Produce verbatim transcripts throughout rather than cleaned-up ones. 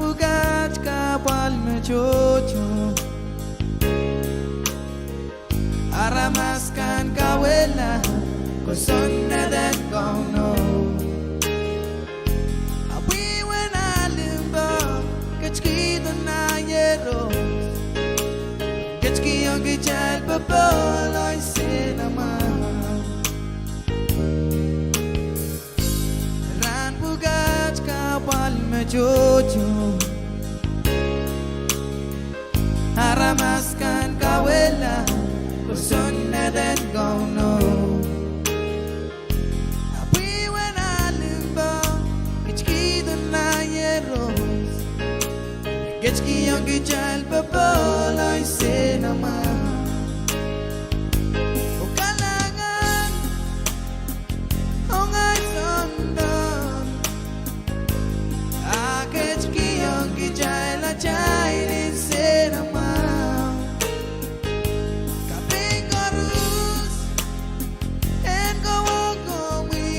Pwukat kahpwal me tohto. Aramas kan kawehla kosonned en Kauno. Ahpw ih wen alimpoak ketikihdo nah Iehros, ketikihong kitail popohl oh nsenamwahu. Rahn pwukat kahpwal me tohto. Aramas kan kawehla kosonned en Kauno. Ahpw ih wen alimpoak ketikihdo nah Iehros, ketikihong kitail popohl oh nsenamwahu. Oh kalahngan, oh ngehi soangen doar, a ketikihong kitail atail nsenamwahu. Kaping koaros en kowe komwi,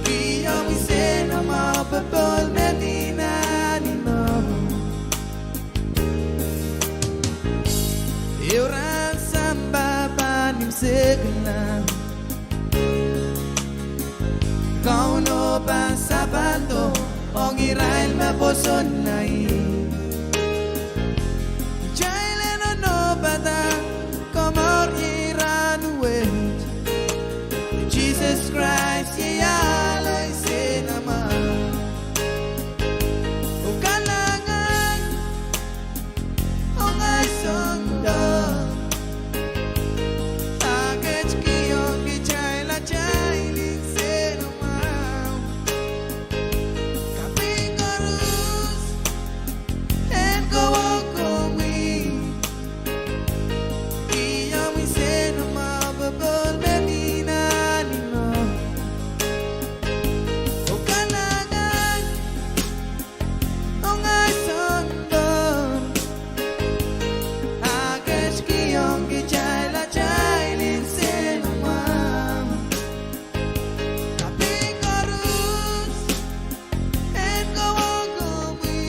kihong nsenamwahu popohl me mi nan imwo. Ehu rahn sampah pahn imwisekla, Kauno pahn sapwaldo ong irail me pwosonla ih. Kitail en nonopada komour ih rahnwet, Sises Krais iei ahl oh nsenamwahu. Oh kalahngan, oh ngehi soangen doar, a ketikihong kitail atail nsenamwahu. Kaping koaros en kowe komwi, kihong nsenamwahu popohl me mi nan imwo. Oh kalahngan, oh ngehi soangen doar, a ketikihong kitail atail nsenamwahu. Kaping koaros en kowe komwi,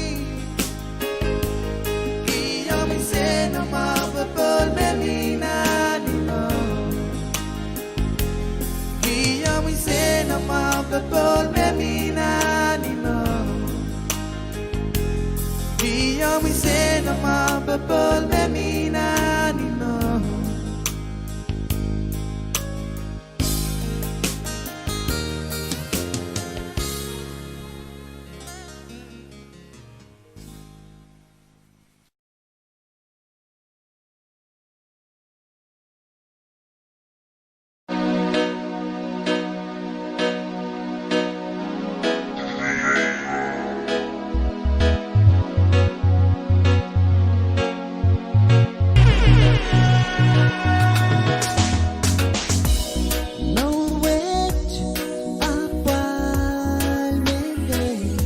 kihong nsenamwahu popohl me mi nan imwo. Kihong nsenamwahu popohl me mi nan imwo. Kihong nsenamwahu popohl me mi nan imwo. Mour wet apwal mehn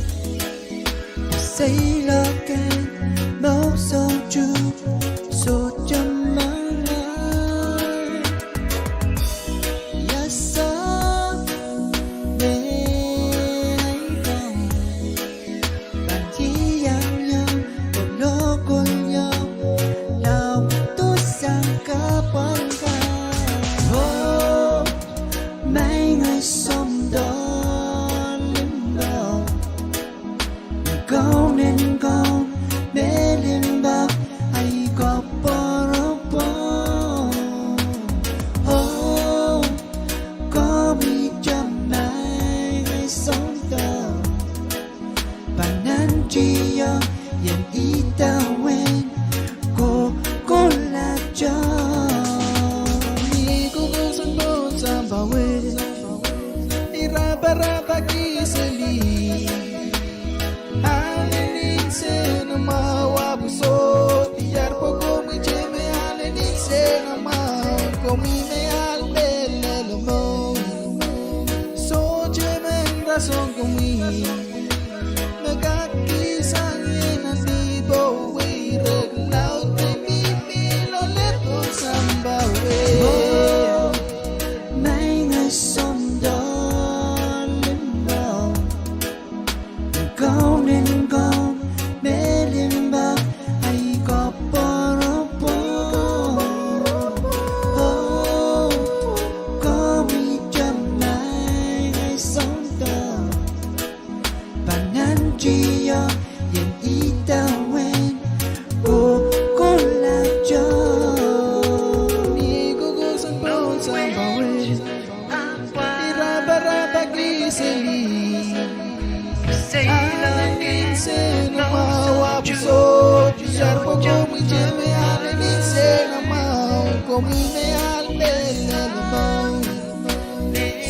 seiloak en mour soutuk, sohte mengei. Ia soh me ahi kan, pahn iang iang kolokol iang laudo sang kahpwal kan. Oh, maing, ngehi soangen doar limpoak. Kaunen kaun me limpoak, ahi koapworopwor. Oh, komwi Taman, ngehi soangen doar. Pahn nantihong ien idawehn kohkohlahte. Ni koukousoan pohn sampah wet, ni raparapahki seli, ale nsenamwahu, ahpw soh diar pwe komwi Taman me ale nsenamwahu, komwi me ale mehlel mour. Soh Taman, rasehng komwi me kak kihsang ie nan dihpo wet. ien idawehn oh kohla tohn. Ni kuhkuhsen poun sampah wet, ni raparapahki seli, ahlen insenamwahu ahpw sohte iar pwe komwi te me ahlen insenamwahu, komwi me ahlen insenamwahu.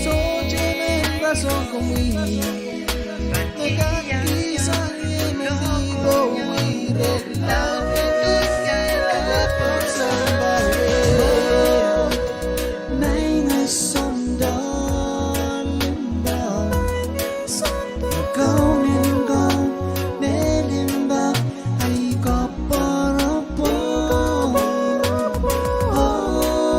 Sohte men rasehng komwi. Me kak kihsang ie me dihpo wire laud me dihsang ie me poun sampah wet. Maing Soundor limpoak, kaunen kau me limpoak, ahi koapworopwo. Oh,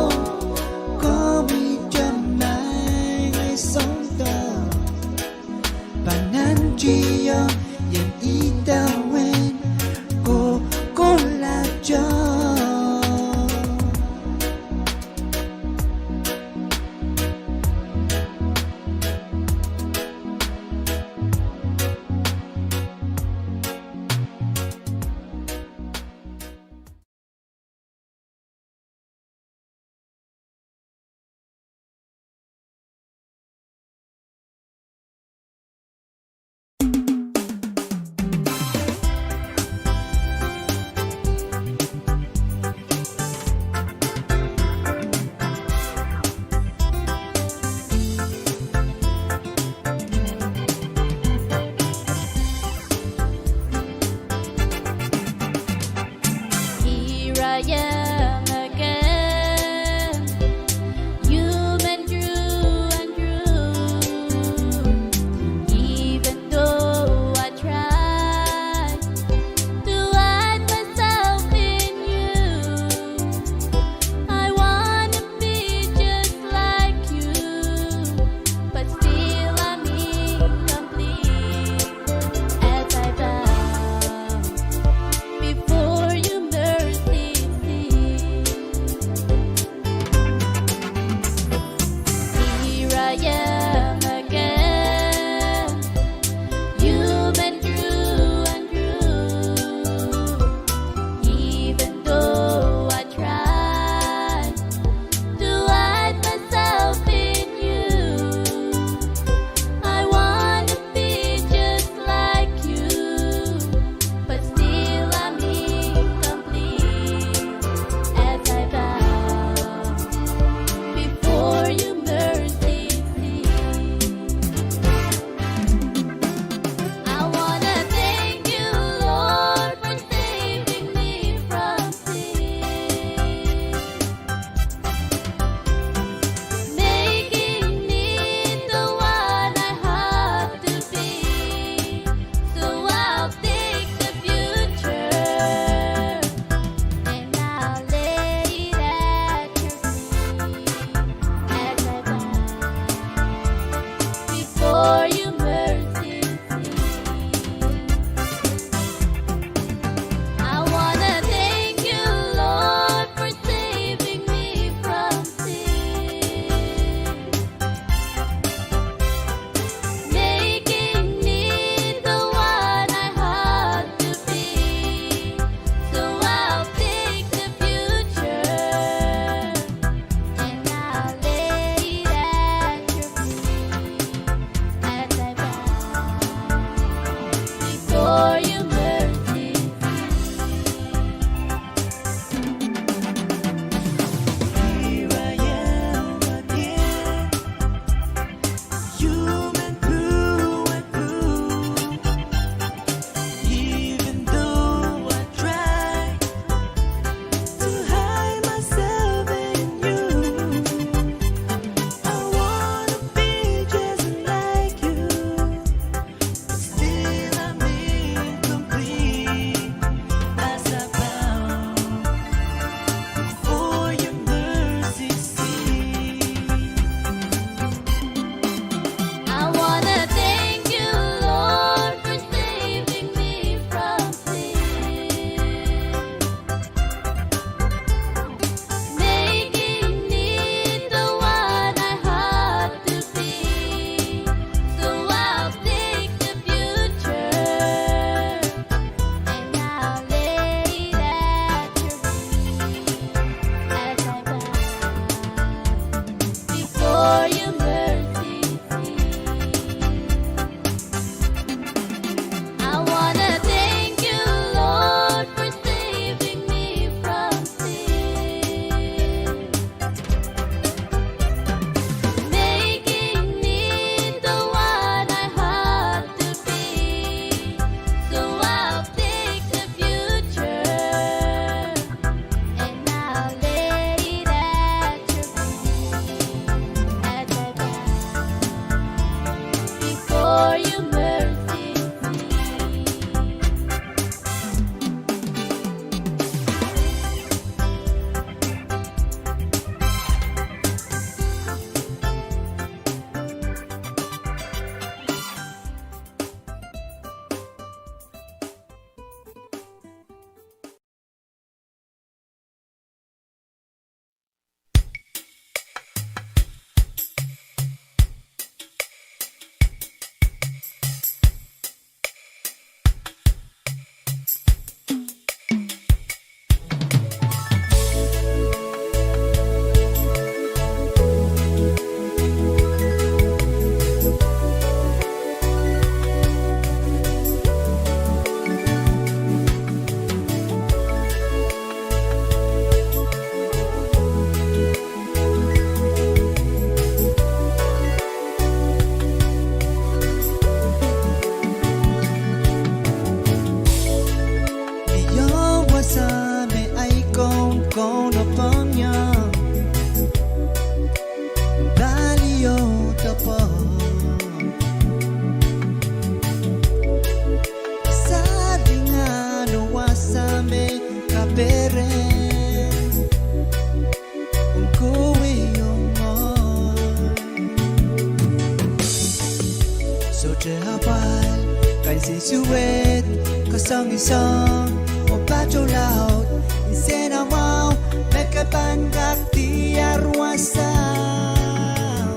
Duwehte kasongosong oh patohlaud, insen mwahu me ke pahn kak diar wasao.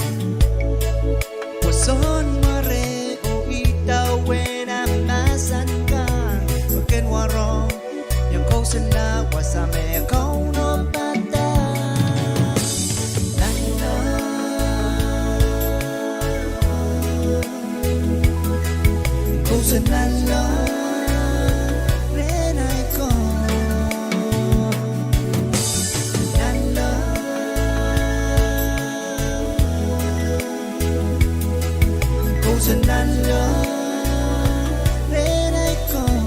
Pwe soangen mware oh idawehn ah mahsen kan, pwe ken warehng iang kousoanla wasa me Kauno padahk. Nanleng. Kousoan nanleng rehn ahi Kaun. Nanleng. Kousoan nanleng rehn ahi Kaun.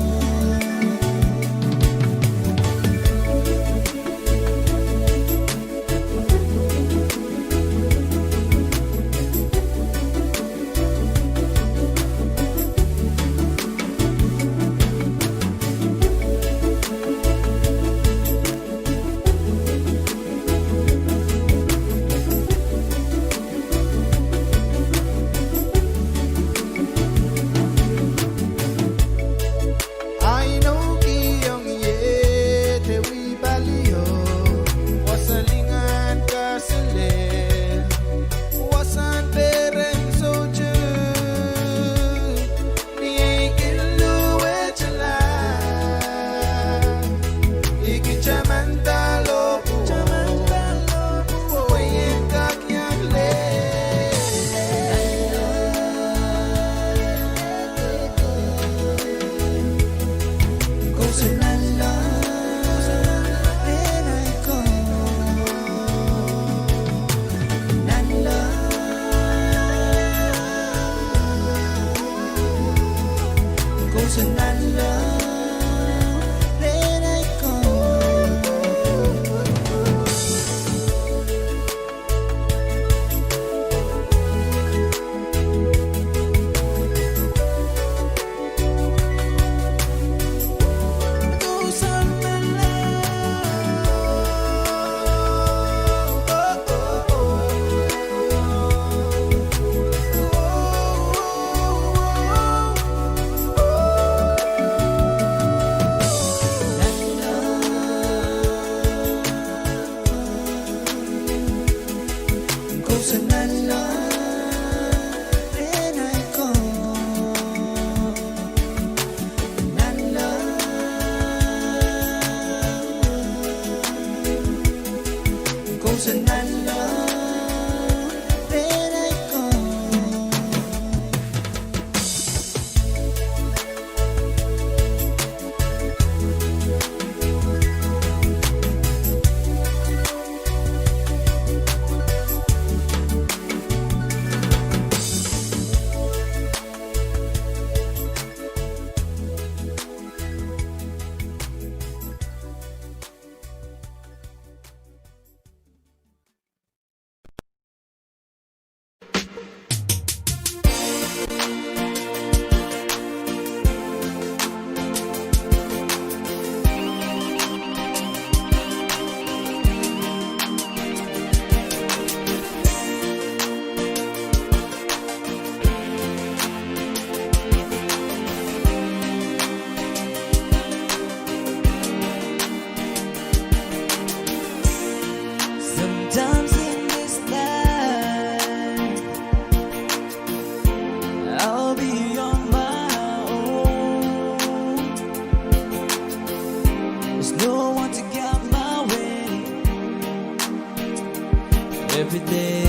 Ahi noukihong ie de wih palio, wasa lingan kaselel, wasahn perehn sohte. Ni ei kin luwetala, I kin tamanda lohpwuo, tamanda lohpwuo, pwe I en kak iang lel. Kousoan nanleng rehn ahi Kaun. Nanleng. Kousoan nanleng rehn ahi Kaun. Kousoan nanleng rehn ahi Kaun. Nanleng. Kousoan nanleng rehn ahi Kaun. Sometimes in this life, I'll be on my own. There's no one to get my way every day.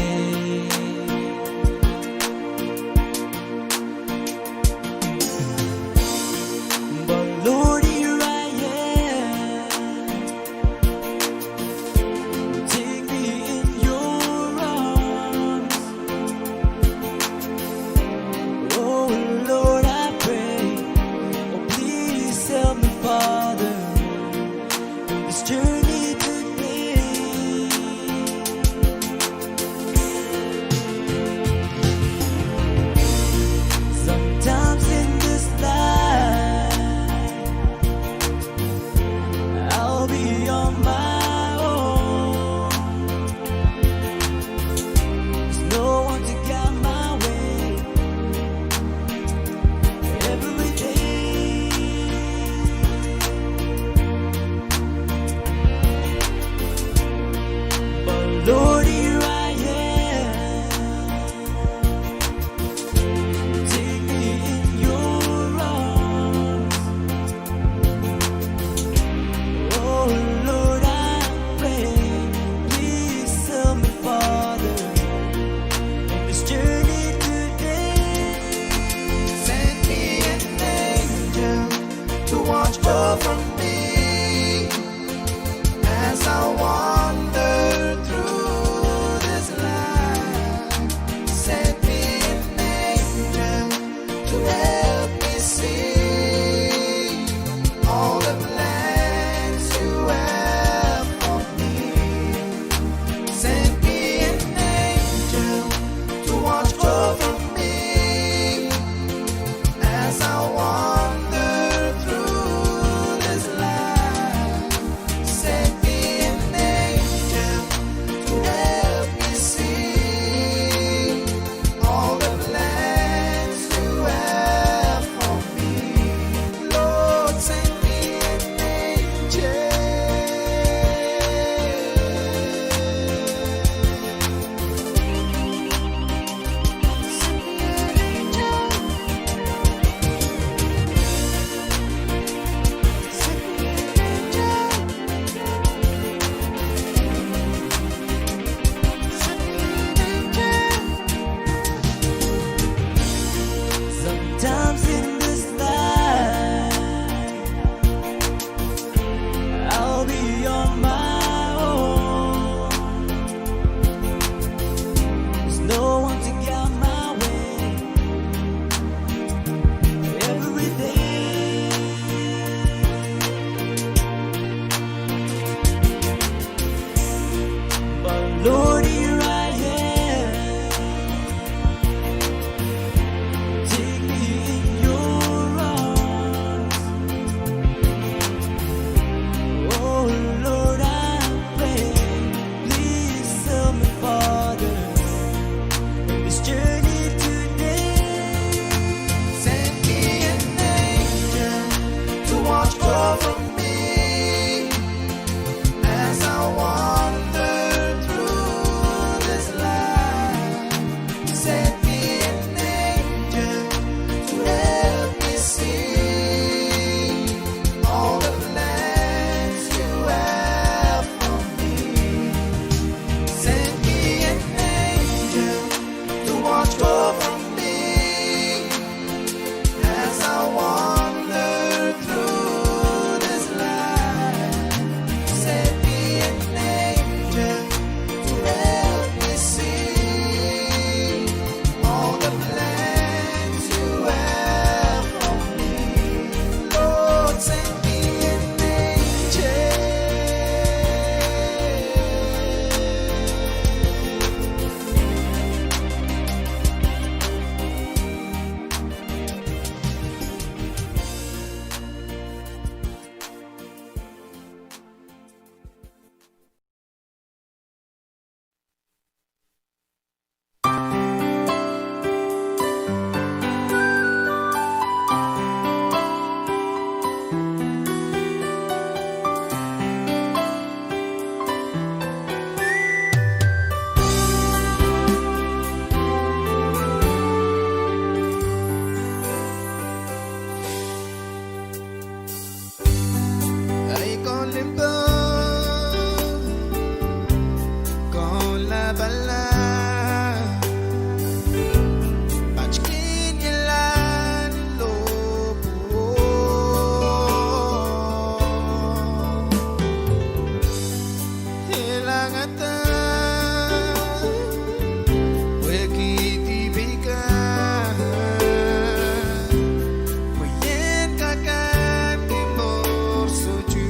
But Lord, here I am. Take me in your arms. Oh Lord, I pray, oh please help me, Father, this journey today. Watch over me as I wander through this life. Send me an angel to help me see all the plans you have for me. Send me an angel to watch over me as I wander through this life. Send me an angel to help me see all the plans you have for me. Lord, send me an angel. Send me an angel. Send me an angel. Send me an angel. Sometimes in this life, I'll be on my own. There's no one to guide my way every day. But Lord, here I am. Take me in your arms. Oh Lord, I pray, please help me, Father, in this journey today. Send me an angel to watch over me as I wander through this life. Send me an angel to help me see all the plans you have for me. Send me an angel to watch over me as I wander through this life. Send me an angel to help me see all the plans you have for me. Lord, send me an angel. Ei Kaun limpoak, Kaun Lapalap, patkihnlahn lohpwuo. Ilangada pwehki dihp kan, pwe ien kak ahneki mour sohte.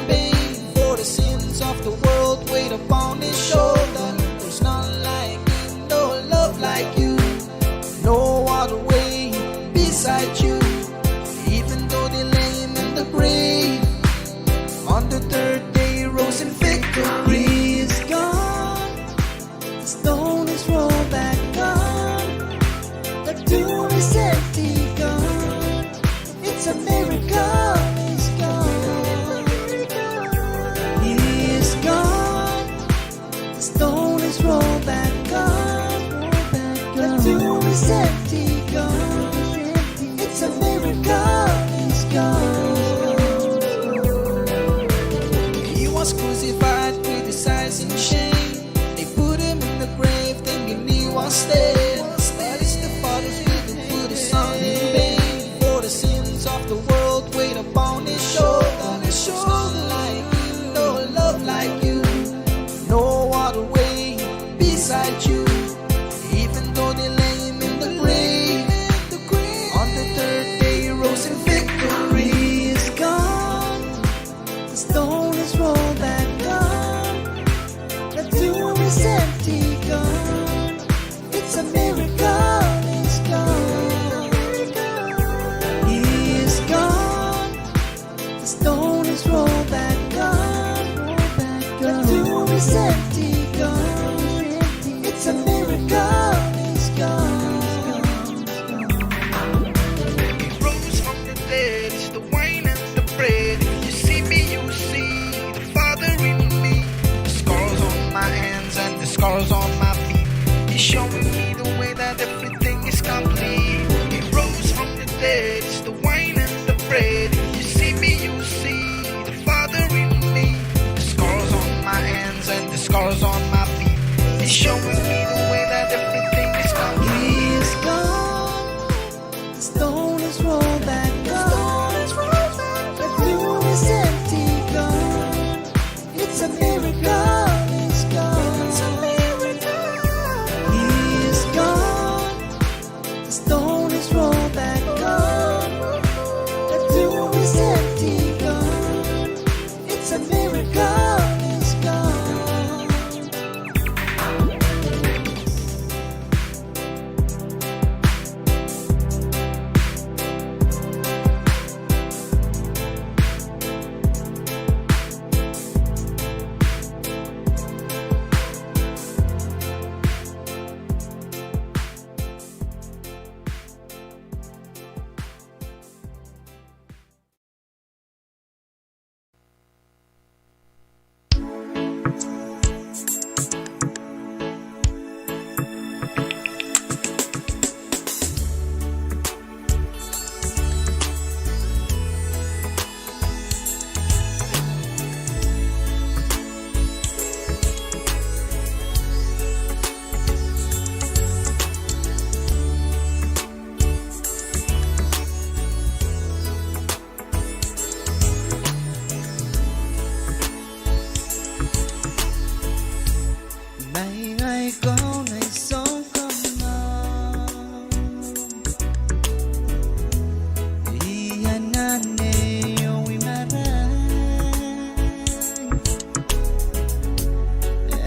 pain for the sins of the world weighed upon his shoulder. There's none like you, no love like you, no other way beside you. Even though they lay him in the grave, on the third day he rose in victory. He is gone. The stone is rolled back, gone. The tomb is empty, gone. It's a miracle, he's gone. He is gone. The stone is rolled back, gone. The tomb is empty, gone. It's a miracle, he's gone. He was crucified, criticized and shamed. They put him in the grave thinking he was dead. But it's the Father's will to put his Son in pain for the sins of the world weighed upon his shoulder. There's none like you, no love like you, no other way beside you. Even though they lay him in the grave, on the third day he rose in victory. He is gone. The stone is rolled back, gone. The tomb is empty, gone. It's a miracle, he's gone. He is gone. The stone is rolled back, gone. The tomb is empty, gone. It's a miracle, he's gone. He rose from the dead, is the wine and the bread. If you see me, you see the Father in me. The scars on my hands and the scars on my feet is showing me the way that everything is complete. He rose from the dead, is the wine and the bread. If you see me, you see the Father in me. The scars on my hands and the scars on my feet is showing me the way that everything is complete. He is gone. The stone is rolled back, gone. The tomb is empty, gone. It's a miracle, he's gone. He is gone. The stone is rolled back, gone. The tomb is empty, gone. It's a miracle, he's gone. Maing ahi Kaun, ahi Sounkomour, ih anahne oh ih marain,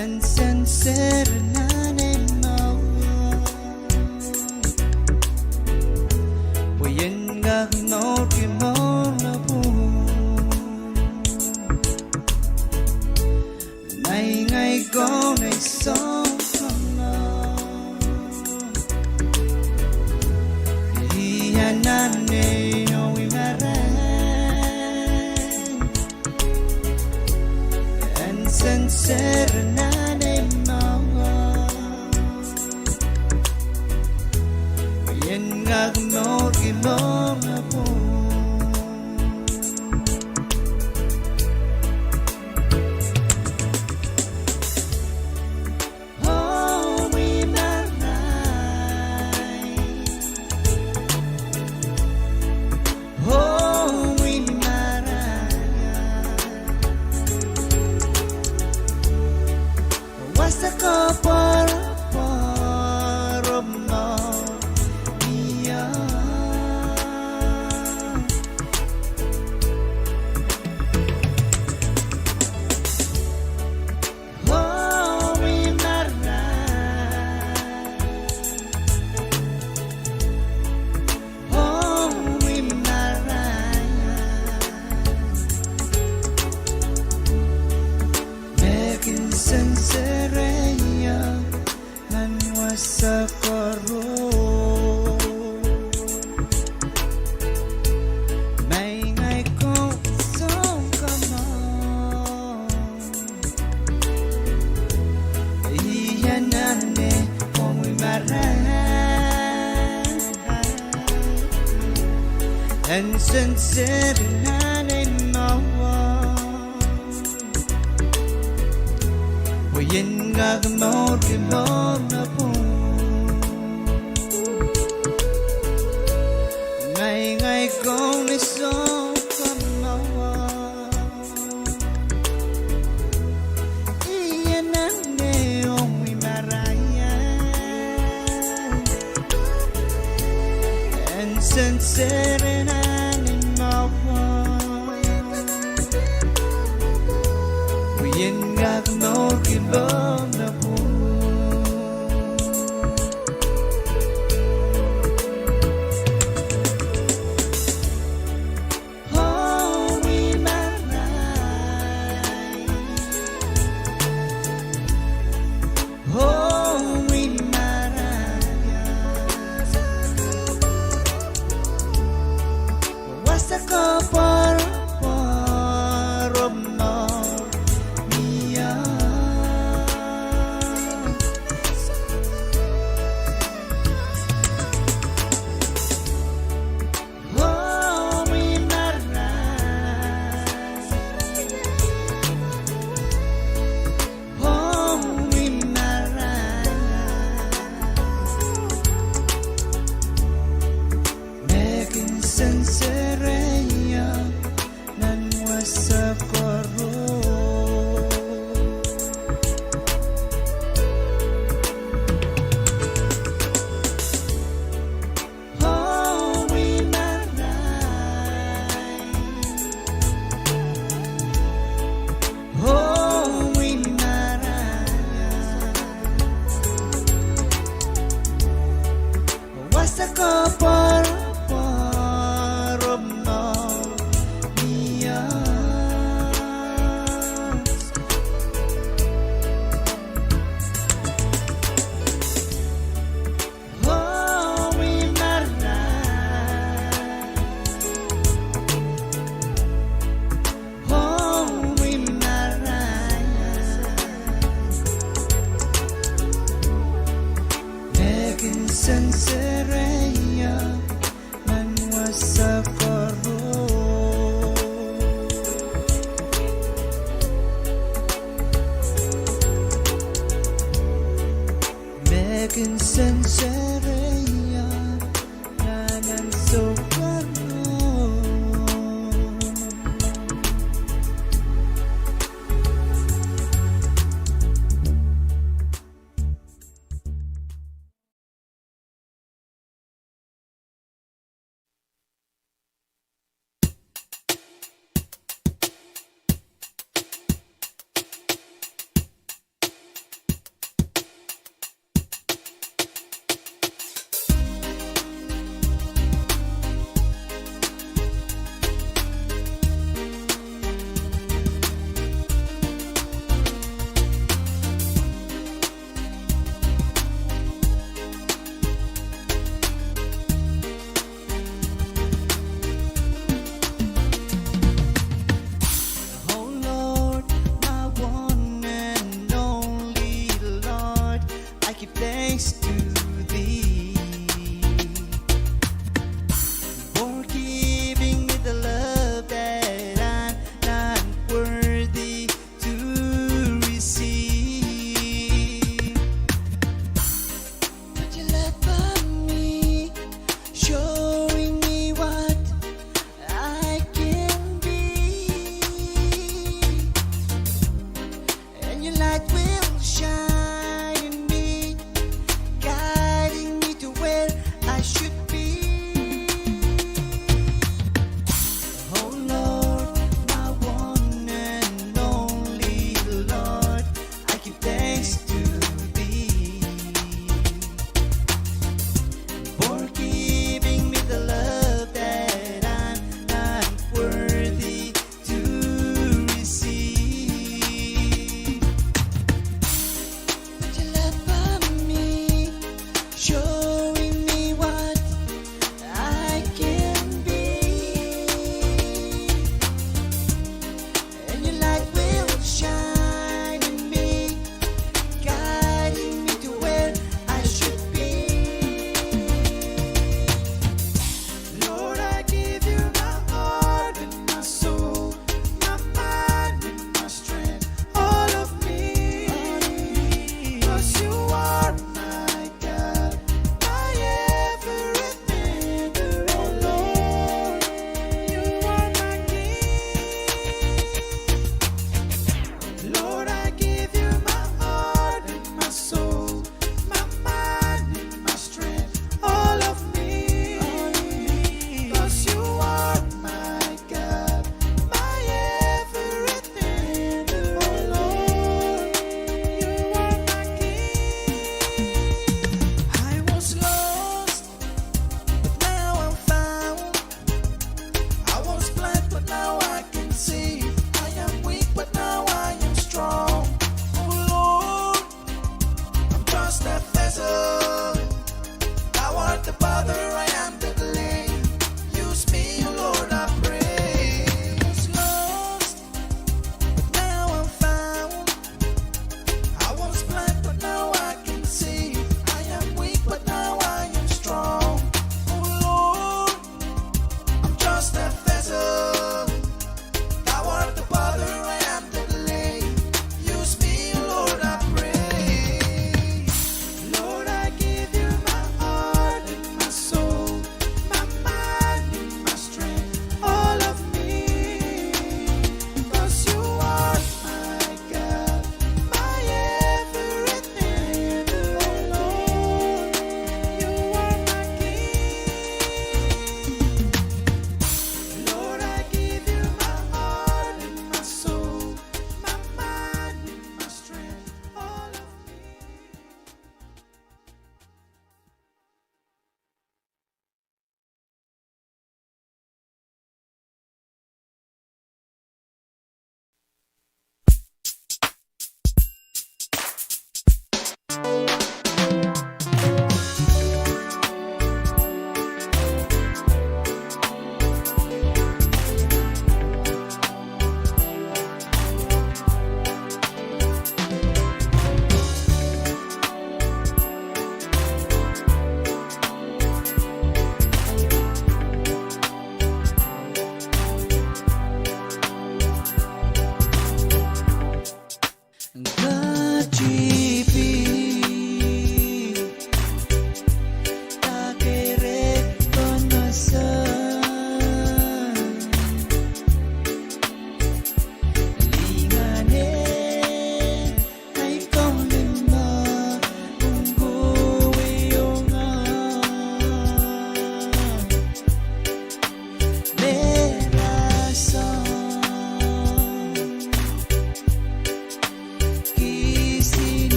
en senseren anahne mour, pwe ien kak mourki mour lapwung. Maing ahi Kaun, ahi Sounkomour, ih anahne oh ih marain, en senseren anahne mour, ien kak mourki mour lapwung. Oh ih marain, oh ih marain, En senseren ahnen mwahu, pwe ien kak mourki pohn pwung. Ngehi, ngehi kin sohte mwahu. I anahne ong ni marain, en senseren ahnen mwahu, pwe ien kak mourki pohn pwung. Oh, ni marain. Oh, ni marain. Wasa koapworopwor oh mour ni ah.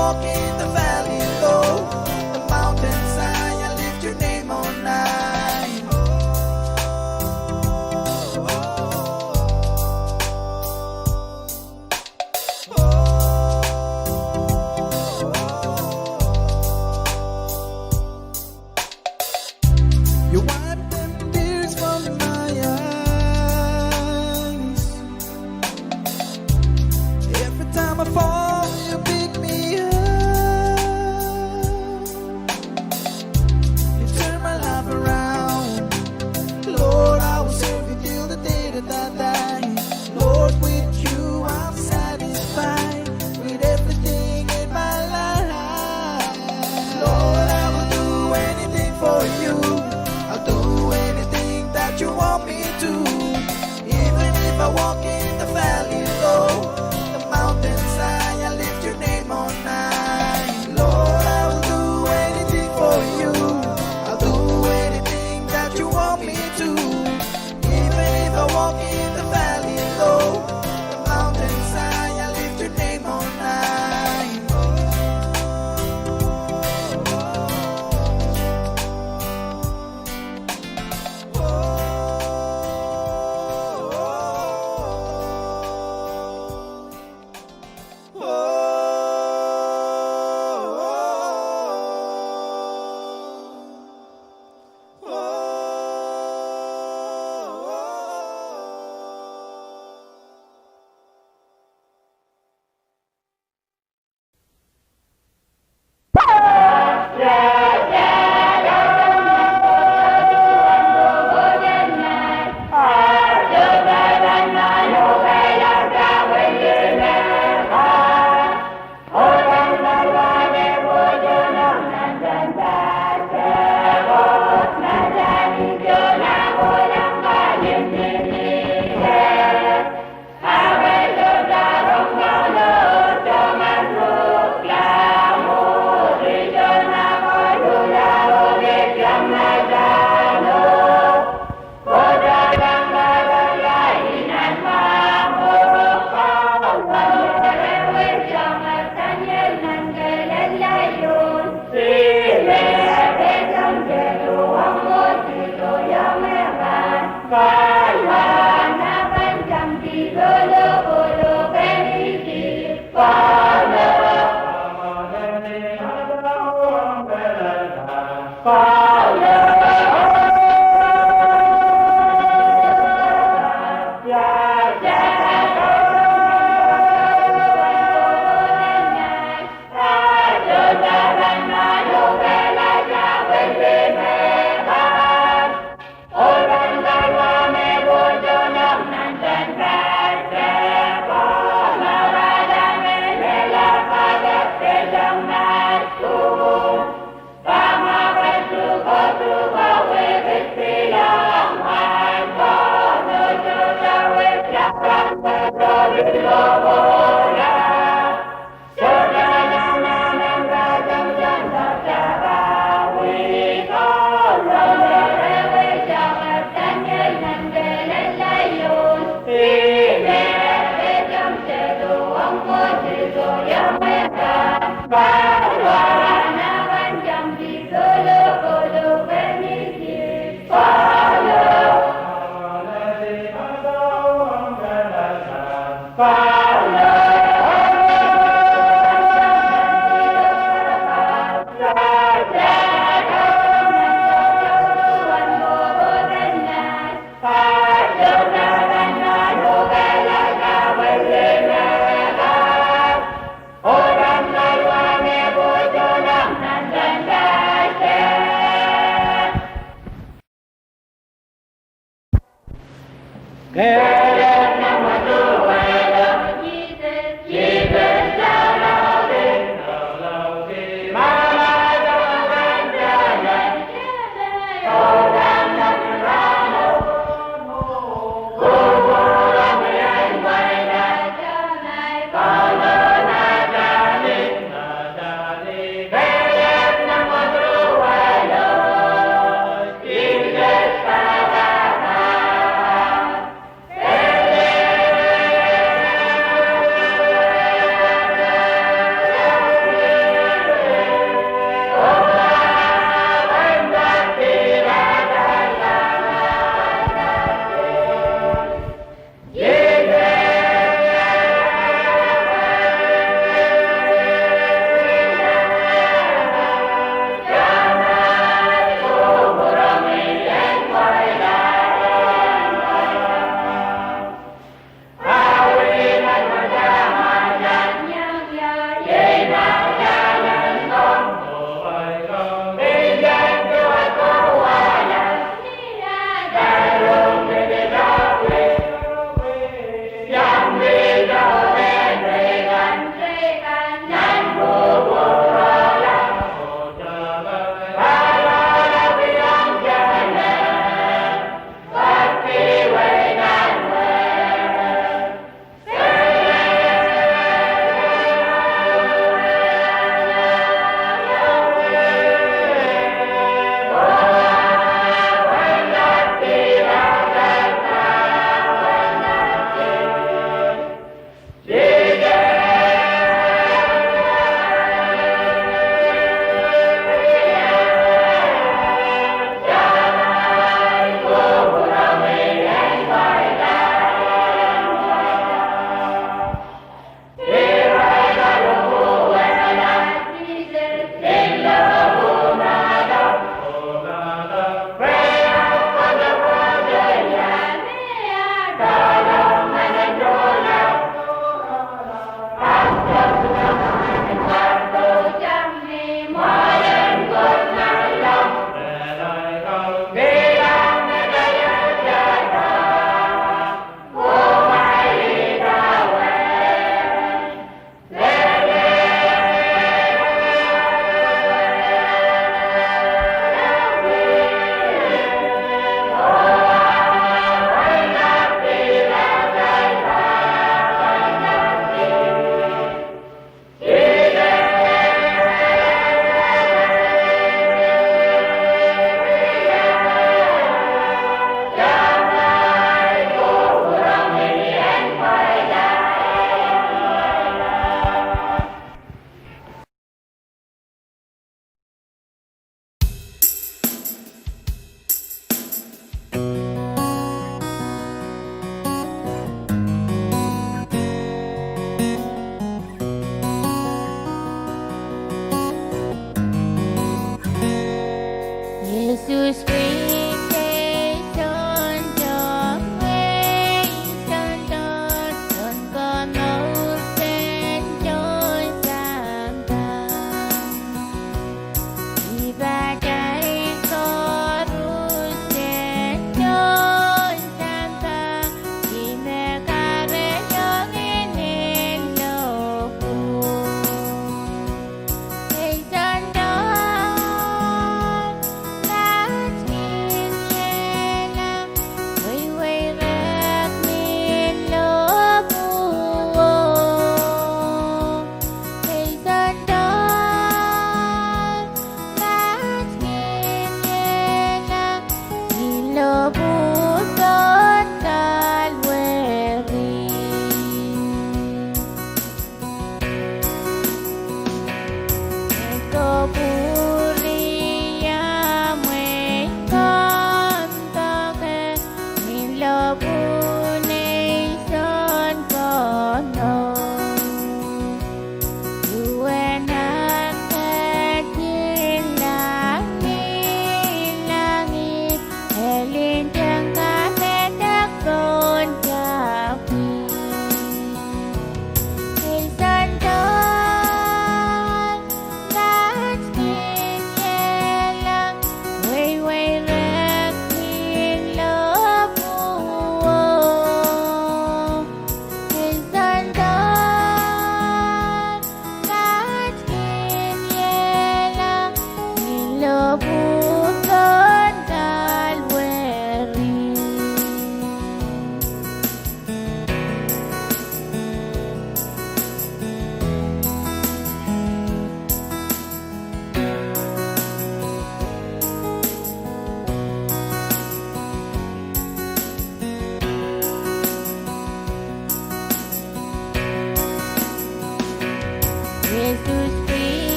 Walk in the valley low, the mountains high, I lift your name on high. You wipe them tears from my eyes. Every time I fall, you pick me up. You turn my life around. Lord, I will serve you till the day that I die. Lord, with you I'm satisfied, with everything in my life. Lord, I will do anything for you. I'll do anything that you want me to. Even if I walk in the valley low, the mountains high, I lift your name on high. Lord, I will do anything for you. I'll do anything that you want me to. Even if I walk in the valley low, the mountains high, I lift your name on high.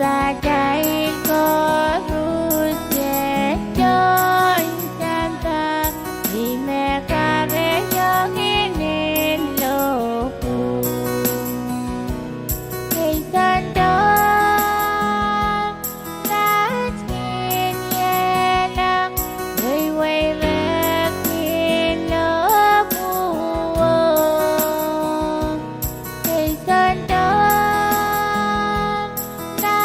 Pahtail koaros sohte sampah, ih me kahrehiong inenen lohpwuo. Ei soundoar, ma kin iehla, weiwei rehn lohpwuo. Ei soundoar, ma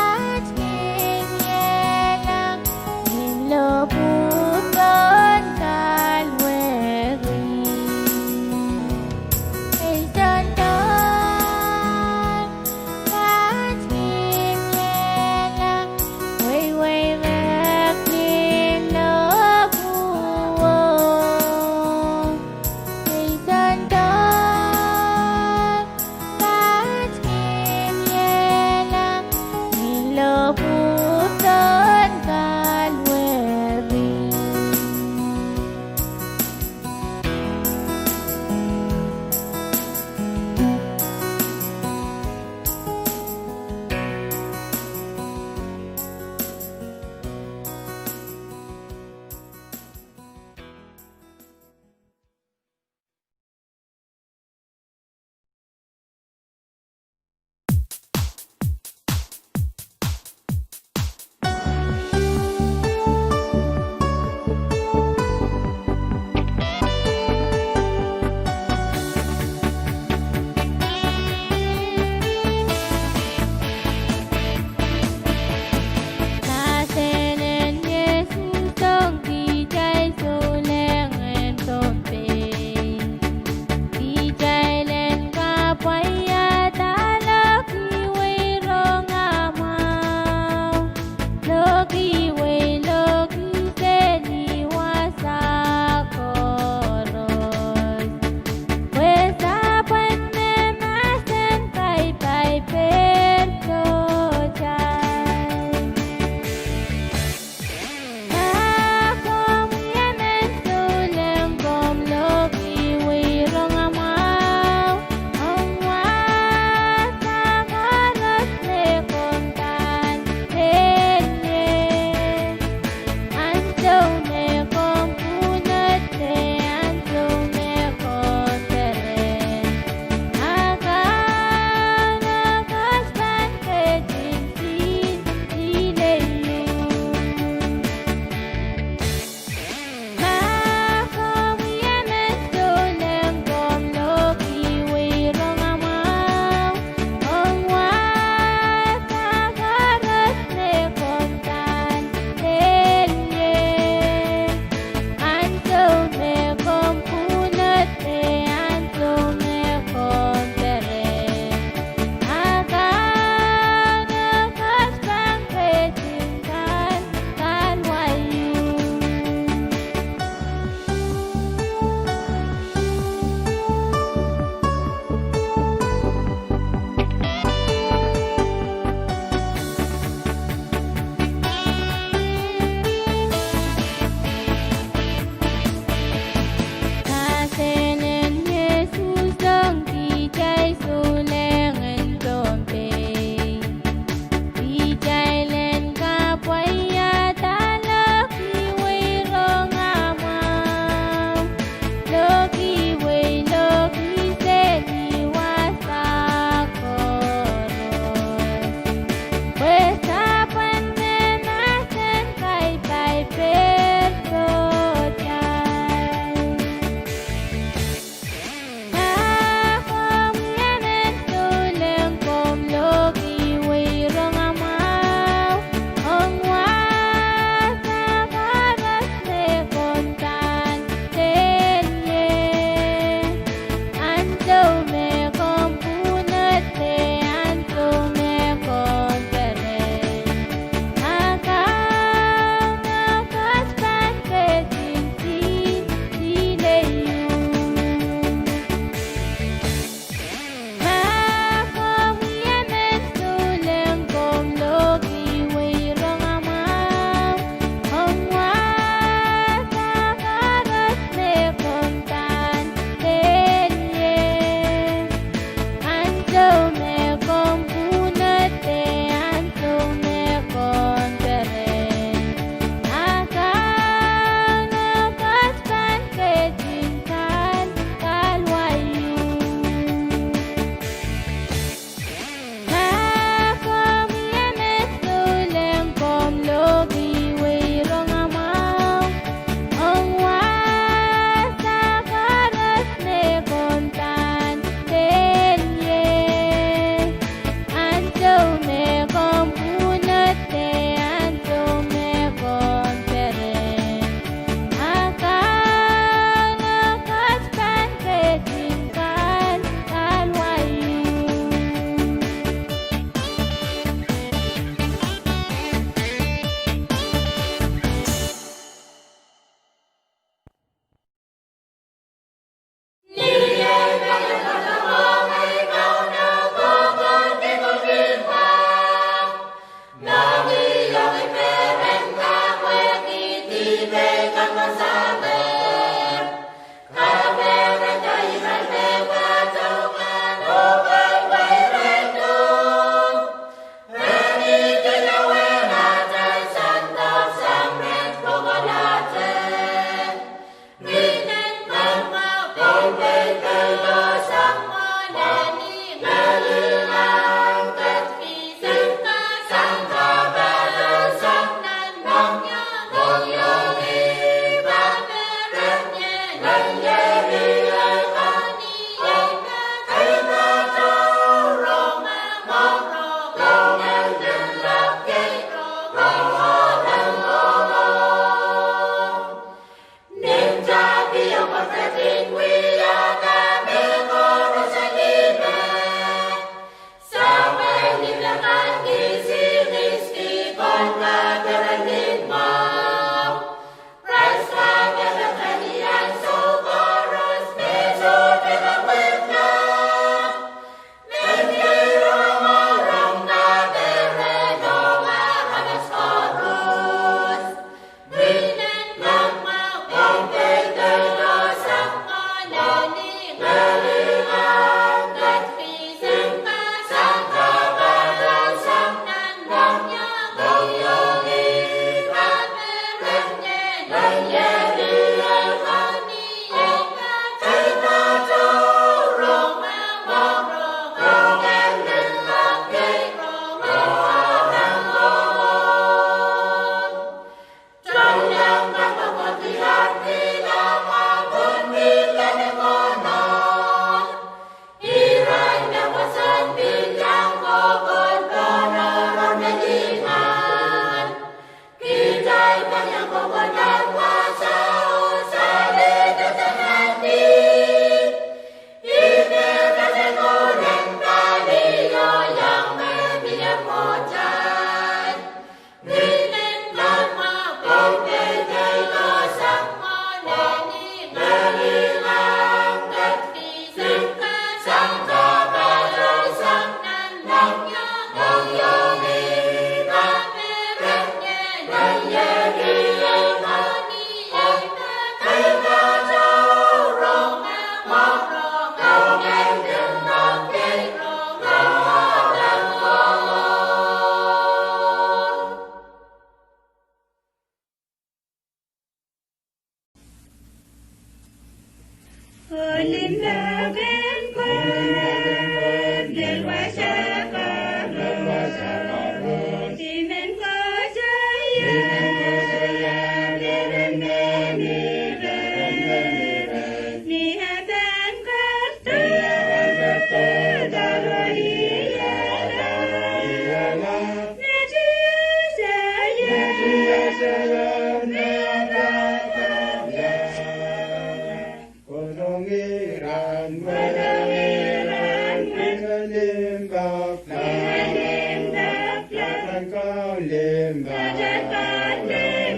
Limpoak.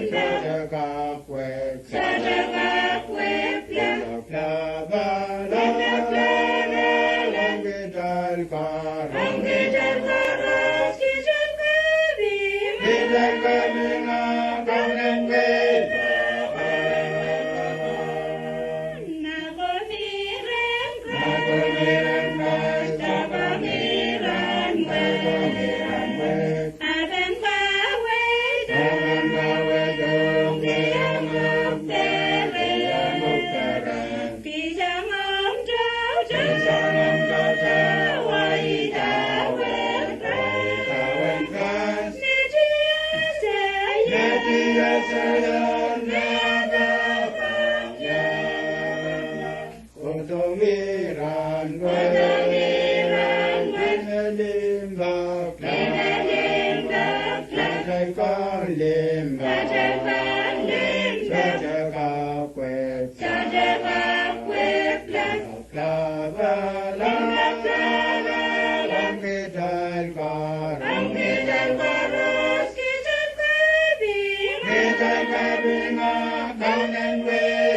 Sohte kak wehk. Sohte kak wehk. Lapalap. Lapalap. Ong kitail koaros. Ong kitail koaros. Kitail kaping. Kitail kaping, ah, Kauno en wehi. Kohdohng ih rahn wet. Kohdohng ih rahn wet. Ni me limpoak. Ni me limpoak. Kitail kak limpoak. Kitail kak limpoak. Sohte kak wehk. Sohte kak wehk. Lapalap. Lapalap. Ong kitail koaros. Ong kitail koaros. Kitail kaping. Kitail kaping, ah, Kauno en wehi.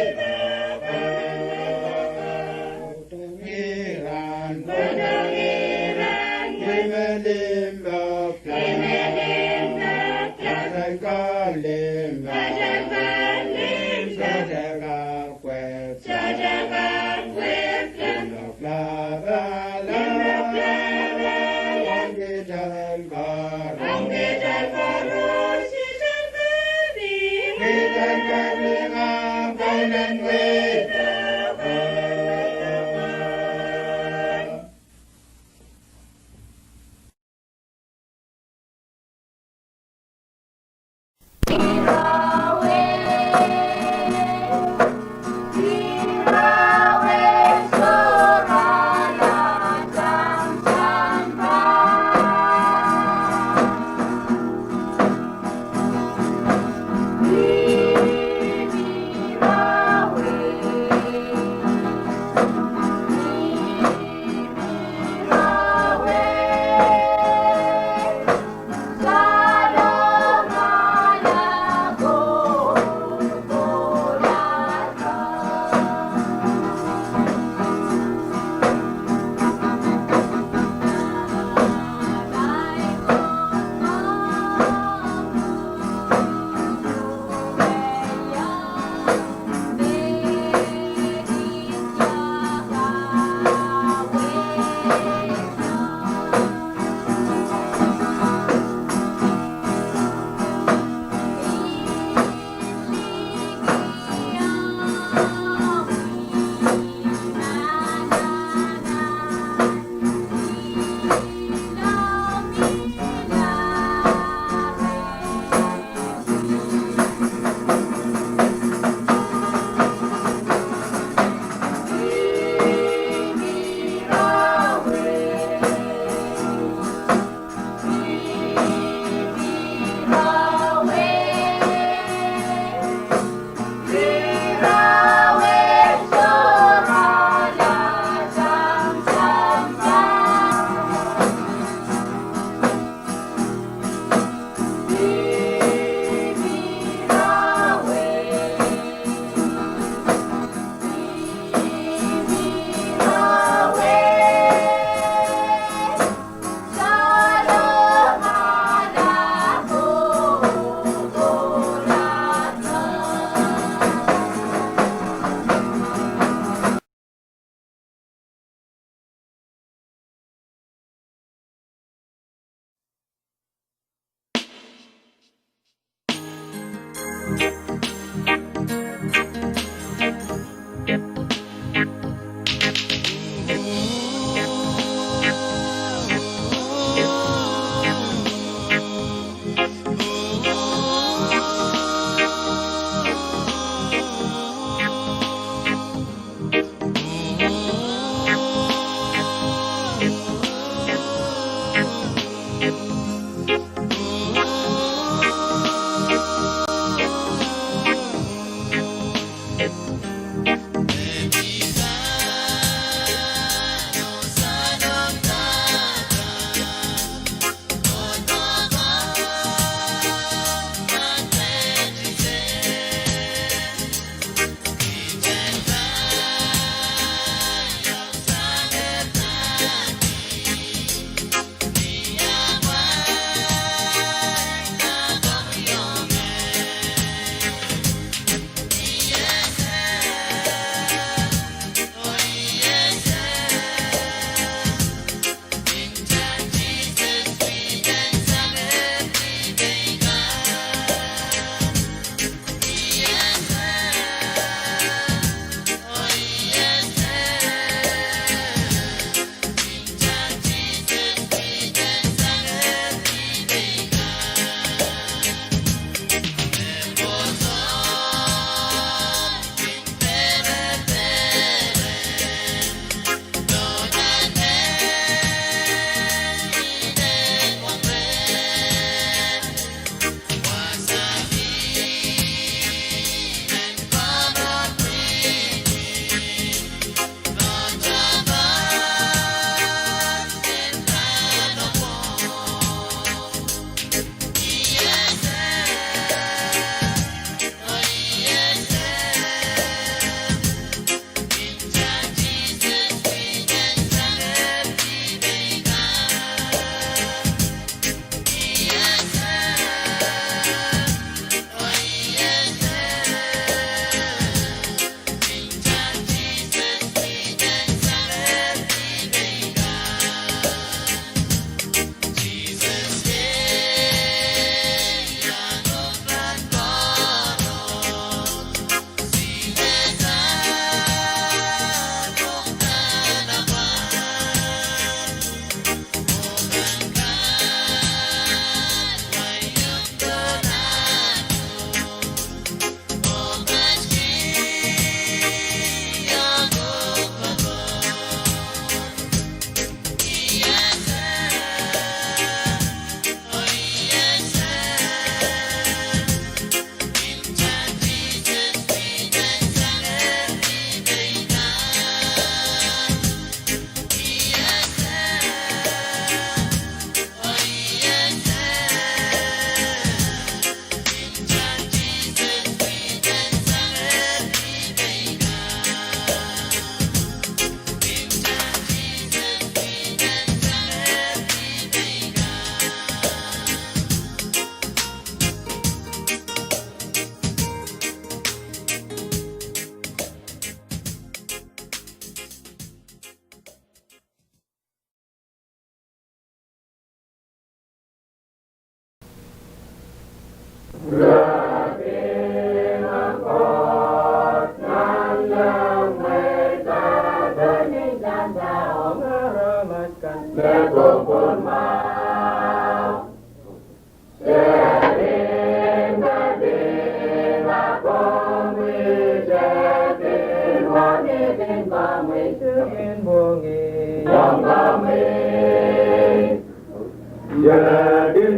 Kohdohng ih rahn wet. Kohdohng ih rahn wet. Ni me limpoak. Ni me limpoak. Kitail kak limpoak. Kitail kak limpoak. Sohte kak wehk. Sohte kak wehk. Limpoak lapalap. Limpoak lapalap. Ong kitail koaros. Ong kitail koaros. Kitail kaping. Kitail kaping, ah, Kauno en wehi.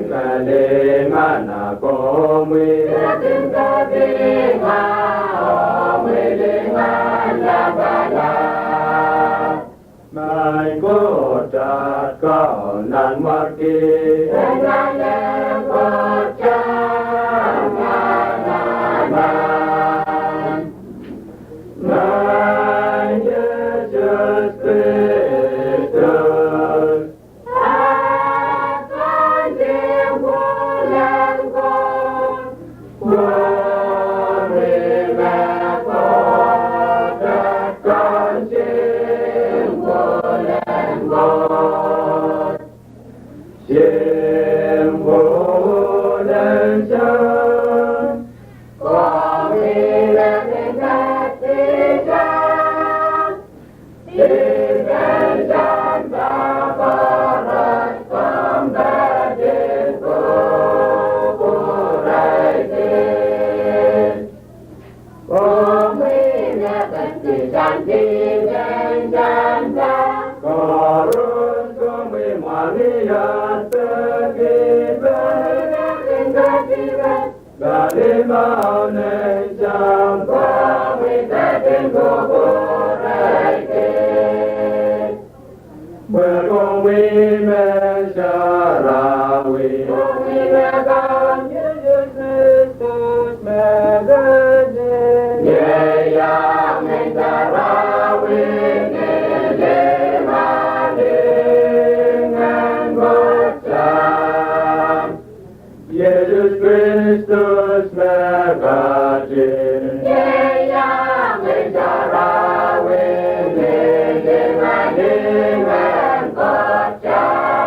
Kalimala komwi. Maing Koht, Kaun en mwarki. Maing Sises Kristus. Pwe komwi me sarawi. Komwi me Kaun Sises Kristus me ketin. Iei ahmw ngehn sarawi, ngiling ahneki Ngehn Koht Sahm. Sises Kristus me ketin. Iei ahmw ngehn sarawi, ngiling ahneki Ngehn Koht Sahm. Amen.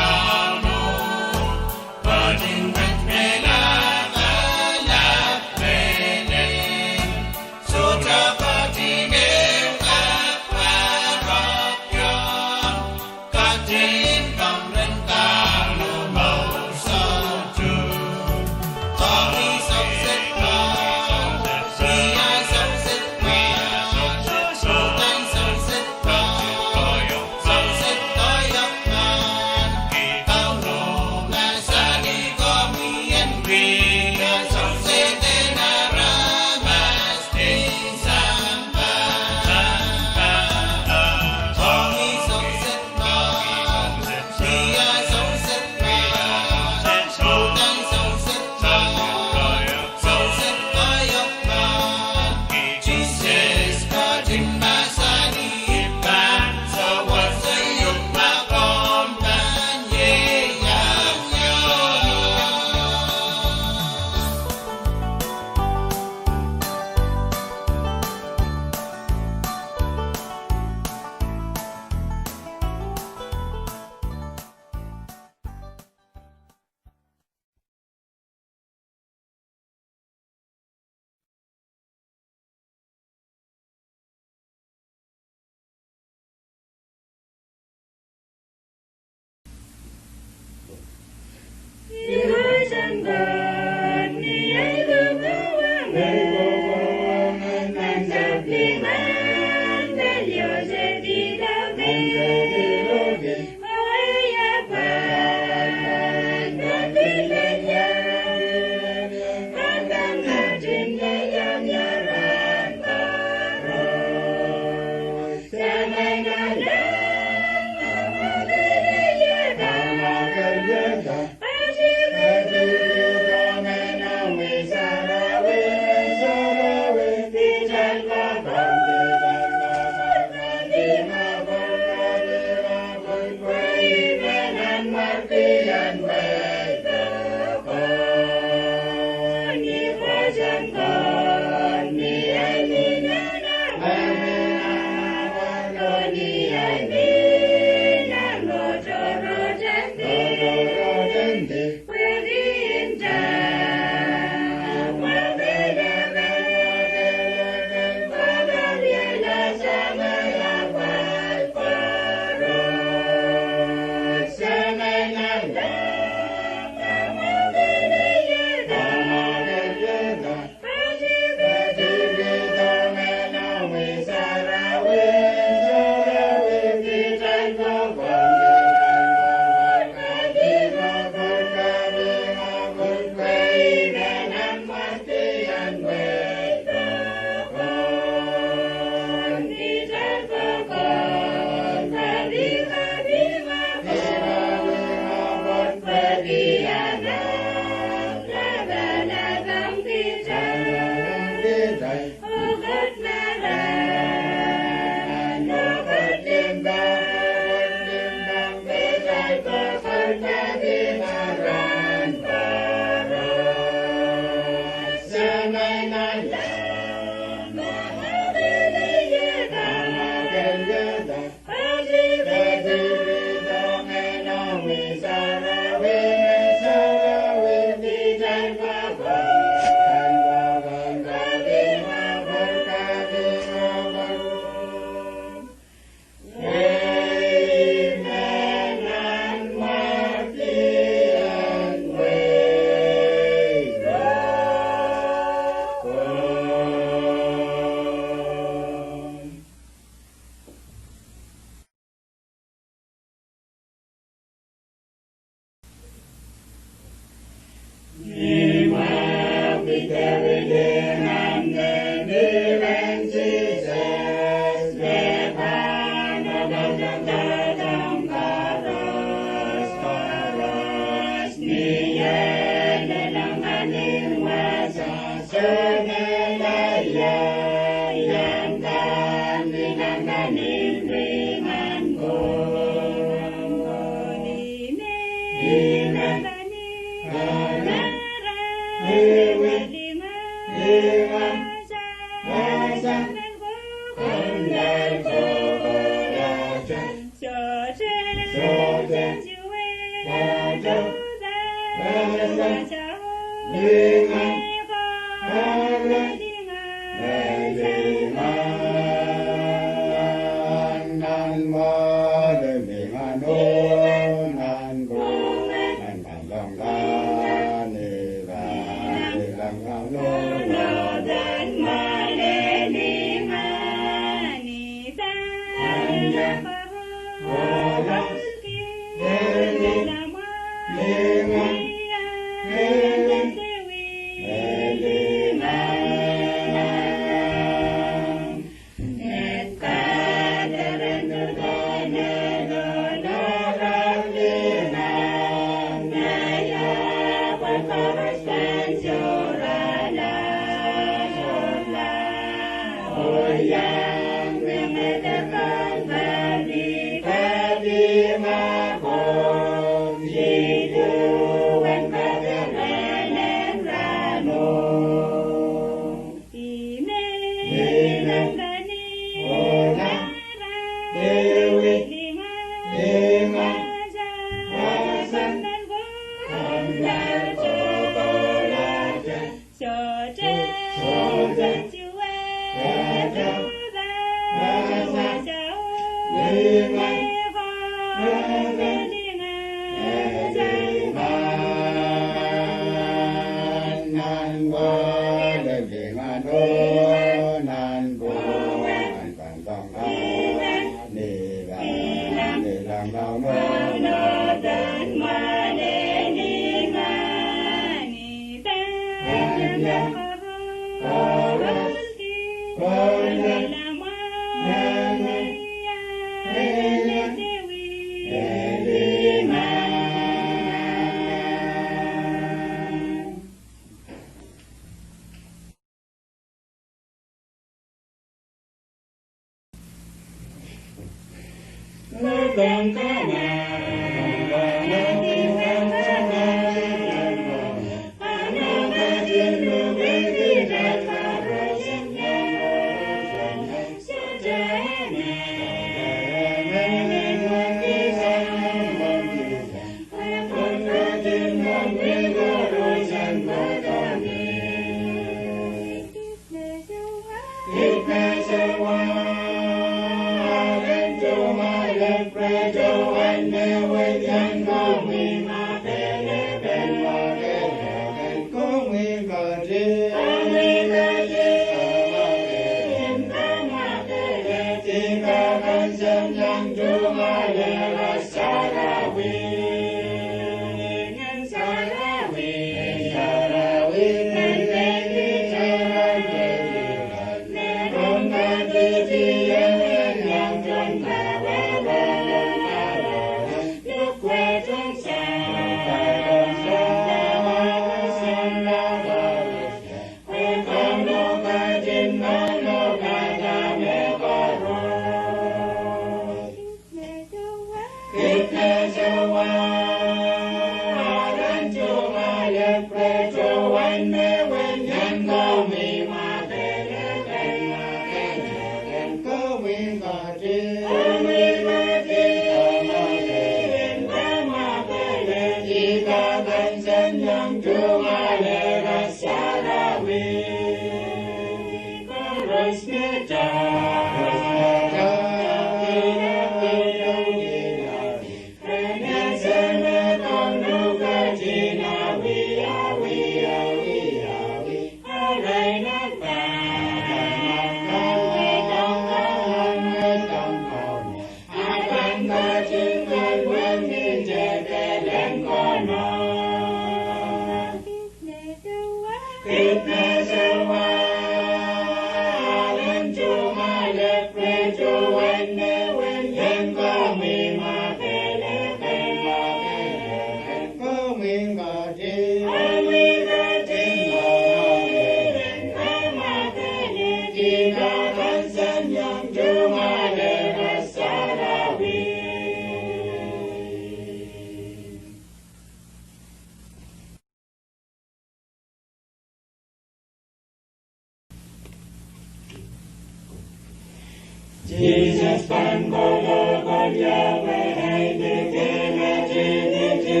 Sises pahn kolokolie pwe ei kihdi me tititi,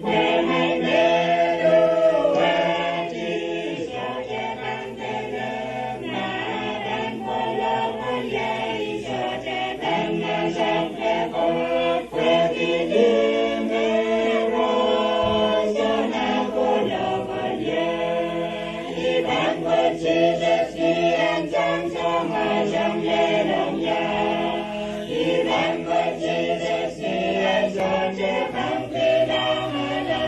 pwe ei me luwet I sohte pahn kelehpw, ma pahn kolokolie I sohte pahn masak pwe Koht pwe kihdi me roson a kolokolie. I pahn pwoud Sises ni ansou soangen lelohng ie. I pahn pwoud Sises ni ei sohte pahn kilangala.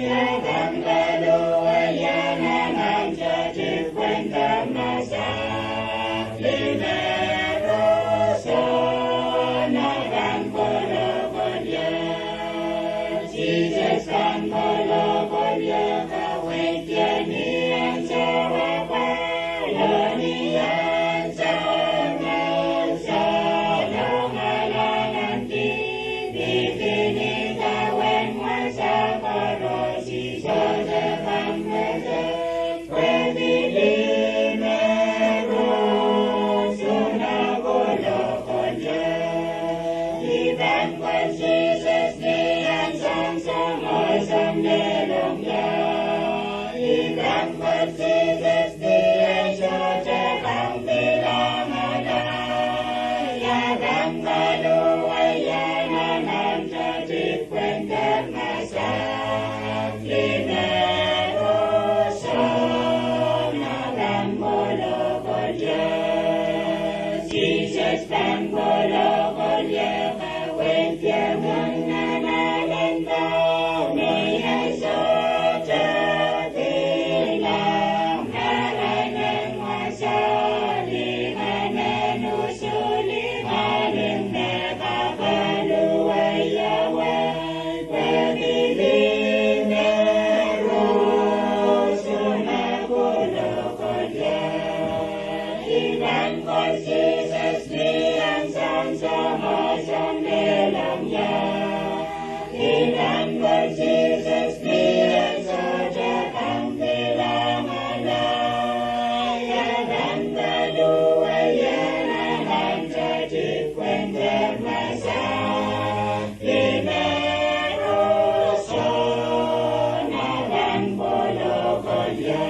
Ia pahn kaluwa ia nan ansou dipwenda masak. Ih me roson a pahn kolokolie. Sises pahn kolokolie kaweid ie ni ansou apwal oh ni ansou me soangen lalaud, ni dihni dawehn wasa koaros I sohte pahn pwetehng pwe kihdi me roson a kolokolie. I pahn pwoud Sises ni ansou soangen lelohng ie. I pahn pwoud Sises ni ei sohte pahn kilangala. Ia pahn kaluwa ia nan ansou dipwenda masak. Ih me roson a pahn kolokolie. Sises pahn kolokolie kaweid ie mwohn nan alen pahn me ei sohte kilang. Marain en wasa, lihmen en usu, lihmalihm me kak kaluwa ia wai, pwe kihdi me roson a kolokolie. I pahn pwoud Sises ni ansou soangen lelohng ie. I pahn pwoud Sises ni ei sohte pahn kilangala. Ia pahn kaluwa ia nan ansou dipwenda masak. Ih me roson a pahn kolokolie.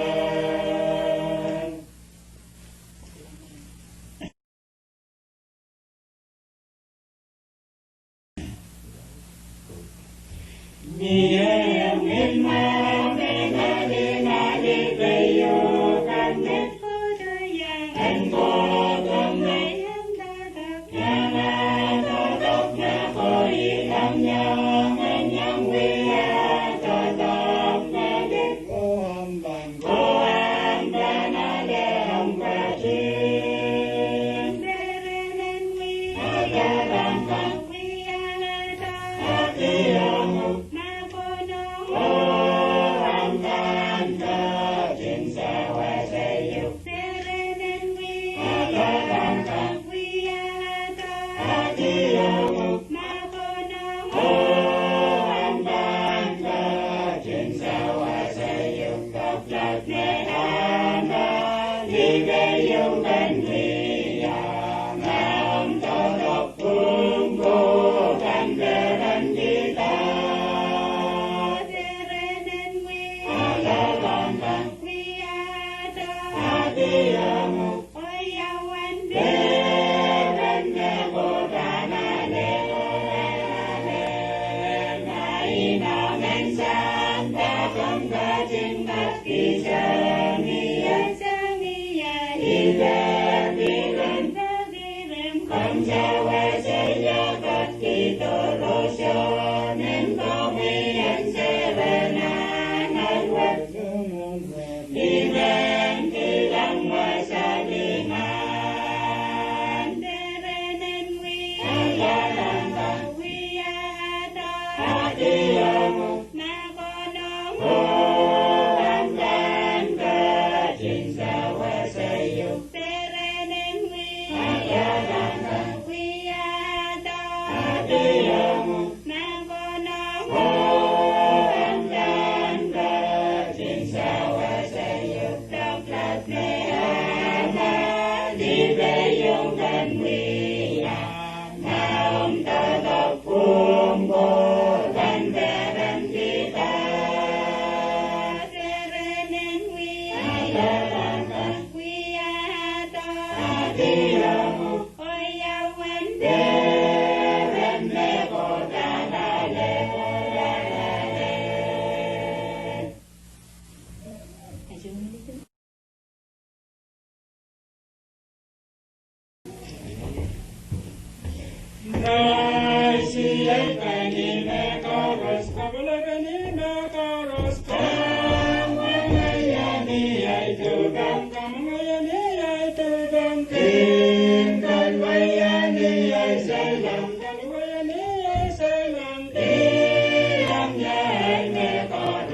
Ngehi siei peni mehkoaros, kapwulepen mehkoaros, kamwengeieni ei doudong, kamwengeieni ei doudong, kin kalweieni ei seiloak, kalweieni ei seiloak, kin iang mehkoaros.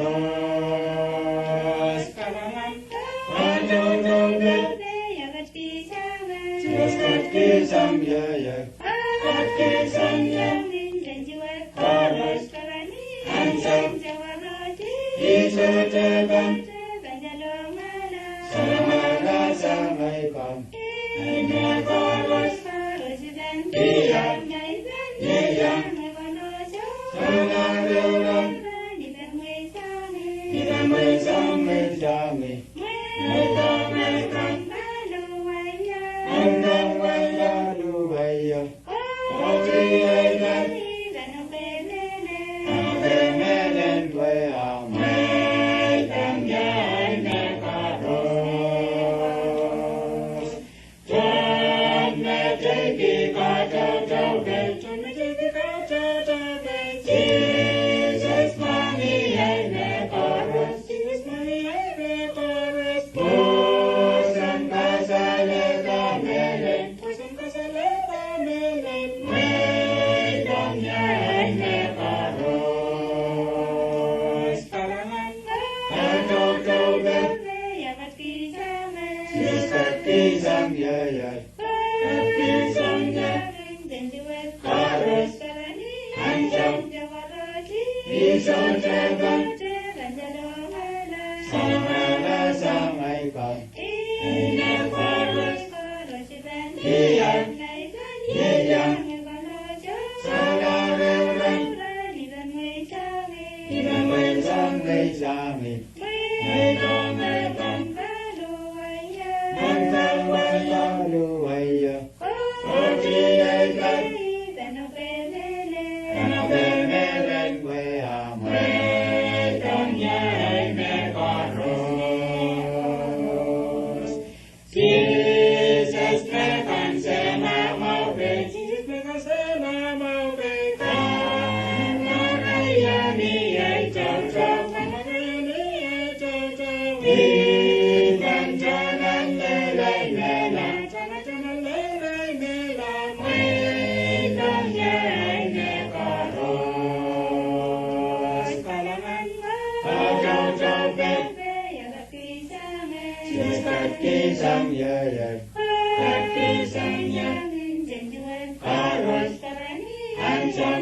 Kalahngan, katoutoupe, Sises ketikihsang ie, ie. Ketikihsang ie. Koaros. Ansou. Ih sohte pahn salongalasang ei kan. Ei mehkoaros. Iang. Iang. Solahr ehu rahn. I pahn mweisang mweisang ie. Mweidong ei kan. Mweidong ei kan. Luhweie. Kohdi ei pahn. Pahn pehn mehlel pwe ah mweidong ie ei mehkoaros. Tohn me teiki katoutoupe, tohn me teiki katoutoupe, Sises mwahngih ei mehkoaros, Sises mwahngih ei mehkoaros. Pwoson kasalehda mehlel, pwoson kasalehda mehlel, mweidong ie ei mehkoaros. Kalahngan, katoutoupe, Sises ketikihsang ie, ie. Ketikihsang ie. Koaros. Ansou. Ih sohte pahn salongalasang ei kan. Ei mehkoaros. Iang. Iang. Solahr ehu rahn. I pahn mweisang mweisang ie. Mweidong ei kan. Mweidong ei kan. Luhweie. Kohdi ei pahn. Pahn pehn mehlel pwe ah mweidong ie ei mehkoaros. Sises me kansenamwahu pei, Sises me kansenamwahu pei, kamwengeieni ei toutou, kamwengeieni ei toutou. I pahn tangaltalalei mehla, tangaltalalei mehla, mweidong ie ei mehkoaros. Kalahngan, katoutoupe, Sises ketikihsang ie, ie. Ketikihsang ie. Koaros. Ansou.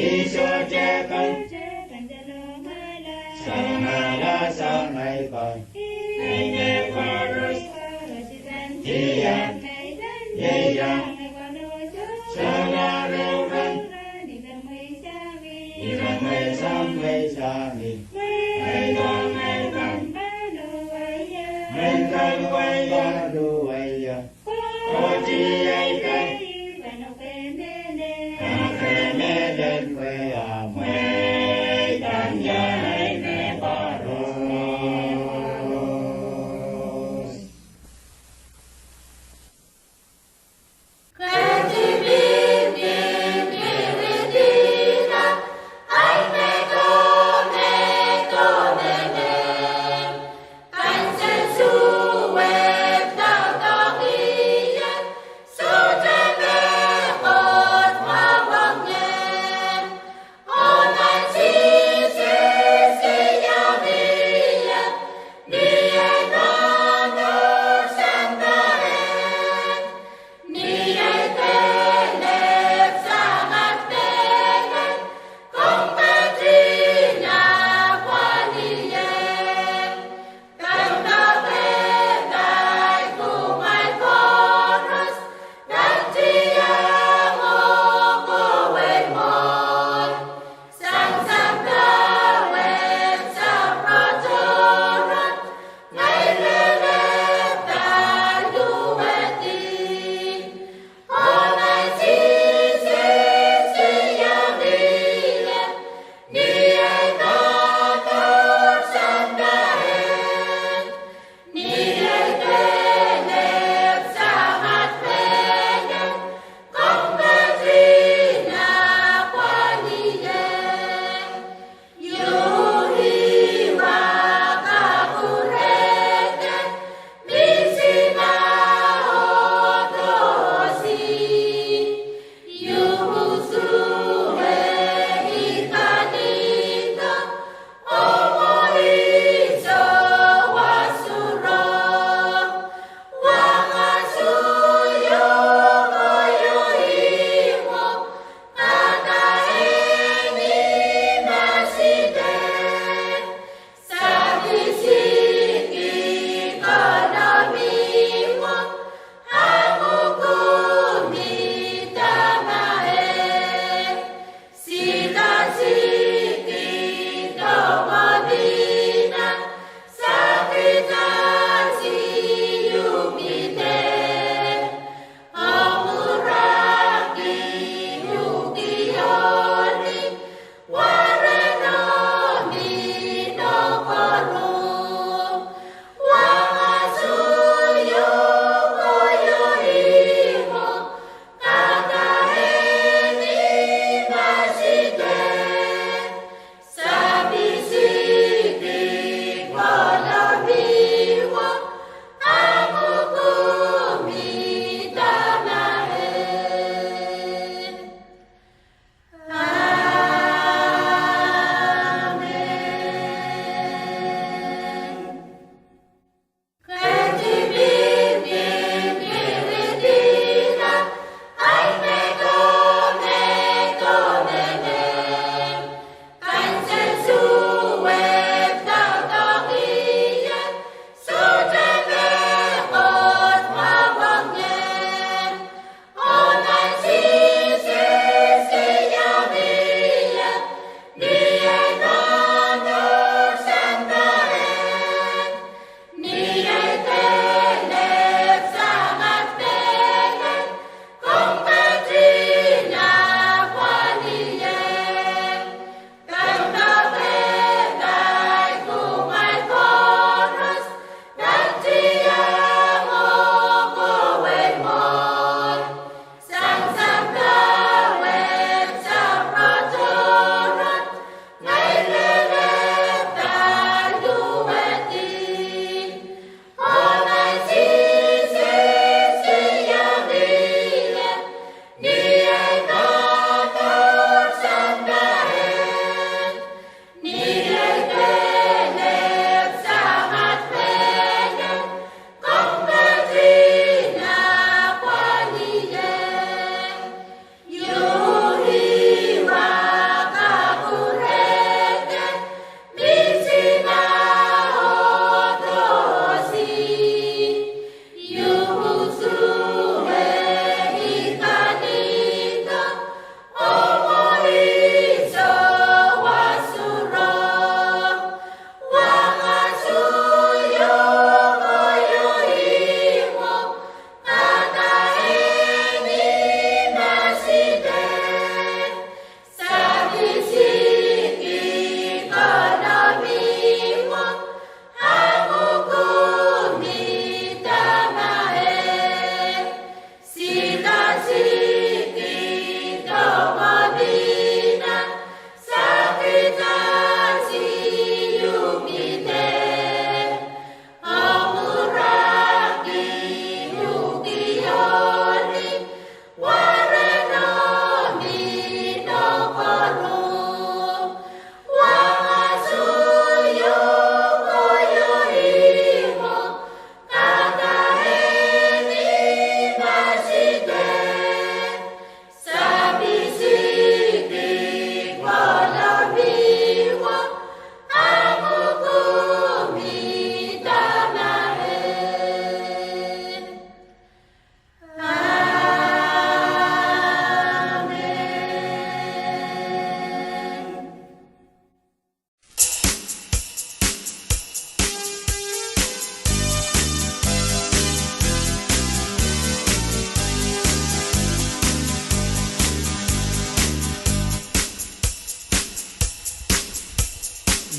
Ih sohte pahn salongalasang ei kan. Ei mehkoaros. Iang. Iang. Solahr ehu rahn. I pahn mweisang mweisang ie. Mweidong ei kan. Mweidong ei kan. Luhweie. Kohdi ei pahn. Pahn pehn mehlel pwe ah mweidong ie ei mehkoaros.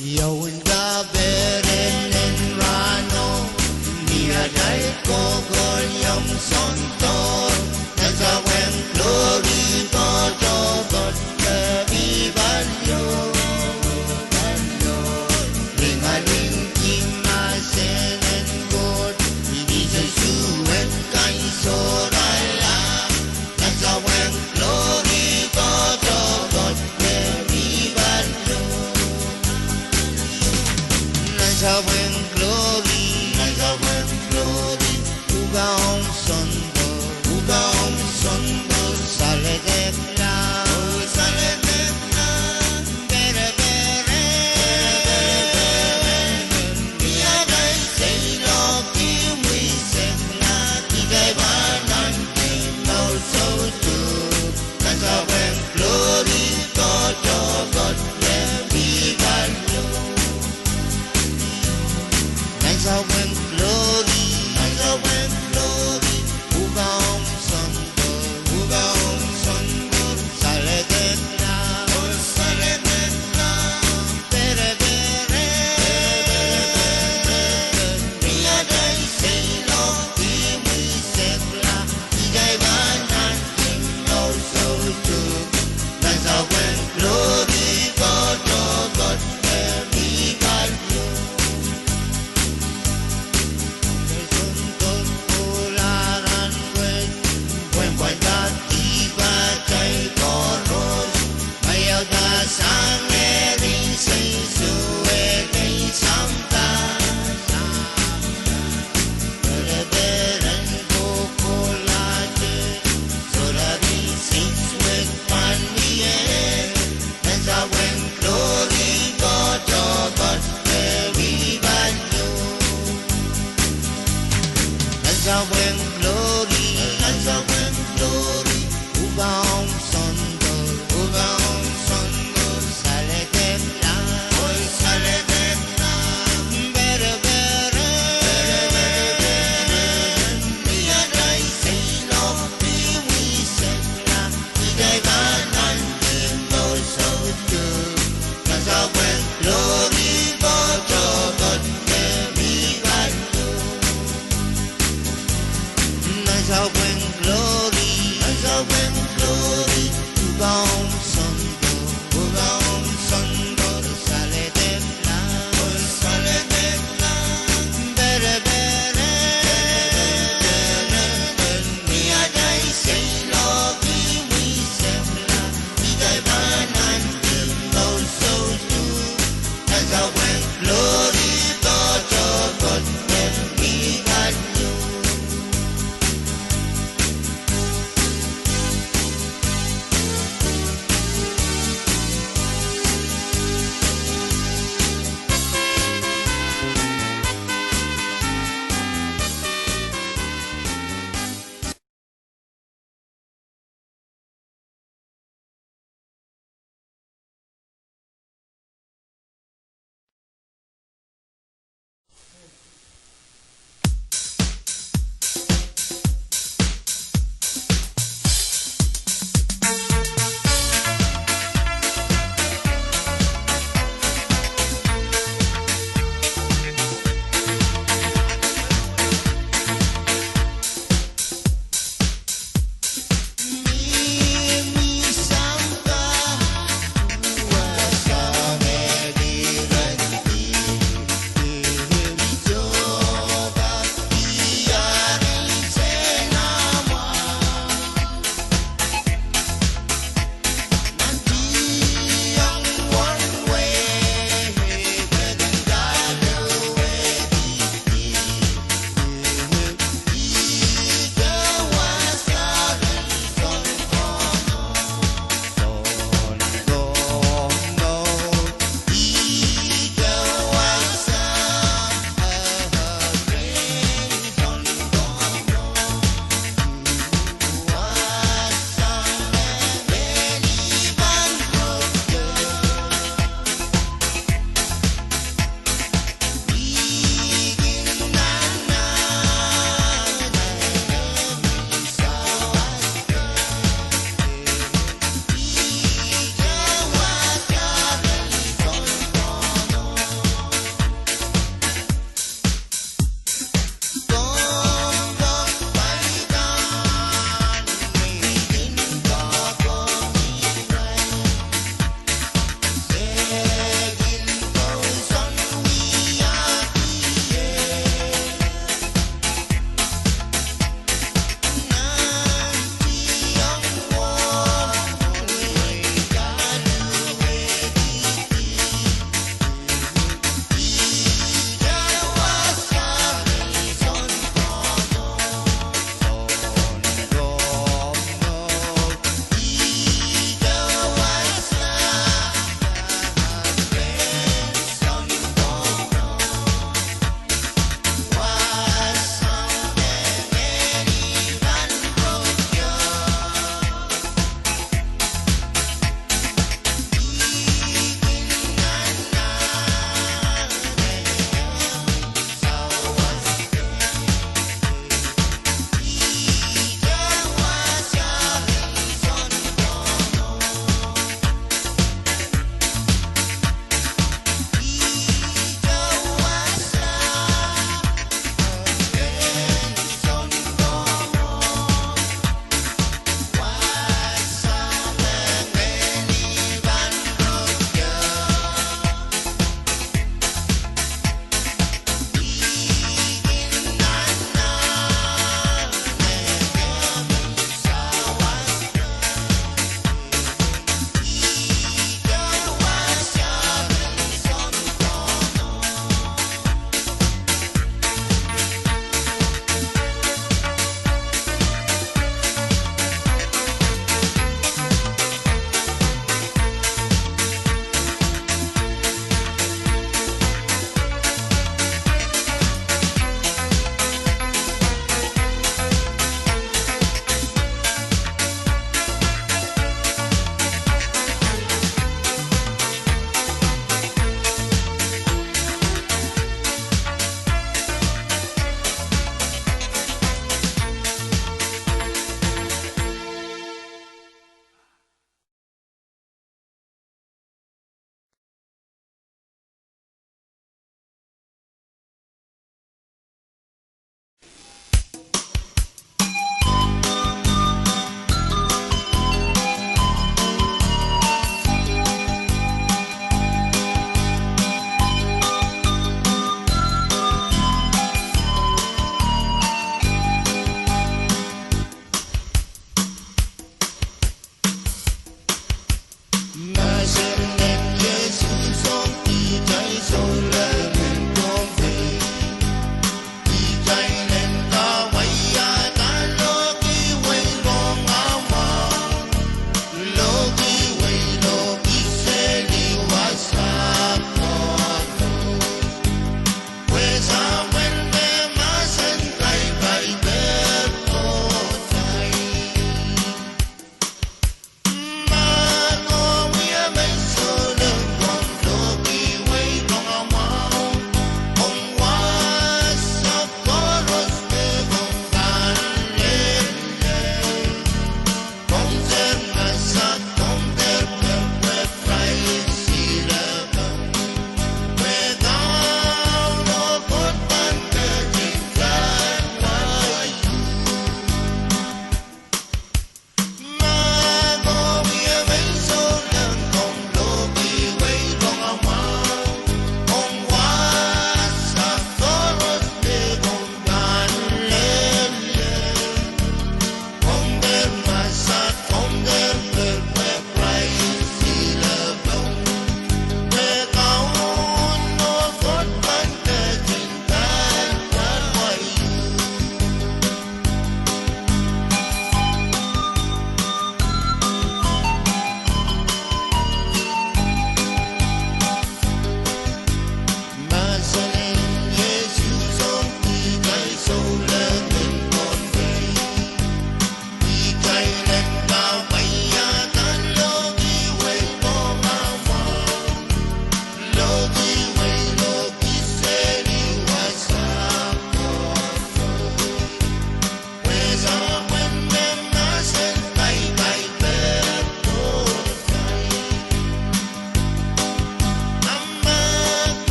Ia unsek peren en rahno, ni atail kohkohlahng soundor, nan sapwung glory tohto Koht me mi pahnio, pahnio. Lingaling ki mahsen en Koht, ni sehse en kain sohrala. Nan sapwung glory tohto Koht me mi pahnio. Nan sapwung glory, nan sapwung glory, pwukoa ong soundor, pwukoa ong soundor, saledekla, oh saledekla. Pereperen, pereperen, ni atail seiloak imwisekla, kitail pahn ahneki mour soutuk. Nan sapwung glory tohto Koht me mi pahnio. Nan sapwung glory, nan sapwung glory, pwukoa ong soundor, pwukoa ong soundor, saledekla, oh saledekla. Pereperen, pereperen, ni atail seiloak imwisekla, kitail pahn ahneki mour soutuk. Nan sapwung glory tohto Koht me mi pahnio. Soundor kohla rahn wet, pwehn pwainda dihp atail koaros, maiauda sang eri seiso ekei sampah. Pereperen kohkohlahte, sohrala seiso wet pahn mie. Nan sapwung glory tohto Koht me mi pahnio. Nan sapwung glory, nan sapwung glory, pwukoa ong soundor, pwukoa ong soundor, saledekla, oh saledekla. Pereperen, pereperen, ni atail seiloak imwisekla, kitail pahn ahneki mour soutuk. Nan sapwung glory tohto Koht me mi pahnio. Nan sapwung glory, nan sapwung glory, pwukoa ong soundor, pwukoa ong soundor, saledekla, oh saledekla. Pereperen, pereperen, ni atail seiloak imwisekla, kitail pahn ahneki mour soutuk.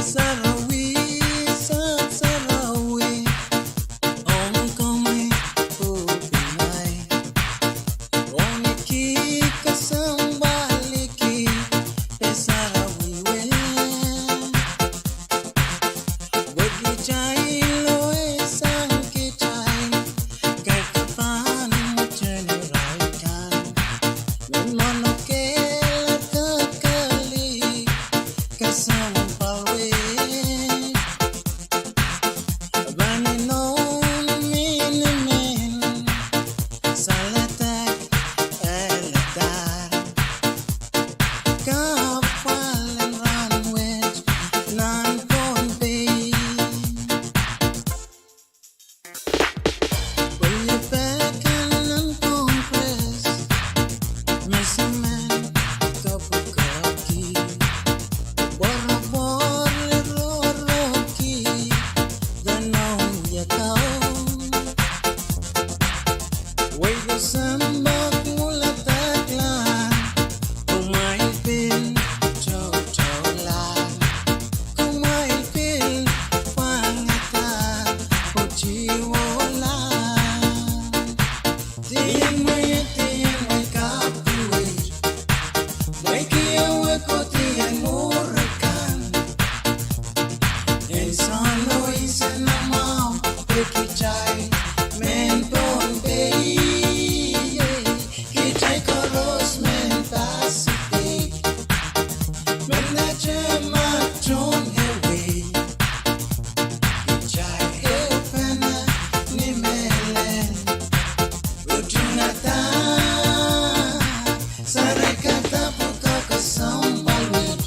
Sarawi, Sahm Sarawi, ong komwi pwupwin ahi. Ong ki kesempwal ki, pwe sarawi wet. Wekitail oh sang kitail, kaidehn pahn mwetehn irail kan. Mwohn mwohn oh kehlail, kakehlail, kesempwal wet. Pahn inon minimin, saledek elder, kahpwal en rahnwet nan Pohnpei. Wiepe kan nan Congress, me se men kapwukoahki, pworopwor rohrohki, de nohn wiekau. Wei kesempwal kuladekla, kumwail pil toutoula, kumwail pil pwangada, potiwola. Dien mwein, dien mwein kapwuwei, mwein kihong wekidien mwuri kan. Insenamwahu, wekitail mehn Pohnpei, kitail koaros mehn Pacific. Mendahte ma tohn ehu wehi, kitail ehupene ni mehlel. Utungada, sarekada pwukoa kesempwal wet.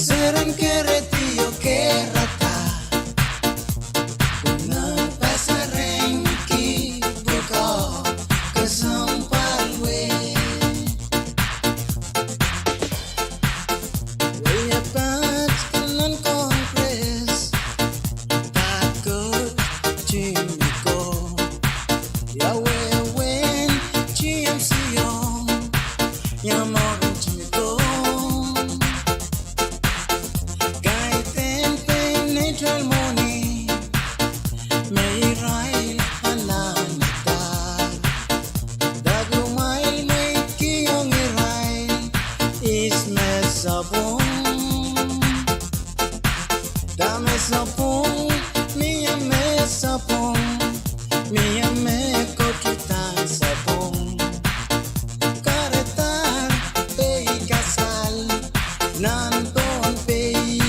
Seren kerehdi oh kehrada, pwehn pasarenki pwukoa kesempwal wet. Wiepe kan nan Congress, pahn Kot Timiko, ia wehwehn T M C ong, ia mwurin Timiko. Kaidehn pein neutral mwohni, me irail anahne dahl. Dah kumwail mwein kihong irail ihs me sapwung? Dahme sapwung, mie me sapwung, mie me kotudahn sapwung. Kahrehda pei kasal nan Pohnpei.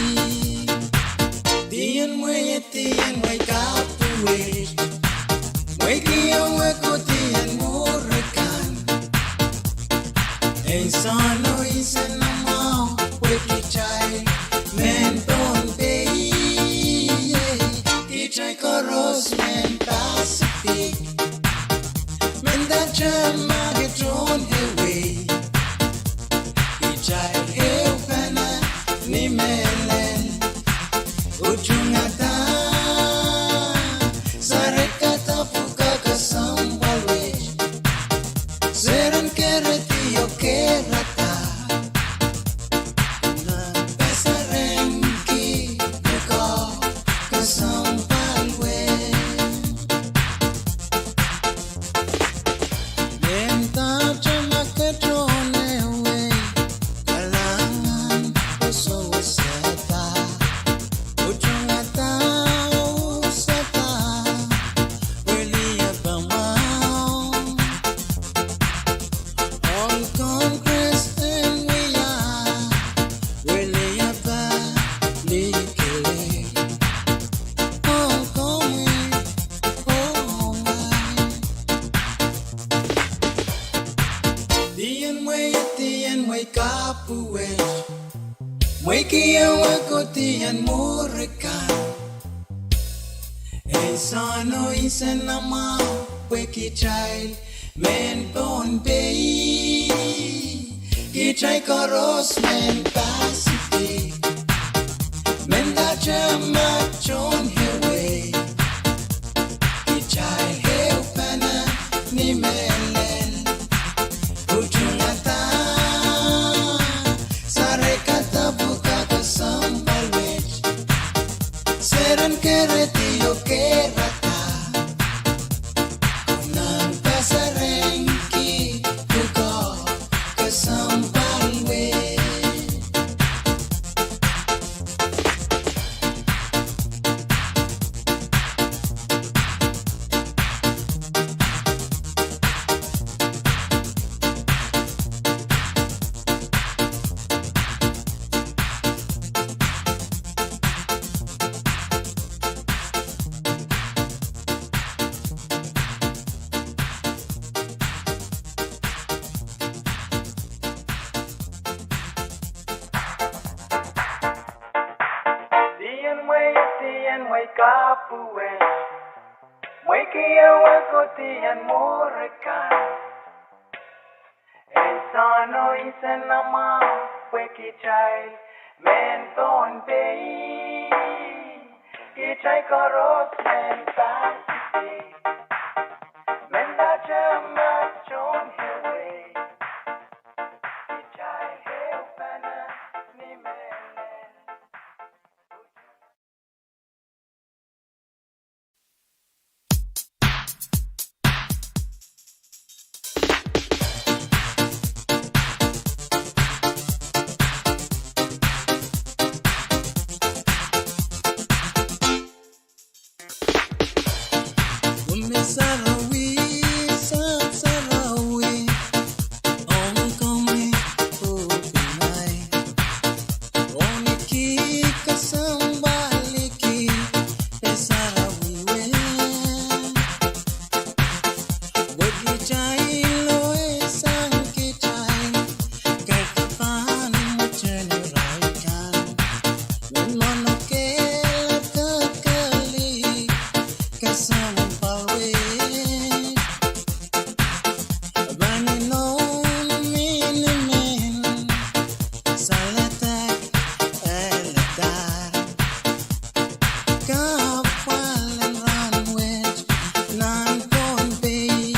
Dien mwein, dien mwein kapwuwei, mwein kihong wekidien mwuri kan. Insenamwahu, wekitail mehn Pohnpei, kitail koaros mehn Pacific. Mendahte ma tohn ehu wehi, kitail ehupene ni mehlel. Utungada, sarekada pwukoa kesempwal wet. Seren kerehdi oh kehrada, pahn pasarenki pwukoa kesempwal wet. Mendahte ma ke tohn ehu wehi, kalahngan oh sewesehda, utungada, usada, weliepe mwahu. Ohl Congress en wia, weliepe likelei. Ohl komwi, oh ngai. Dien mwein, dien mwein kapwuwei, mwein kihong wekidien mwuri kan. Insenamwahu, wekitail mehn Pohnpei, kitail koaros mehn Pacific. Mendahte ma tohn ehu wehi, kitail ehupene ni mehlel. Utungada, sarekada pwukoa kesempwal Kerehdi oh kehrada, nan pasarenki pwukoa kesempwal wet. Dien mwehi, dien mwehi kapwurehr, mwehi keieu kohdiong mwuhr akan. Ensano insenamwahu pwe kitail mehn Pohnpei, kitail koaros mehn Pacific, mendahte ma tohn ehuehu, kitail ehu pene ni mehlel. Wehwehn sarawi, sarawi, ong komwi oh pwunai. Ong ki kesempwaliki peh sarawi wet. Wehwehki kitail oh sang kitail, kaidehn pahn mwetehn irail kan. Mehn mohnokehla kekeli kesempwal wet. Pahn inou minimin, saledek, elder, kahpwal en rahn wet nan Pohnpei.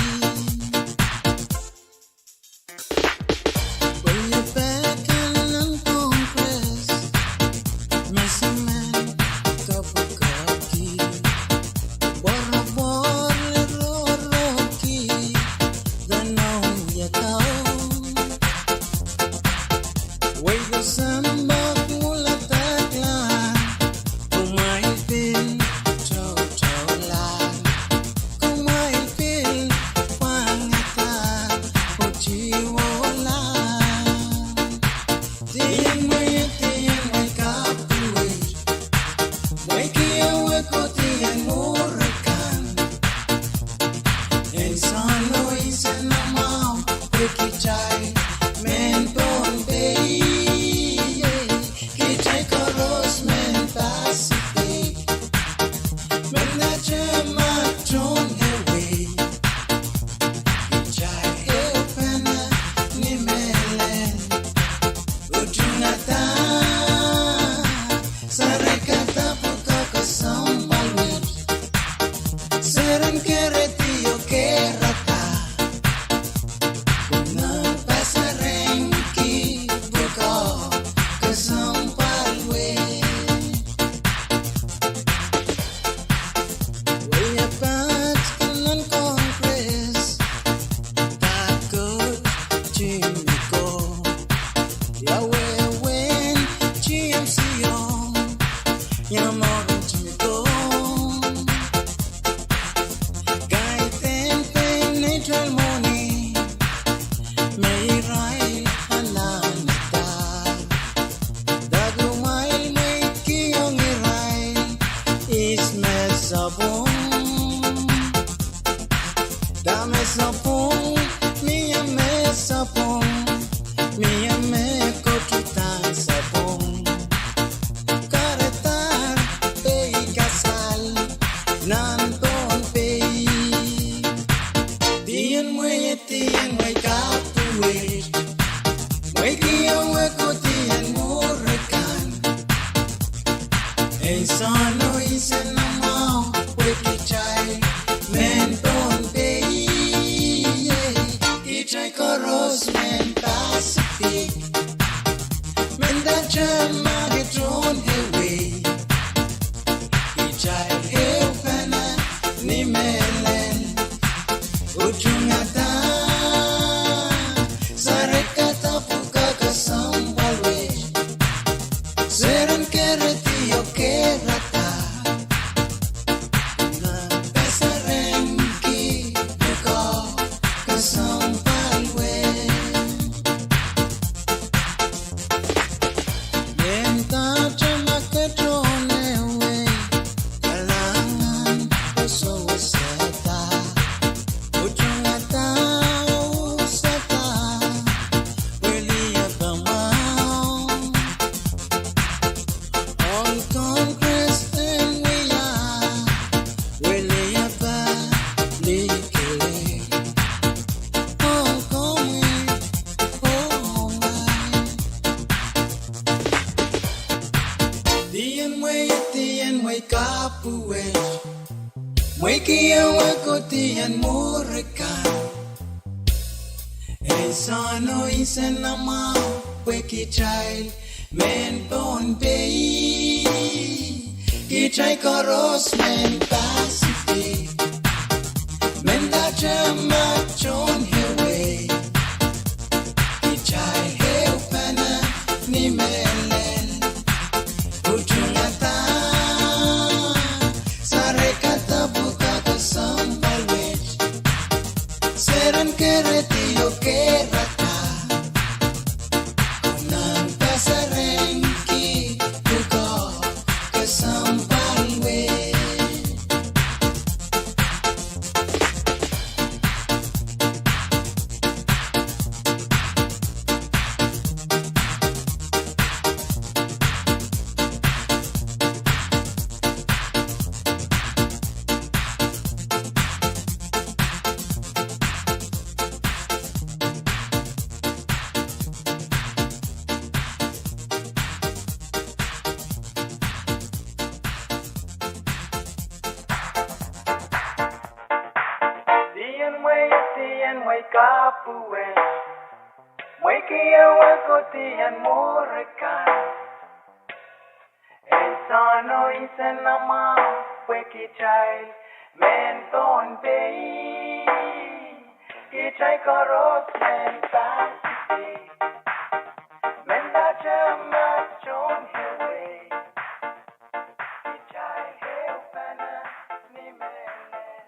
Pwe ie pahn kin nan Congress, me semen kapwukoahki, pworopwor rorohki, de nohn wiahda. Wehwehki soangen mwuladekla, kumwail pil toutoula, kumwail pil pwangada, oh tiwola. Dien mwehi, dien mwehi kapwurehr, mwehi keieu kohdiong mwuhr akan. Ensano insenamwahu pwe kitail mehn Pohnpei, kitail koaros mehn Pacific, mendahte ma tohn ehuehu, kitail ehu pene ni mehlel. Utung ada, sarekada pwukoa kesempwal wet. Seren kerehdi oh kehrada, nan pasarenki pwukoa kesempwal wet. Wia pat nan Congress, dahkot Jimmy Goh, ia wehwehn G M C ong, ia mwurin Jimmy Goh. Kaidehn pein neutral mwohni me irail anahne dahr. Dah kumwail mweidkihong irail ihs me sapwung? Dahme sapwung? Mie me sapwung, mie me kohdo nan sapwung. Kahrehdahr pehi kasal nan Pohnpei. Dien mwehi, dien mwehi kapwurehr, mwehi keieu kohdiong mwuhr akan. Ensano insenamwahu pwe kitail mehn Pohnpei, kitail koaros mehn Pacific, mendahte ma tohn ehuehu, kitail Ong Congress en wia, weliapa likele. Ong komwi, ong ngai. Dien mwehi, dien mwehi kapwuwet. Mwehi kiewe ko dien mwuri kan. Ei sohno insenamwahu pwe kitail mehn Pohnpei. Kitail koaros mehn Pacific. Mendahte ma tohn ehuehu. Kitail ehupene ni mehlel. Utung ada, sarekada pwukat kesempwal wet. Seren keredi oh kerada. Konehng pahn serengki pwukoa kesempwal wet. Dien mwehi, dien mwehi kapwuwet. Mwehi kiewe ko dien mwuri kan. Ei sohno insenamwahu pwe kitail mehn Pohnpei. Kitail koaros mehn Pacific. Mendahte ma tohn ehuehu. Kitail ehupene ni mehlel.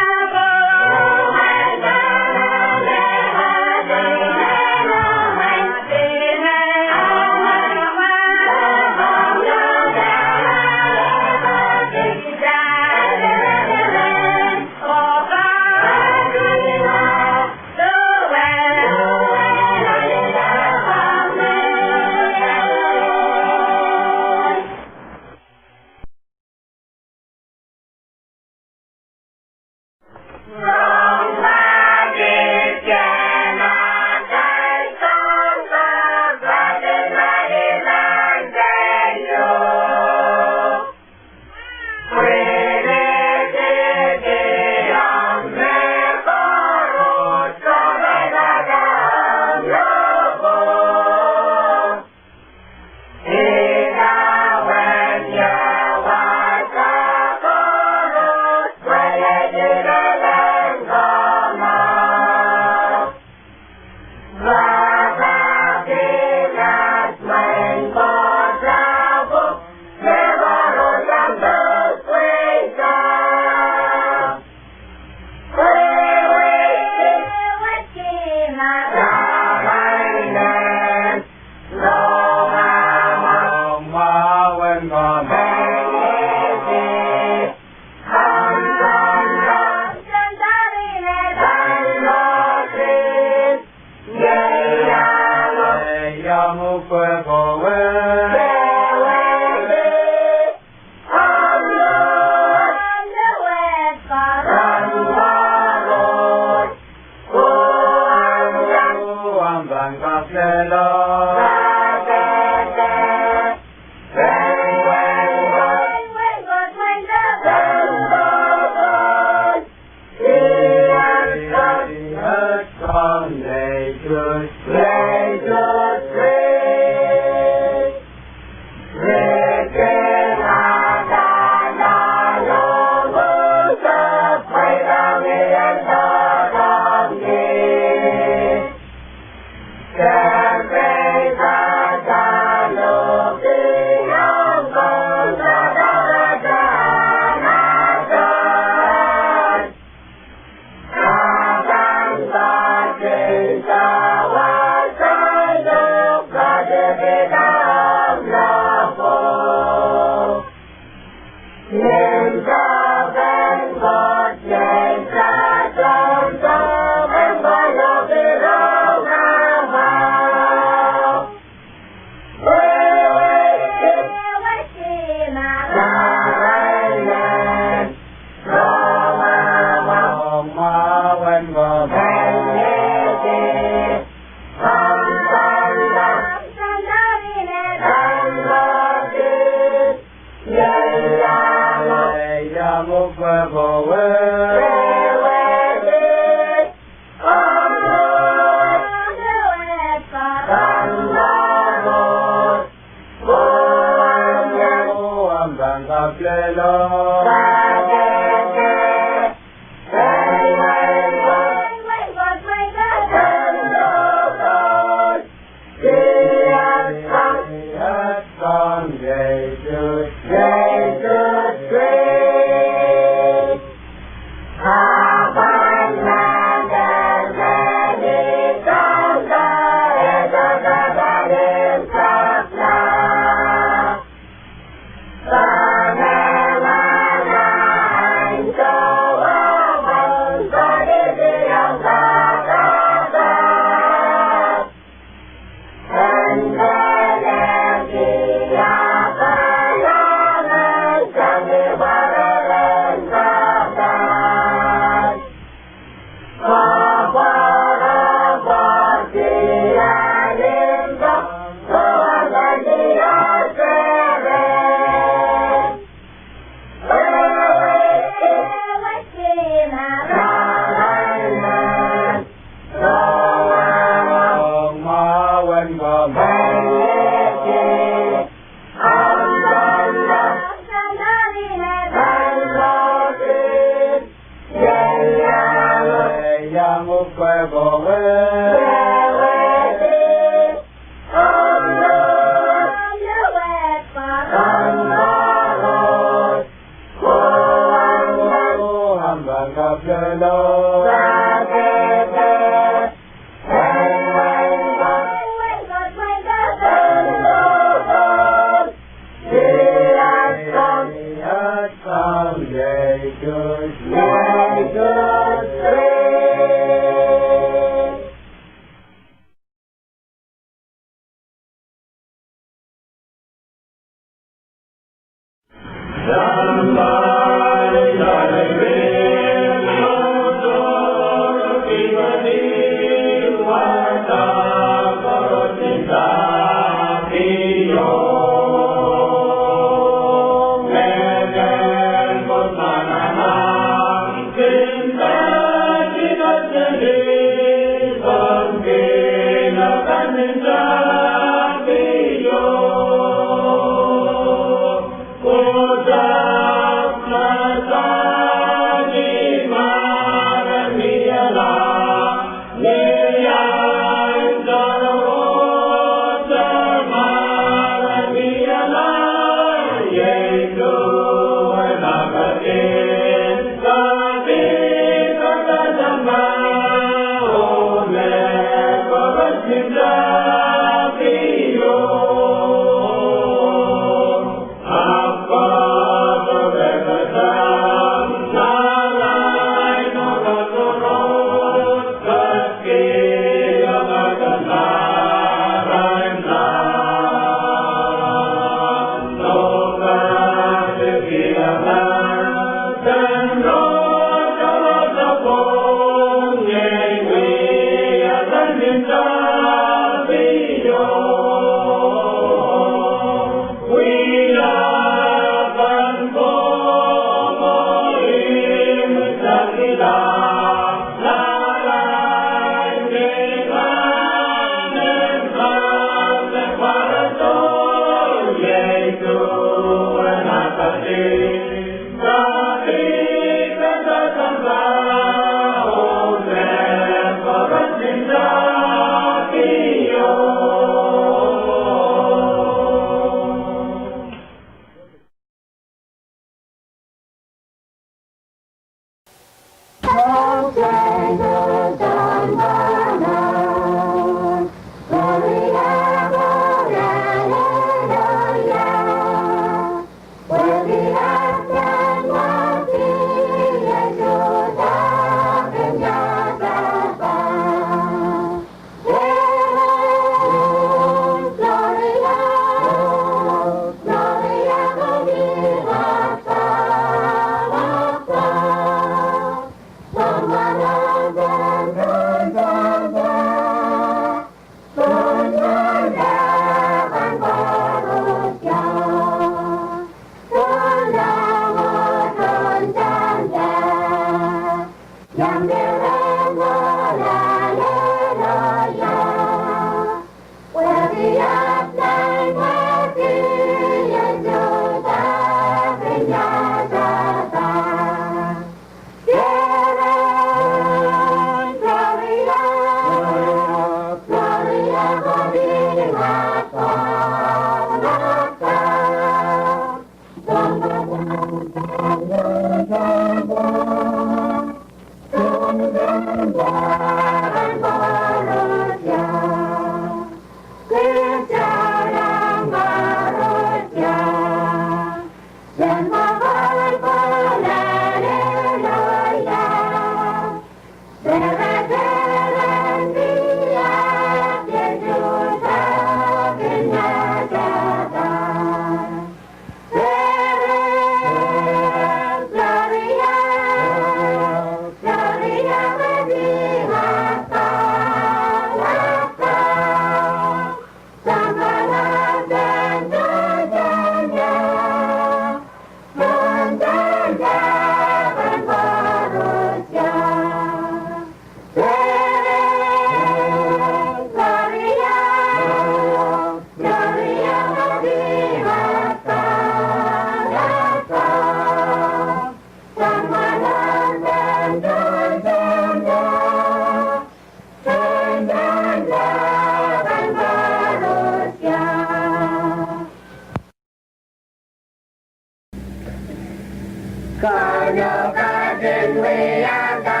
Kauno ketin wiahda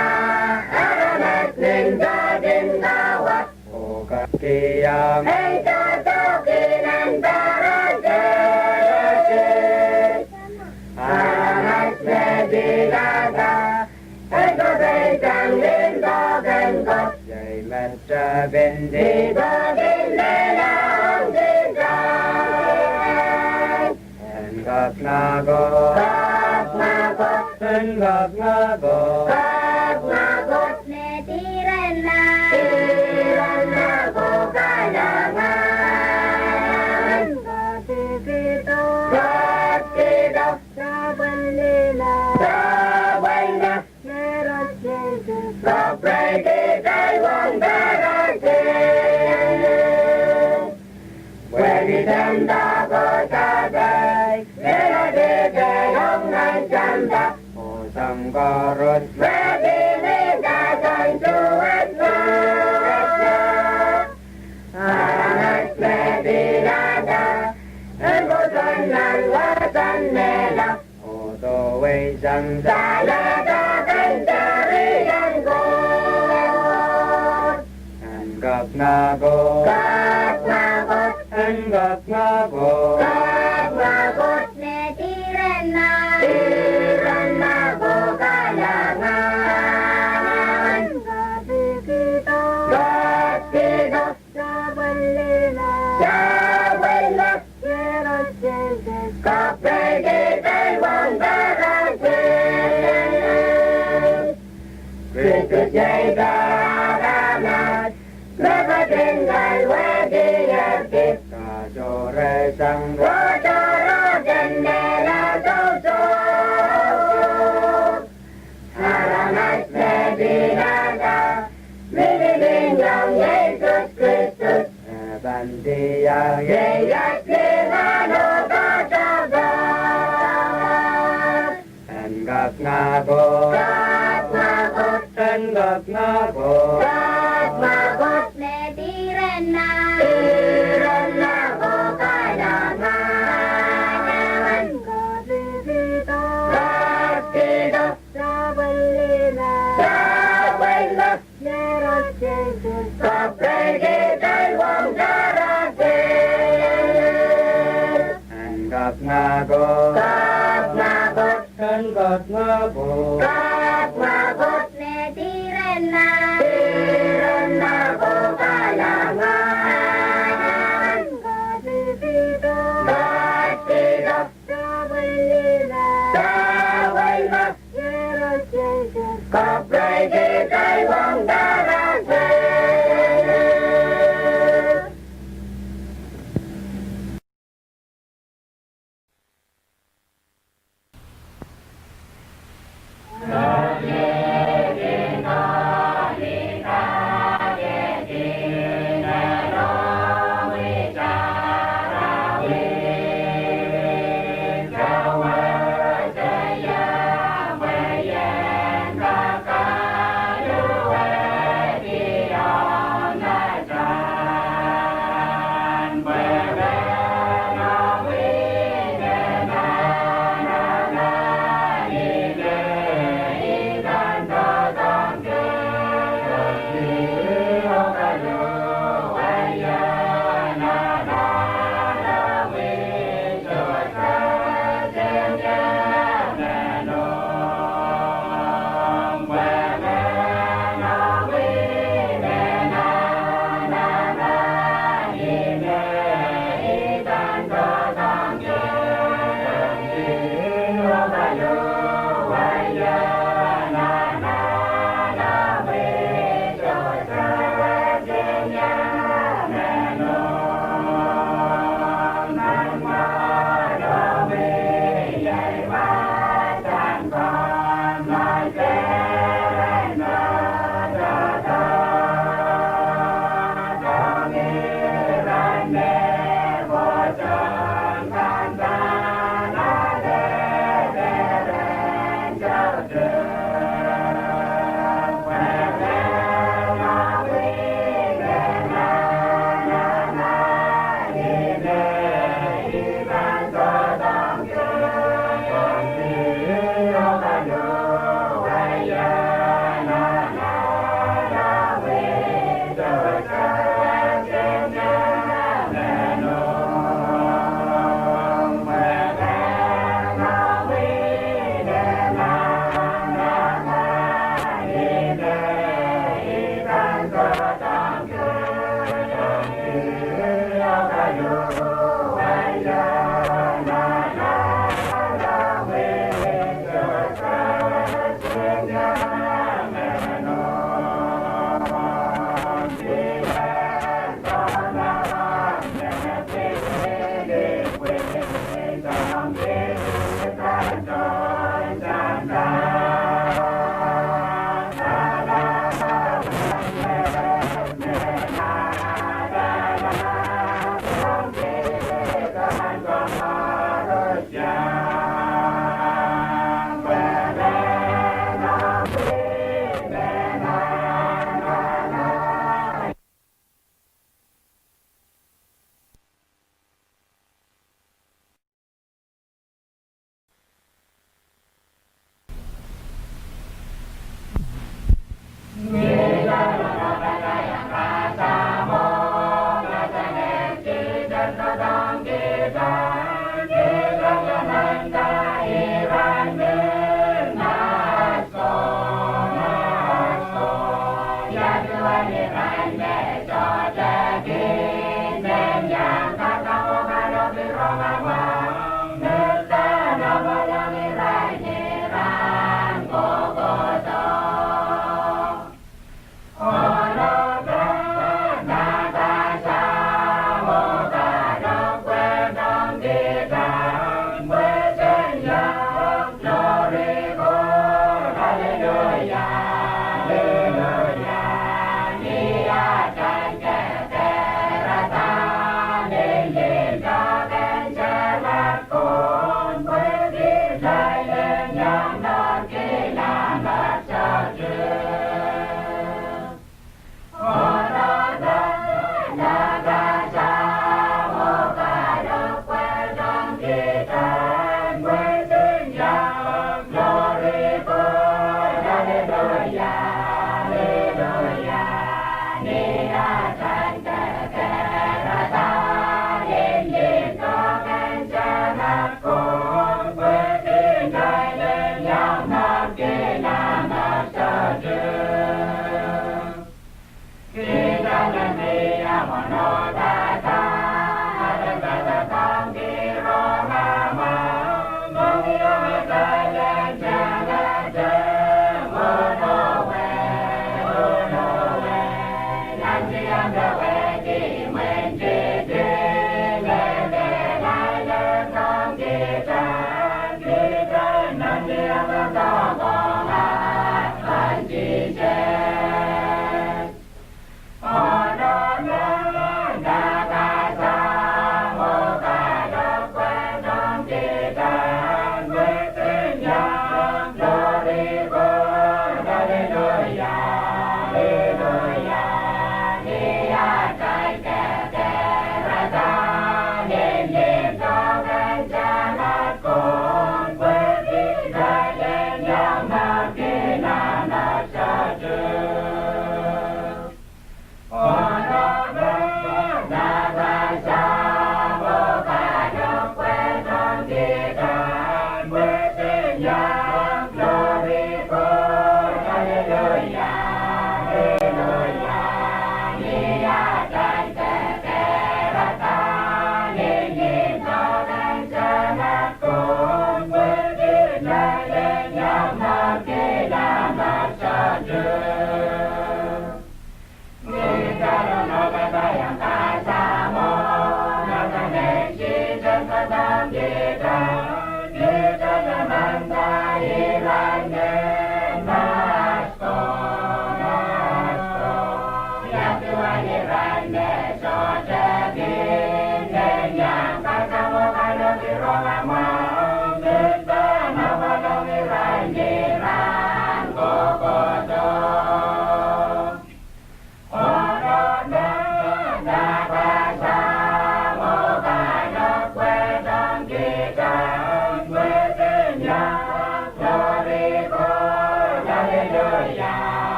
aramas nin ketin kawa. Oh katiang, ei tohtohki nan pahrek. Aramas me pilada, en koasoia sang limpoak en Koht. Iei met pahn dipwokin mehla ong Sises. En kak ngako. Kak ngako. En kak ngako. Kak ngako. Me diren ma. Diren ma ko kalahngan. Kohdihdo. Kohdihdo. Sapwellime. Sapwellime. Koapwreikihda ong pahrek. Pwehki sampah ko sapahl, mehlel dihdo ong nan sampah. Oh sang koaros, pwehki mihla sang suwed. Aramas me pilada, en pwoson nan wahdan mehla. Oh dohwei sang salada kan tarian Koht. En kak ngako. Kak ngako. En kak ngako. Kak ngako. Me diren ma. Diren ma ko kalahngan. Kohdihdo. Kohdihdo. Sapwellime. Sapwellime. Koapwreikihda ong pahrek. Kristus iei pahn aramas me ketin kalwehdi epdi. Katohre sang. Katohrohr en mehla souso. Aramas me pilada, mihmi mihmi ong Sises Kristus. E pahn diar. Iei iet lingan oh kasapahl. En kak ngako. Kak ngako. En kak ngako. Kak ngako. Me diren ma. Diren ma ko kalahngan. Kohdihdo. Kohdihdo. Sapwellime. Sapwellime. Koapwreikihda ong pahrek. En kak ngako. Kak ngako. En kak ngako. Kak ngako. Me diren ma. Diren ma ko kalahngan. Kohdihdo. Kohdihdo. Sapwellime. Sapwellime. Koapwreikihda ong pahrek.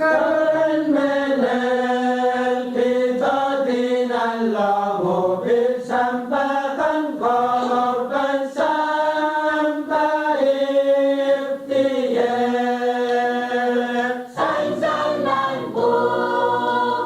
Karen mehlel pil doadoahk nanleng oh pil sampah kan komour kan sampah ipwidi. Sansal nan pwuhk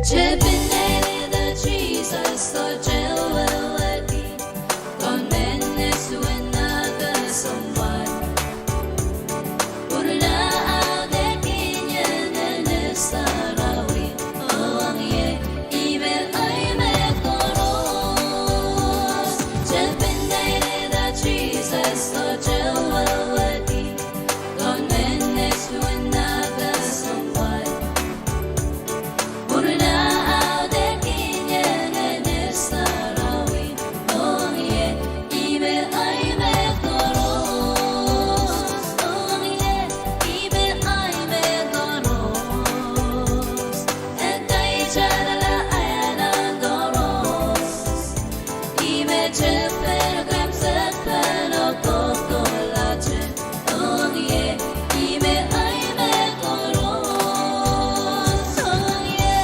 Tepin neilihda Sises sohte wehwehki, Kauno men e suwed nan kesempwal. Pwurehng audehkin Ngehn Sarawi, oh ie, ih me ei mehkoaros. Tepin neilihda Sises sohte wehwehki, Kauno men e suwed nan kesempwal. Pwurehng audehkin Ngehn Sarawi, oh ie, ih me ei mehkoaros. Oh ie, ih me ei mehkoaros. E kaitarala ahi anahn koaros. Ih me tepen kaimwisekpen oh kohkohlahte. Oh ie, ih me ei mehkoaros. Oh ie,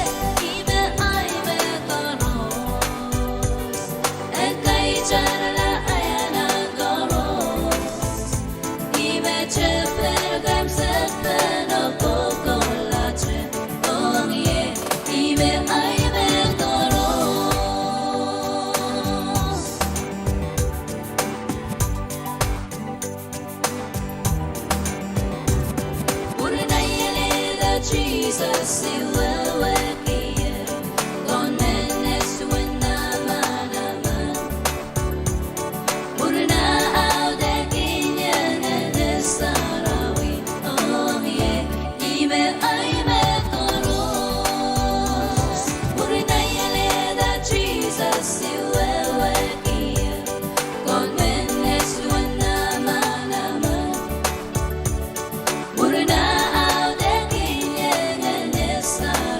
ih me ei mehkoaros. E kaitarala ahi anahn koaros. Ih me tepen kaimwisekpen oh kohkohlahte. Oh ie, ih me ei mehkoaros. Pwurehng neilihda Sises wehwehki, Kauno men e suwed nan manaman. Pwurehng audehkin Ngehn Sarawi, oh ie, ih me ei mehkoaros. Pwurehng neilihda Sises wehwehki, Kauno men e suwed nan manaman. Pwurehng audehkin Ngehn Sarawi.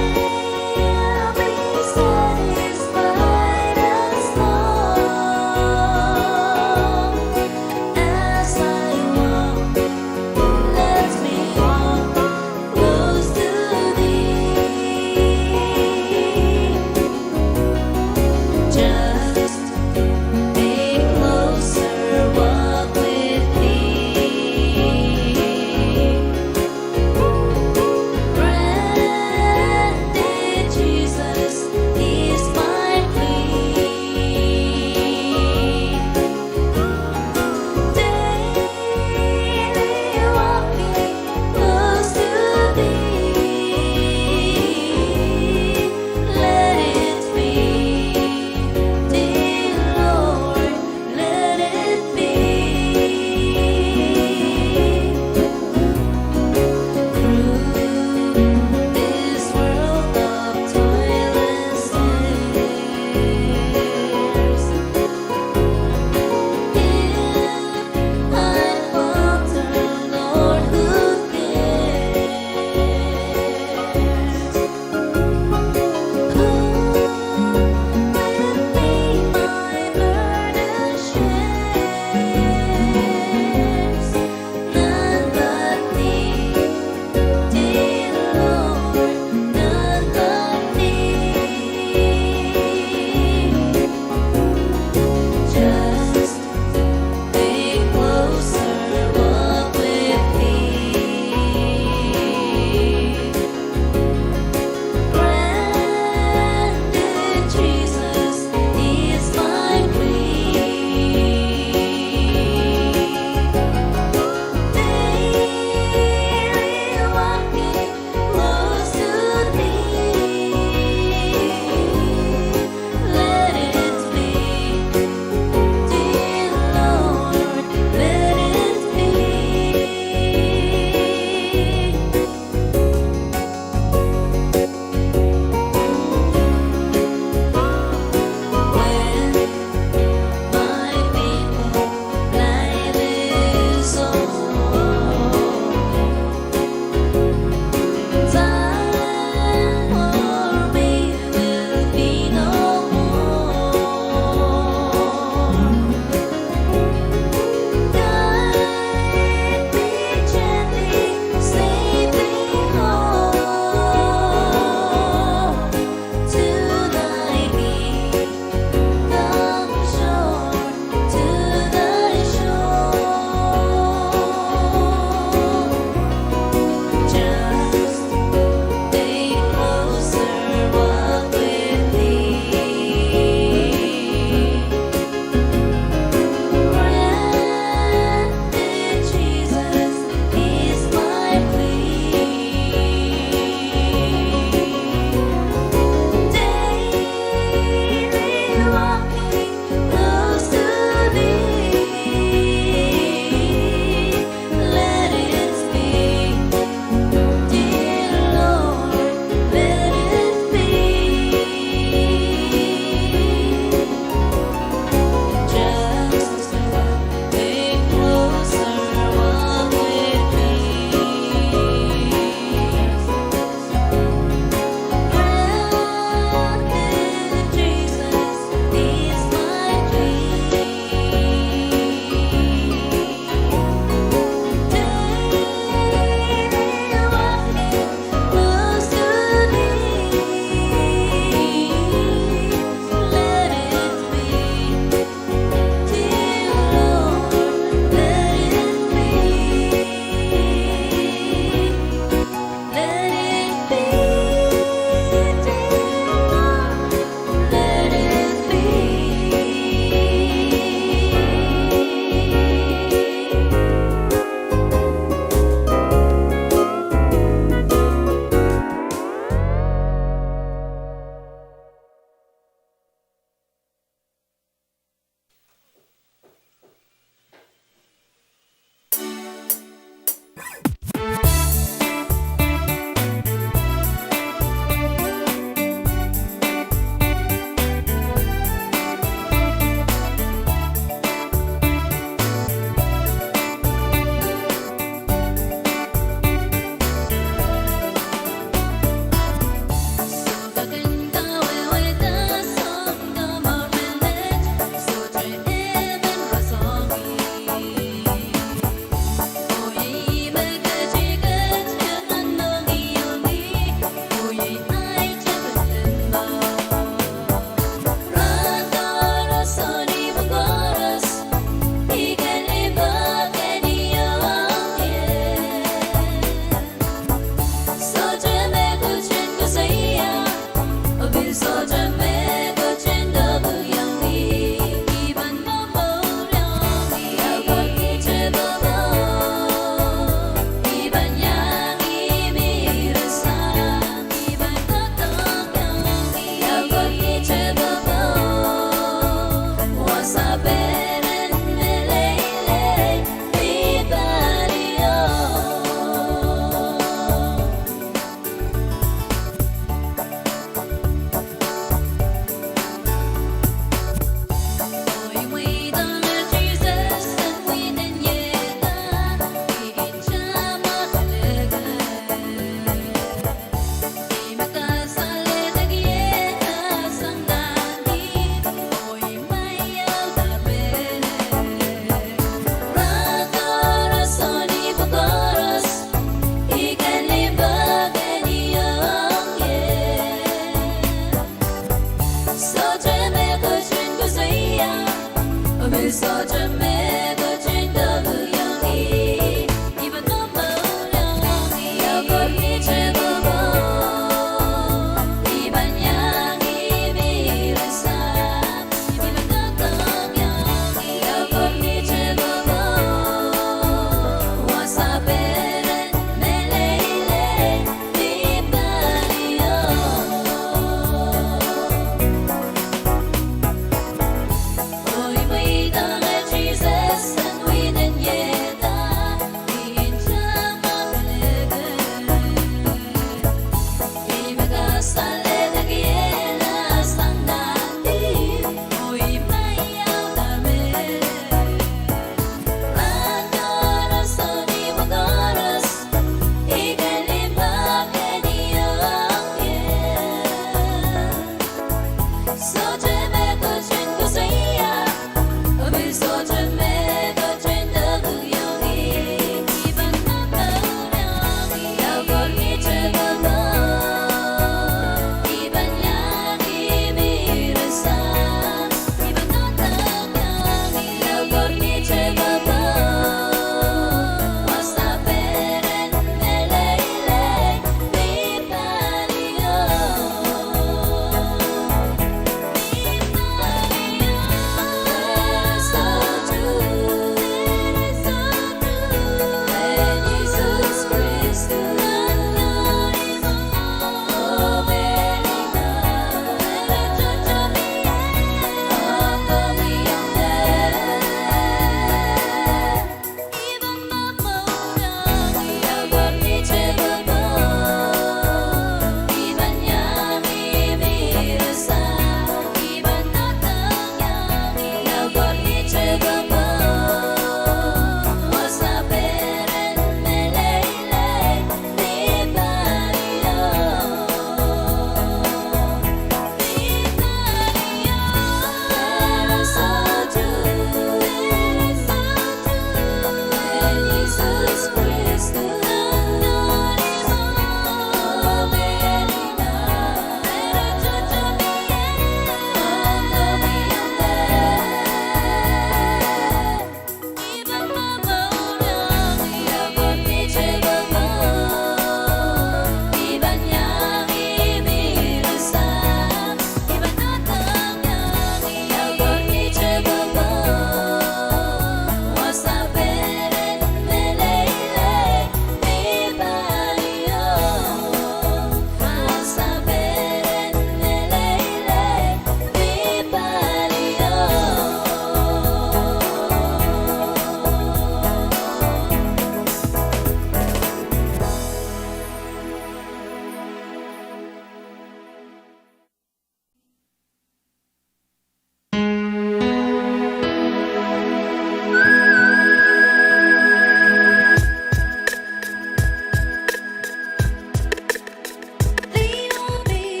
Lean on me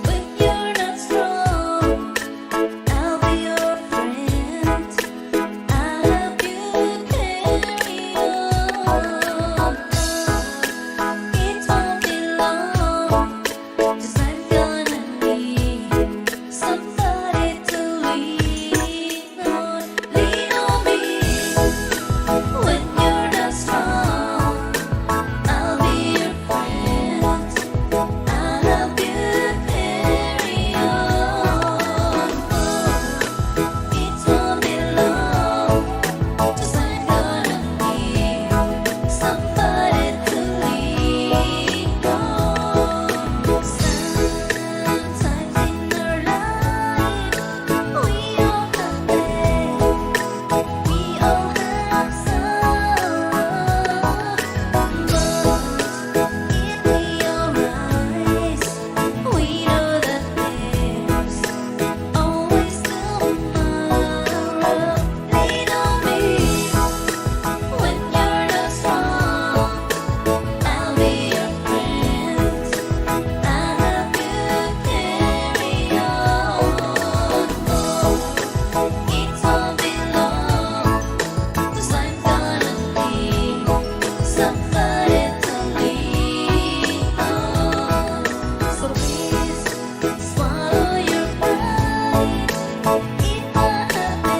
when you're not strong. I'll be your friend. I'll help you carry on. It won't be long. Just I'm gonna need somebody to lean on. Lean on me when you're not strong. I'll be your friend. I'll help you carry on. It won't be long. Just I'm gonna need somebody to lean on. Sometimes in our life, we all have faith, we all have some. But if we all rise, we know that there's always tomorrow. Lean on me when you're not strong. I'll be your friend. I'll help you carry on. It won't be long. Just I'm gonna need somebody to lean on. So please swallow your pride. If I have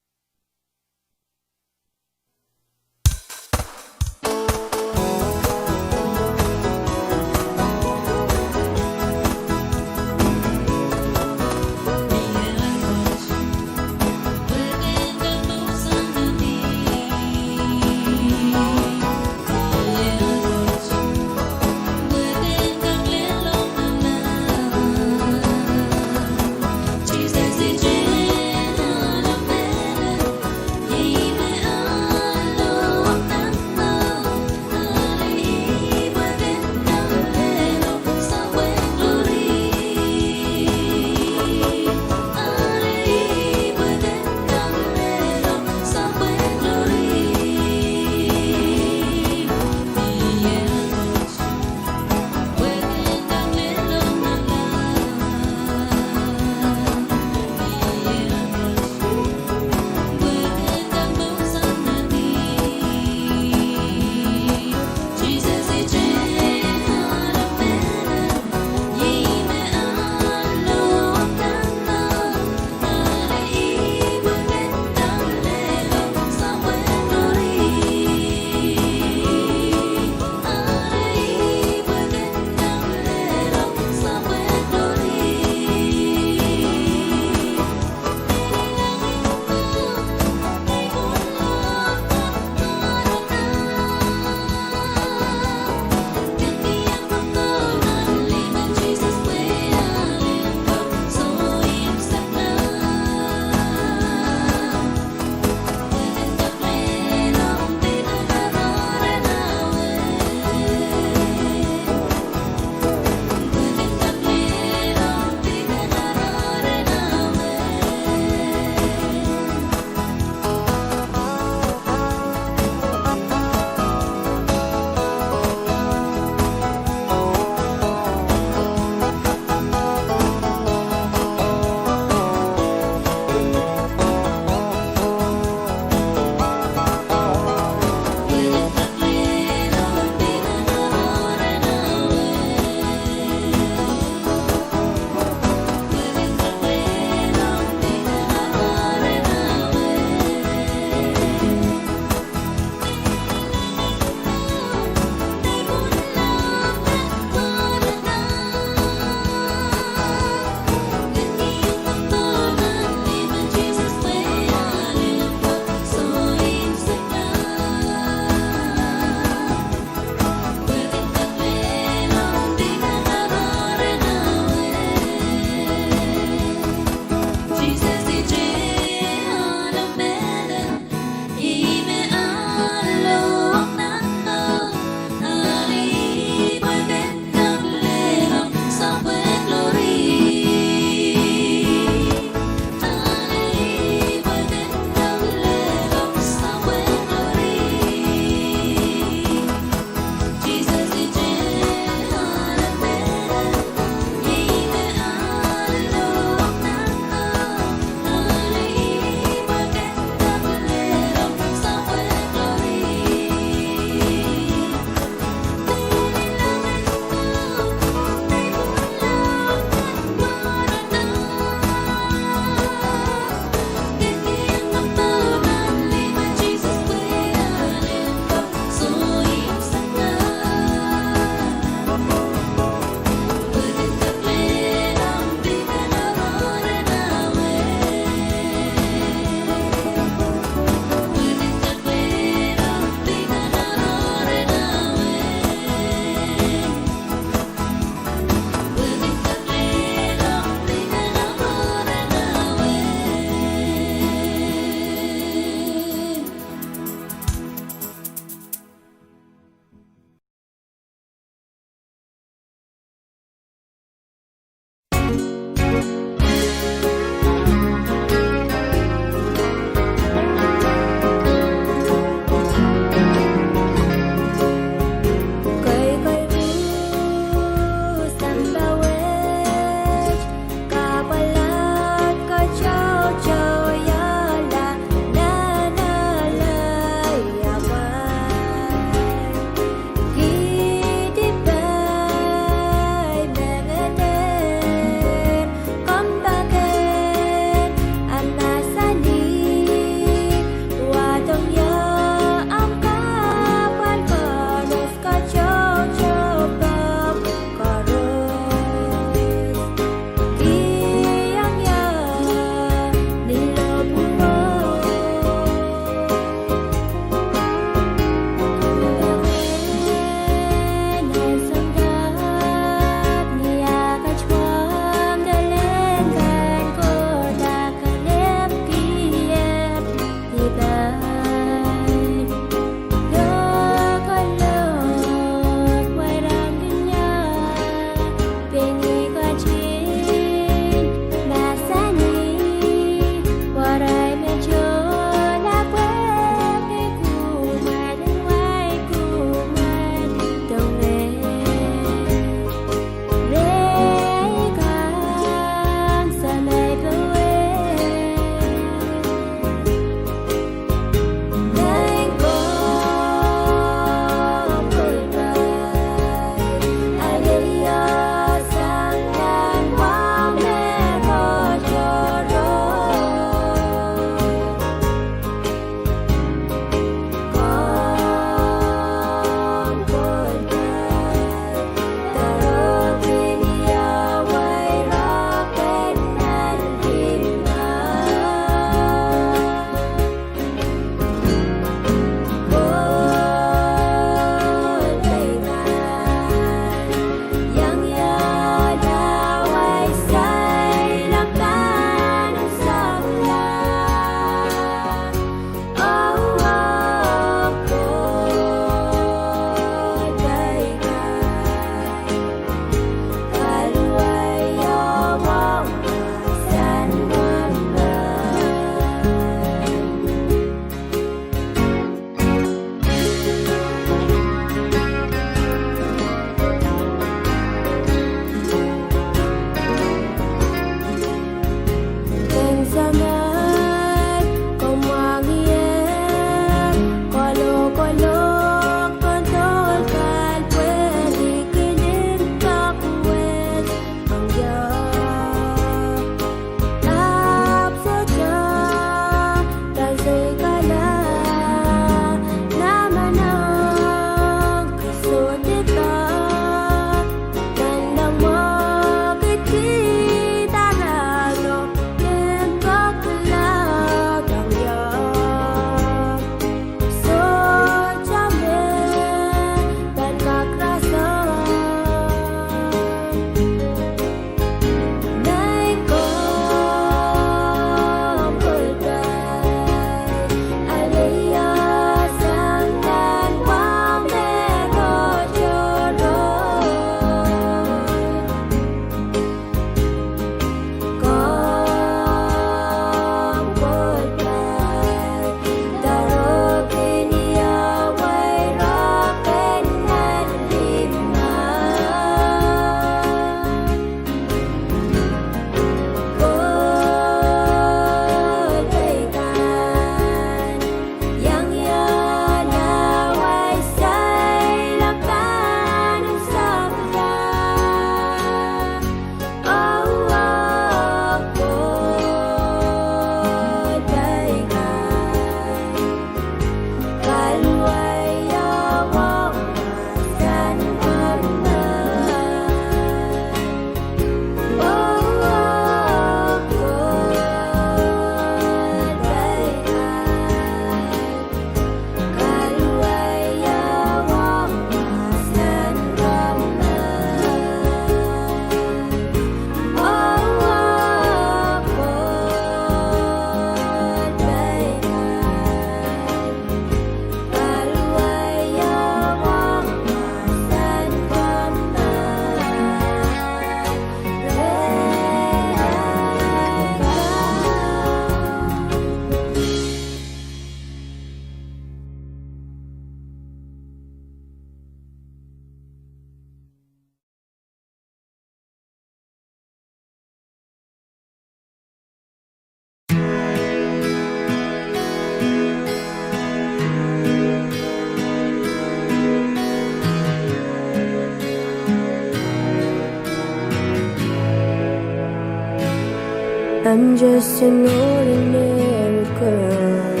I'm just an ordinary girl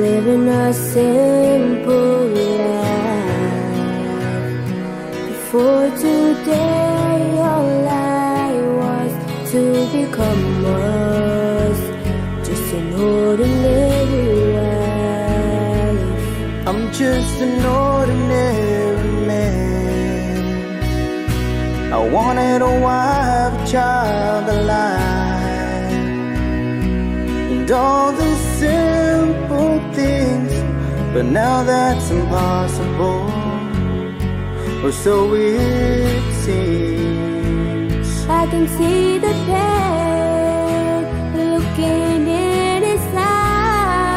living a simple life. Before today, all I was to become was just an ordinary wife. I'm just an ordinary man. I wanted a wife, a child, a life, and all the simple things, but now that's impossible, or so it seems. I can see the pain looking in his eyes,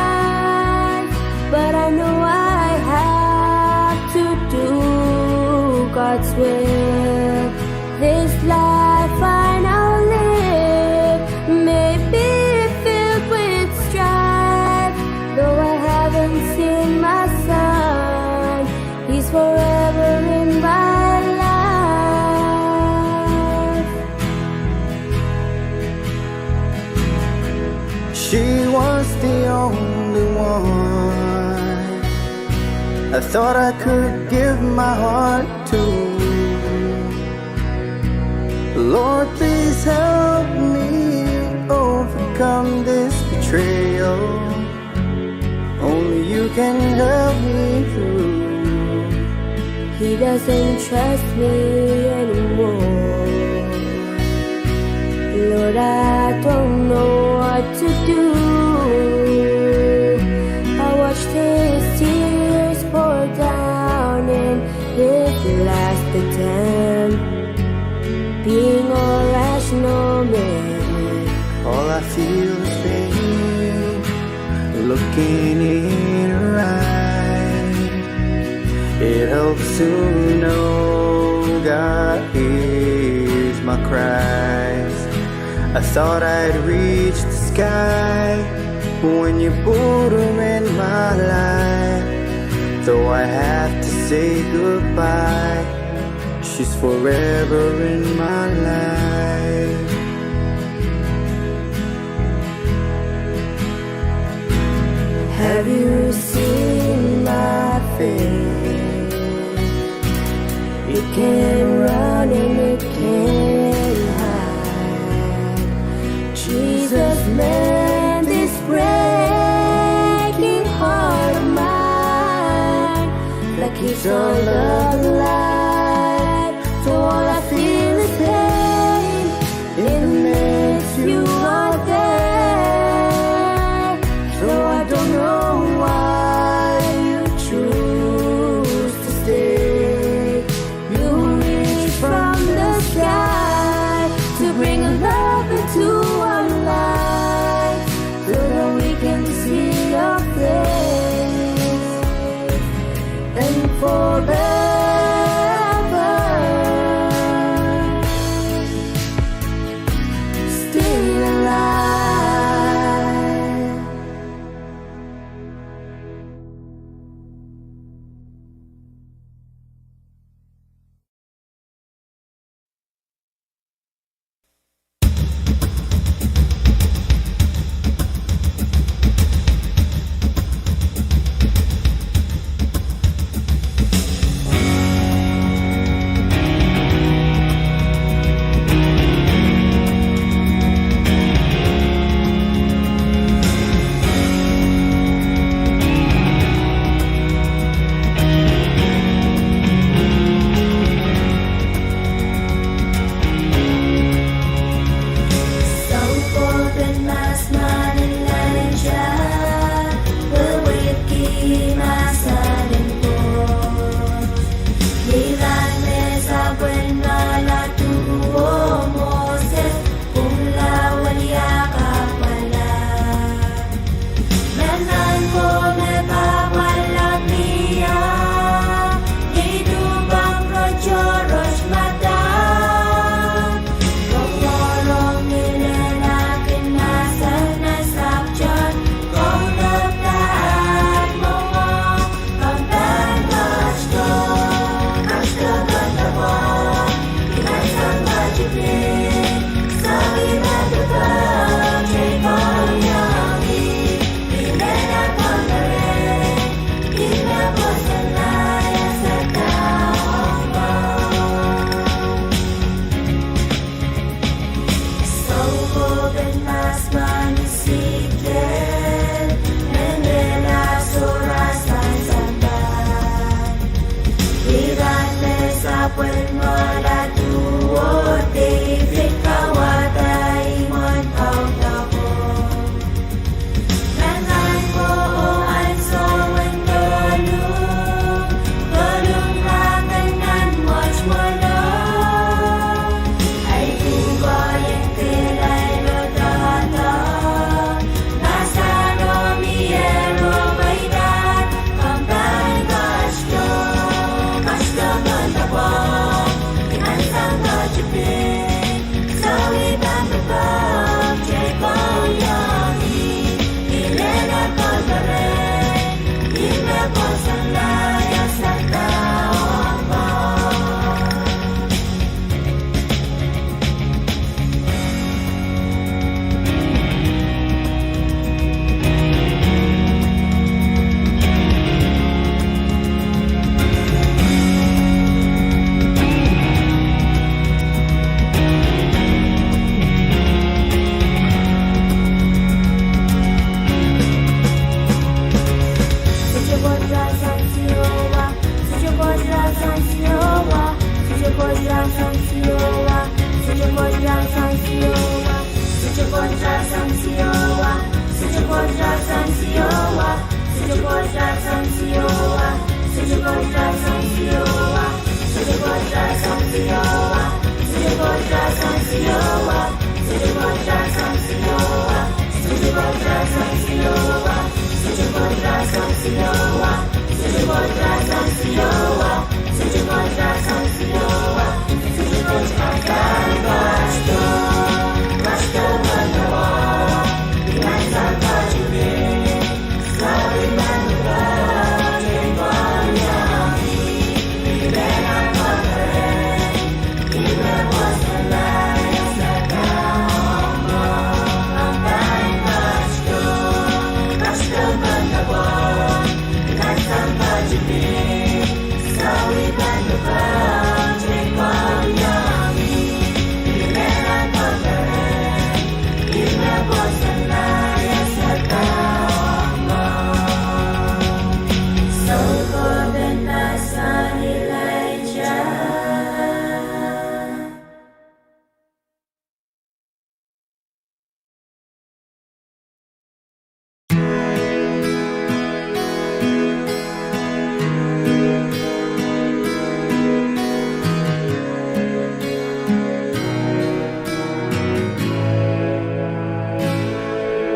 but I know I have to do God's will. This life I now live may be filled with strife, though I haven't seen my son, he's forever in my life. She was the only one I thought I could give my heart to. Lord, please help me overcome this betrayal. Only you can help me through. He doesn't trust me anymore. Lord, I don't know what to do. I watched his tears pour down in his last attempt, being all rational man. All I feel is pain looking in her eyes. It helps to know God hears my cries. I thought I'd reach the sky when you put her in my life. Though I have to say goodbye, she's forever in my life. Have you seen my face? It can't run and it can't hide. Jesus mend this breaking heart of mine. Like he's all of life, so all I feel is pain. It means you are there, so I don't know why you choose to stay. You reach from the sky to bring love into our life, so that we can see your face. And for better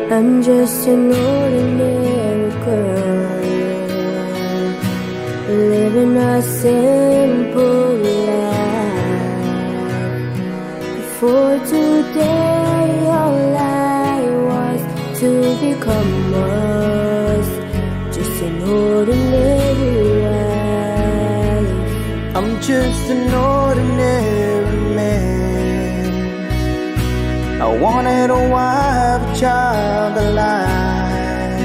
I'm just an ordinary girl living a simple life. Before today, all I was to become was just an ordinary wife. I'm just an ordinary man. I wanted a wife, a child, a life,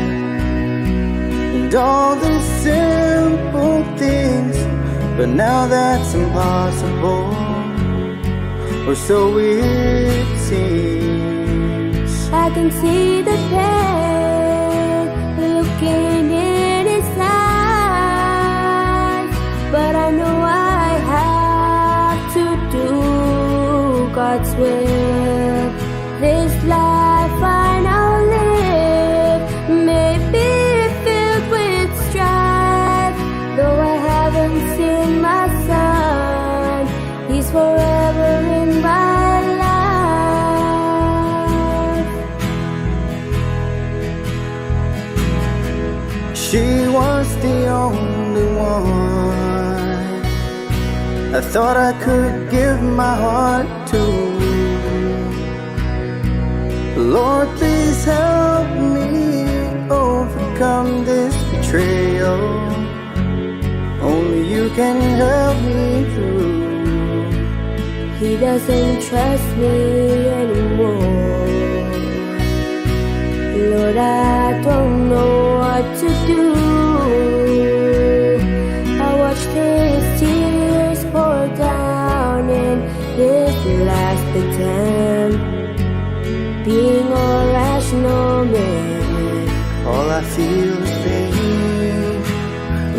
and all the simple things, but now that's impossible, or so it seems. I can see the pain looking in his eyes, but I know I have to do God's will. This life I now live may be filled with strife, though I haven't seen my son, he's forever in my life. She was the only one I thought I could give my heart to. Lord, please help me overcome this betrayal. Only you can help me through. He doesn't trust me anymore. Lord, I don't know what to do. I watched his tears pour down in his last attempt, being all rational man. All I feel is pain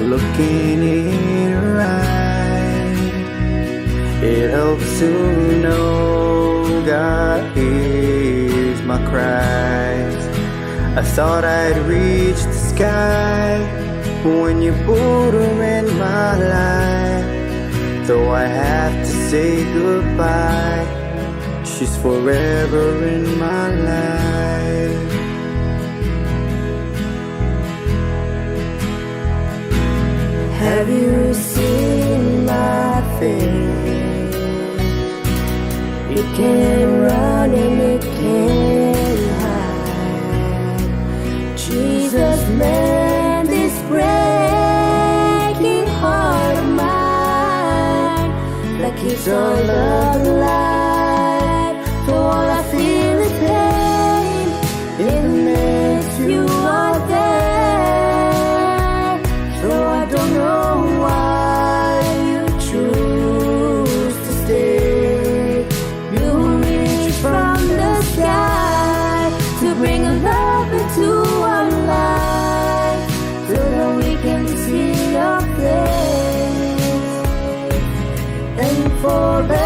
looking in her eyes. It helps to know God hears my cries. I thought I'd reach the sky when you put her in my life. Though I have to say goodbye, she's forever in my life. Have you seen my face? It can't run and it can't hide. Jesus mend this breaking heart of mine that keeps on loving life. Though all I feel is pain, it means you are there. Though I don't know why you choose to stay, you reach from the sky to bring a love into our life, so that we can see your face and forever.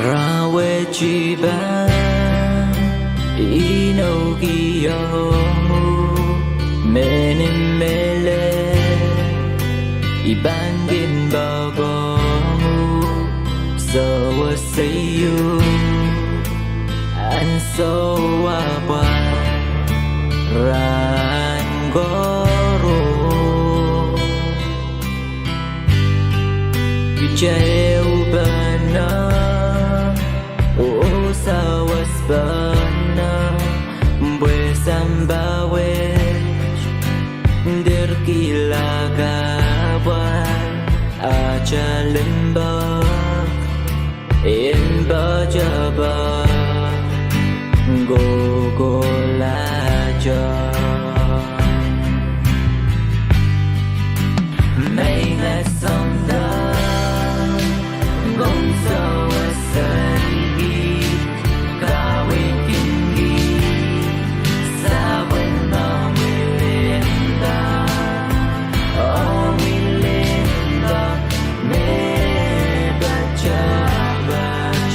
Rahnwet I pahn inoukihong uhk mehn I mele, I pahn kin poakohng uhk sewese ieu ansou apwal rahn koaros. Kitail ehupene oh sawaspene pwe sampah wet, dirkihla kahpwal atail limpoak en poatopoat kohkohlahte. Meinga sounpar, komw sewesei kiht, kaweidki kiht, sapwellime limpoak, omwi limpoak me poatopoat.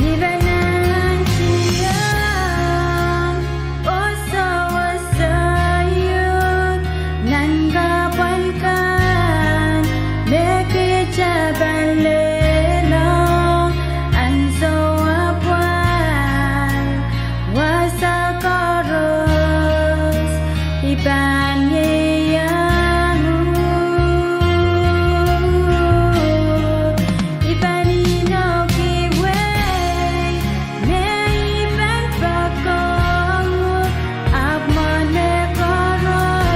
I pahn nantihong oh sewesei uhk nan kahpwal kan me kitail pahn lelong ansou apwal. Wasa koaros I pahn ieiang uhk, I pahn inoukihong uhk me I pahn poakohng uhk, ahpw mwohn mehkoaros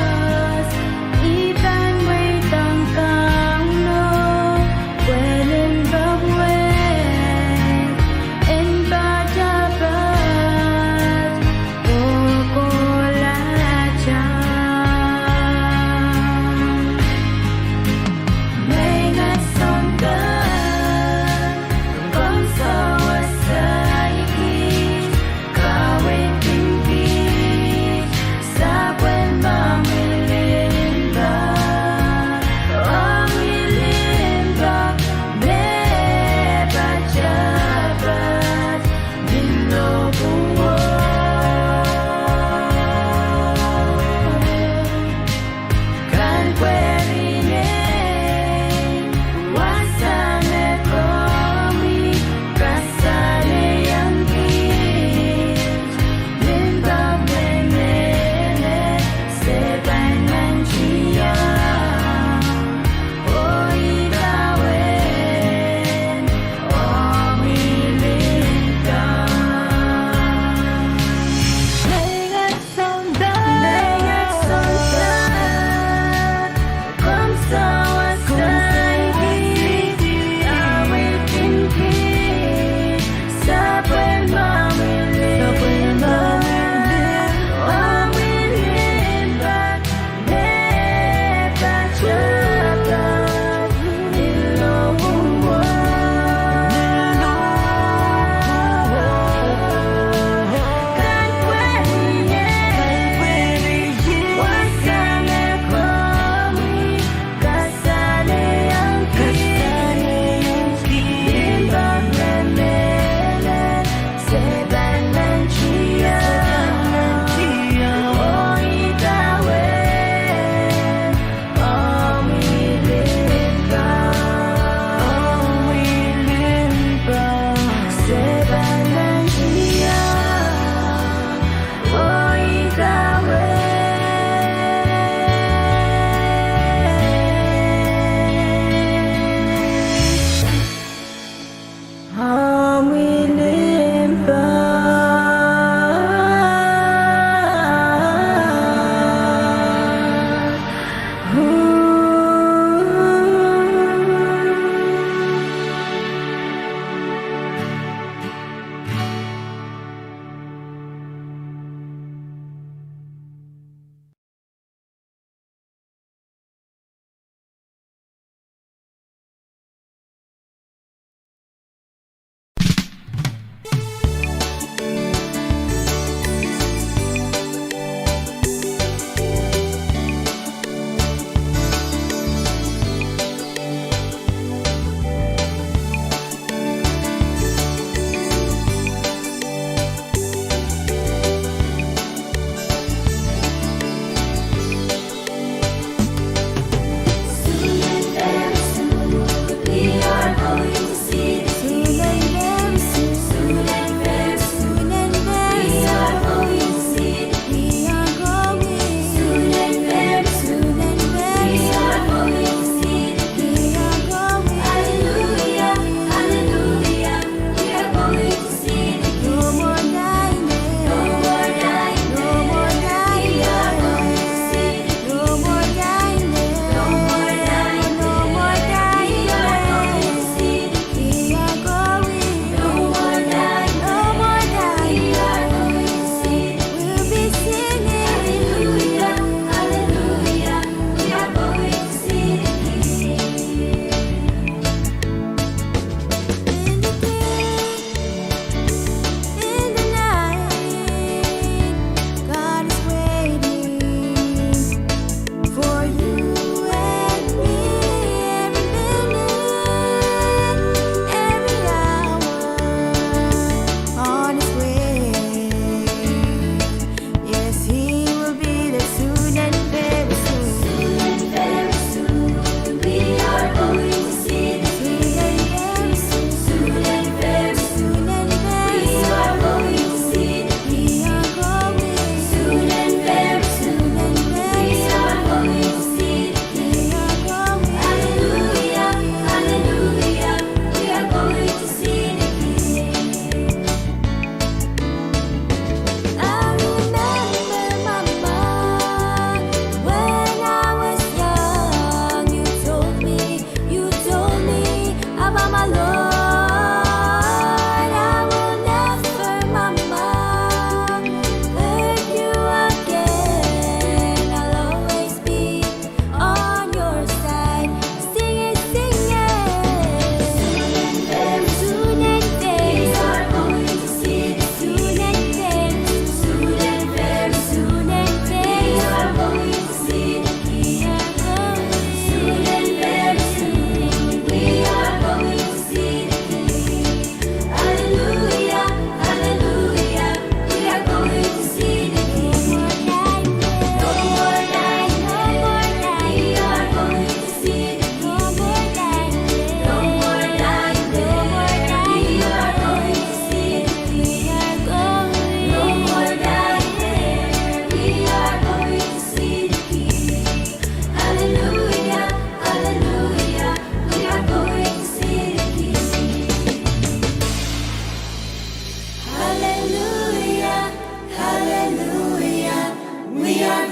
I pahn mweidohng Kauno, pwe limpoak wet en poatopoat kohkohlahte.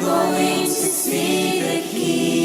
Going to see the King.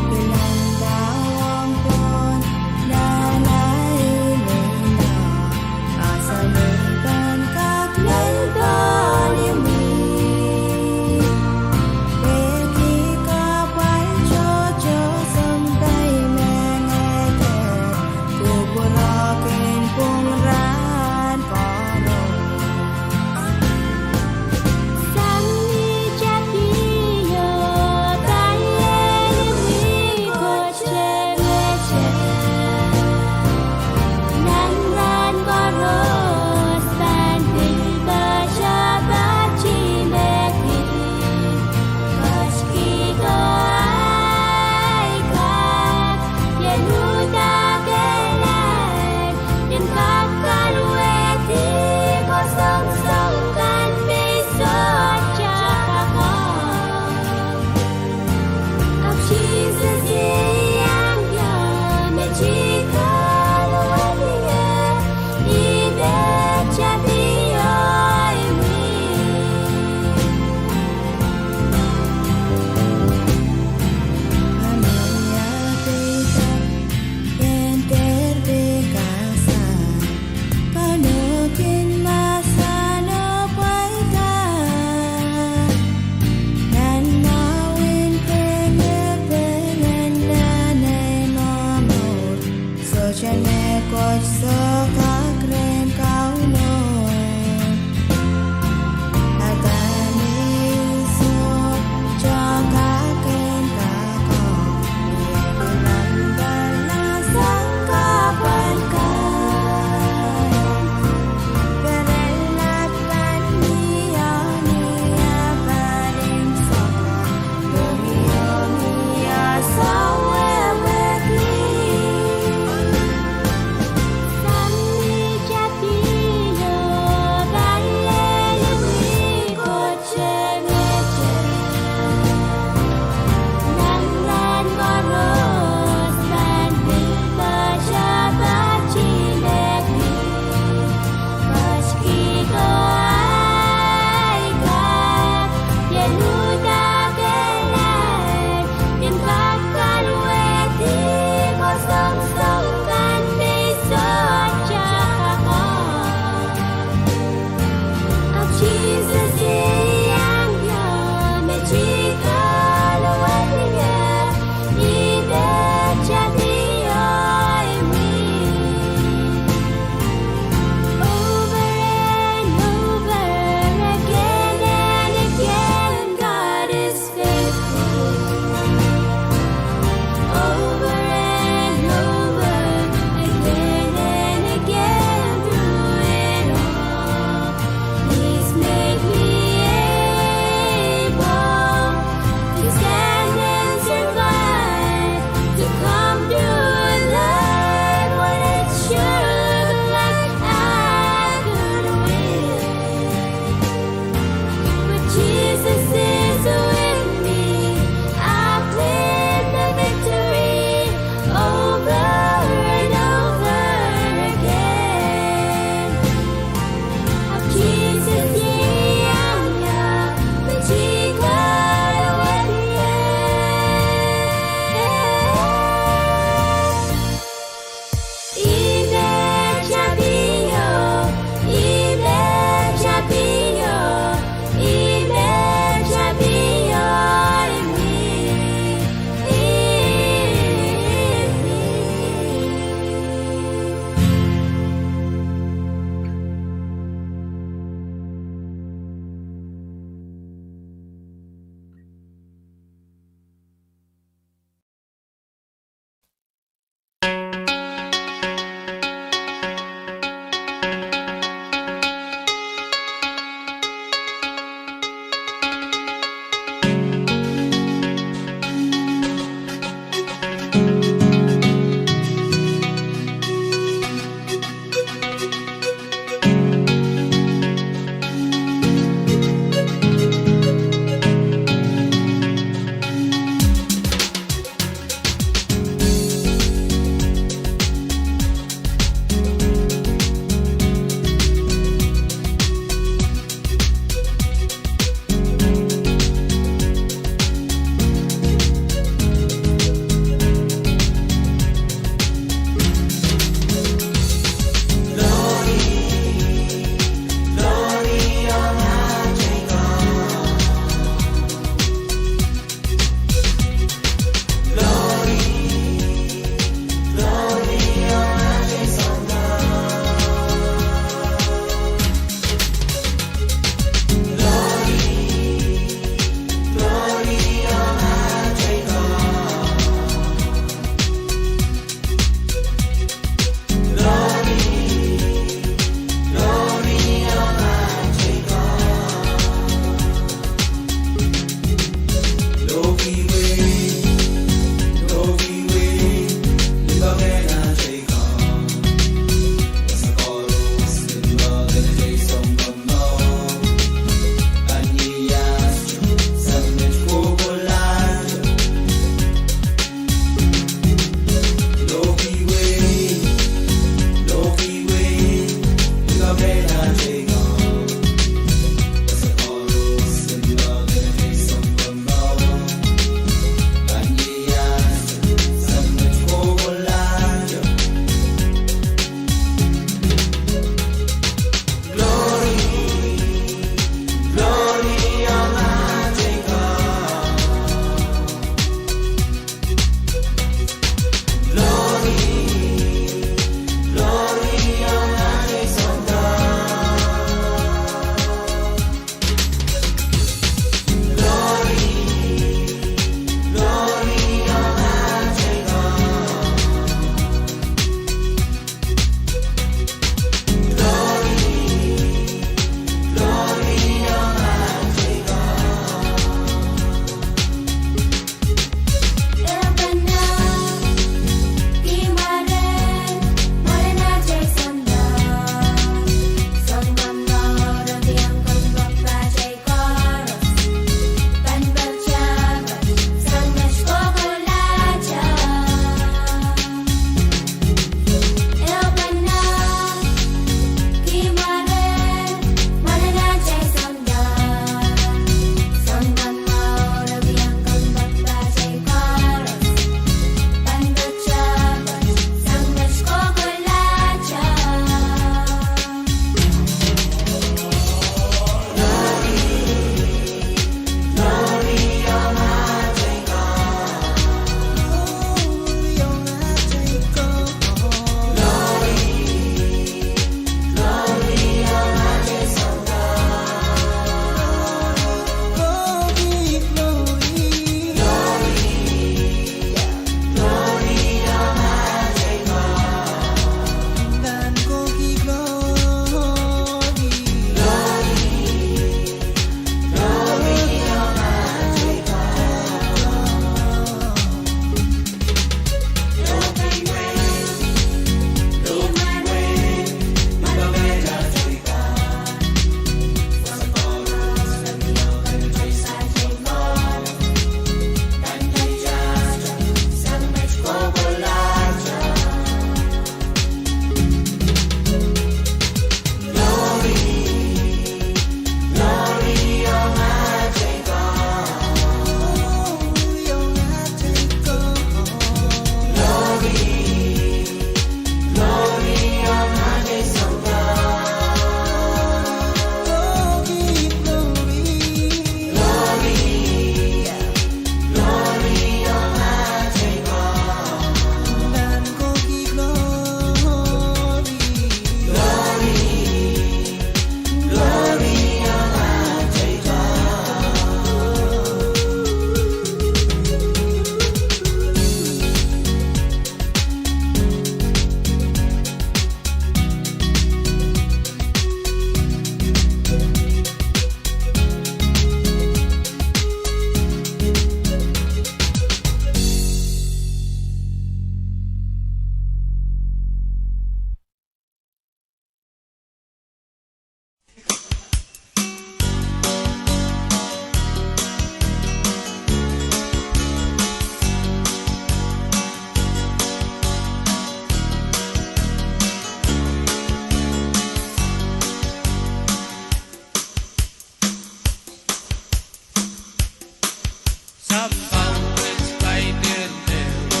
Pahn wet kaidehn dewe,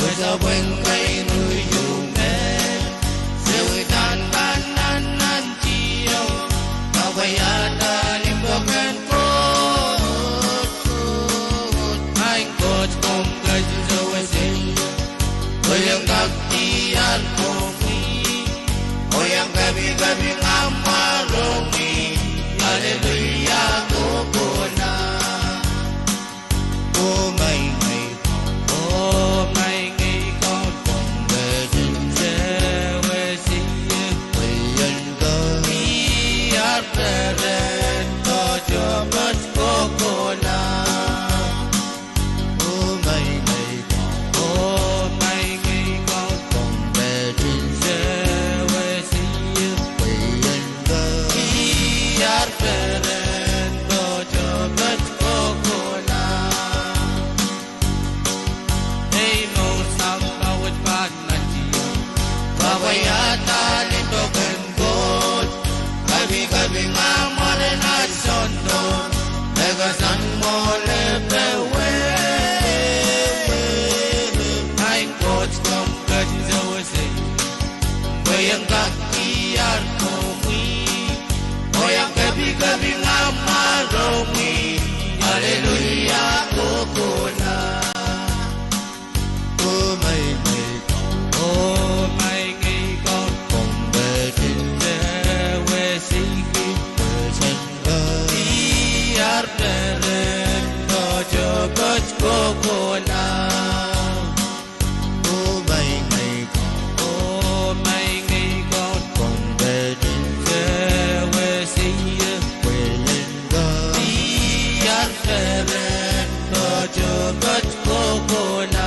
wet sapwung kain uhk me, se wia nan nan nan nan tio, pahn wiahda limpoak en Koht. Maing Koht, komw ketin sewese ie, pwe I en kak diar komwi, oh I en kepikeping ahmw mwaromwi. Aleluia, kohkohla. Oh maing ei Koht, oh maing ei Koht, komw ketin sewese ie, pwe I en kak diar peren tohto, pwe kohkohla. Oh maing ei Koht, oh maing ei Koht, komw ketin sewese ie, pwe I en kak diar peren tohto, pwe kohkohla. Ei mour sampah wet pahn nan tio, pahn wiahda limpoak en Koht, kepikeping ahmw mwaren aht soundoar, me koasoandi mwohn lepe wet. Maing Koht, komw ketin sewese ie, pwe I en kak diar komwi, oh I en kepikeping ahmw mwaromwi. Aleluia, kohkohla. Oh maing ei Koht, oh maing ei Koht, komw ketin sewese ie, pwe I en kak diar peren tohto, pwe kohkohla. Oh maing ei Koht, oh maing ei Koht, komw ketin sewese ie, pwe I en kak diar peren tohto, pwe kohkohla.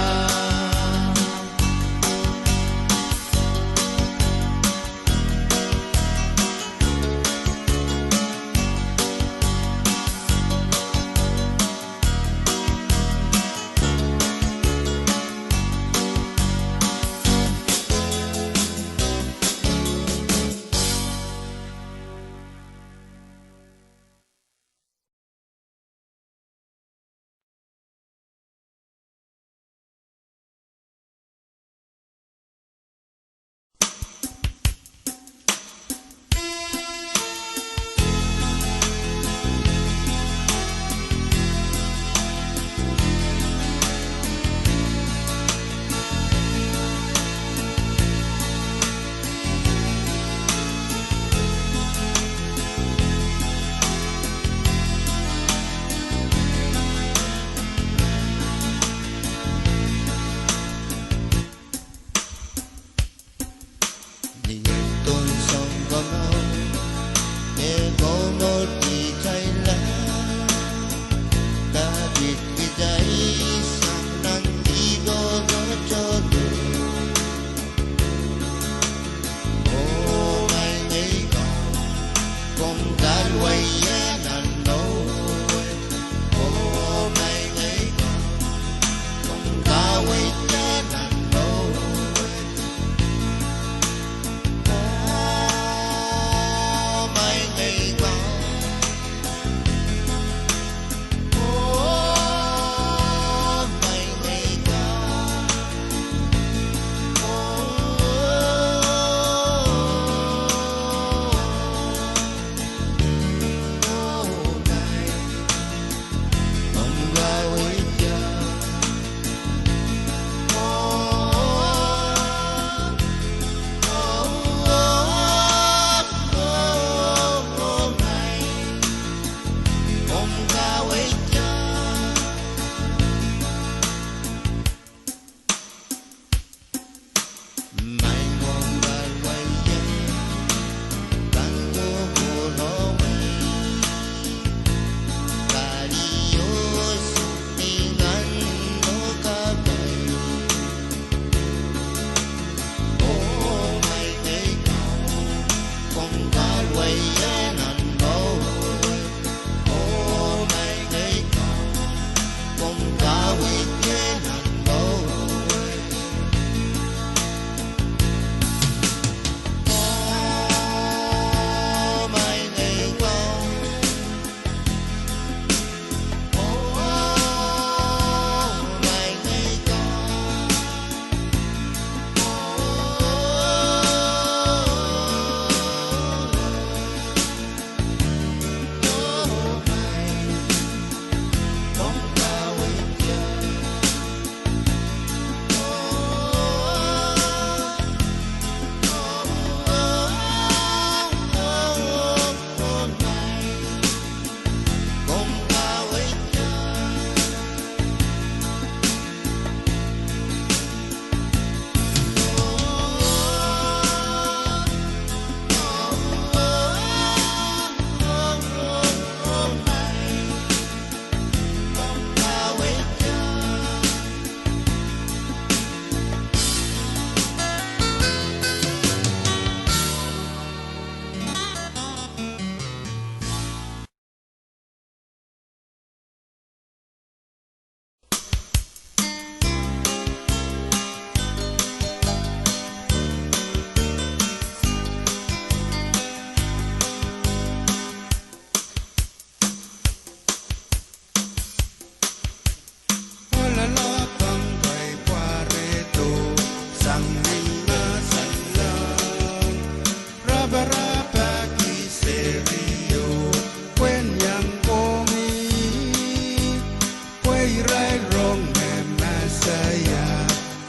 Irail rong me Mesaia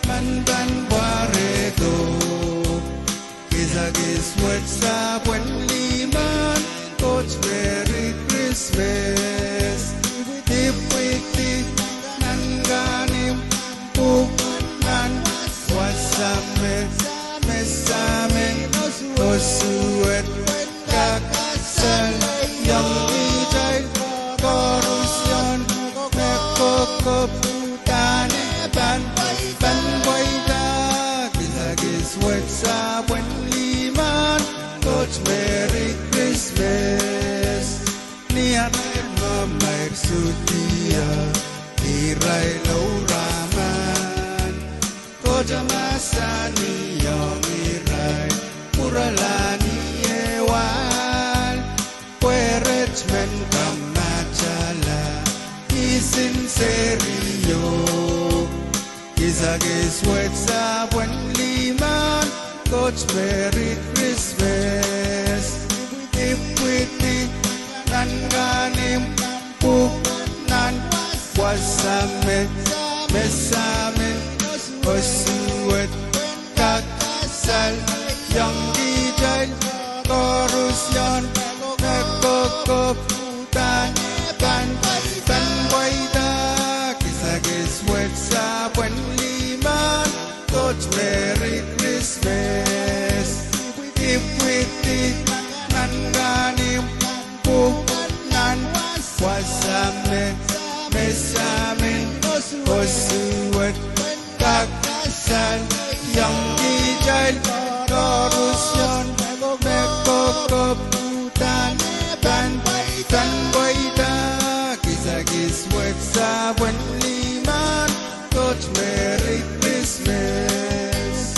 men pahn pwarehdo. Kisakis wet sapwen limehn Koht, Merry Christmas. Ipwidi nan kahnimw, pwuhk nan wasa me, me samin, oh suwed, kak saliong kitail koarusie me kokohp uhdahn pahn, pahn pweida. Kisakis wet sapwen limehn Koht, Merry Christmas. Ni arail mamair sudia, irail ouraman. Koht mahsanihong irail, pwurala ni eh wahl. Pwehret men kamatala, ihsin serio. Kisakis wet sapwen limehn Koht, Merry Christmas. Ipwidi nan kahnimw, pwuhk nan wasa me, me samin, oh suwed, kak saliong kitail koarusie me kokohp uhdahn pahn, pahn pweida. Kisakis wet sapwen limehn Koht, Merry Christmas. Ipwidi nan kahnimw, pwuhk nan wasa me, me samin, oh suwed, kak saliong kitail koarusie me kokohp uhdahn pahn, pahn pweida. Kisakis wet sapwen limehn Koht, Merry Christmas.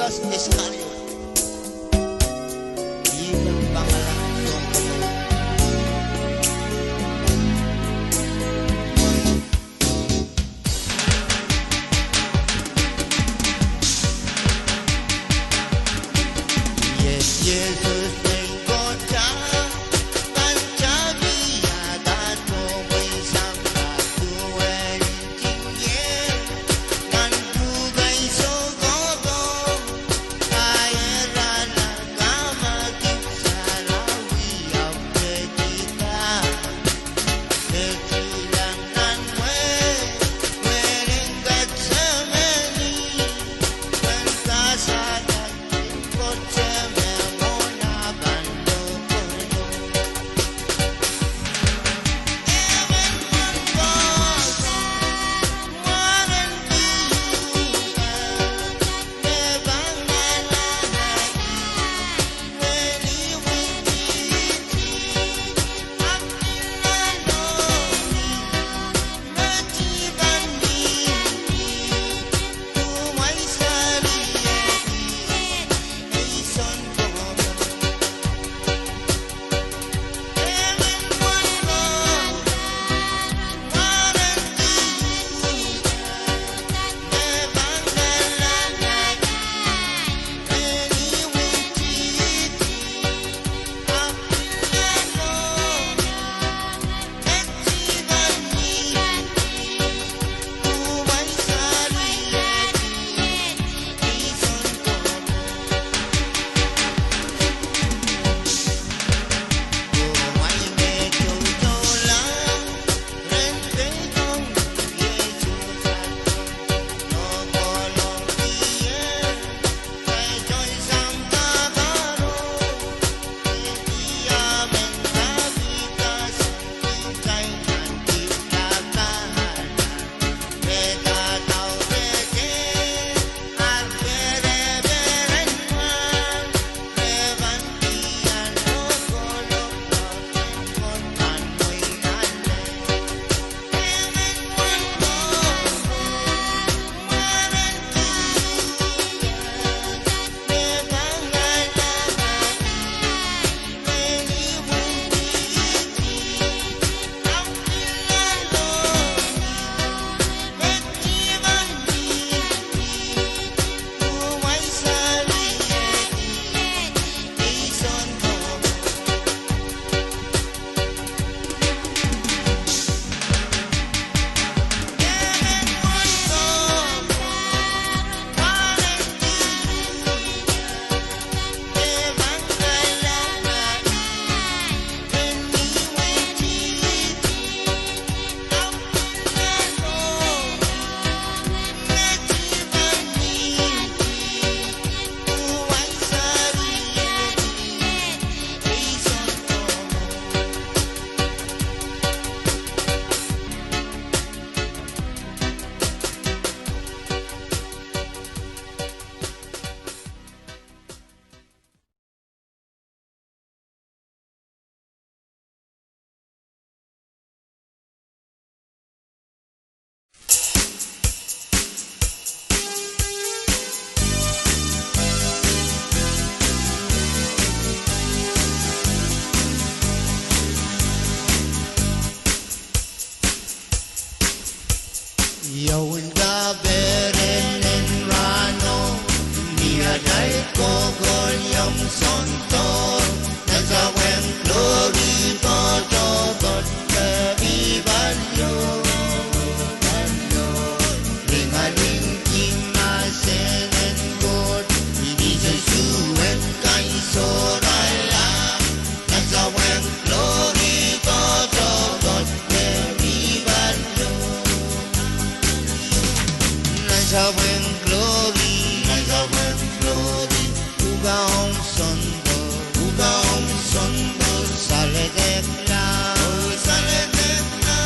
Iskariot. Ih me pangala sounkomour. Iei Sises nein Koht, pahn tepida tohmw en sampah duwen ntingihong nan pwuhken soukohpo. Kairala Kamadipw Sarawi, ahpw ketida, ketilang nan wehwehn Ketsemeni, pwehn kasada Koht me mwohn ah pahn lokolo. Ia uwen kaperenen rahno, ni atail kohkohlahng soangen Koht, nan sapwung glory tohto Koht me mi pahnio. Lingaling kin mahsenen Koht, ni Sises uwen kainsohrala. Nan sapwung glory tohto Koht me mi pahnio. Nan sapwung glory, nan sapwung glory, pwukoa ong Sounkomour, pwukoa ong Sounkomour, saledekla, oh saledekla.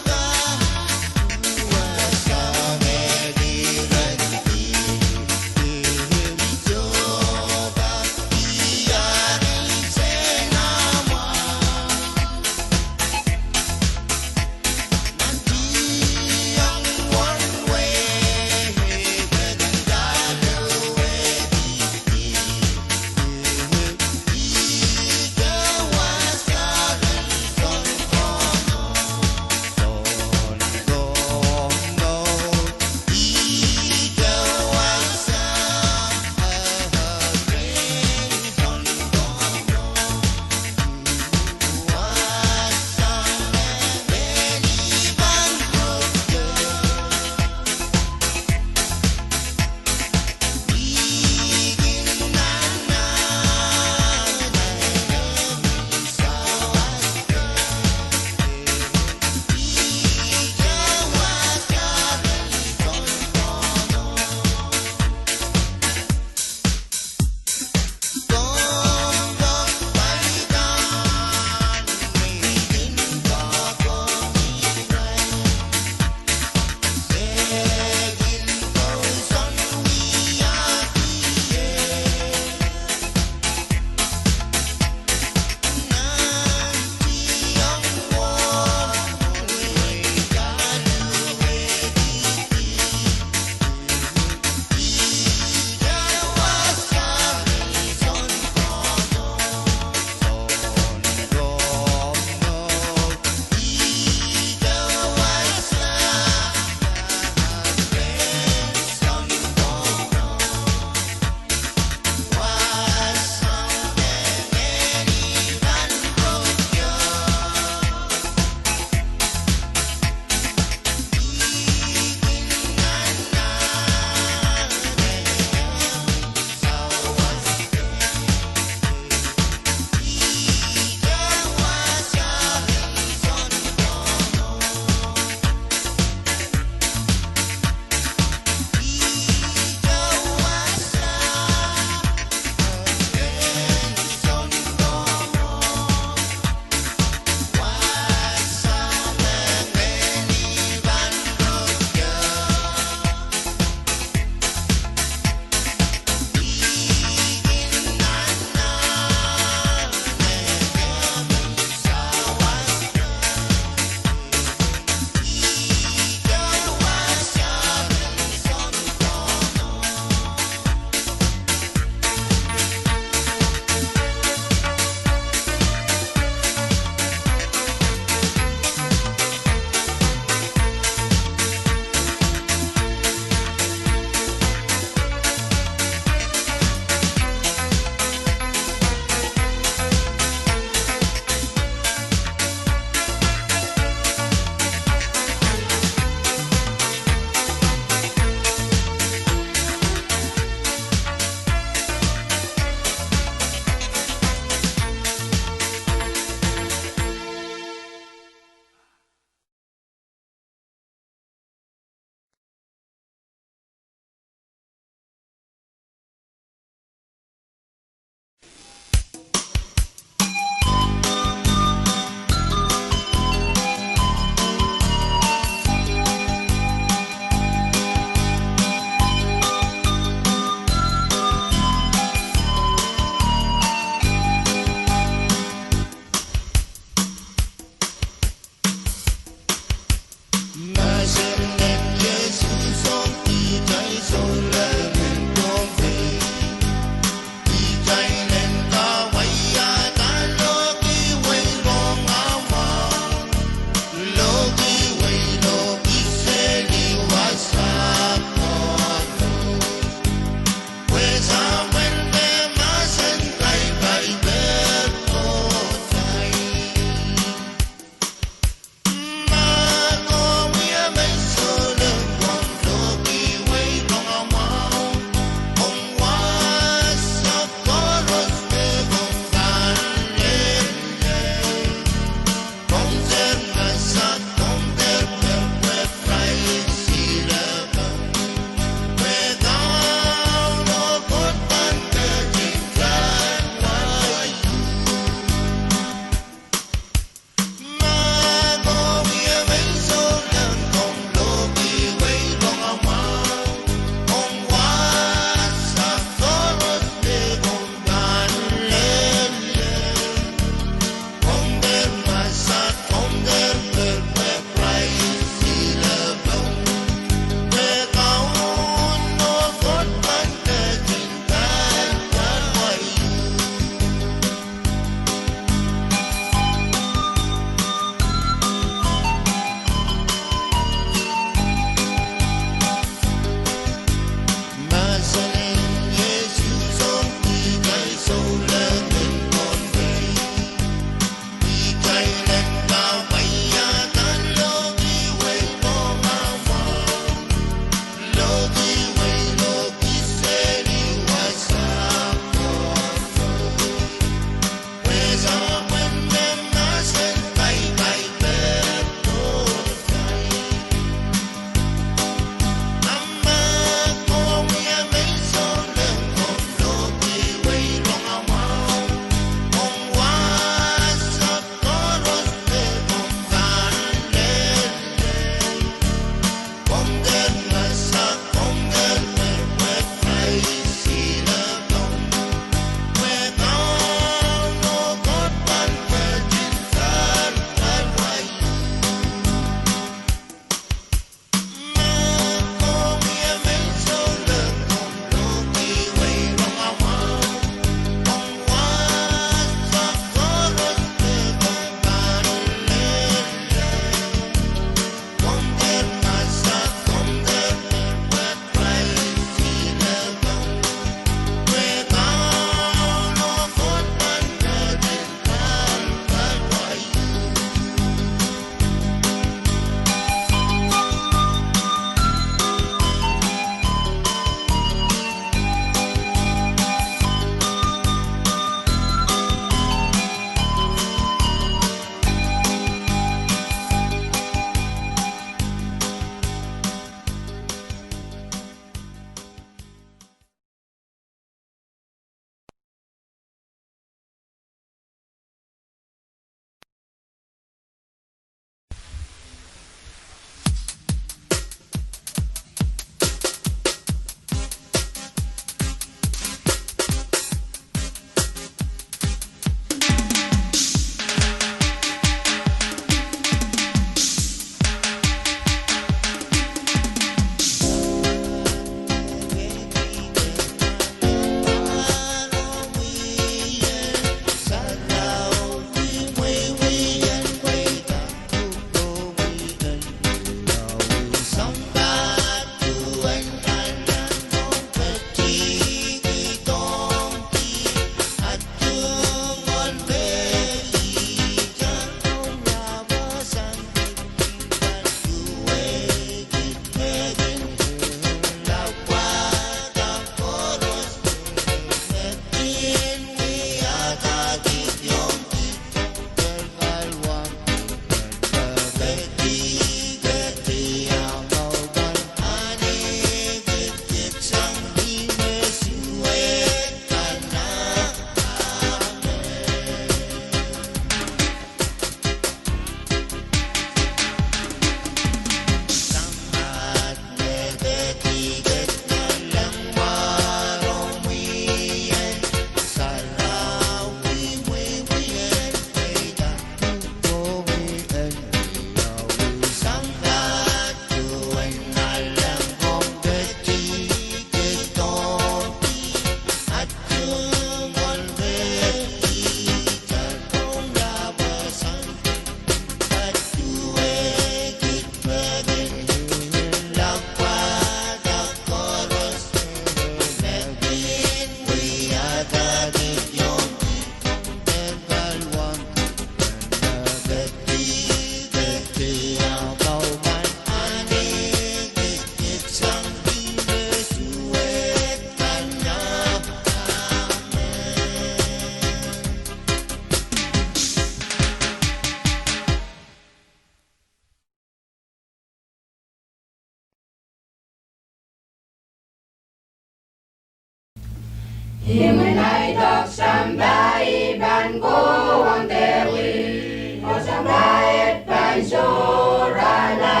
Imwin ai doadoahk sampah I pahn kohwong dewi, oh sampah et pahn sohrala.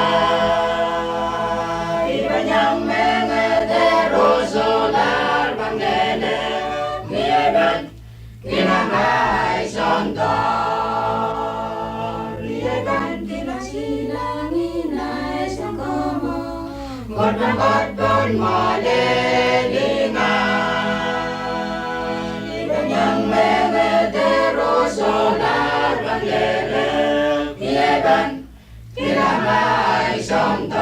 I pahn iang mengeder oh solahr pahn lelehng, ni ei pahn kilang ahi soundoar. Ni ei pahn kilang silangin ahi sounkomour, Koht pahn kohdo mwoalen lingan. I pahn iang mengeder oh solahr pahn lelehng, ni ei pahn kilang ahi soundoar.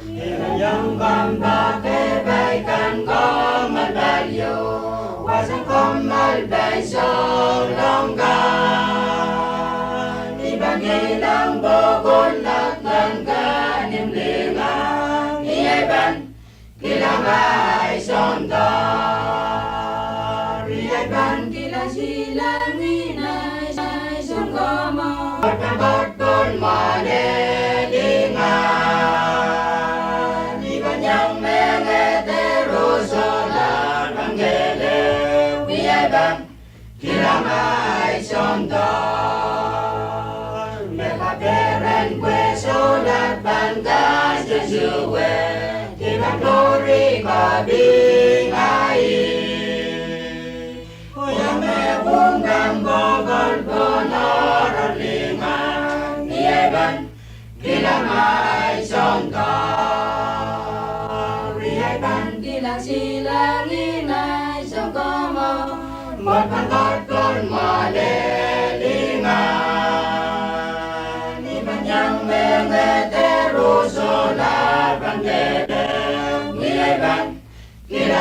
I pahn iang kompoake pai kan kommoal pali, oh wasahn kommoal pai souleng kan. I pahn kilang pokon laklan kan imwin lingan, ni ei pahn kilang ahi soundoar. I pahn kilang silangin ahi sounkomour, Koht pahn kohdo mwoalen lingan. I pahn iang mengeder oh solahr pahn lelehng, ni ei pahn kilang ahi soundoar. Me kaperen pwe solahr pahn kak sewese, I pahn lori koping ahi, oh iang me pwung kan kokohp pohn oaroahr lingan, ni ei pahn kilang ahi soundoar. I pahn kilang silangin ahi sounkomour, Koht pahn kohdo mwoalen lingan. I pahn iang mengeder oh solahr pahn lelehng, ni ei pahn kilang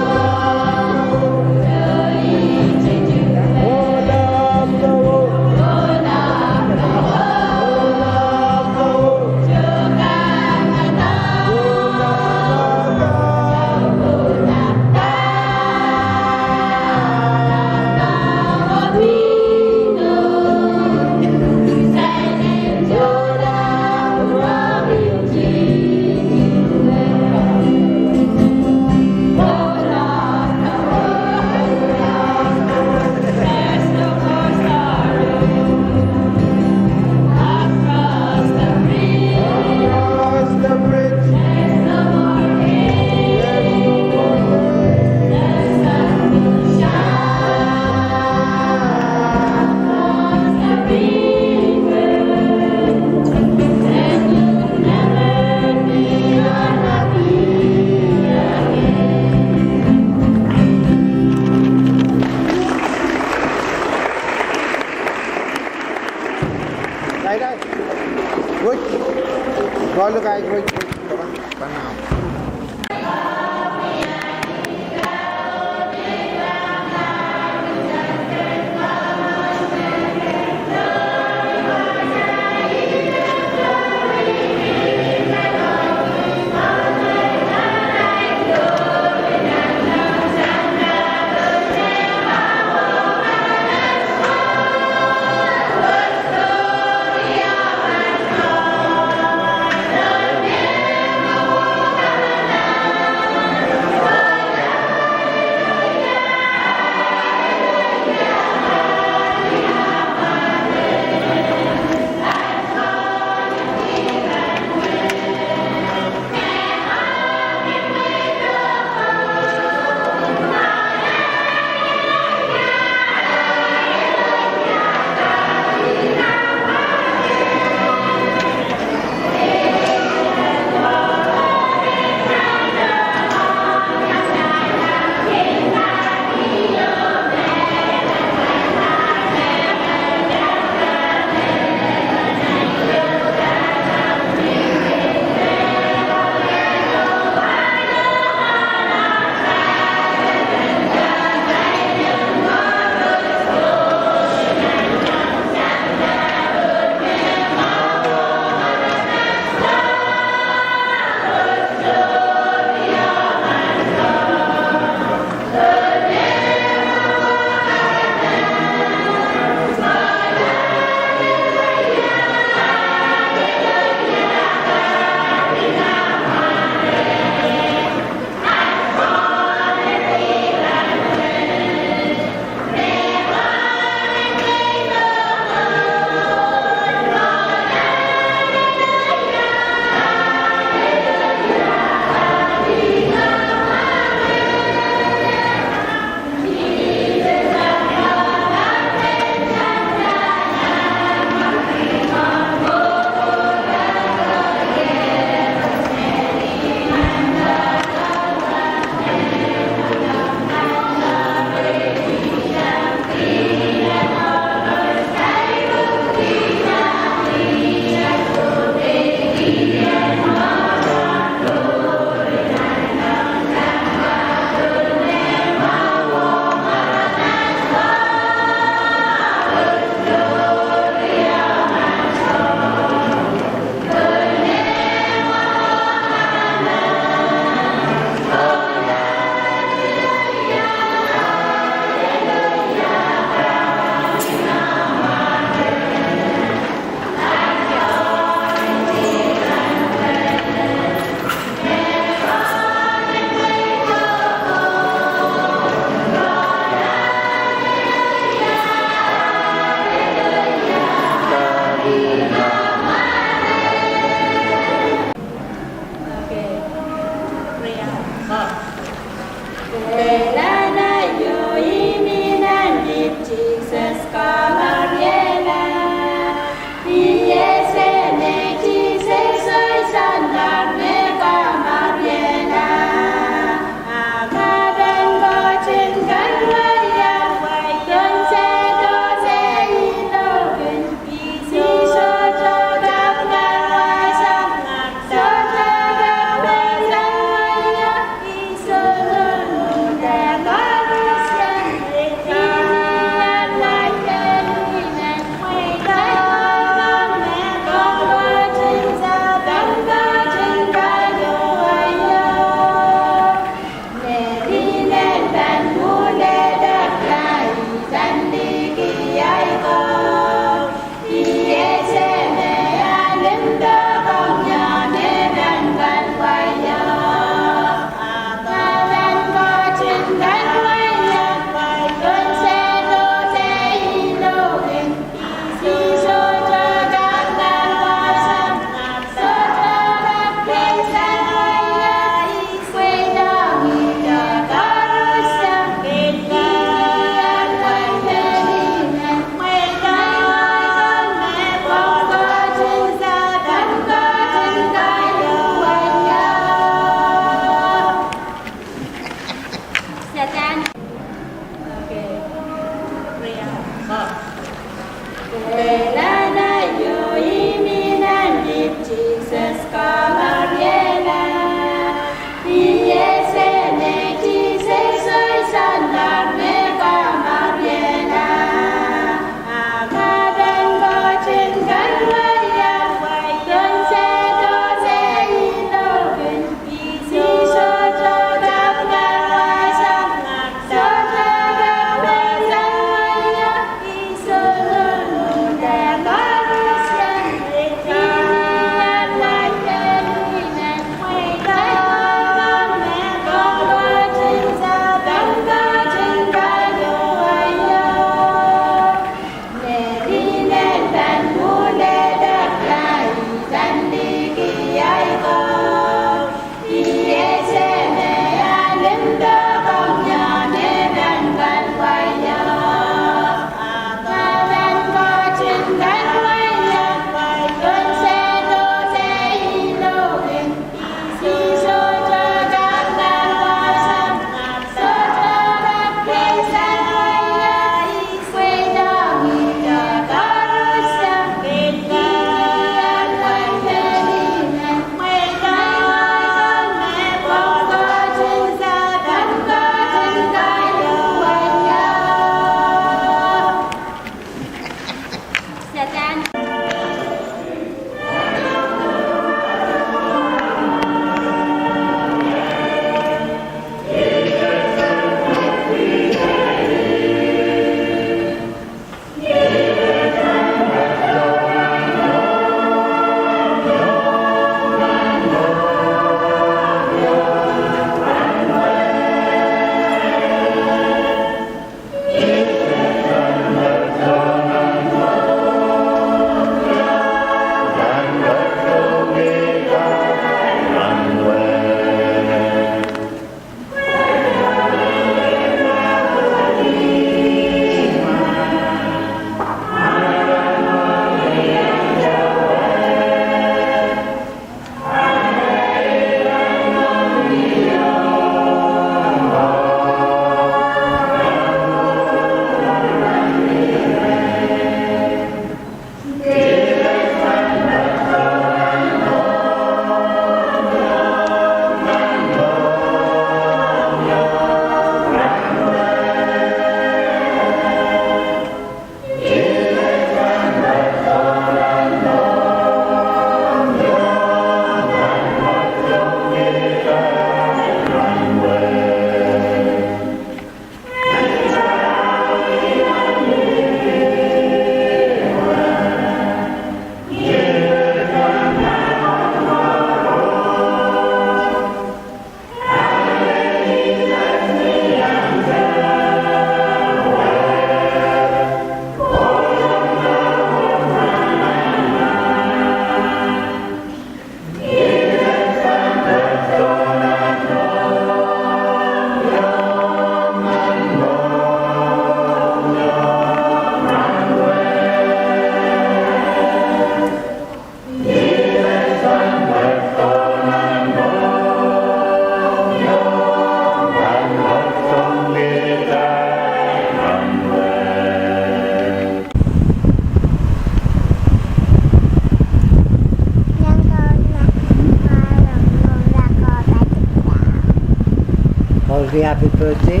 Happy birthday.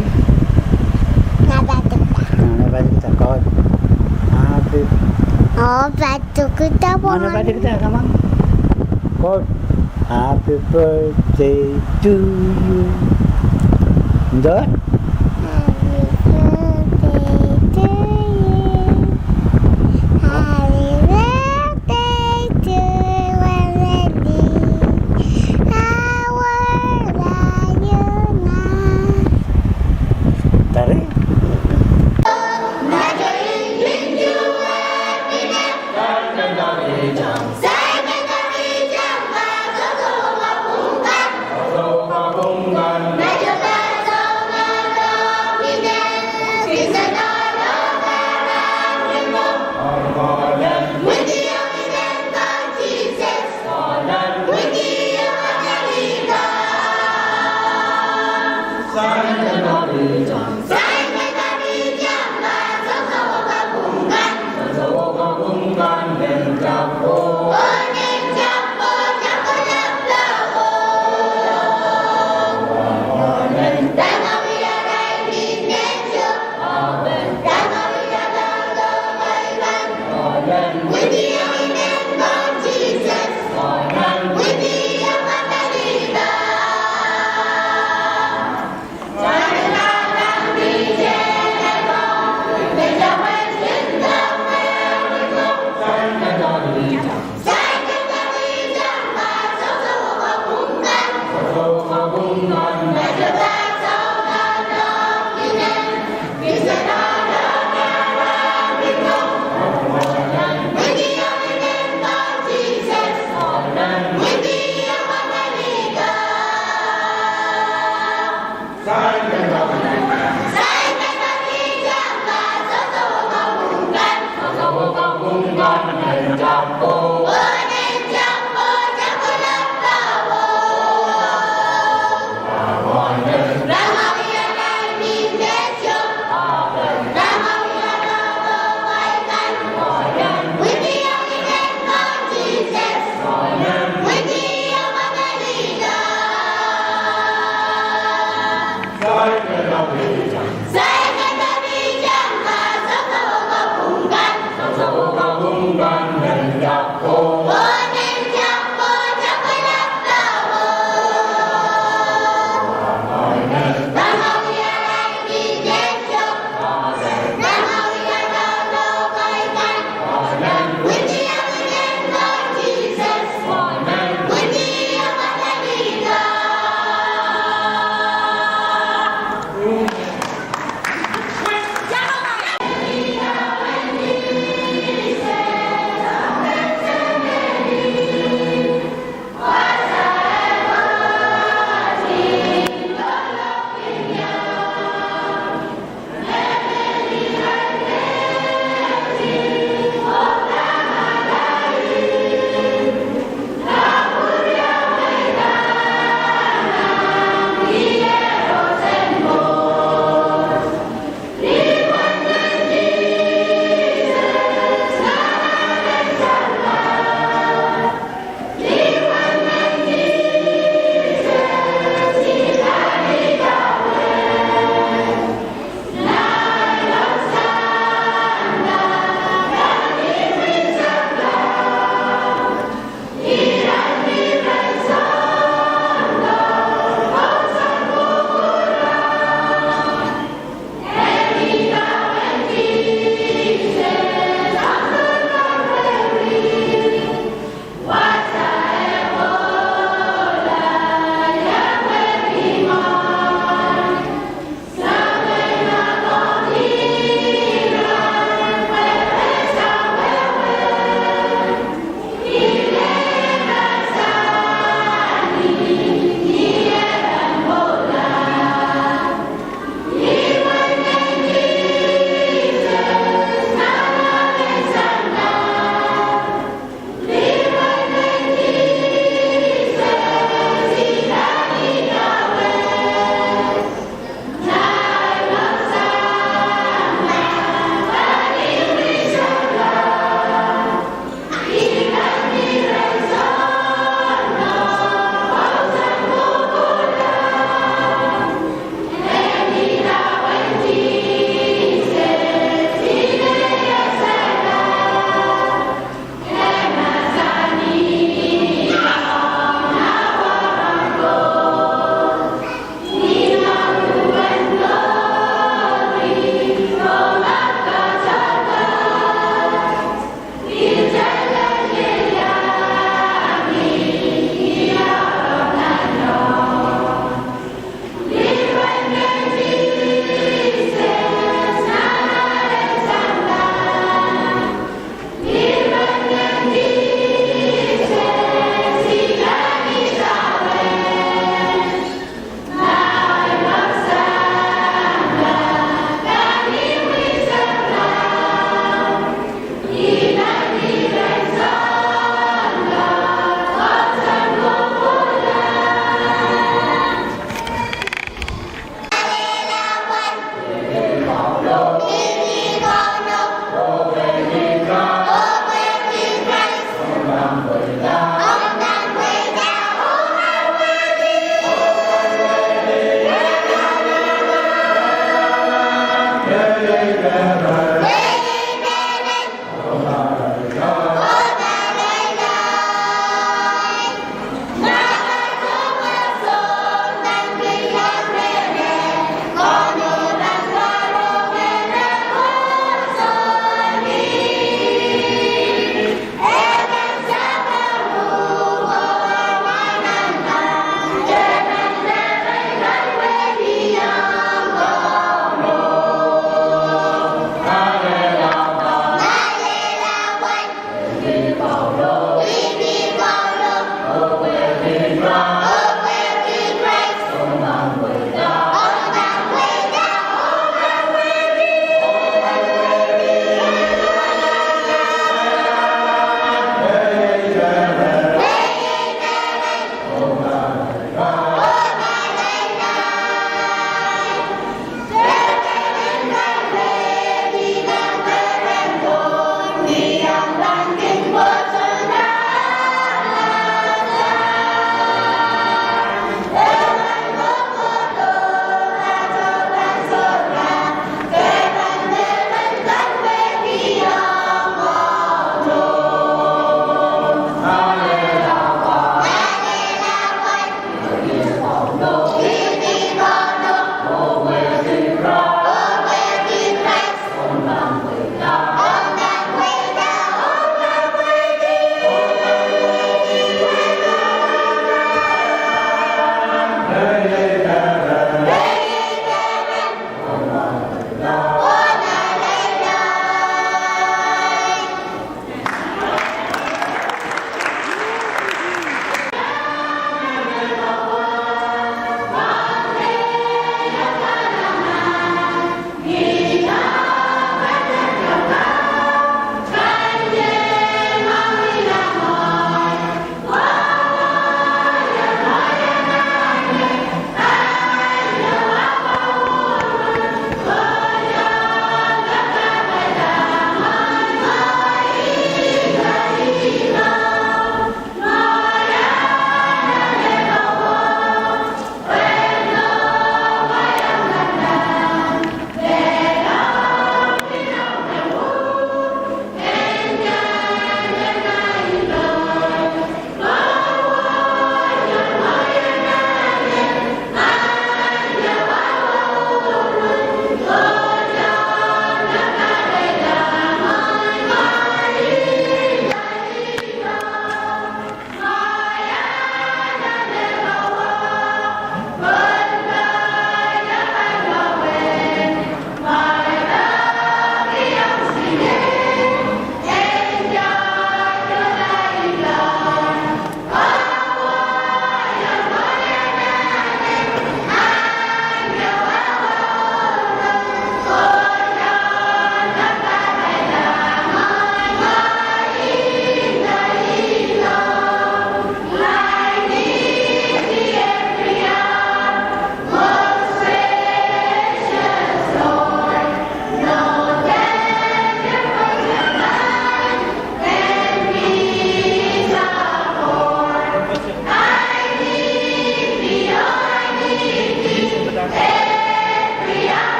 Naba dikda. Naba dikda, Kot. Happy. Oh, patukda. Naba dikda, come on. Kot. Happy birthday to you. Ndo? Happy birthday to you. Happy birthday to Wendy. How old are you now? Tari?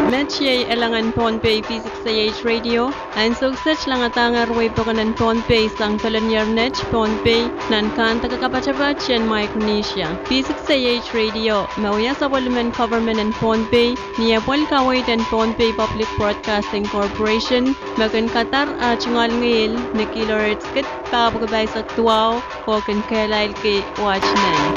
Met iei elangen Pohnpei V six A H Radio. Ansou kiset langadahngehr wehi pokon en Pohnpei sang pelenier net Pohnpei, nan kahnde kapatapat en Micronesia. V six A H Radio me wia sapwellimen government en Pohnpei, ni apwal kaweid en Pohnpei Public Broadcasting Corporation, me kin kadar ah tungoal ngihl ni kilohertz kid pahr pwukat pahisek duwau, oh kin kehlailki wet nan.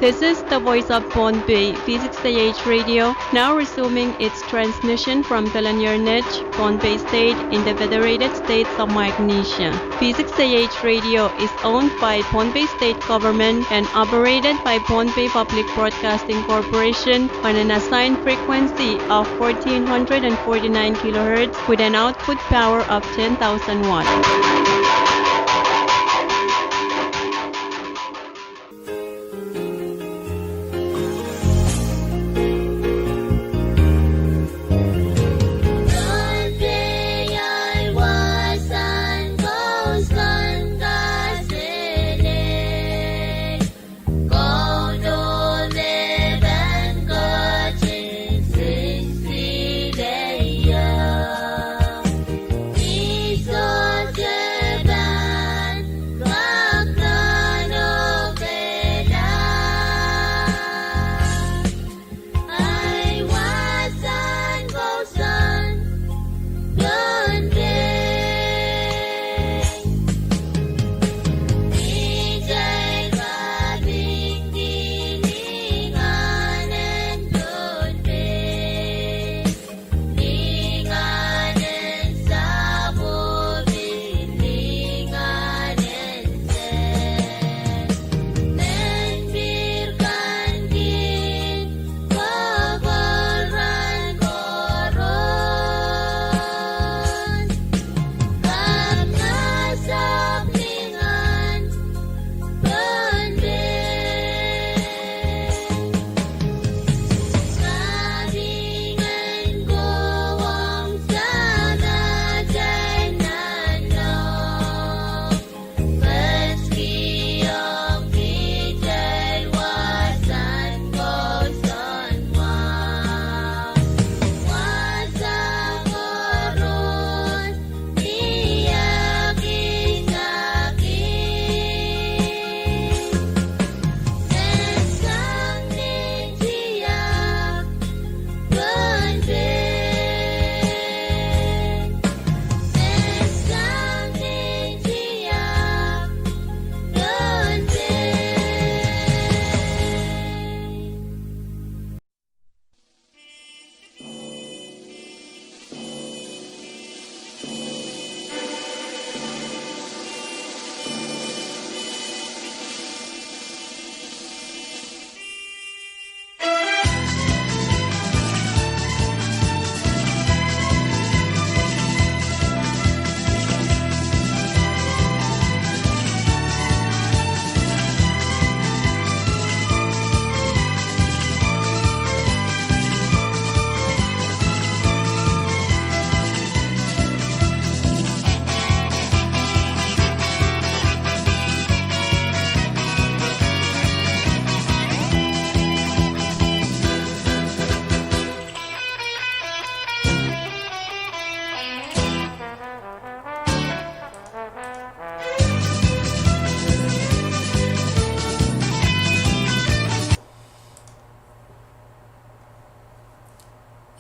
This is the voice of Pohnpei, V six A H Radio, now resuming its transmission from Pelenier Net, Pohnpei State, in the Federated States of Micronesia. V six A H Radio is owned by Pohnpei State Government and operated by Pohnpei Public Broadcasting Corporation on an assigned frequency of fourteen hundred and forty-nine kilohertz with an output power of ten thousand watt.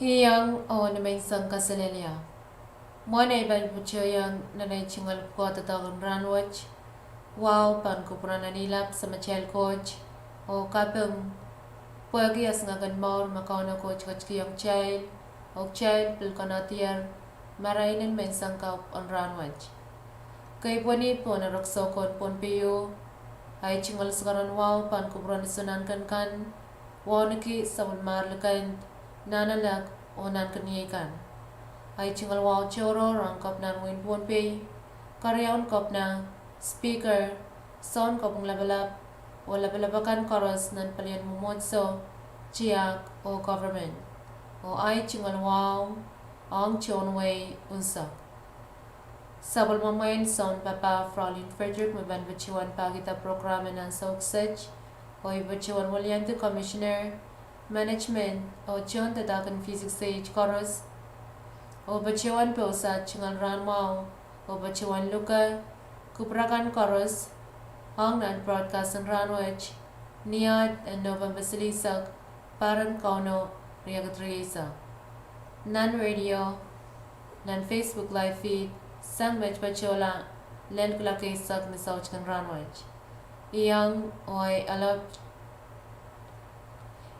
Iang oh ni menseng kaselehlie. Mwohn ei pali pwutoiong nan ei tungoal pwukoa doadoahk en rahnwet, wahu pahn kupwuren en ilap Samatail Koht, oh kaping pwehki esingek en mour me Kauno Koht ketikiong kitail, oh kitail pil konehdier marain en menseng kapw en rahnwet. Kei pweni pohn erekiso ko en Pohnpei, ei tungoal sikeren wahu pahn kupwuren usun nahnken kan, wauneki sapwellimar likend, nahnalek oh nahnken ieikan. Ei tungoal wahu tohrohr ong Kopna en wehin Pohnpei, keriaun Kopna, Speaker, Sounkopwung Lapalap, oh lapalap akan koaros nan palien mwomwohdiso, tiahk oh government. Oh ei tungoal wahu ong tohn wehi unsek. Sapwellimamwein Sounpapah Fraulein Frederick me pahn patohwan pahkihda program en ansou kiset, oh I patohwan wiliandi Commissioner Management oh tohndoadoahk en V six H koaros, oh patohwan pousehla tungoal rahn mwahu, oh patohwan luke kupwur akan koaros ong nan broadcast en rahnwet, ni aht en November silihsek, pahr en Kauno riekid rieisek. Nan radio, nan Facebook live feed, sang met patohla lel kuloak eisek ni soutik en rahnwet. Iang oh ahi alap,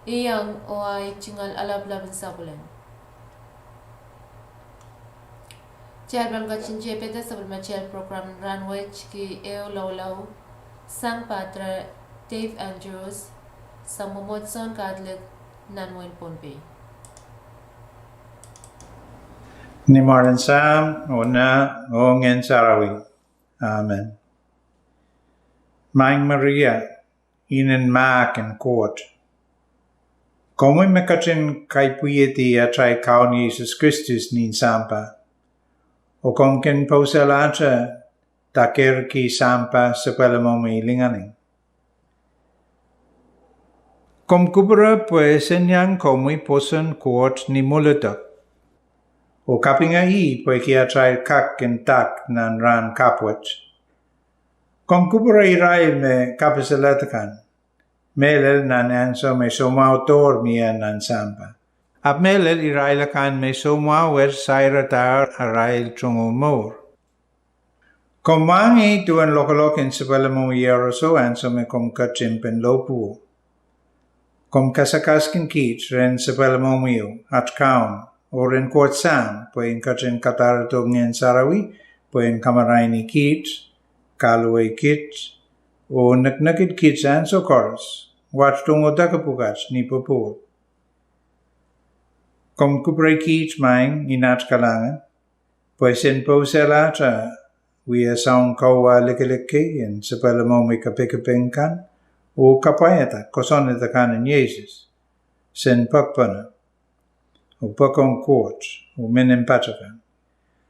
iang oh ahi tungoal alap lapin sapwellime. Kitail pahn ketin tepida sapwellimatail program en rahnwet ki ehu loulou, sang Padre Dave Andrews, sang Mwomwohdiso en Katolik nan wehin Pohnpei. Ni mwaren Sahm, oh Nah, oh Ngehn Sarawi. Amen. Maing Maria, inenen mahk en Koht, komwi me ketin kaipwihedi atail Kaun Sises Kristus nin sampah, oh komw kin pousehlahte dakerki sampah sapwellimomwi lingaling. Komw kupwure pwe ese iang komwi pwoson Koht ni mwuledek, oh kapinga ih pwehki atail kak kin dak nan rahn kapwet. Komw kupwure irail me kapiseled kan, mehlel nan ansou me soumwahu dohr mie nan sampah, ahpw mehlel irail akan me soumwahu wet sairadahr arail tungoal mour. Komw mwahngih duwen lokolok en sapwellimomwi iehroso ansou me komw ketin pen lohpwuo. Komw kasakaskin kiht rehn sapwellimomwi, aht Kaun, oh rehn Koht Sahm pwe en ketin kadarodo Ngehn Sarawi pwe en kamaraini kiht, kahluwa kiht, oh nekinekid kiht ansou koaros, wat tungoal deke pwukat ni popohl. Komw kupwure kiht, Maing, ni aht kalahngan, pwe sen pousehlahte wia soun kowe likilik kei en sapwellimomwi kapikipik kan, oh kapwaiada kosonned akan en Sises, sen pekpene, oh pokon Koht, oh menimpatokan.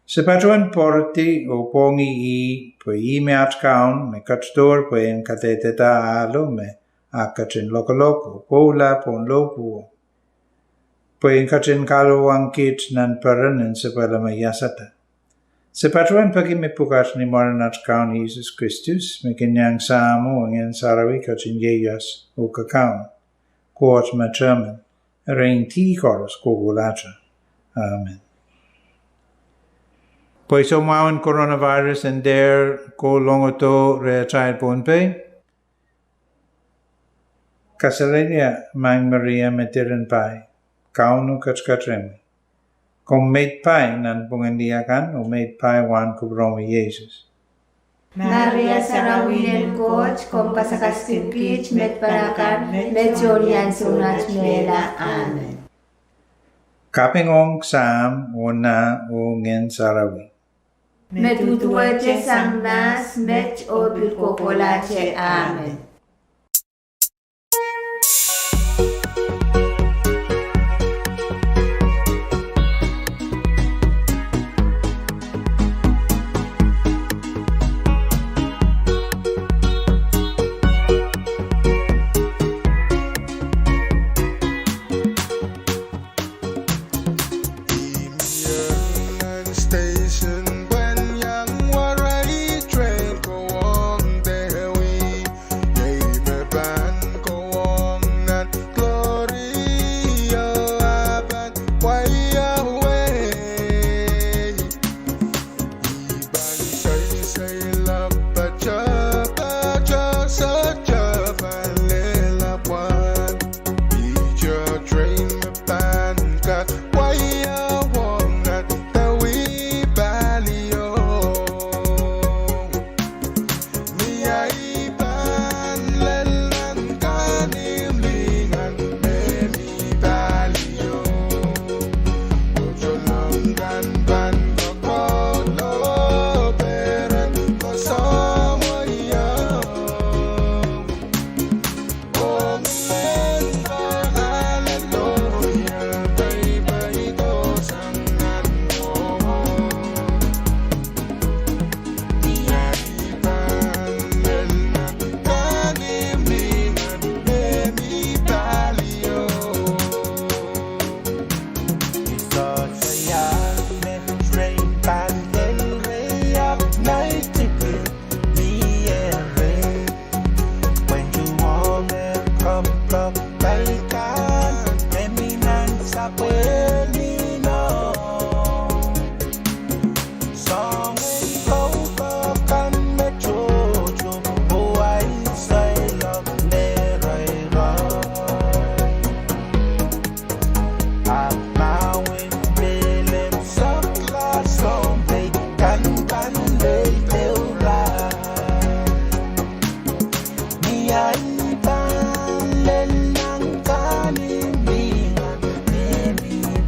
Se patohwan pwoardi oh pwongih ih pwe ih me aht Kaun me ketidohr pwe en kadehdehda ahlo me e ketin lokolok oh pwoula pohn lohpwuo, pwe en ketin kahluwang kiht nan peren en sapwellime iasada. Se patohwan peki me pwukat ni mwaren aht Kaun Sises Kristus, me kin iang Sahmo oh Ngehn Sarawi ketin ieias oh kakaun, Koht me tehmen, erein dih koaros kohkohlahte. Amen. Pwe soumwahu en coronavirus en dehr kolongodo rehtail Pohnpei, kasalehda Maing Maria me diren pai, Kauno ketiket rehmwi. Komw meid pai nanpwungen lih akan, oh meid pai wahn kupwuromwi Sises. Maria sarawi en Koht, komw kasakaskin kiht meid pai akan, me tohn ansou wet mehla. Amen. Kaping ong Sahm, oh Nah, oh Ngehn Sarawi. Me duduwehte sang mahs, met oh pil kohkohlahte. Amen. Pwe ni no soangen koukokan me tohto, oh, ahi seiloak me rairail. Ahpw mahwen pelep soahng la soahng pei kan pahn lel deurail. Ni ahi pahn lel nan kahnimw, ni nan mehmihmi.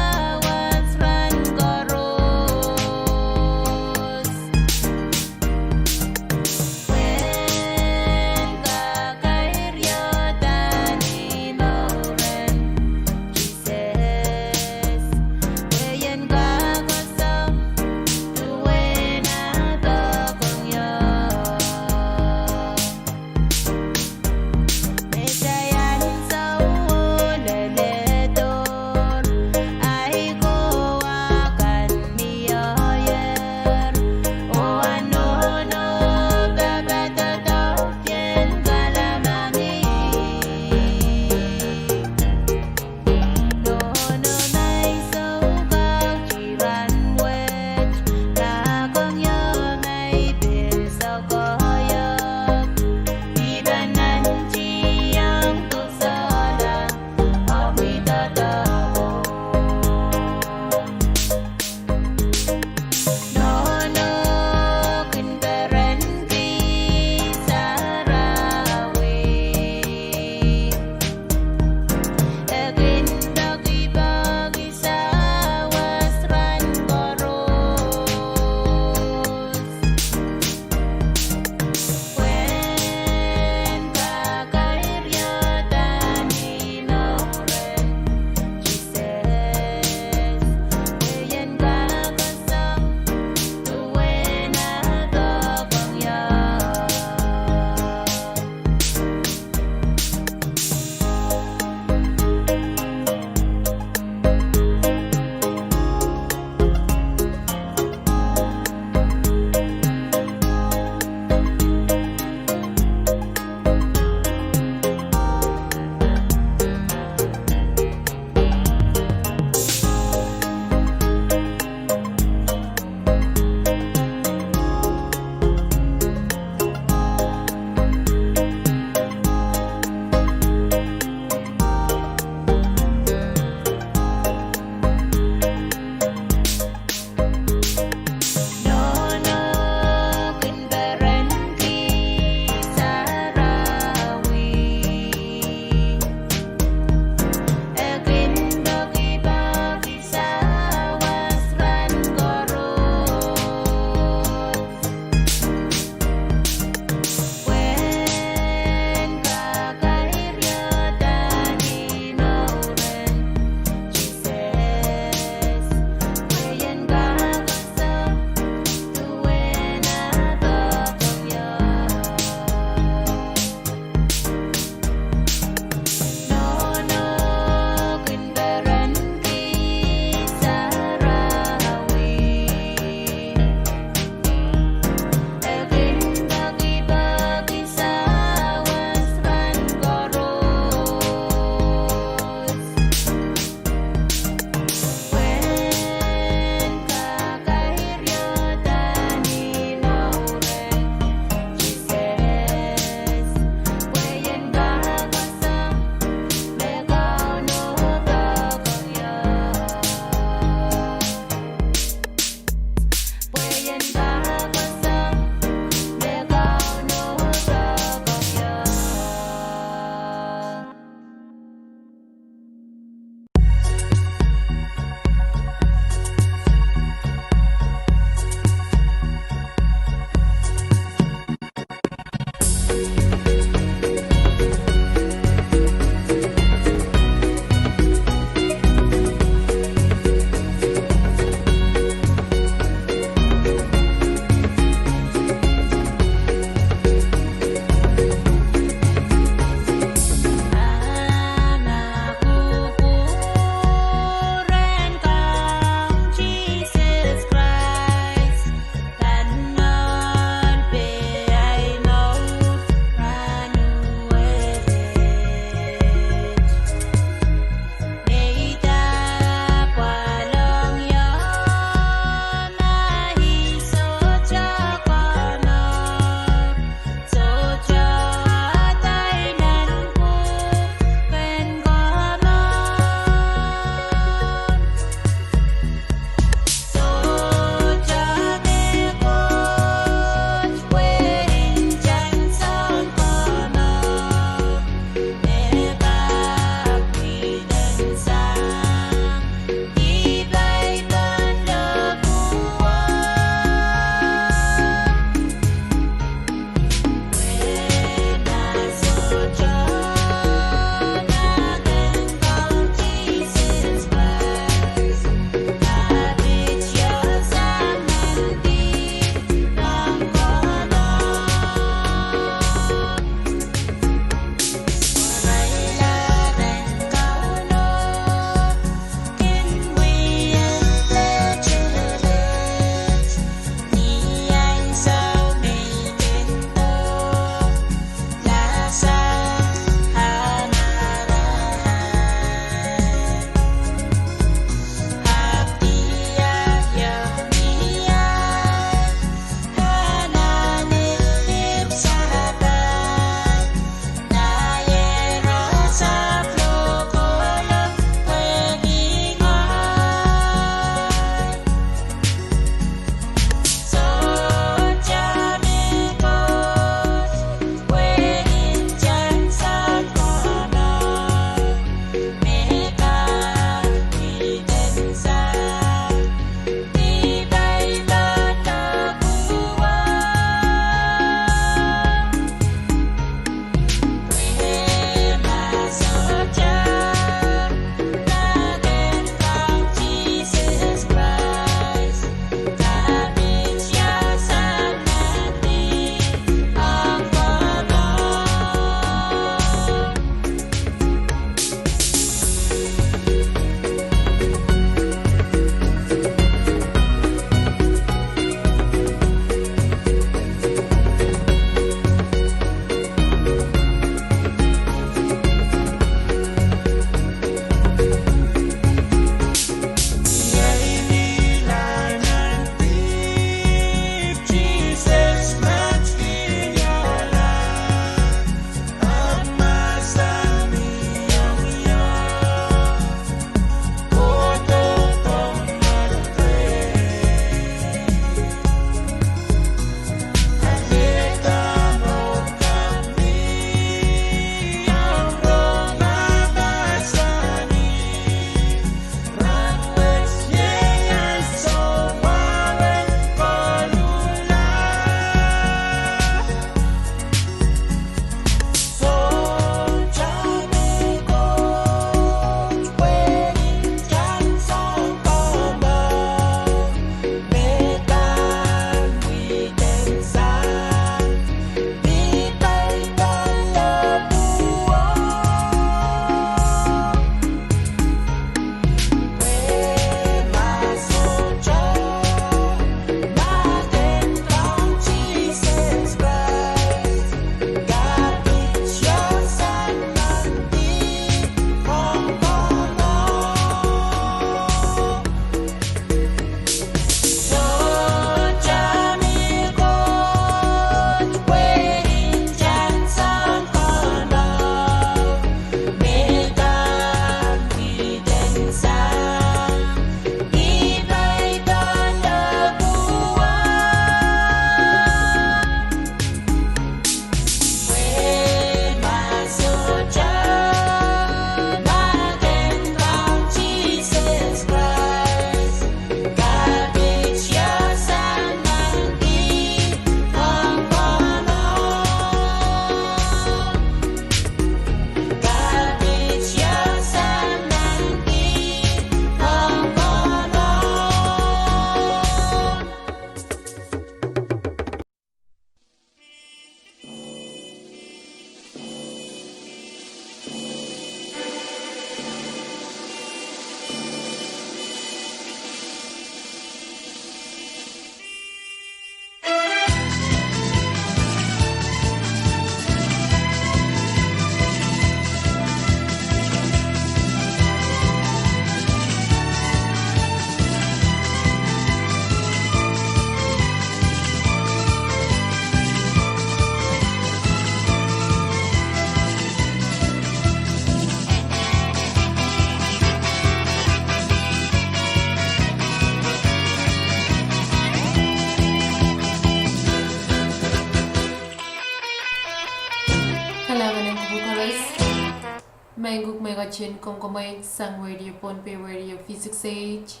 Maing kuk me ketin komkomwei sang Radio Pohnpei, Radio V six eight,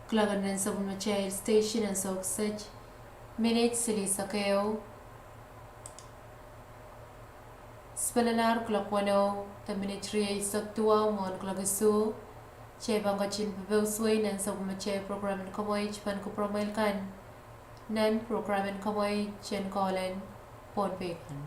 kuloak en nan sapwellimatail station en sokset, minit silihsek ehu. Sipelelahr kuloak weneu de minit rieisek duwau mwohn kuloak isuh. Kitail pahn ketin pepeuswei nan sapwellimatail program en komwei, pahn kupwuramwail kan nan program en komwei en Kolen Pohnpei kan.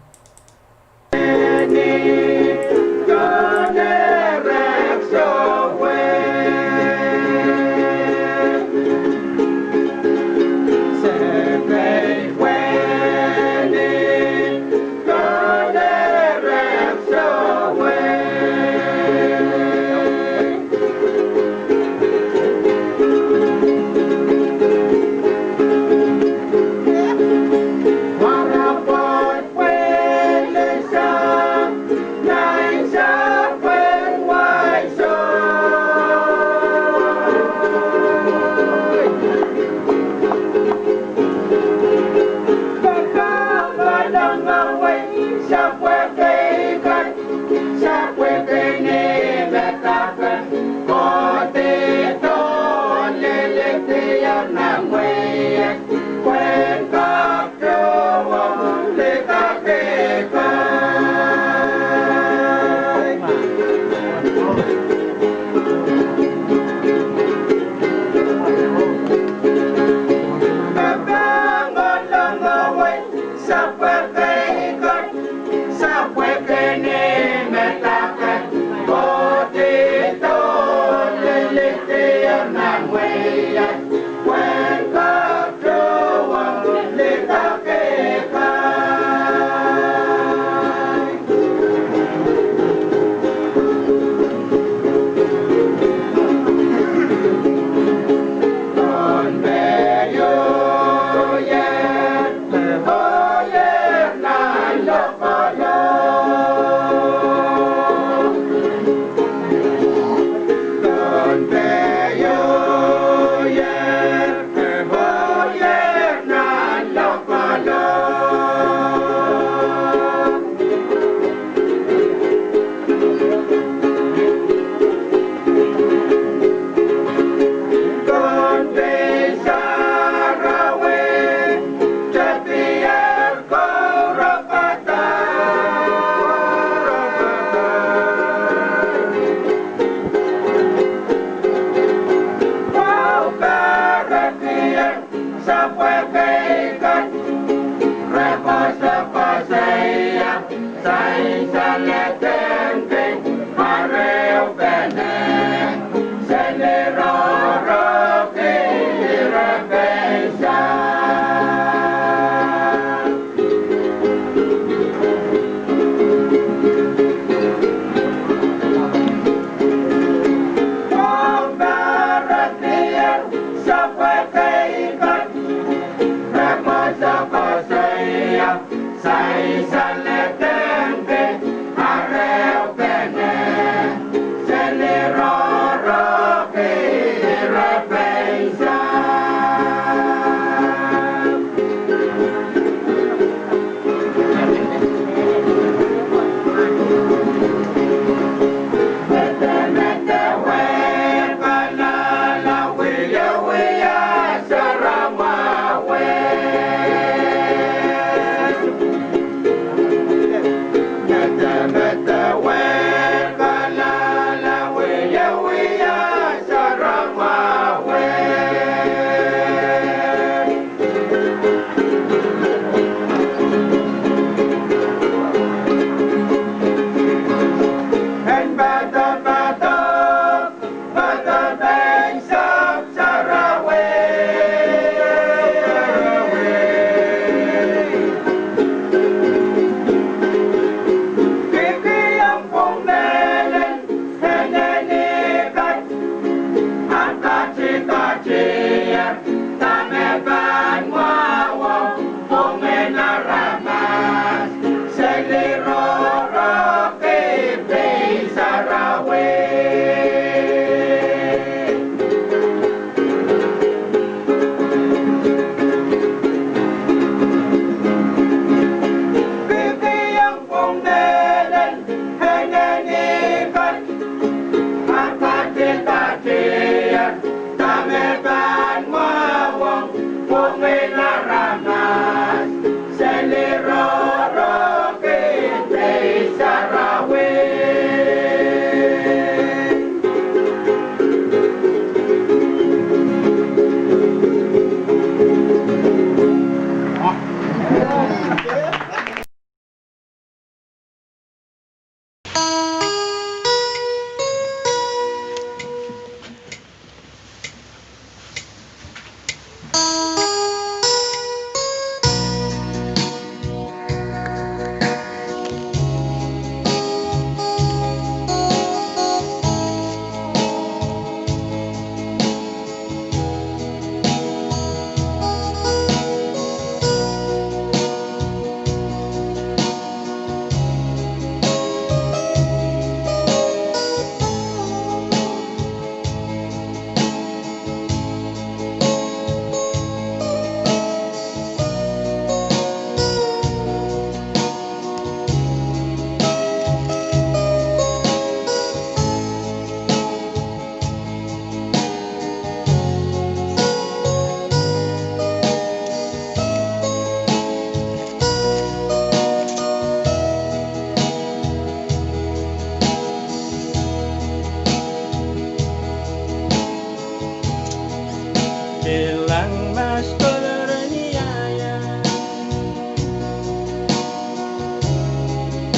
Kilang mas kolor ni aia,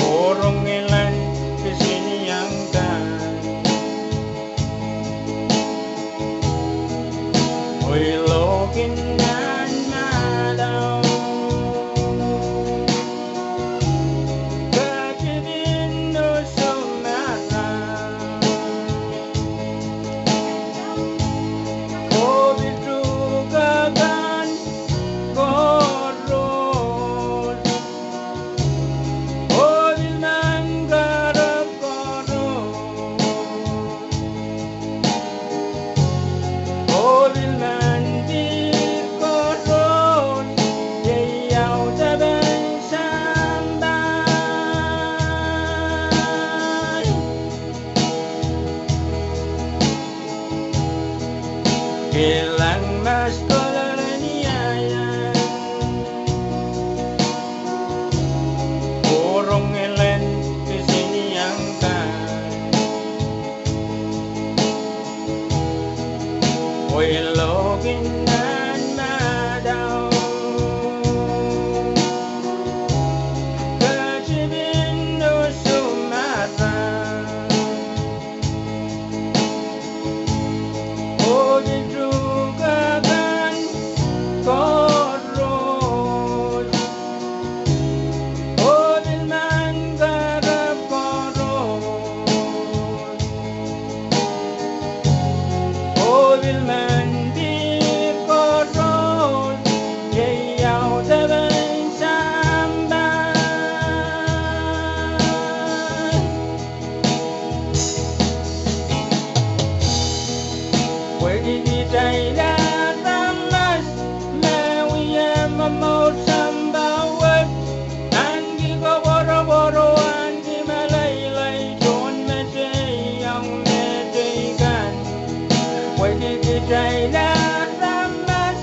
oh rong ilan kisiniang kan. Oilokin nan madau, ketipin usu mara. Oh pil tuhke kan koaros, oh pil mehn kahrepe koaros, oh pil mehn dihr koaros, iei audepen sampah. Kilang mas kolor ni aia, oh rong ilan kisiniang kan. Oilokin nan madau, ketipin usu mara. Oh pil tuhke kan koaros, oh pil mehn kahrepe koaros, oh pil mehn dihr koaros, iei audepen sampah. Pwehki kitail aramas me wia momour sampah wet, ahneki koapworopwor oh ahneki meleilei tohnmeteiong meteikan. Pwehki kitail aramas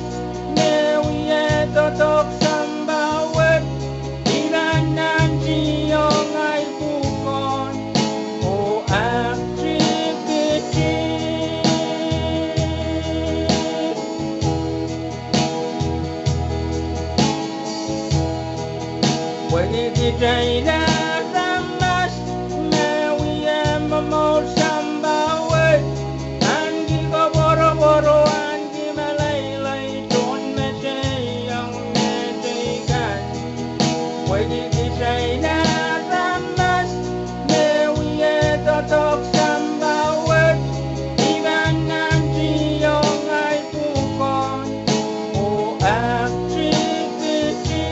me wia doadoahk sampah wet, I pahn nantihong ahi pwukoa oh activity. Pwehki kitail aramas me wia momour sampah wet, ahneki koapworopwor oh ahneki meleilei tohnmeteiong meteikan. Pwehki kitail aramas me wia doadoahk sampah wet, I pahn nantihong ahi pwukoa oh activity.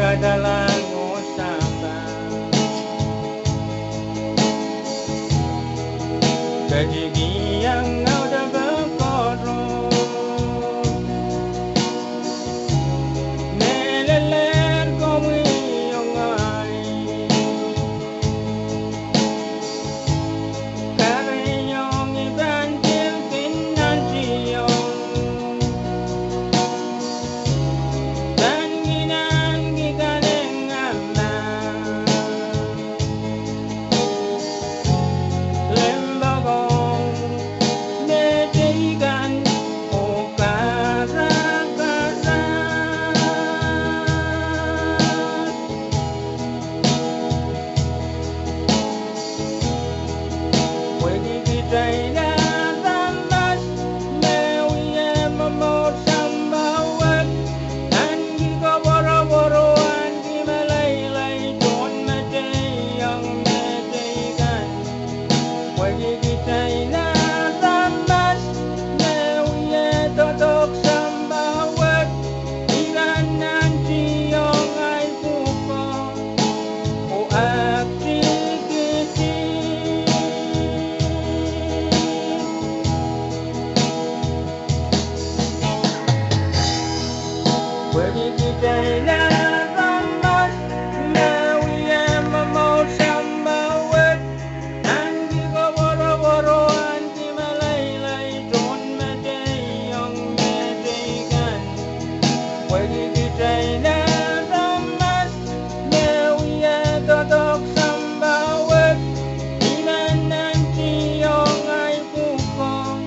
Kadahlahng oh sampah. Ketikihong audepe koaros. Mehlel komwi oh ngehi. Kahrehiong I pahn pilipil nantihong. Pahn kihong I kanengamah. Limpoak ong mehteikan oh karakaras. Pwehki kitail aramas me wia momour sampah wet, ahneki koapworopwor, ahneki meleilei, tohn mehteiong mehteikan. Pwehki kitail aramas me wia doadoahk sampah wet, I pahn nantihong ahi pwukoa oh aktikitik. Pwehki kitail aramas me wia momour sampah wet, ahneki koapworopwor, ahneki meleilei, tohn mehteiong mehteikan. Pwehki kitail aramas me wia doadoahk sampah wet, I pahn nantihong ahi pwukoa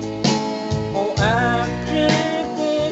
oh aktikitik.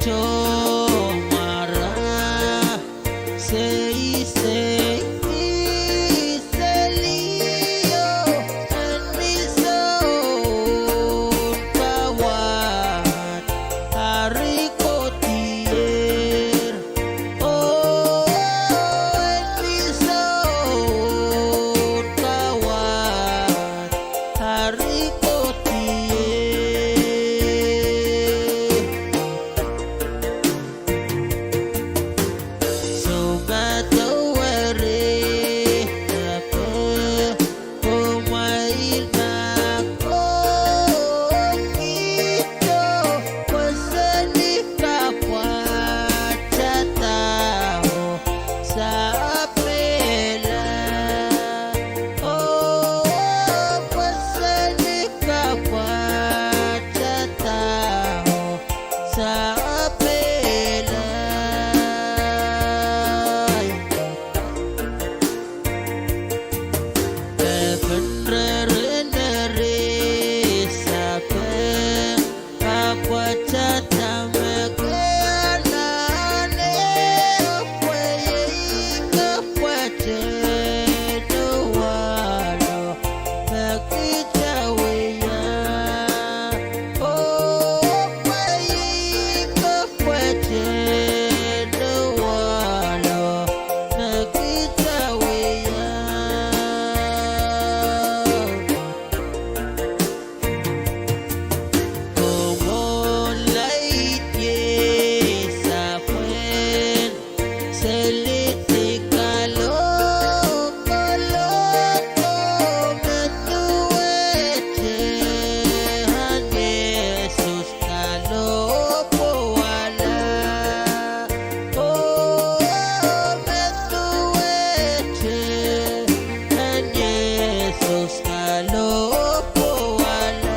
Soumwara, sei, sei, sei, seli, oh, en mi soun kawad, ari kohdier. Oh, en mi soun kawad, ari kohdier. Soumwadau eri, ape, oh, mwail mahk, oh, kihdo, pwe seli kapwatadao, sapwela. Oh, pwe seli kapwatadao, sapwela. Pepen rere neri, sapwe, kapwatadahte me ke anahne, oh pwe iei kapwatehte wahlo me kita wia. Oh, pwe iei kapwatehte wahlo me kita wia. Komw oh laid ie, sapwel, seli kalohk, kalohk, oh, me duwehte, ahn Yesus kalohk pwoala. Oh, me duwehte, ahn Yesus kalohk pwoala.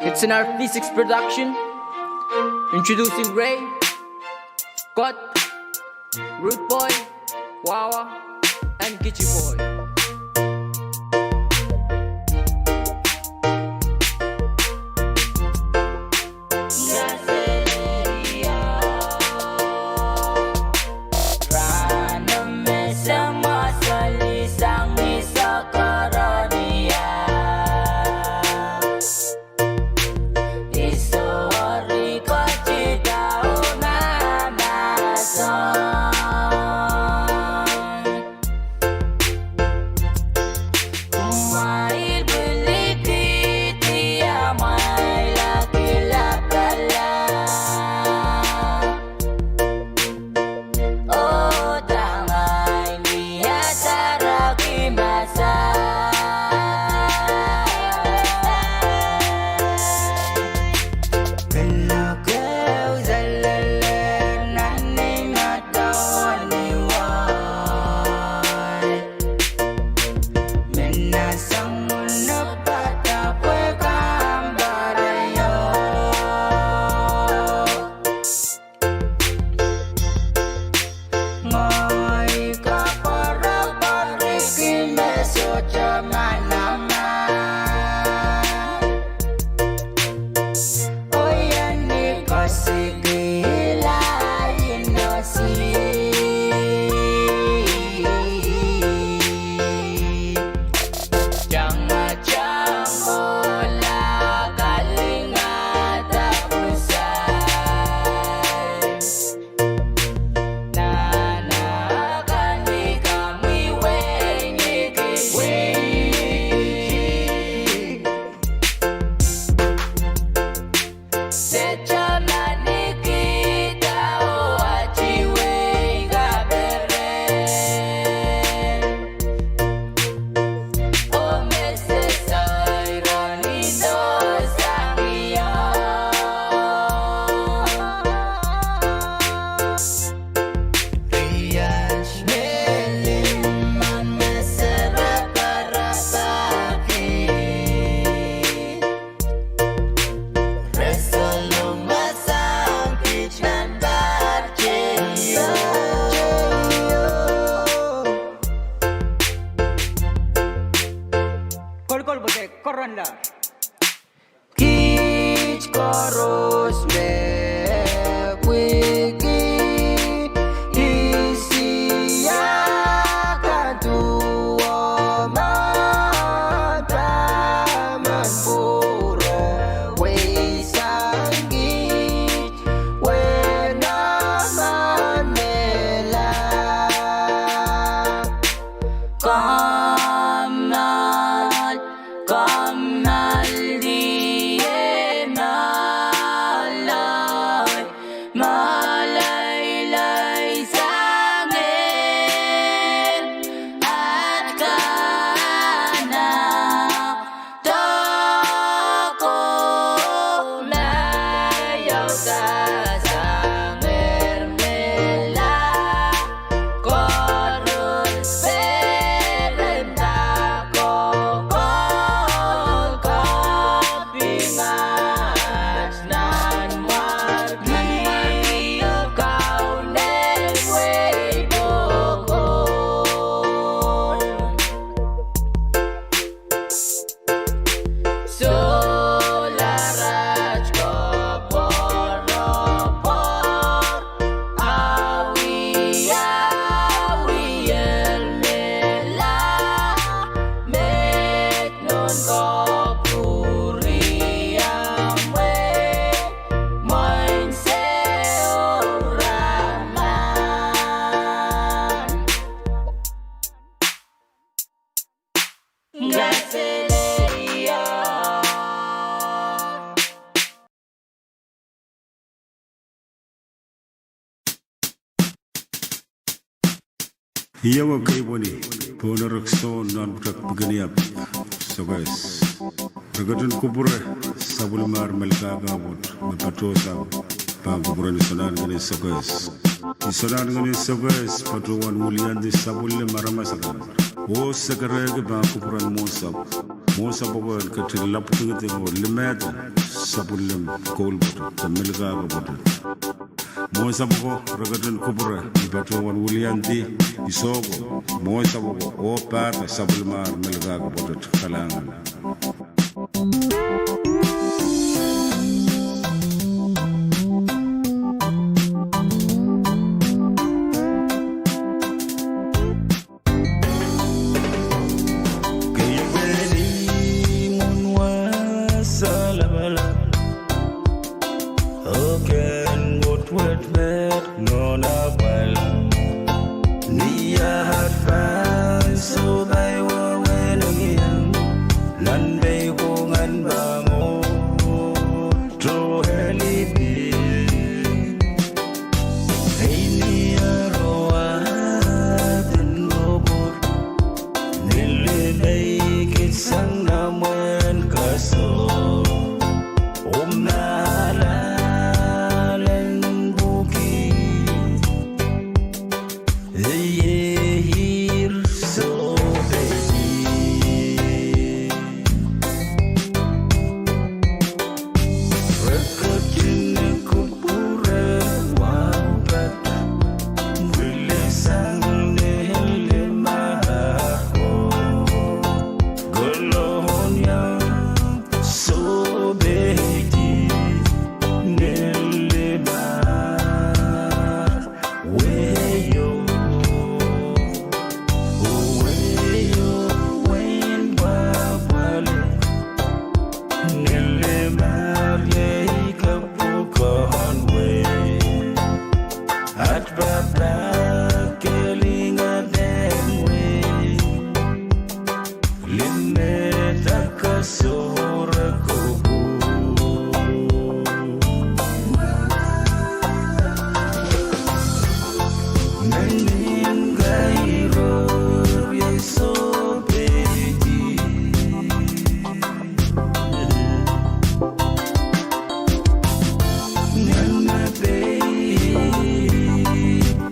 It's an R P six production. Introducing Ray, Kot, Rude Boy, Wawa, and Kichi Boy. Ih ewe keipweni pohn erek Sohn nan pwutak Pikeniap, Sokehs. Re ketin kupwure sapwellimar Melkahka pwoat me patohsang pahn kupwuren Isonahnken en Sokehs. Isonahnken en Sokehs patohwan wiliandi sapwellime aramas akan. Oh sekerehki pahn kupwuren mwohnsapw. Mwohnsapw oko en ketin lapwdingiding oh limehda sapwellime koul pwoatet de Melkahka pwoatet. Mwohnsapw oko re ketin kupwure, I patohwan wiliandi, I sohko, mwohnsapw oko, oh pahda sapwellimar Melkahka pwoatet. Kalahngan. Keipweni mwomwen wasa lapalap, oh ken wet wet met nohn apwal. Ni aht pahn sohpai wehwehn engieng, nan pei kohngan pahn mwo toheli pil. Ei ni aro aden ropor, nilime kitsang nan mwomwen kaso. Omw mahlalen pwuki, iei ir sohpeidi. Re ketin kupwure wahu pahda, pwilisang nilime ko. Kolonia sohpeidi nilime. Weio, weio, wein pwapwalih, nilime iei kapwukoahn wehi. Aht pahpa kelingehda wehi. Limehda kasohre kopwur. Menin kairo iei sohpeidi. Nan me pei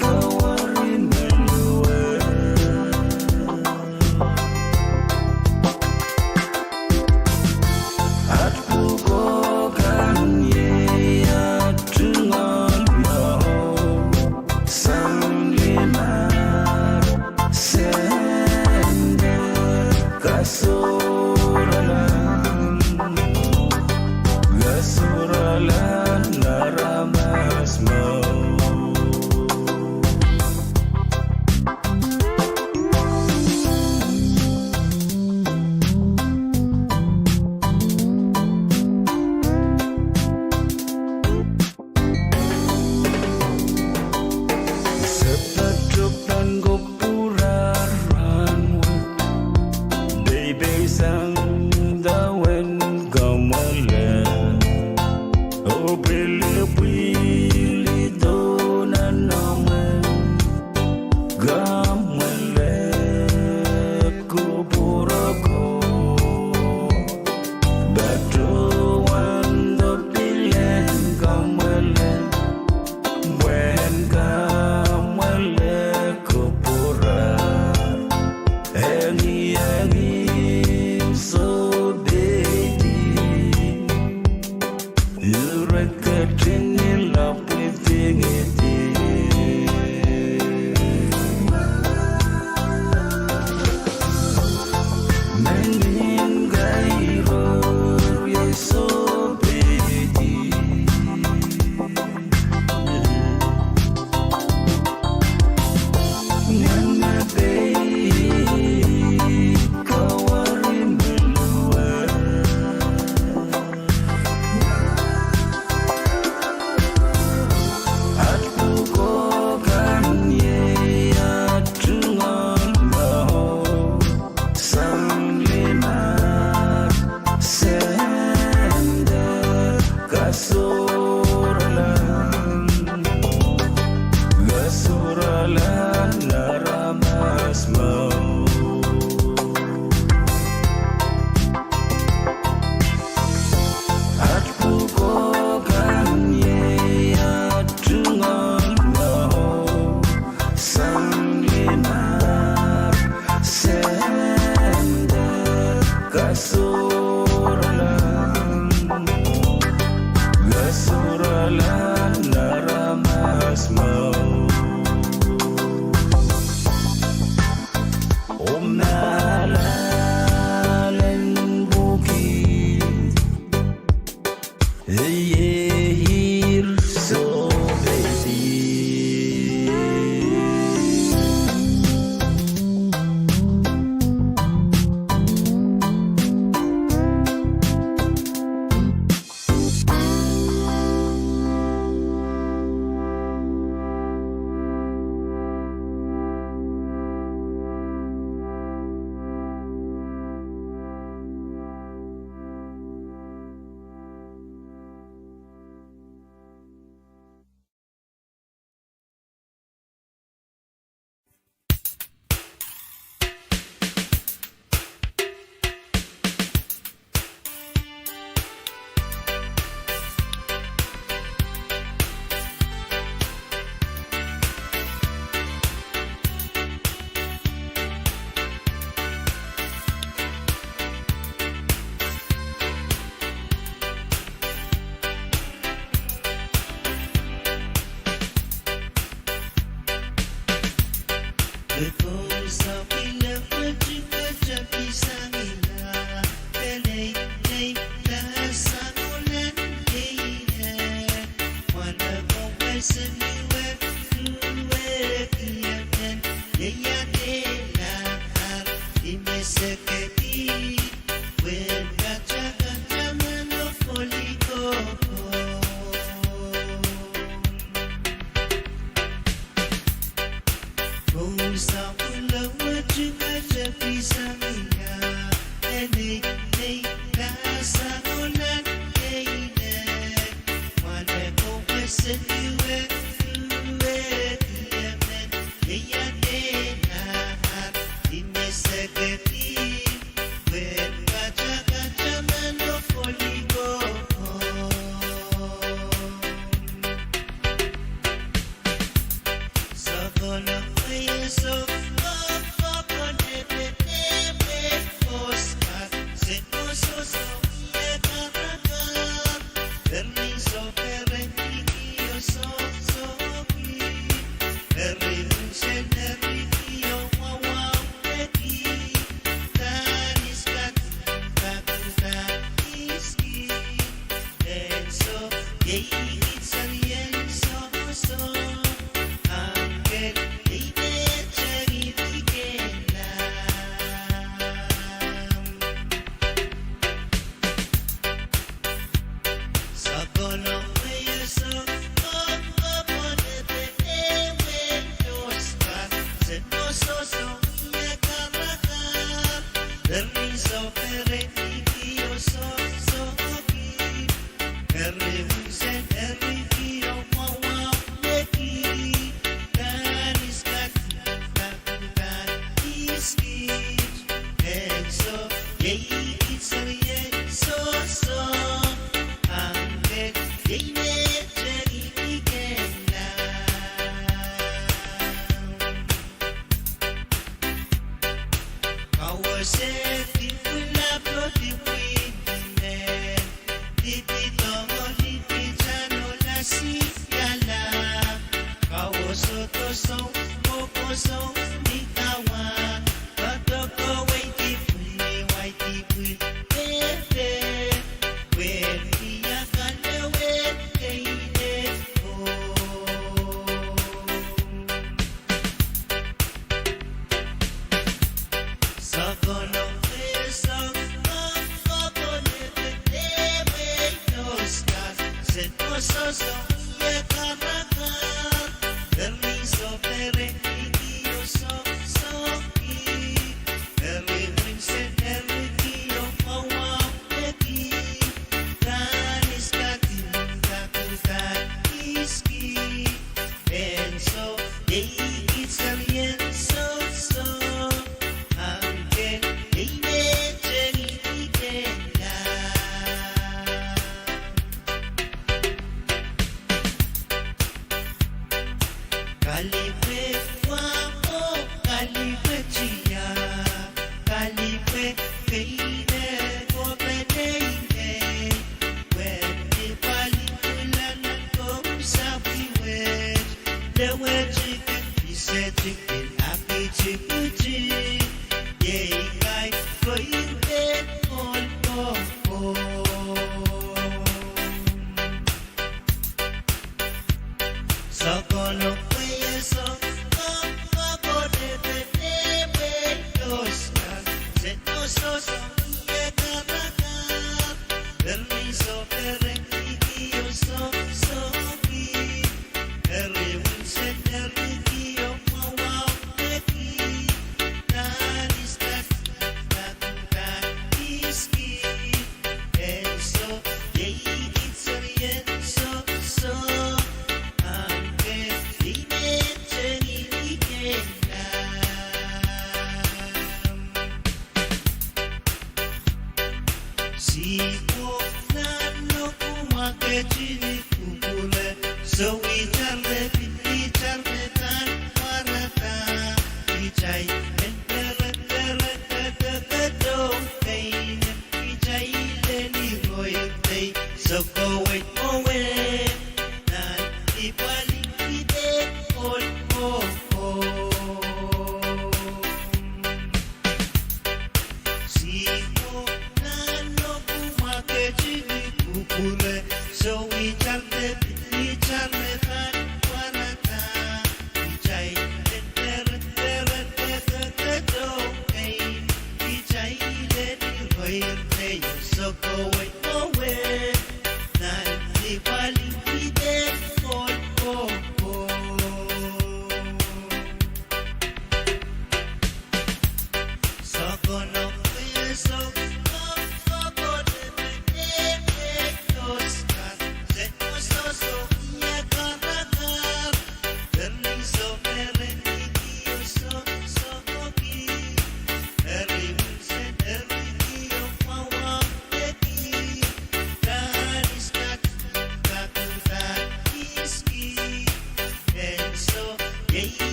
kawari me luwe. Aht pwukoa kan iei aht tungoal mwahu. Sang lime sende kasohrala, kasohrala aramas mwahu. Sepato pahn kupwurar rahnwet, peipeisang dawen kamwele, oh pil pwili dohn nan omwen kamwele. Kupwur oko patohwan doh pil en kamwele, pwehn kamwele kupwur. Ong sapwellimatail katepisang ia, e nei, nei, dah sang oh nan keinek, mwahneko pwe seli wehwehki emen, iei ia dehn ar, I me sekedi, pwehn katakataman oh kolipoko.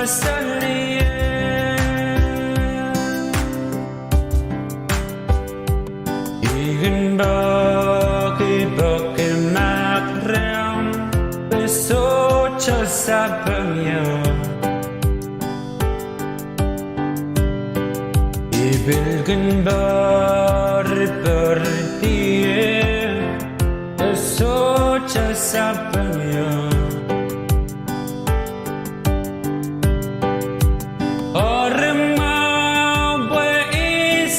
Salier. I kin peki, peki mahk rehmw, e sohte sapeng ie. I pil kin peri, peri die, e sohte sapeng ie. Eri mwahu pwe I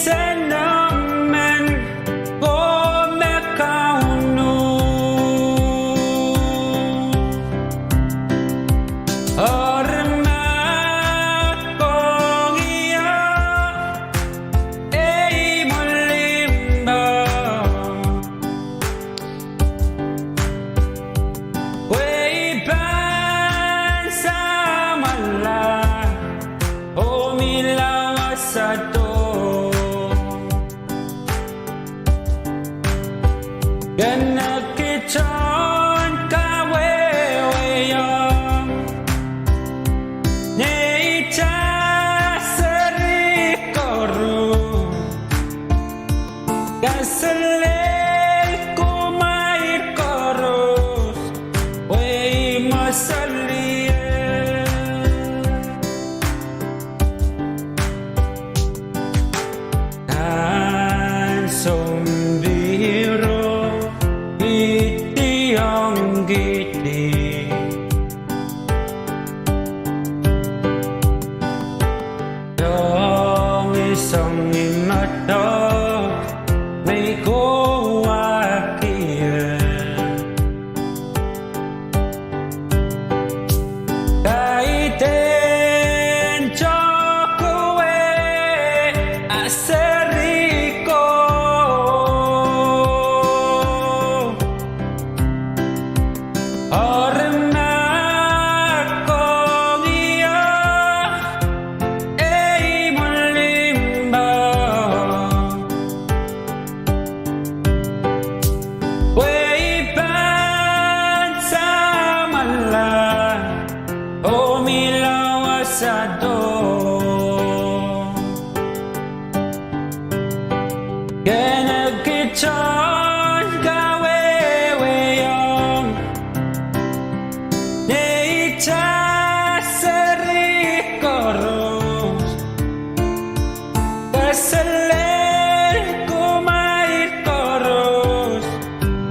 sehse emen ko me Kauno. Eri mahkohng ie, ei mwolimpo. Pwe I pahn samwala oh mihla wasado. Kene kitail en kawehwehiong neitail seri koaros. Kaselel kumwail koaros, pwe I mwosalier. Nan sounpihro I tiongkihdi. Soangen soangen mwadok me I kohwahki ie. Kaidehn tohkowe a seri ko. Eri mahkohng ie, ei mwolimpo. Pwe I pahn samwala oh mihla wasado. Kene kitail en kawehwehiong neitail seri koaros. Kaselel kumwail koaros,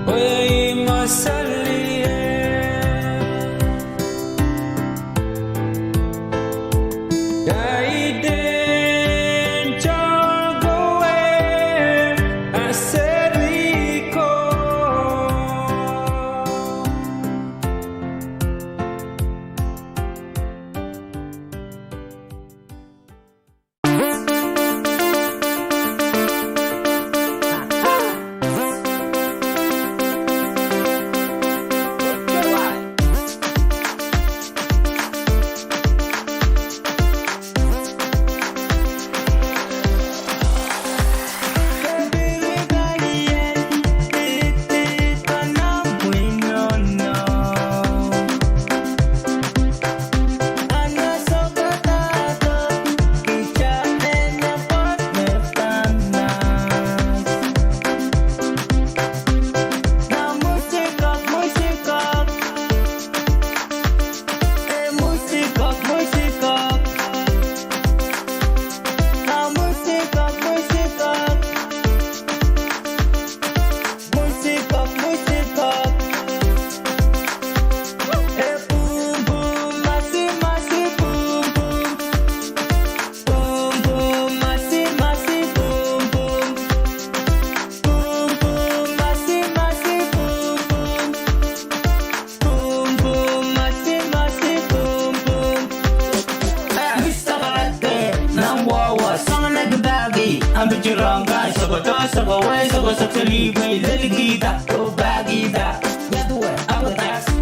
pwe I mwosalier. Kaidehn tohkowe a seri ko.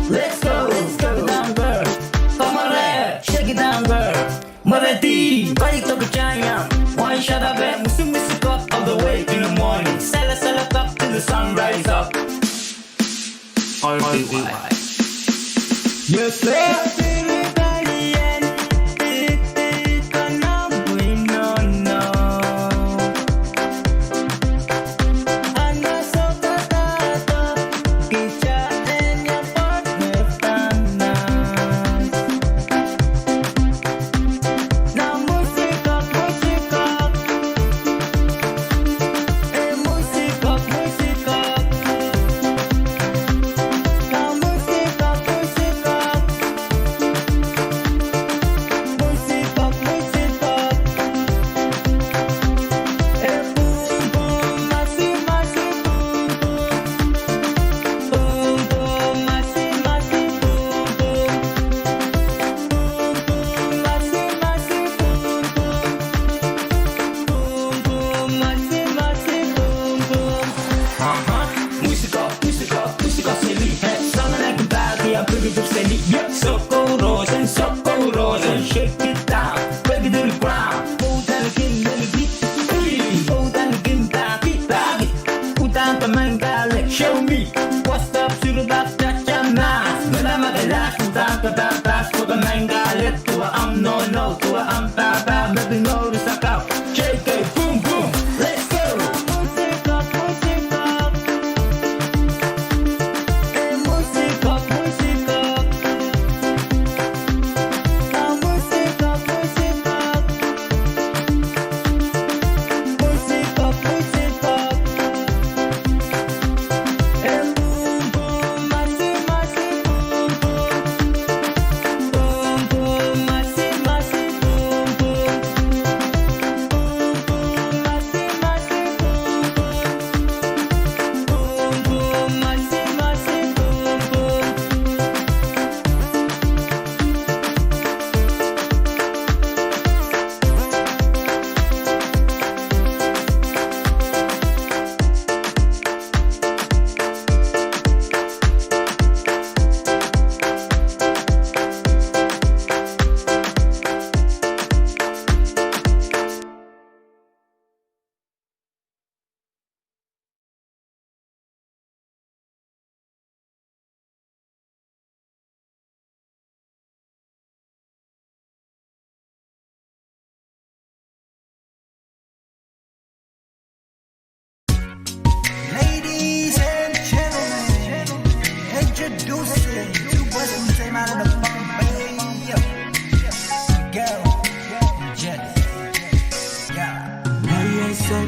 Let's go, let's go, come on, let's shake it down, girl. Mweredi, keieu tohkitail, wai sadabe, mwisimwisi kak all the way to the morning. Sele sele kak till the sun rise up. All right. Yes, sir. Ahmw nohno, duwe ahmw pahpa, me pil mour sakau. J K, boom, boom, let's go. Ladies and gentlemen, introducing to us from Same Island of Pohnpei, Miguel Angelic. Yeah.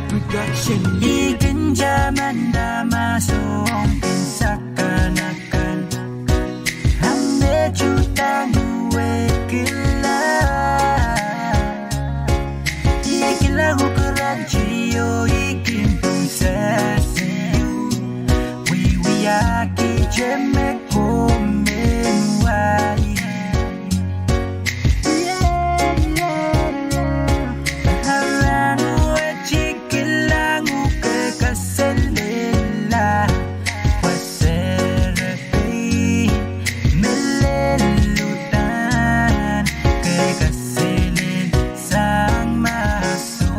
Production. Ikin jaman dama soong kin sakanakan. Ame juta ngu wekila. Ikila kukuran jio ikin pung sasiu. Wiwiaki jeme komen wai. Arangu eti kilang uke kaselela. Waserepe melel uhdahn ke kaselel sang maso.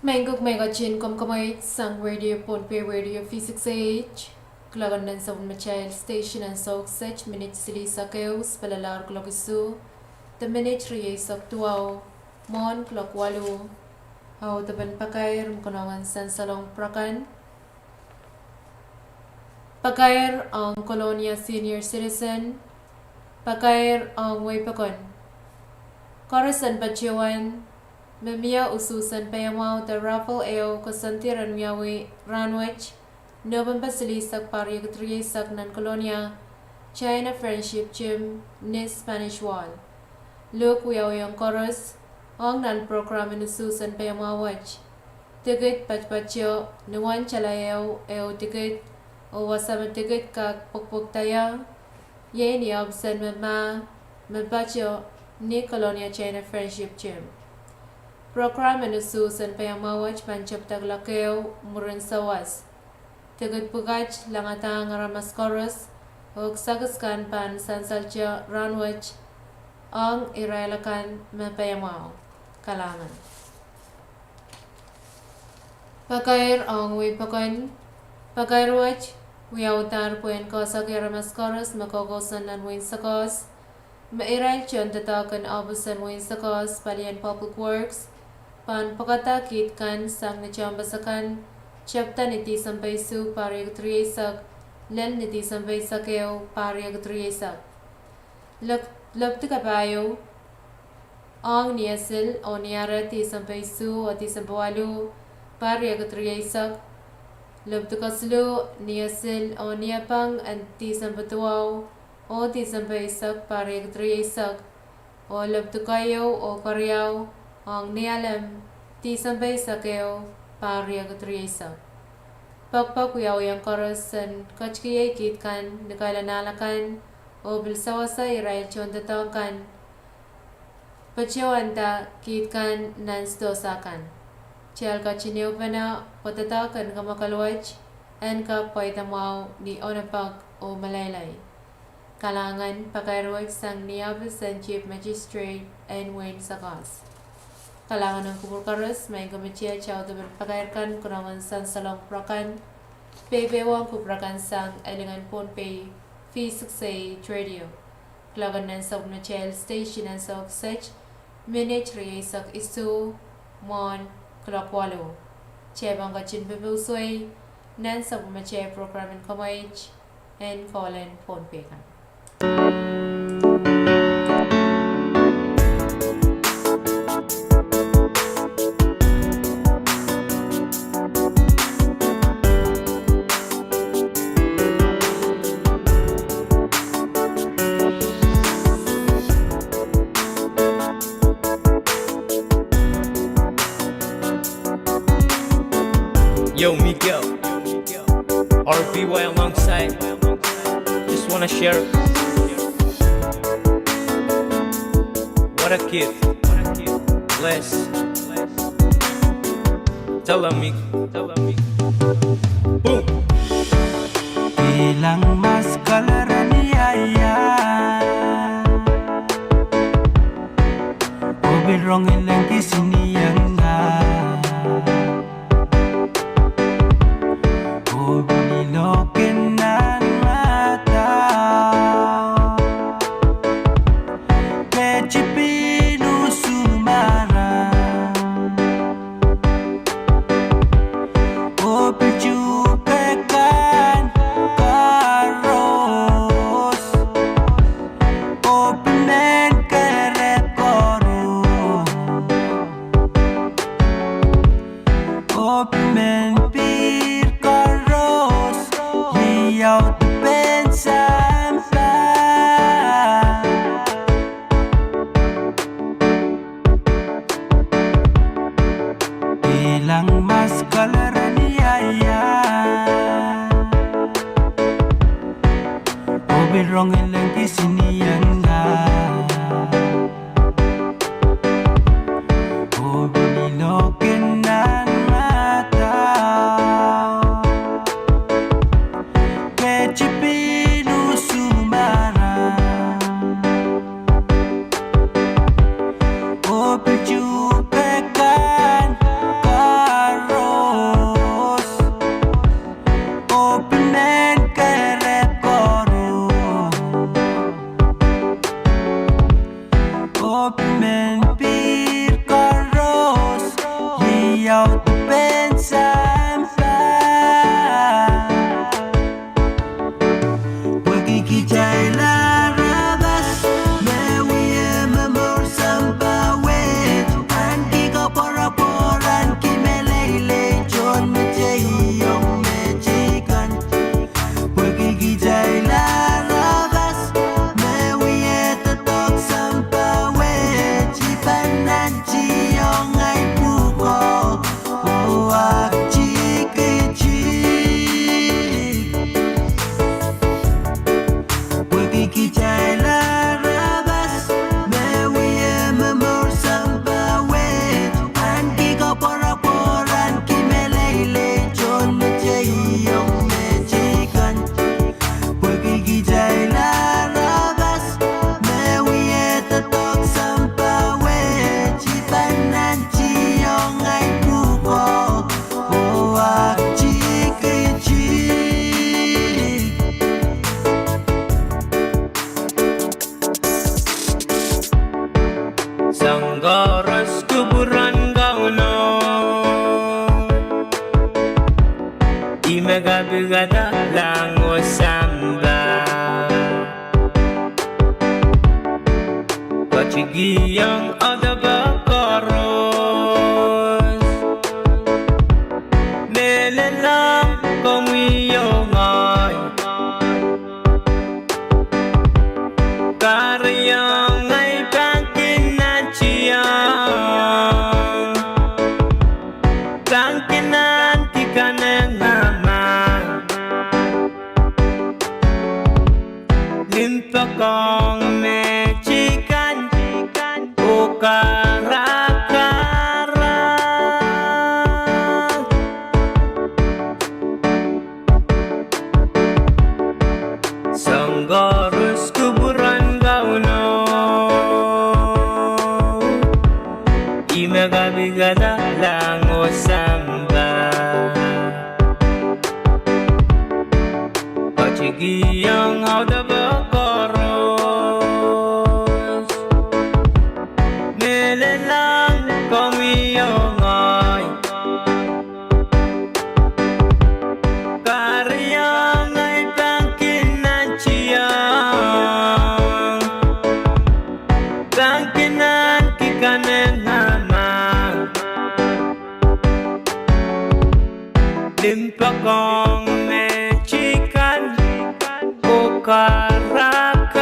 Mehn kuk me ketin komw komoit sang Radio Pohnpei, Radio V six A H. Kuloak en nan sapwellimatail station ansou kiset minit silihsek ehu, sipelalahr kuloak isuh de minit rieisek duwau, mwohn kuloak waluh. Audepen pakair me konehng en sansalong pwurokan: pakair ong Kolonia Senior Citizen, pakair ong wehi pokon. Koaros en patohwan me mie usuhsen paiamwahu de raffle ehu koasoandi en wiawi rahnwet, Nopempe silihsek, pahr riekid rieisek, nan Kolonia China Friendship Gym ni Spanish Wall. Luhk wiawiong koaros ong nan prokram en usuhsen paiamwahu wet. Tikid patopato ni wen tala ehu, ehu tikid, oh wasa me tikid kak pwekpwekda ie, iei ni ohpis en me mah me pato ni Kolonia China Friendship Gym. Prokram en usuhsen paiamwahu wet pahn tepda kuloak ehu mwurin sawas. Tikid pwukat langada aramas koaros, oh kisakis kan pahn sansalte rahnwet ong irail akan me paiamwahu. Kalahngan. Pakair ong wehi pokon: pakair wet wiawihdahr pwehn koasoki aramas koaros me koukouson nan wehin Sakoas, me irail tohndoadoahk en ohpis en wehin Sakoas, palien Public Works, pahn pwekada kiht kan sang ni tehnpas akan, tepda ni Disempe isuh, pahr riekid rieisek, lel ni Disempe eisek ehu, pahr riekid rieisek. Lep-, lepwdi kapahieu ong ni esil oh ni ahr, Disempe isuh oh Disempe waluh, pahr riekid rieisek. Lepwdi kesiluh ni esil oh ni epeng en Disempe duwau oh Disempe eisek, pahr riekid rieisek. Oh lepwdi keieu oh keriau ong ni alem, Disempe eisek ehu, pahr riekid rieisek. Pokpok wiawiong koaros en ketikihong kiht kan ni kailanahl akan, oh pil sewese irail tohndoadoahk kan, patohwanda kiht kan nan sidohsa kan. Kitail ketin ehupene pwe doadoahk en kemikal wet en kak pweida mwahu ni onopek oh meleilei. Kalahngan. Pakair wet sang ni ohpis en Chief Magistrate en wehin Sakoas. Kalahngan ong kupwur koaros, maing komitie, audepen pakair kan konehng en sansalong pwurokan, peipeiohng kupwur akan sang Elingen Pohnpei V six A H Radio. Kuloak en nan sapwellimatail station ansou kiset minit rieisek isuh mwohn kuloak waluh. Kitail pahn ketin pepeusoi nan sapwellimatail prokram en komoit en Kolen Pohnpei kan. Yo, Miguel, R B Y alongside. Just wanna share. What a gift. Bless. Tell them, Miguel. Boom. Kilang mas kalaran ia ia. Obil rong ilang kisini yang na. Obil iloken nan mata. Ketipilu sumara. Opichu kekan karos. Opimen kerekoru. pihada lahng oh sampah. Ketikihong audepe koaros. Mehlel ong komwi oh ngehi. Kahrehiong ei pahn kin nantihong. Pahn kin ahneki kanengamah. Limpoak ong me tih kan oh karakarahk. Soahng koaros kupwuren Kauno. Ih me kapikada lahng oh sampah. Ketikihong audepe koaros. Mehlel ong komwi oh ngehi. Kahrehiong ei pahn kin nantihong. Pahn kin ahneki kanengamah. Limpoak ong me tih kan oh karakarahk.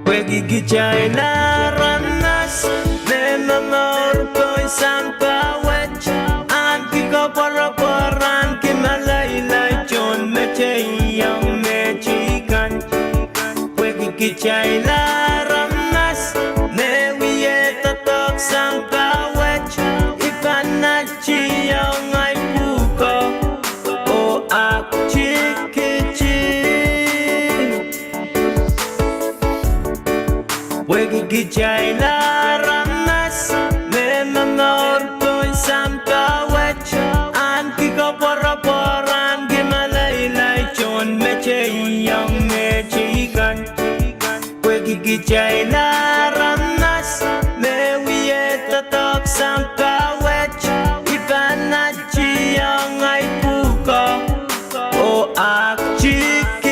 Pwehki kitail aramas me momour pohn sampah wet, ahneki koapworopwor, ahneki meleilei tohn mehteiong me tih kan. Pwehki kitail aramas me wie doadoahk sampah wet, I pahn nantihong ei pwuhko oh aktikitik. Pwehki kitail aramas me momour pohn sampah wet, ahneki koapworopwor, ahneki meleilei tohn mehteiong me tih kan. Pwehki kitail aramas me wie doadoahk sampah wet, I pahn nantihong ei pwuhko oh aktikitik.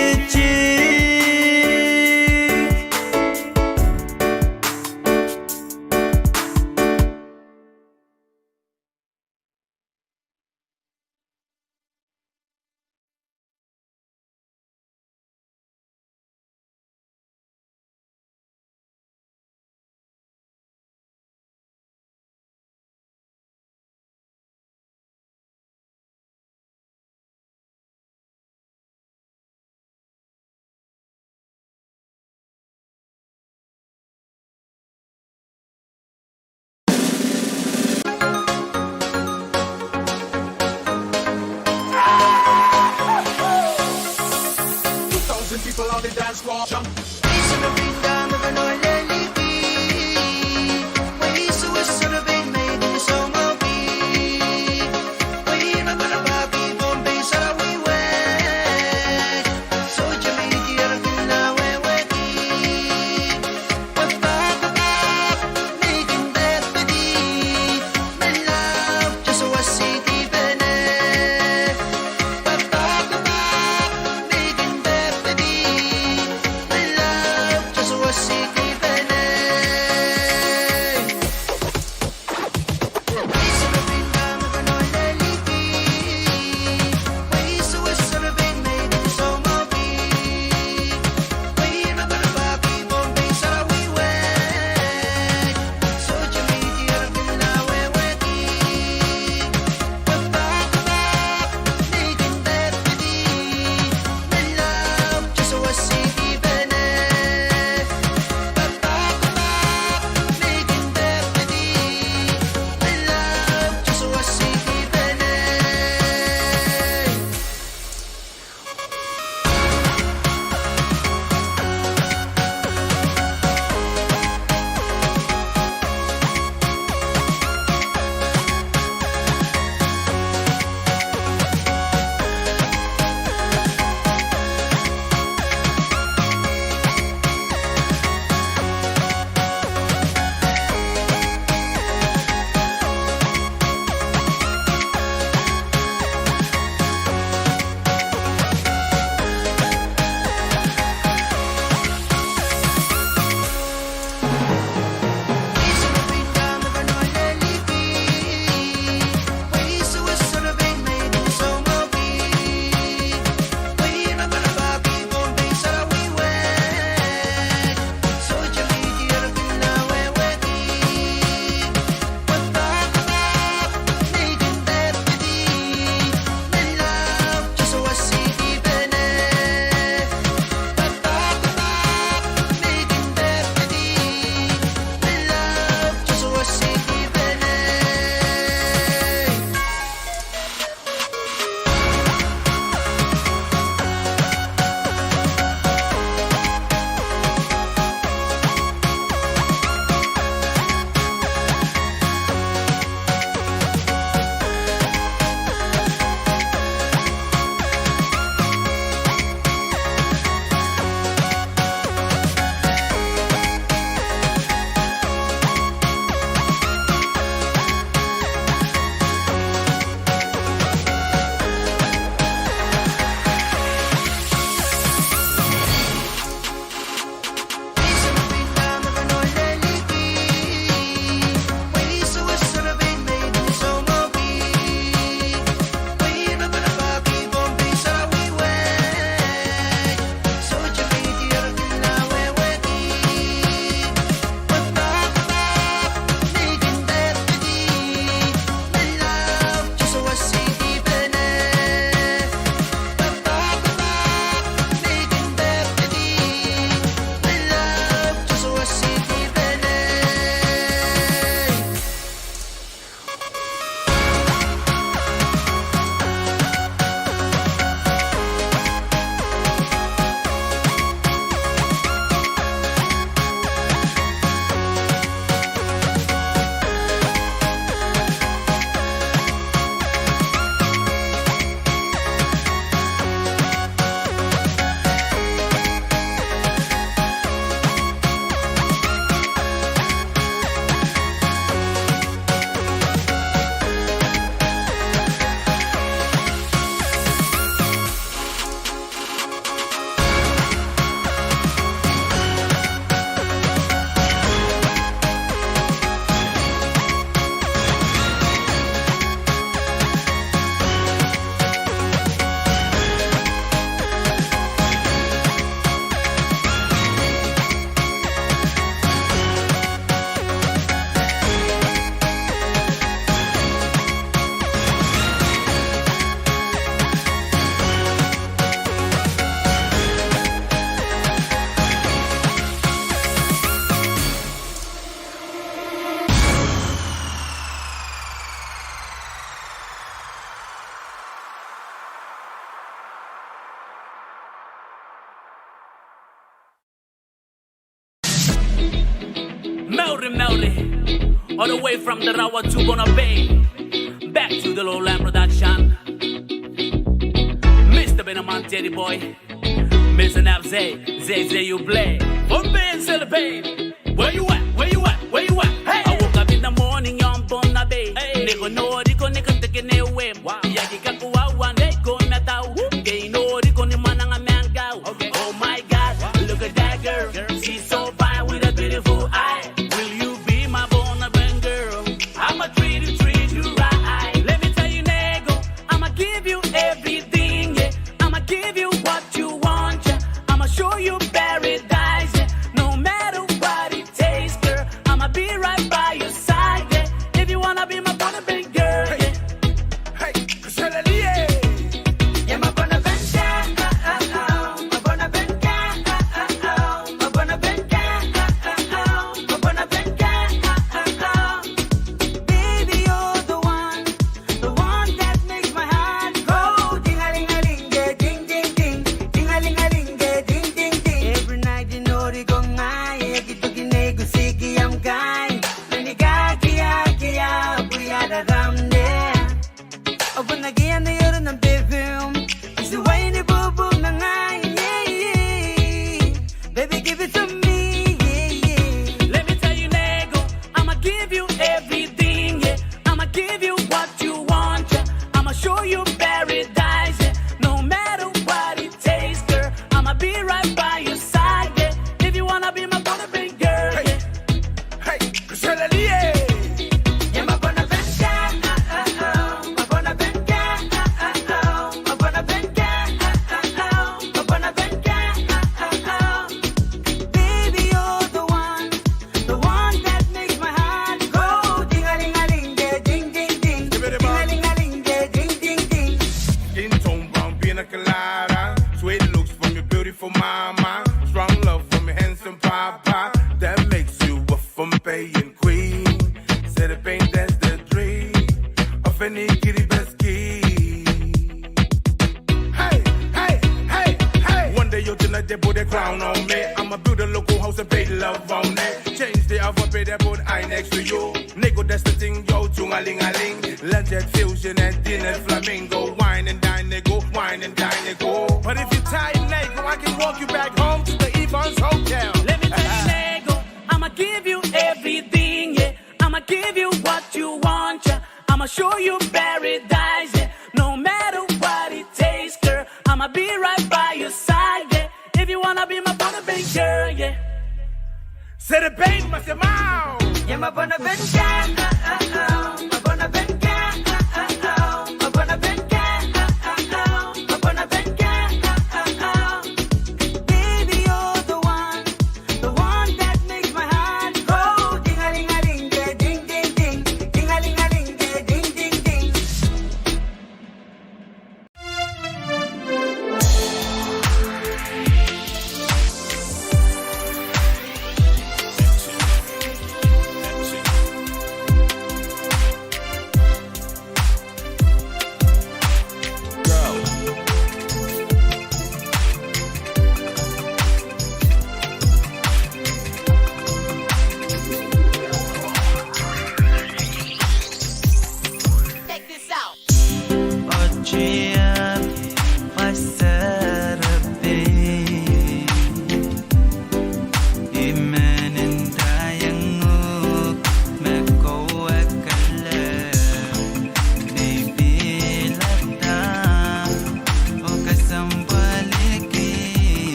Maori, all the way from Tarawa to Pohnpei. Back to the Lowland Production. Mister Benaman, Teddy Boy, Mister Nap, Zay, Zay, Zay, you play. Pohnpei and Celebane. Where you at? Where you at? Where you at? Hey! I woke up in the morning, I'm Pohnpei. Hey! Niko nori ko, niko teke ne wem. Wow. Yaki kakuwa wan, hey, ko matau. Woo! Kei nori ko ni mananga mangau. Okay. Oh my God, look at that girl. She's so fine with a beautiful eye. Will you be my Pohnpei girl? I'ma treat you, treat you right. Let me tell you, nego, I'ma give you everything, yeah. I'ma give you what you want, yeah. I'ma show you paradise, yeah. No matter what it takes, girl, I'ma be right by your side, yeah. If you wanna be my Pohnpei girl, yeah. Hey, hey. Every night you know they go ngai, eh, ki tuki ne kusiki am kai. Meni ka kia kia, pui ada ram ne. Open again the other and perfume. It's the way the boo boo na ngai, yeah, yeah. Baby, give it to me, yeah, yeah. Let me tell you, nego, I'ma give you everything, yeah. I'ma give you what you want, yeah. I'ma show you paradise, yeah. No matter what it takes, girl, I'ma be right by your side, yeah. If you wanna be my Pohnpei girl, yeah. Hey, Selelie. Baby, you're the one, the one that makes my heart go ding-a-ling-a-ling, yeah, ding, ding, ding. Ding-a-ling-a-ling, yeah, ding, ding, ding. Skin tone brown, pina colada. Sweet looks from your beautiful mama. Strong love from your handsome papa. That makes you a Pohnpeian queen. Sehdipein, that's the dream of any Kiribati. Hey, hey, hey, hey. One day you'll turn the table, the crown on me. I'ma build a local house and pay love on it. Change the alphabet and put I next to you. Nego, that's the thing, yo, ding-a-ling-a-ling. Landed fusion and dinner flamingo. Wine and dine, nego, wine and dine, nego. But if you tie nego, I can walk you back home to the Evans Hotel. Let me tell you, nego, I'ma give you everything, yeah. I'ma give you what you want, yeah. I'ma show you paradise, yeah. No matter what it takes, girl, I'ma be right by your side, yeah. If you wanna be my Pohnpei girl, yeah. Sehdipein, Masemahu. Yeah, my Pohnpei girl. Baby, you're the one, the one that makes my heart go ding-a-ling-a-ling, yeah, ding, ding, ding. Ding-a-ling-a-ling, yeah, ding, ding, ding.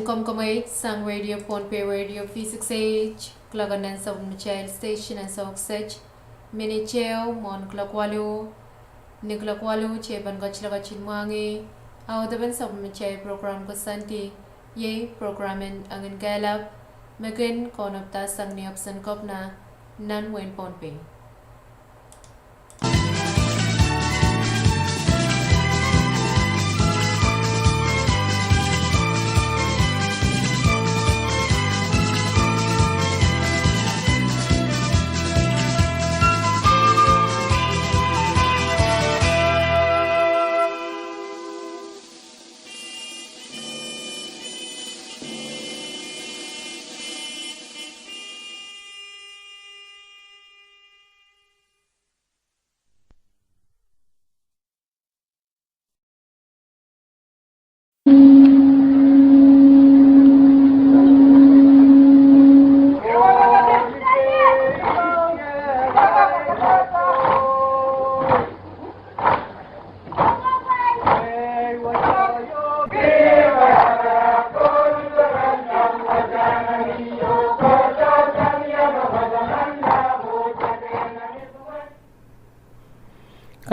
Komw komoit sang Radio Pohnpei, Radio V six eight, kuloak en nan sapwellimatail station en Souksej, minit ehu mwohn kuloak waluh, ni kuloak waluh teipan ketilong ketin mwahngih, audepen sapwellimatail program koasoandi, iei program en Engin Kehlap, me kin kaunopada sang ni ohpis en kepina nan wehin Pohnpei.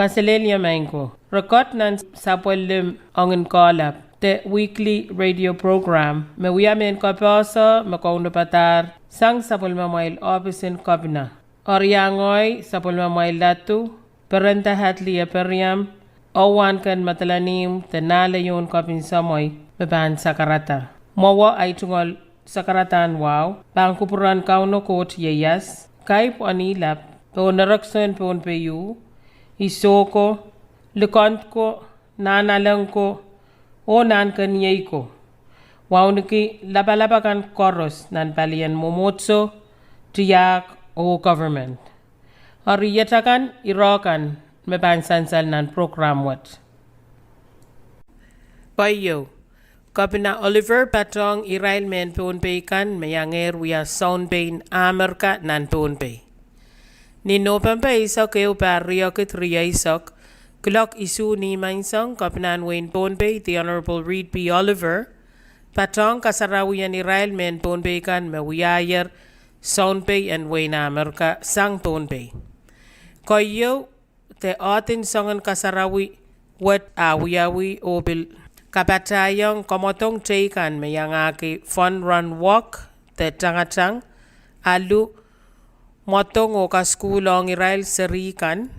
Kaselehlie maing ko. Rekod nan sapwellim Engin Kehlap, the weekly radio program, me wia mehn kapehse me kaunopadahr sang sapwellimamwail ohpis en kepina. Eri iang ngehi sapwellimamwail ladu, Perenda Hadley Ephriam, oh wahnken medelen ihmw de nahleiohn kepin semwei me pahn sakarada. Mwowe ahi tungoal sakaradahn wahu pahn kupwuren Kauno Koht ieias, kaipw en ihlap, pohn erekiso en Pohnpei, isoh ko, likend ko, nahnalek ko, oh nahnken iei ko. Wauneki lapalap akan koaros nan palien mwomwohdiso, tiahk, oh government. Eri iet akan ire kan me pahn sansal nan program wet. Keieu, Kepina Oliver patohng irail mehn Pohnpei kan me iangehr wia sounpei en Amerika nan Pohnpei. Ni Nopempe eisek ehu, pahr riekid rieisek, kuloak isuh ni menseng, Kepina en wehin Pohnpei, the Honorable Reed P. Oliver, patohng kasarawien irail mehn Pohnpei kan me wiahier sounpei en wehin Amerika sang Pohnpei. Keieu, de ohden soangen kasarawi wet a wiawi oh pil kapatahiong kamwadong teikan me iangahki Fun Run Walk, de tangatang, alu, mwadong oh kasukuhl ong irail seri kan,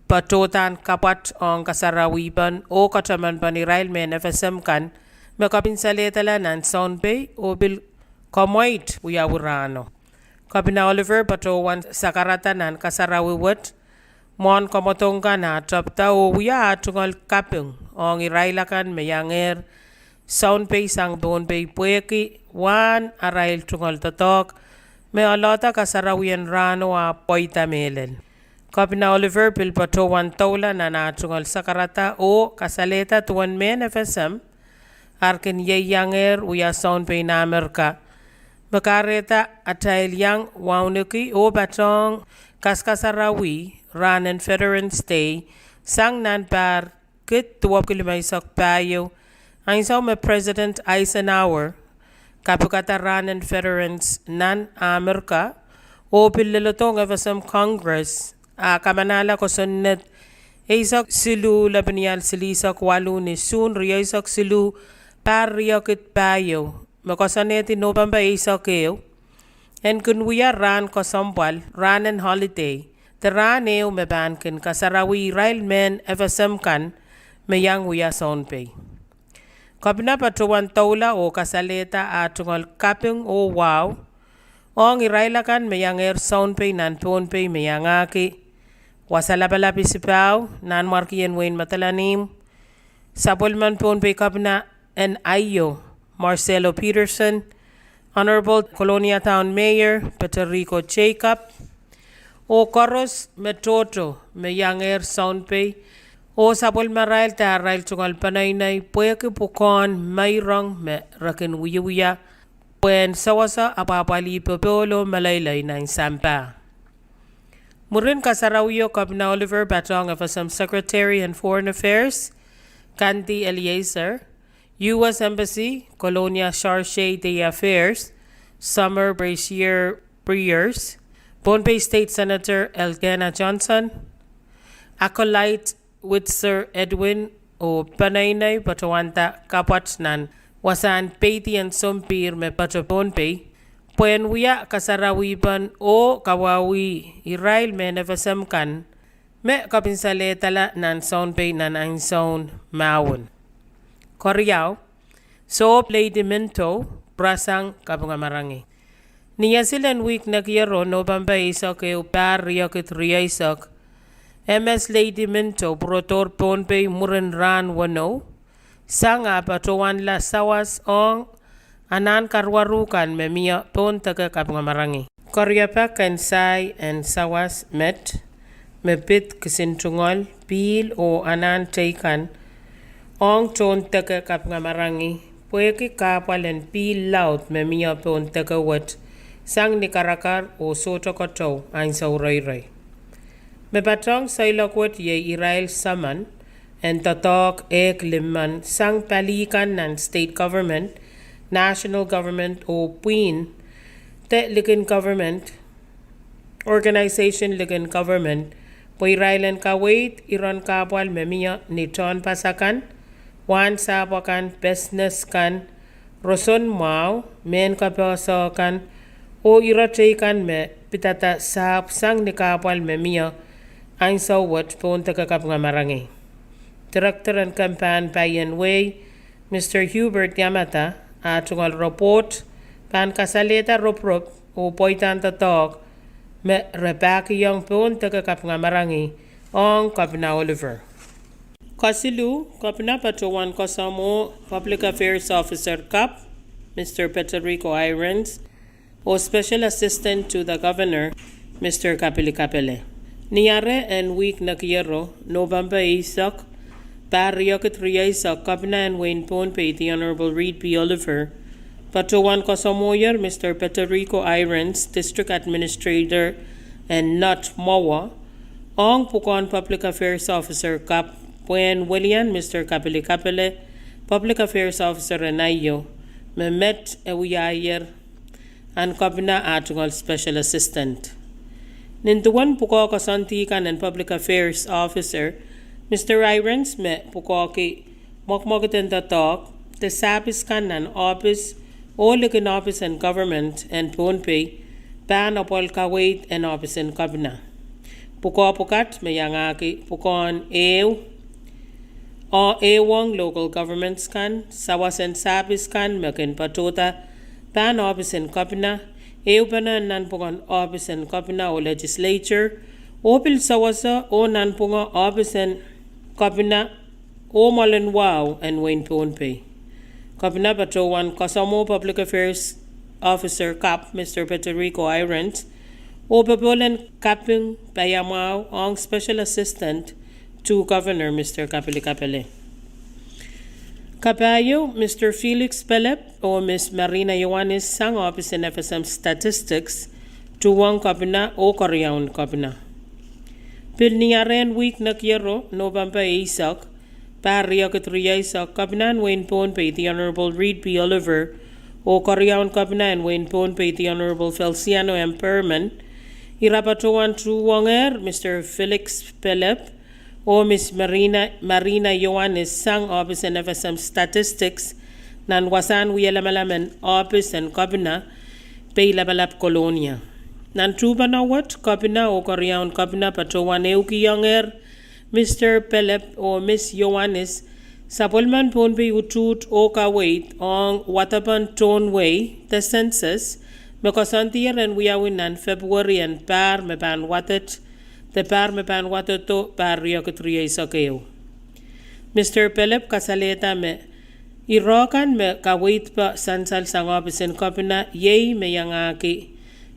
patohdan kapwat ong kasarawipen oh katamanpen irail mehn FSM kan me kopinsalehda nan sounpei oh pil kamweit wiawi rahno. Kepina Oliver patohwan sakarada nan kasarawi wet mwohn kamwadong kan a tepda oh wia ah tungoal kaping ong irail akan me iangehr sounpei sang Pohnpei pwehki wahn arail tungoal doadoahk me oalohda kasarawien rahno ah pweida mehlel. Kepina Oliver pil patohwan doula nan ah tungoal sakarada oh kasalehda duwen mehn FSM ar kin ieiangehr wia sounpei en Amerika me kahrehda atail iang wauneki oh patohng kaskasarawi rahn en Veterans Day sang nan pahr kid duwepwiki limeisek pahieu, ansou me President Eisenhower kapikada rahn en Veterans nan Amerika oh pil leledohng FSM Congress ah kamanahla kosonned eisek siluh lepinial silihsek waluh ni Suhn rieisek siluh, pahr riekid pahieu, me koasoanehdi Nopempe eisek ehu, en kin wia rahn kesempwal, rahn en holiday, de rahn ehu me pahn kin kasarawi irail mehn FSM kan me iang wia sounpei. Kepina patohwan doula oh kasalehda ah tungoal kaping oh wahu ong irail akan me iangehr sounpei nan Pohnpei me iangahki wasa lapalap isipahu, Nanmwarkien Wein Madolenihmw, sapwellimen Pohnpei Kepina en aio, Marcello Peterson, Honorable Kolonia Town Mayor Peteriko Jacob, oh koaros me tohto me iangehr sounpei, oh sapwellimarail de arail tungoal peneinei pwehki pwukoahn meirong me re kin wiewia pwehn sewese apwahpwalih popohl oh meleilei nan sampah. Mwurin kasarawio, Kepina Oliver patohng FSM Secretary en Foreign Affairs, Kandi Eleazar, U S Embassy, Colonia Chargé d'Affaires, Summer Brasier Briers, Pohnpei State Senator Elkena Johnson, Acolyte Witzer Edwin, oh peneinei patohwanda kapwat nan wasahn peidi en sompihr me patohwan Pohnpei, pwehn wia kasarawipen oh kawauwih irail mehn FSM kan me kapinsalehda nan Sounpei nan ansoun mahwen. Keriau, Sohp Lady Minto, Prasang Kapingamarangi. Ni asil en wihk nekiero, Nopempe eisek ehu, pahr riekid rieisek, M/S Lady Minto pwurodohr Pohnpei mwurin rahn weneu, sang ah patohwanla sawas ong anahn karuwaru kan me mie Pohndeke Kapingamarangi. Keriau, pak en sai en sawas met, me pid kisin tungoal, pihl oh anahn teikan ong Tohndeke Kapingamarangi, pwehki kahpwal en pihl laud me mie Pohndeke wet, sang ni karakar oh sohte keteu ansou reirei. Me patohng seiloak wet iei irail saman en doadoahk ehk limmen sang pali kan nan state government, national government oh pwihn de likin government, organization likin government, pwe irail en kaweid iren kahpwal me mie ni tehnpas akan, wahnsahpw akan, pesnes kan, roson mwahu, mehn kapehse kan, oh ire teikan me pidada sahpw sang ni kahpwal me mie ansou wet Pohndeke Kapingamarangi. Director en kempahn paien wehi, Mr Hubert Yamada, ah tungoal report pahn kasalehda roporop oh pweidahn doadoahk me re pahkihong Pohndeke Kapingamarangi ong Kepina Oliver. Kesiluh, Kepina patohwan koasoamwoh Public Affairs Officer kap, Mr Peterico Irons, oh Special Assistant to the Governor, Mr Kapili Kapele. Ni ahr en wihk nekiero, Nopempe eisek, pahr riekid rieisek, Kepina en wehin Pohnpei, The Honorable Reed P Oliver, patohwan koasoamwohier Mr Peterico Irons, District Administrator en Nott mwowe, ong pwukoahn Public Affairs Officer kap, pwehn welian Mr Kapili Kapele, Public Affairs Officer en aio, me met e wiahier ahn Kepina ah tungoal Special Assistant. Nin duwen pwukoa koasoandi kan en Public Affairs Officer, Mr Irons me pwukoahki mwekmwekid en doadoahk de sahpis kan nan ohpis oh likin ohpis en government en Pohnpei pahn apwal kaweid en ohpis en Kepina. Pwukoa pwukat me iangahki pwukoahn ehu, ehuong local governments kan, sawas en sahpis kan me kin patohda pahn ohpis en Kepina, ehupene en nanpwungen ohpis en Kepina oh legislature, oh pil sawaso oh nanpwungo ohpis en Kepina oh mwoalen wahu en wehin Pohnpei. Kepina patohwan koasoamwoh Public Affairs Officer kap, Mr Peterico Irons, oh popohl en kaping paiamwahu ong Special Assistant to Governor Mr Kapili Kapele. Kapahieu, Mr Felix Pelep oh Miss Marina Iohannis sang ohpis en FSM Statistics, tuhwong Kepina oh keriaun Kepina. Pil ni ahr en wihk nekiero, Nopempe eisek, pahr riekid rieisek, Kepina en wehin Pohnpei, The Honorable Reed P Oliver, oh keriaun Kepina en wehin Pohnpei, The Honorable Feliciano M Perman, ira patohwan tuhwongehr Mr Felix Pelep oh Miss Marina, Marina Iohannis sang ohpis en FSM Statistics nan wasahn wie lamalam en ohpis en Kepina, Peilapalap, Kolonia. Nan tuhpeno wet, Kepina oh keriaun Kepina patohwan ehukiongehr Mr Pelep oh Miss Iohannis sapwellimen Pohnpei utuht oh kaweid ong wadepen tohn wehi de census, me koasoandier en wiawi nan February en pahr me pahn wadet, de pahr me pahn wadedo pahr riekid rieisek ehu. Mr Pelep kasalehda me ire kan me kaweidpe sansal sang ohpis en Kepina iei me iangahki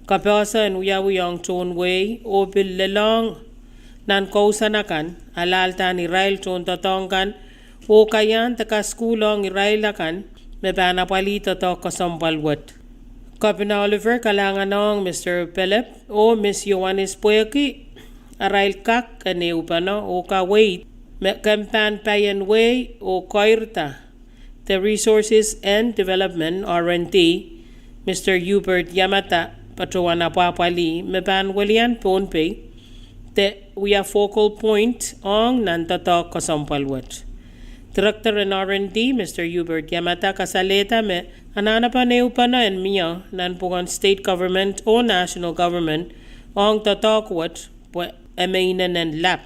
kapehse en wiawi ong tohn wehi oh pil lelohng nan kousoan akan, alahldahr irail tohndoadoahk kan, oh kaiahn de kasukuhlohng irail akan me pahn apwalih doadoahk kesempwal wet. Kepina Oliver kalahnganohng Mr Pelep oh Miss Iohannis pwehki arail kak en ehupene oh kaweid me kempahn paien wehi oh keirda the Resources and Development, R and D, Mister Hubert Yamada, patohwan apwahpwalih me pahn welian Pohnpei de wia focal point ong nan doadoahk kesempwal wet. Director en R and D, Mister Hubert Yamada, kasalehda me anahnepen ehupene en mie nan pwuhken state government oh national government ong doadoahk wet pwe e me inenen lap.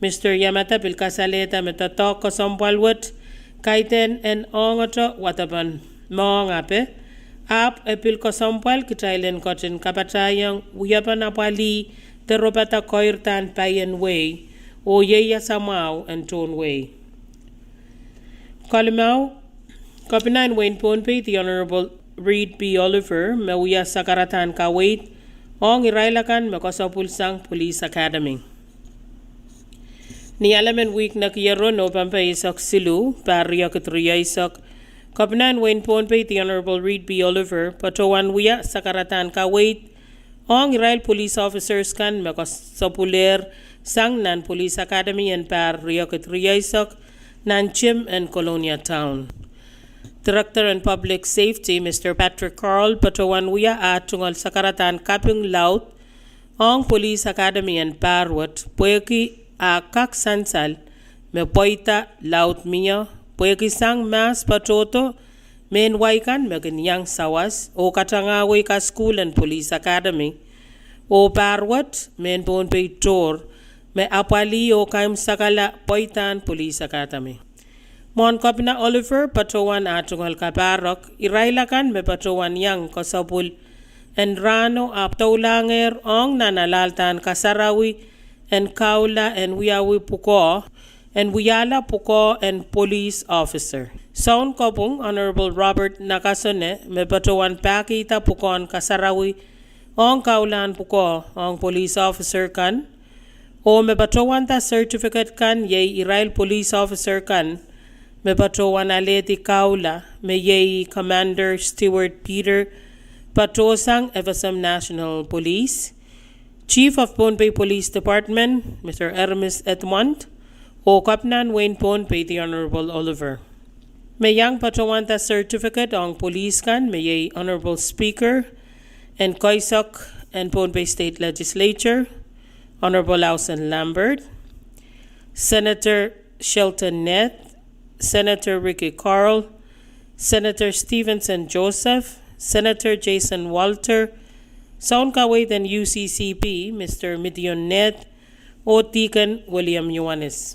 Mister Yamada pil kasalehda me doadoahk kesempwal wet kaidehn en ongete wadepen mohngiong ape, ahpw e pil kesempwal kitail en ketin kapatahiong wiepen apwalih de ropada keirdahn paien wehi oh ieias mwahu en tohn wehi. Kepina en wehin Pohnpei, the Honorable Reed B. Oliver, me wia sakaradahn kaweid ong irail akan me kesepwilsang Police Academy. Ni alemen wihk nekiero, Nopempe eisek siluh, pahr riekid rieisek, Kepina en wehin Pohnpei, the Honorable Reed B. Oliver, patohwan wia sakaradahn kaweid ong irail police officers kan me kesepwulehr sang nan Police Academy en pahr riekid rieisek nan gym en Kolonia Town. Director en Public Safety, Mister Patrick Carl, patohwan wia ah tungoal sakaradahn kaping laud ong Police Academy en pahr wet pwehki ah kak sansal me pweida laud mie pwehki sang mahs patohdo mehn wai kan me kin iang sawas oh katangahwei kasukuhl en Police Academy, oh pahr wet mehn Pohnpei tohr me apwalih oh kaimwisekala pweidahn Police Academy. Mwohn Kepina Oliver patohwan ah tungoal kapahrek, irail akan me patohwan iang kesepwil en rahno ahpw doulahngehr ong nan alahldahr kasarawi en kahula en wiawi pwukoa, en wiahla pwukoa en police officer. Sounkopwung Honorable Robert Nakasone me patohwan pahkihda pwukoahn kasarawi ong kahuhlahn pwukoa ong police officer kan, oh me patohwanda certificate kan iei irail police officer kan me patohwan alehdi kahula, me iei Commander Stewart Peter, patohsang F S M National Police, Chief of Pohnpei Police Department, Mister Aramis Edmond, oh Kepina en wehin Pohnpei, the Honorable Oliver. Me iang patohwanda certificate ong police kan me iei Honorable Speaker en keisek en Pohnpei State Legislature, Honorable Housen Lambert, Senator Shelton Neth, Senator Ricky Carl, Senator Stevenson Joseph, Senator Jason Walter, sounkaweid en U C C P, Mister Midion Neth, oh Deacon William Ioanis.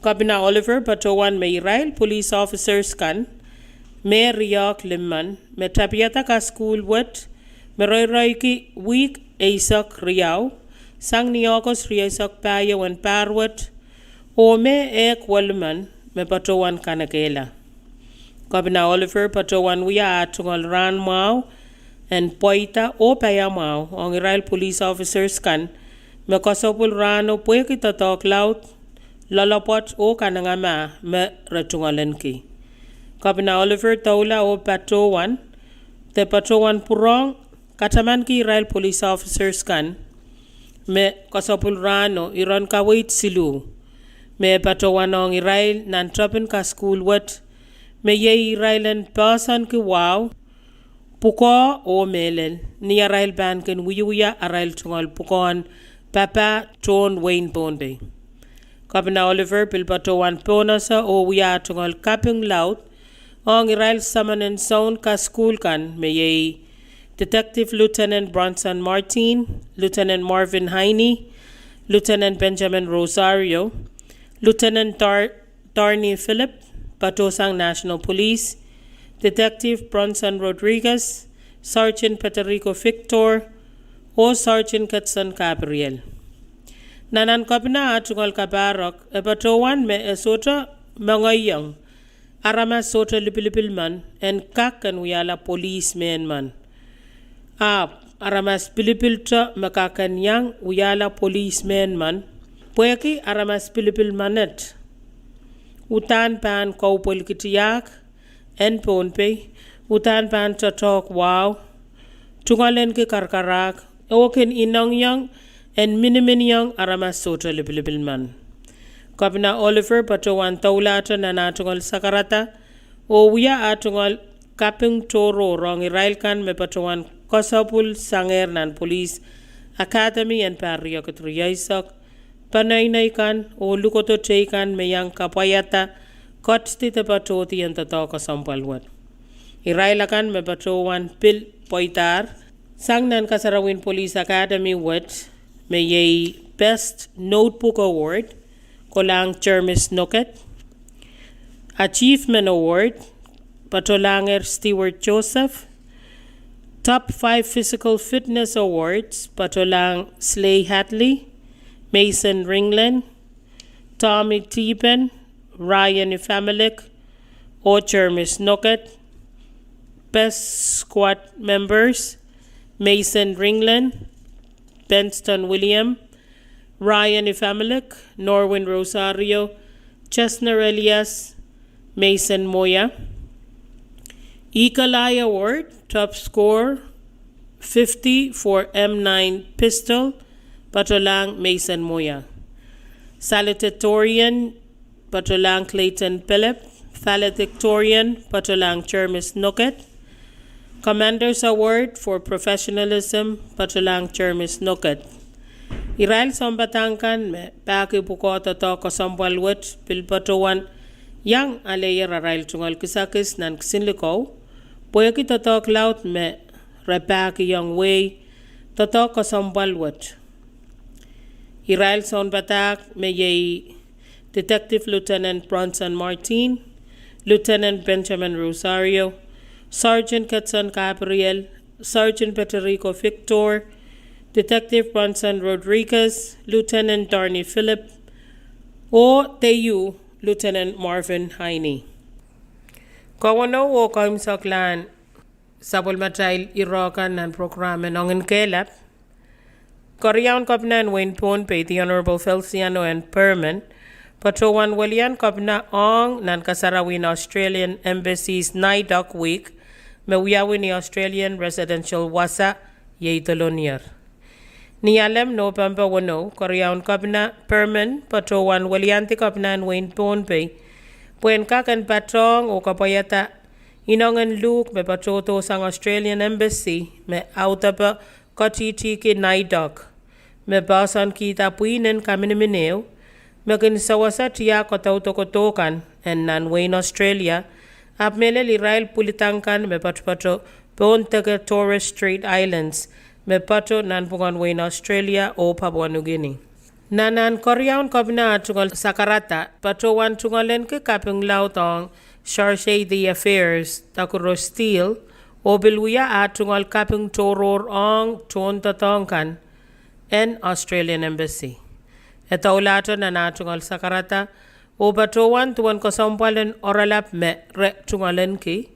Kepina Oliver patohwan me irail police officers kan me riehk limmen me tapihada kasukuhl wet me reireiki wihk eisek riau, sang ni Ohkos rieisek pahieu en pahr wet, oh me ehk welimen me patohwan kanekehla. Kepina Oliver patohwan wia ah tungoal rahn mwahu en pweida oh paiamwahu ong irail police officers kan me kesepwil rahno pwehki doadoahk laud, loalopwoat oh kanengamah me re tungoalenki. Kepina Oliver doula oh patohwan, de patohwan pwurehng katamanki irail police officers kan me kesepwil rahno iren kaweid siluh, me patohwan ong irail nan tepin kasukuhl wet, me iei irail en poahsoanki wahu, pwukoa oh mehlel ni arail pahn kin wiewia arail tungoal pwukoahn papah tohn wehin Pohnpei. Kepina Oliver pil patohwan pohnese oh wia tungoal kaping laud ong irail semen en soun kasukuhl kan me iei Detective Lieutenant Bronson Martin, Lieutenant Marvin Heine, Lieutenant Benjamin Rosario, Lieutenant Dar- Darny Philip, patohsang National Police, Detective Bronson Rodriguez, Sergeant Federico Victor, oh Sergeant Ketson Gabriel. Nan ahn Kepina ah tungoal kapahrek, e patohwan me e sohte mengeiong aramas sohte lipilipil men en kak kin wiahla police mehn men. Ahpw aramas pilipilto me kak kin iang wiahla police mehn men, pwehki aramas pilipil menet uhdahn pahn kaupwelki tiahk en Pohnpei, uhdahn pahn doadoahk wahu, tungoalenki karakarahk, oh kin inengieng en miniminiong aramas sohte lipilipil men. Kepina Oliver patohwan doulahte nan ah tungoal sakarada oh wia ah tungoal kaping tohrohr ong irail kan me patohwan koasoapwul sangehr nan police academy en pahr riekid rieisek, peneinei kan oh lukodo teikan me iang kapwaiada ketdi de patohdi en doadoahk kesempwal wet. Irail akan me patohwan pil pweidahr sang nan kasarawien police academy wet, me iei Best Notebook Award, kolahng Jermis Noket. Achievement Award, patolahngehr Stewart Joseph. Top five Physical Fitness Awards, patolahng Slay Hadley, Mason Ringlen, Tommy Tiben, Ryan Ifamilik, oh Jermis Noket. Best Squad Members, Mason Ringlen, Benston William, Ryan Ifamilik, Norwin Rosario, Chesner Elias, Mason Moya. Eagle Eye Award, top score fifty for M nine pistol, patolahng Mason Moya. Salutatorian, patolahng Clayton Philip. Valedictorian, patolahng Jermis Noket. Commander's Award for Professionalism, patolahng Jermis Noket. Irail sounpadahk kan me pahki pwukoa doadoahk kesempwal wet pil patohwan iang aleier arail tungoal kisakis nan kisin likou, pwehki doadoahk laud me re pahkiong wehi doadoahk kesempwal wet. Irail sounpadahk me iei Detective Lieutenant Bronson Martin, Lieutenant Benjamin Rosario, Sergeant Ketson Gabriel, Sergeant Peterico Victor, Detective Bronson Rodriguez, Lieutenant Darny Philip, oh Teiu Lieutenant Marvin Heine. Kowenou oh kaimwiseklahn sapwellimatail irokan nan prokram en Ongin Kehlap. Keriaun Kepina en wehin Pohnpei, The Honorable Feliciano N. Perman, patohwan welian kepina ong nan kasarawien Australian Embassy's NAIDOC Week, me wiawi ni Australian residential wasa iei dolonier. Ni Alem, Nopempe weneu, Keriaun Kepina Perman patohwan weliandi kepina en wehin Pohnpei pwehn kak en patohng oh kapwaiada inengen luhk me patohdo sang Australian Embassy me audepe ketihtihki NAIDOC, me poahsoankihda pwihn en kaminiminieu me kin sewese tiahk kadaudok kohdo kan en nan wehin Australia, ahpw mehlel irail pwilidang kan me patopato pohn deke Torres Strait Islands, me pato nanpwungen wehin Australia oh Papua New Guinea. Nan ahn Keriaun Kepina ah tungoal sakarada, patohwan tungoalenki kaping laud ong Charge d'Affaires Takuro Steele, oh pil wia ah tungoal kaping tohrohr ong tohndoadoahk kan en Australian Embassy. E doulahte nan ah tungoal sakarada oh patohwan duwen kesempwal en oaralap me re tungoalenki,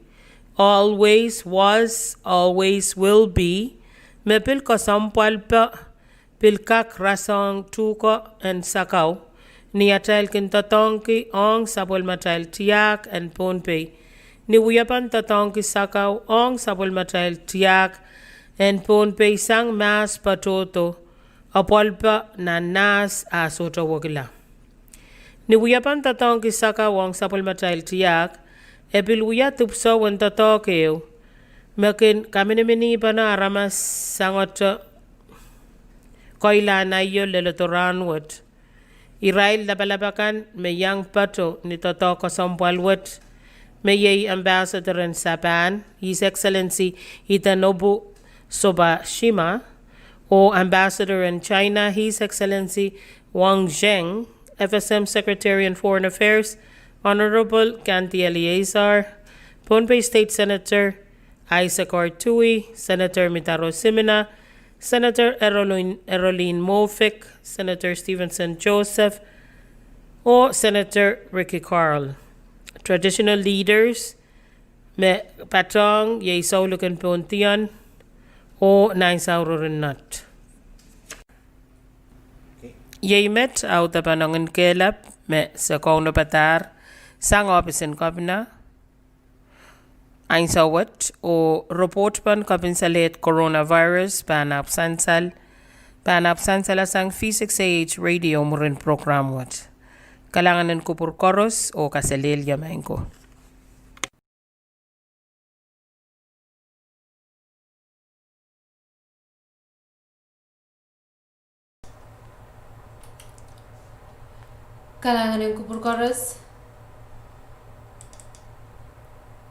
Always was, always will be, me pil kesempwalpe pil kak rasehng tuhke en sakau ni atail kin doadoahngki ong sapwellimatail tiahk en Pohnpei, ni wiepen doadoahngki sakau ong sapwellimatail tiahk en Pohnpei sang mahs patohdo, apwalipe nan nahs ah sohte wekila. Ni wiepen doadoahngki sakau ong sapwellimatail tiahk, e pil wia dipwisou en doadoahk ehu me kin kaminiminipenehng aramas sangote koilahnaiol leledo rahnwet. Irail lapalap akan me iang pato ni doadoahk kesempwal wet, me iei Ambassador en Sapan, His Excellency Itanobu Sobashima, oh Ambassador en China, His Excellency Wang Zheng, F S M Secretary en Foreign Affairs, Honorable Kanti Eleazar, Pohnpei State Senator Isaac R. Tui, Senator Mitaro Simina, Senator Erolin, Erolin Moffick, Senator Stevenson Joseph, oh Senator Ricky Carl. Traditional leaders me patohng iei Soulik en Pohndion oh Nainsaurorin Nott. Iei met audepen Ongin Kehlap me se kaunopada sang ohpis en Kepina ansou wet, oh ripoht pen kepinsaled coronavirus pahn ahpw sansal, pahn ahpw sansalasang V six A H Radio mwurin prokram wet. Kalahngan en kupwur koaros oh kaselehlie maing ko. Kalahngan en kupwur koaros.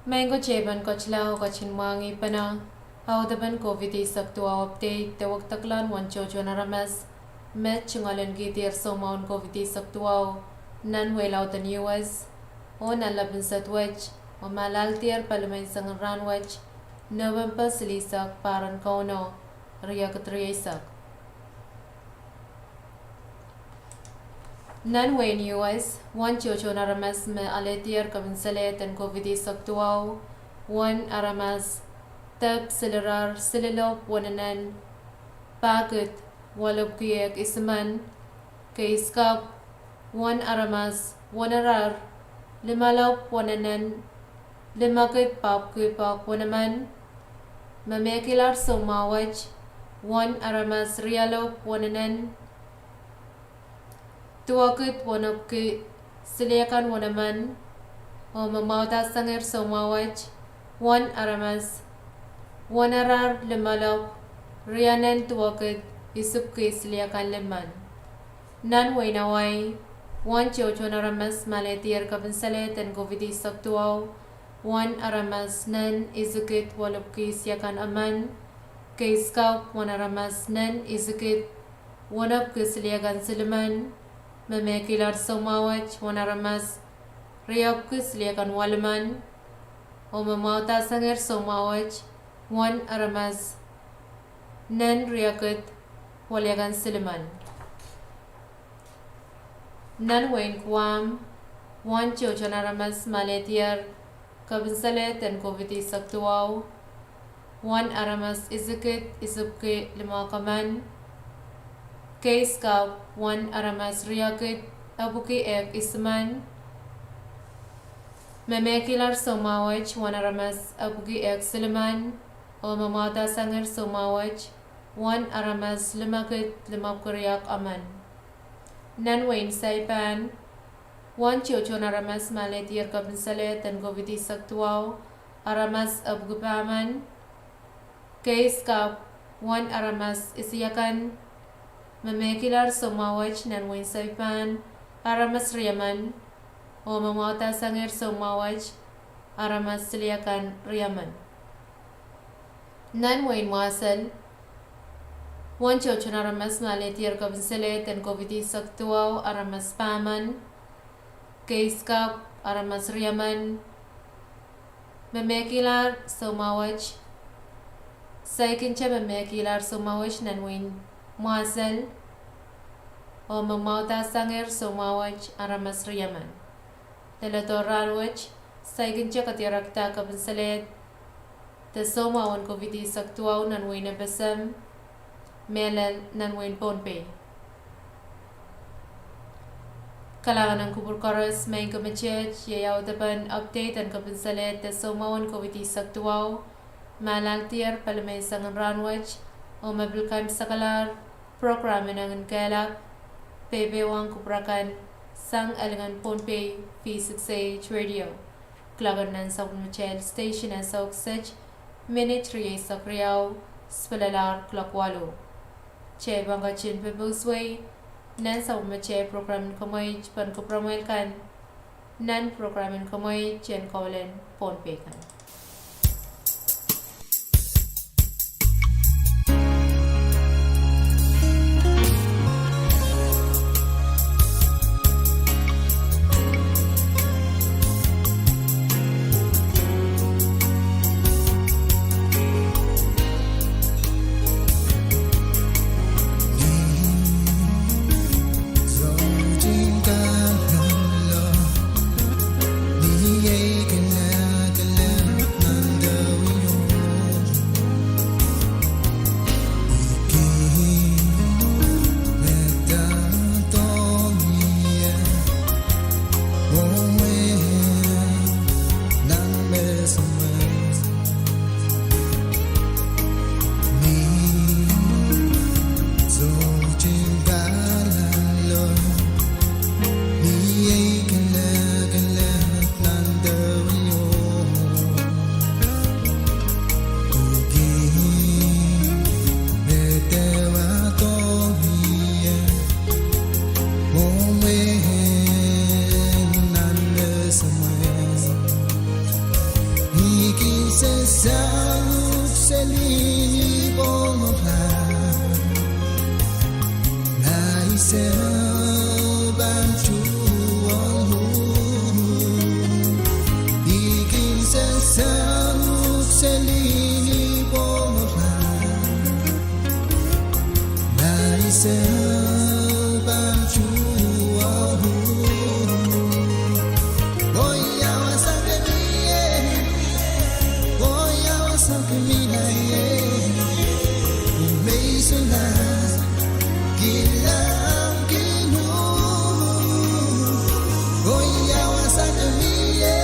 Maing ko, teipan ketila oh ketin mwahngih pene audepen COVID eisek duwau update de wekidekla en uwen tohtohn aramas me tungoal en kihdier soumwahu en COVID eisek duwau nan wehi lauden U S oh nan lepin sed wet, oh me alaldier palimain sangin rahn wet, November silihsek, pahr en Kauno, riekid rieisek. Nan wehin U S, uwen tohtohn aramas me alehdier kepinsalehd en COVID eisek duwau, uwen aramas dep silirar sililopw wenenen pahkid waluhpwiki ehk isimen. Keiskapw, uwen aramas wenarar limalopw wenenen limekid pahpwiki pahk wenemen. Me mehkihlahr soumwahu wet, uwen aramas rialopw wenenen duwekid wenepwiki siliekan wenemen. Oh me mwahudahsangehr soumwahu wet, uwen aramas wenarar limalopw rienen duwekid isipwiki siliekan limen. Nan wehin Hawaii, uwen tohtohn aramas me alehdier kepinsalehd en COVID eisek duwau, uwen aramas nen isikid waluhpwiki siekan emen. Keiskapw, uwen aramas nen isikid wenepwiki siliekan silimen. Me mehkihlahr soumwahu wet, uwen aramas riepwiki siliekan welimen. Oh me mwahudahsangehr soumwahu wet, uwen aramas nen riekid weliekan silimen. Nan wehin Guam, uwen tohtohn aramas me alehdier kepinsalehd en COVID eisek duwau, uwen aramas isikid isipwiki limehk emen. Keiskapw, uwen aramas riekid epwiki ehk isimen. Me mehkihlahr soumwahu wet, uwen aramas epwiki ehk silimen. Oh me mwahudahsangehr soumwahu wet, uwen aramas limekid limepwiki riehk emen. Nan wehin Saipan, uwen tohtohn aramas me alehdier kepinsalehd en COVID eisek duwau, aramas epwiki pahmen. Keiskapw, uwen aramas isiekan. Me mehkihlahr soumwahu wet nan wehin Saipan, aramas riemen. Oh me mwahudahsangehr soumwahu wet, aramas siliekan riemen. Nan wehin Mwasel, uwen tohtohn aramas me alehdier kepinsalehd en COVID eisek duwau, aramas pahmen. Keiskapw, aramas riemen. Me mehkihlahr soumwahu wet, saikinte me mehkihlahr soumwahu wet nan wehin Mwasel. Oh me mwahudahsangehr soumwahu wet, aramas riemen. Leledo rahn wet, saikinte kadirekda kepinsalehd de soumwahu en COVID eisek duwau nan wehin FSM, mehlel nan wehin Pohnpei. Kalahngan en kupwur koaros, maing ko, me teipan audepen update en kepinsalehd de soumwahu en COVID eisek duwau me alaldier palimain sangin rahn wet, oh me pil kaimwisekalahr program en Enginkehlap, peipeilahng kupwur akan sang elingen Pohnpei V six A H radio. Kloak en nan sapwellimatail station ansou kiset minit rieisek riau, sipelelahr kloak waluh. Teipan ketin popousewei nan sapwellimatail program en komweit pahn kupwuramwail kan nan program en komweit en Kolen Pohnpei kan. Sou pahn tuhwong uhk, I kin sehse uhk seli ni pwohng ran. Ma I sou pahn tuhwong uhk, oh ia wasa ke mie, oh ia wasa ke mie, oh me I solahr kilang kin uhk. Oh ia wasa ke mie,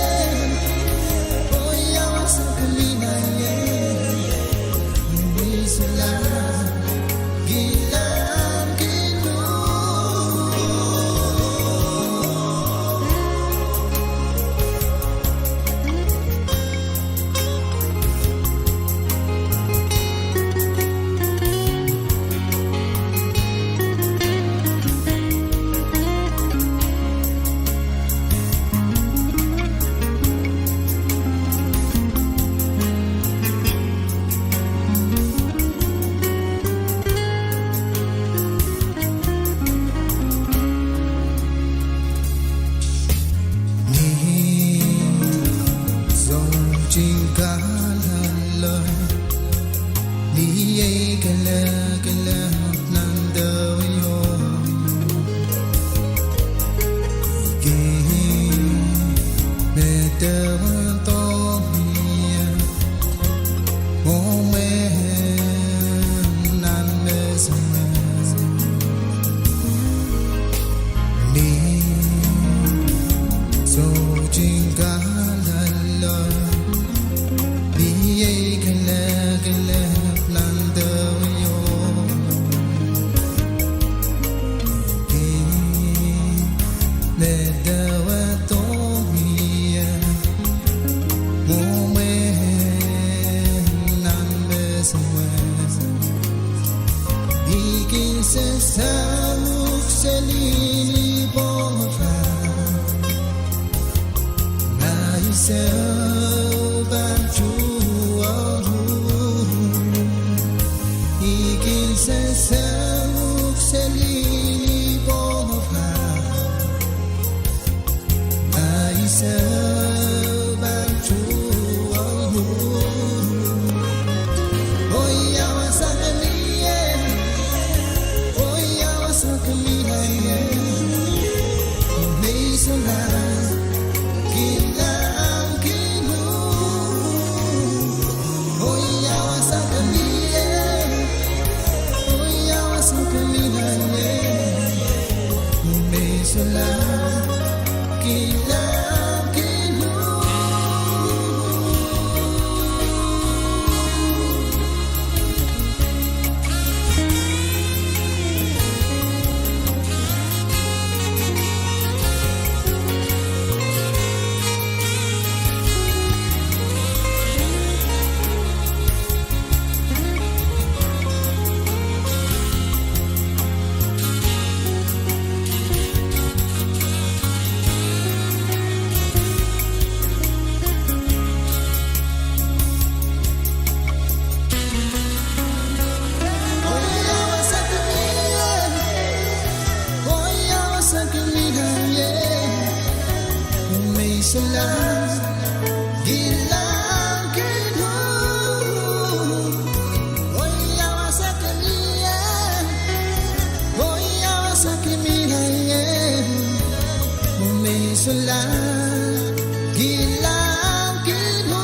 oh ia wasa ke mie, oh me I solahr kilang kin uhk. Ni soutik kalahlo, ni ei kelehkelehpw nan dewe oh, I kin medewe doh mie, oh mwomwen nan me soumwahu. Ni soutik kalahlo, ni ei kelehkelehpw nan dewe oh, I kin medewe doh mie, mwomwen nan me soumwahu. I kin sehse uhk seli ni pwohng ran. Ma I sou pahn tuhwong uhk, I kin sehse uhk seli ni pwohng ran. Ma I sou pahn tuhwong uhk, oh ia wasa ke mie, oh ia wasa ke mie, oh me I solahr kilang kin uhk. Oh ia wasa ke mie, oh ia wasa ke mie, oh me I solahr kilang kin uhk. Oh ia wasa ke mie, oh ia wasa ke mie, oh me I solahr kilang kin uhk. Oh ia wasa ke mie, oh ia wasa ke mie, oh me I solahr kilang kin uhk.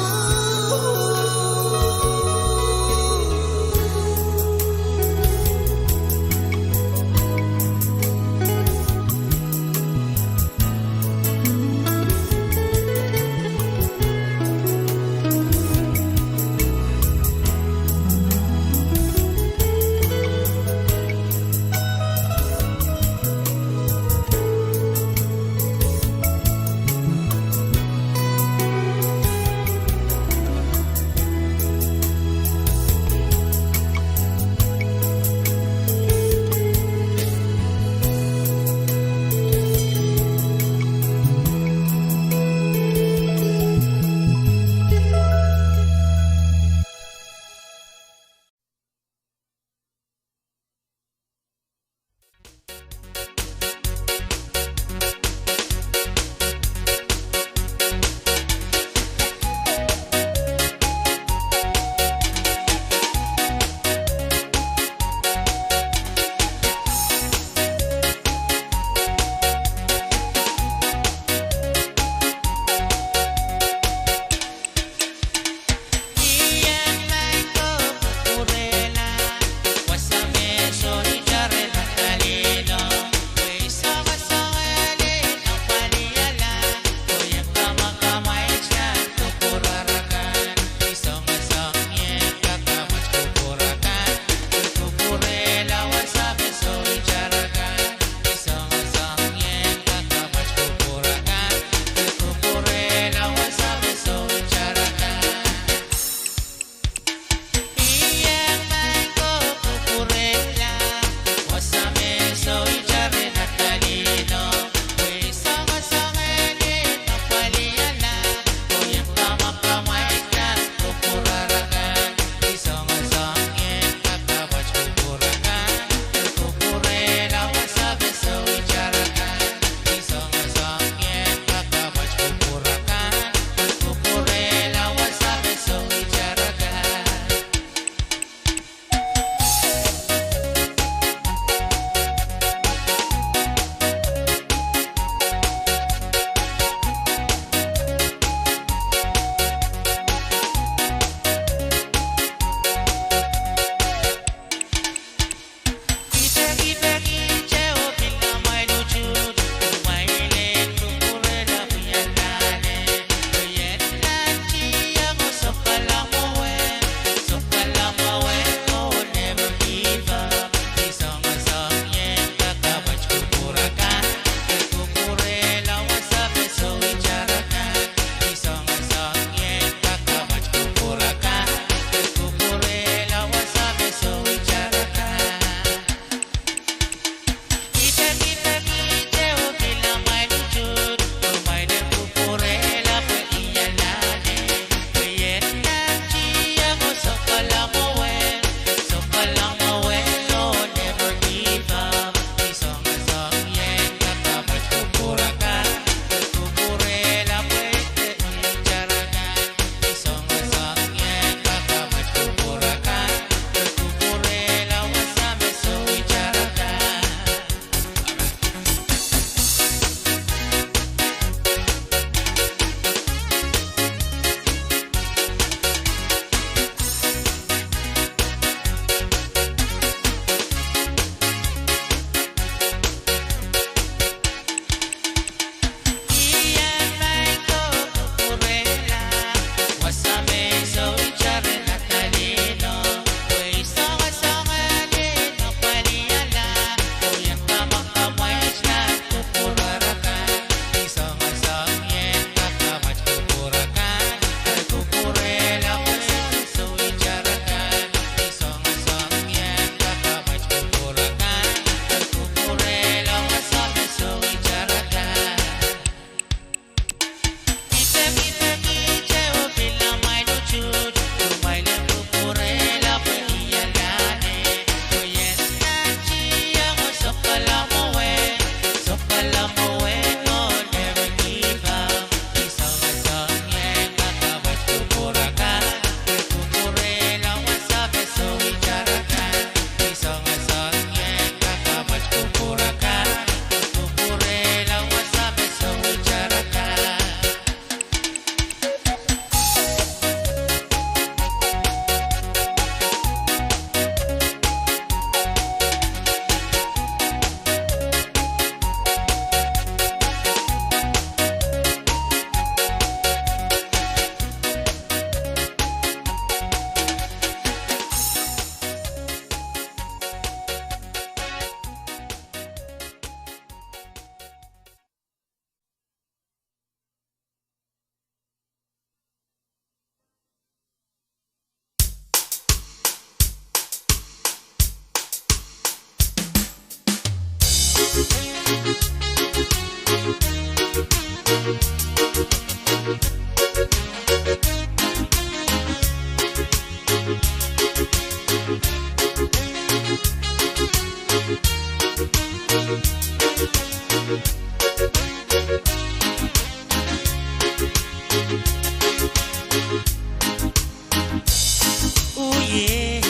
Ooh, yeah.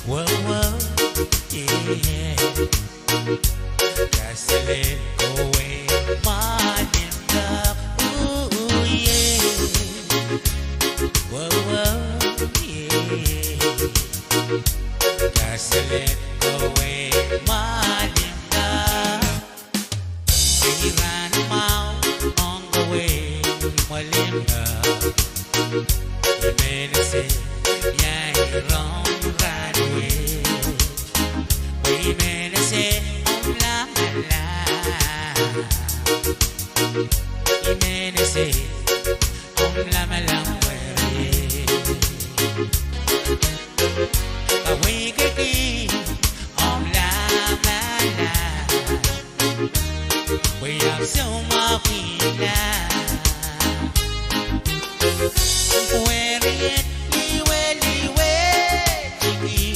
Whoa, whoa, yeah. Kaselel kowe mwalimda. Ooh, yeah. Whoa, whoa, yeah. Kaselel kowe mwalimda. Ei rahn mwahu ong kowe mwalimda. I men ese ia I rong rahnwet. Pwe I men ese omw lamalam. I men ese omw lamalam weri. Kaweikihdi omw lamalam. Pwe I ahpw soumwahuki la. Weriet liweliwe tiki.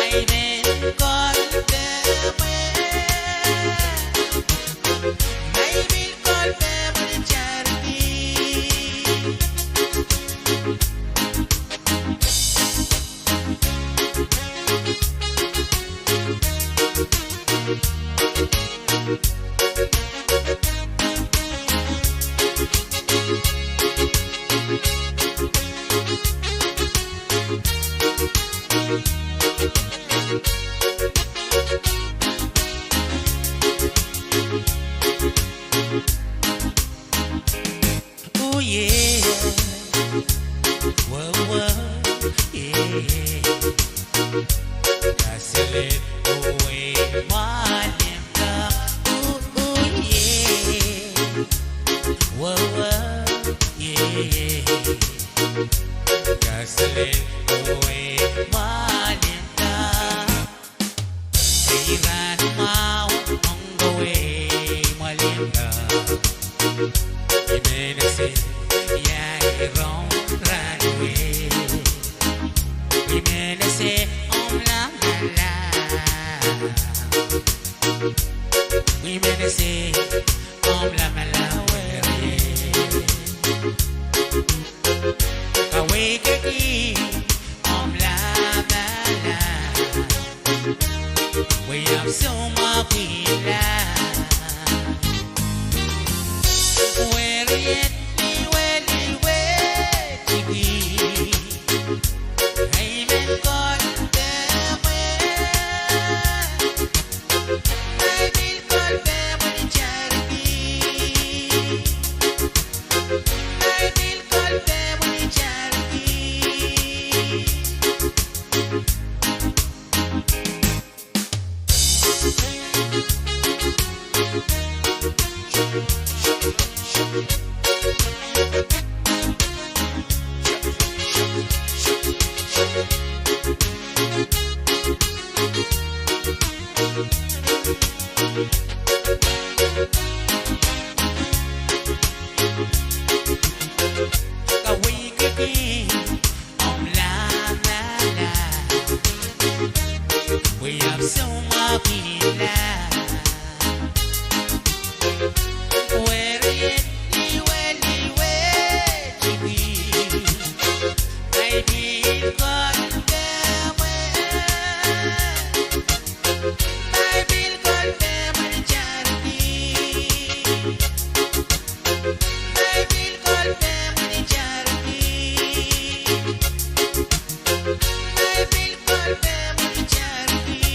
Ai men kolpemwe. Ai men kolpemwe ni charity. Ooh, yeah. Whoa, whoa, yeah. Kaselel kowe mwalimda. Ooh, ooh, yeah. Whoa, whoa, yeah. Kaselel kowe mwalimda. Ei rahn mwahu ong kowe mwalimda. I men ese ia I rong rahnwet. I men ese omw lamalam. I men ese omw lamalam weri. Kaweikihdi omw lamalam. Pwe I ahpw soumwahuki la. Weriet liweliwe tiki. Ai men kolpemwe. Ai men kolpemwe ni charity. Ai men kolpemwe ni charity. Kaweikihdi omw lamalam. Pwe I ahpw soumwahuki la. Weriet liweliwe tiki. Ai men kolpemwe. Ai men kolpemwe ni charity. Ai men kolpemwe ni charity. Ai men kolpemwe ni charity.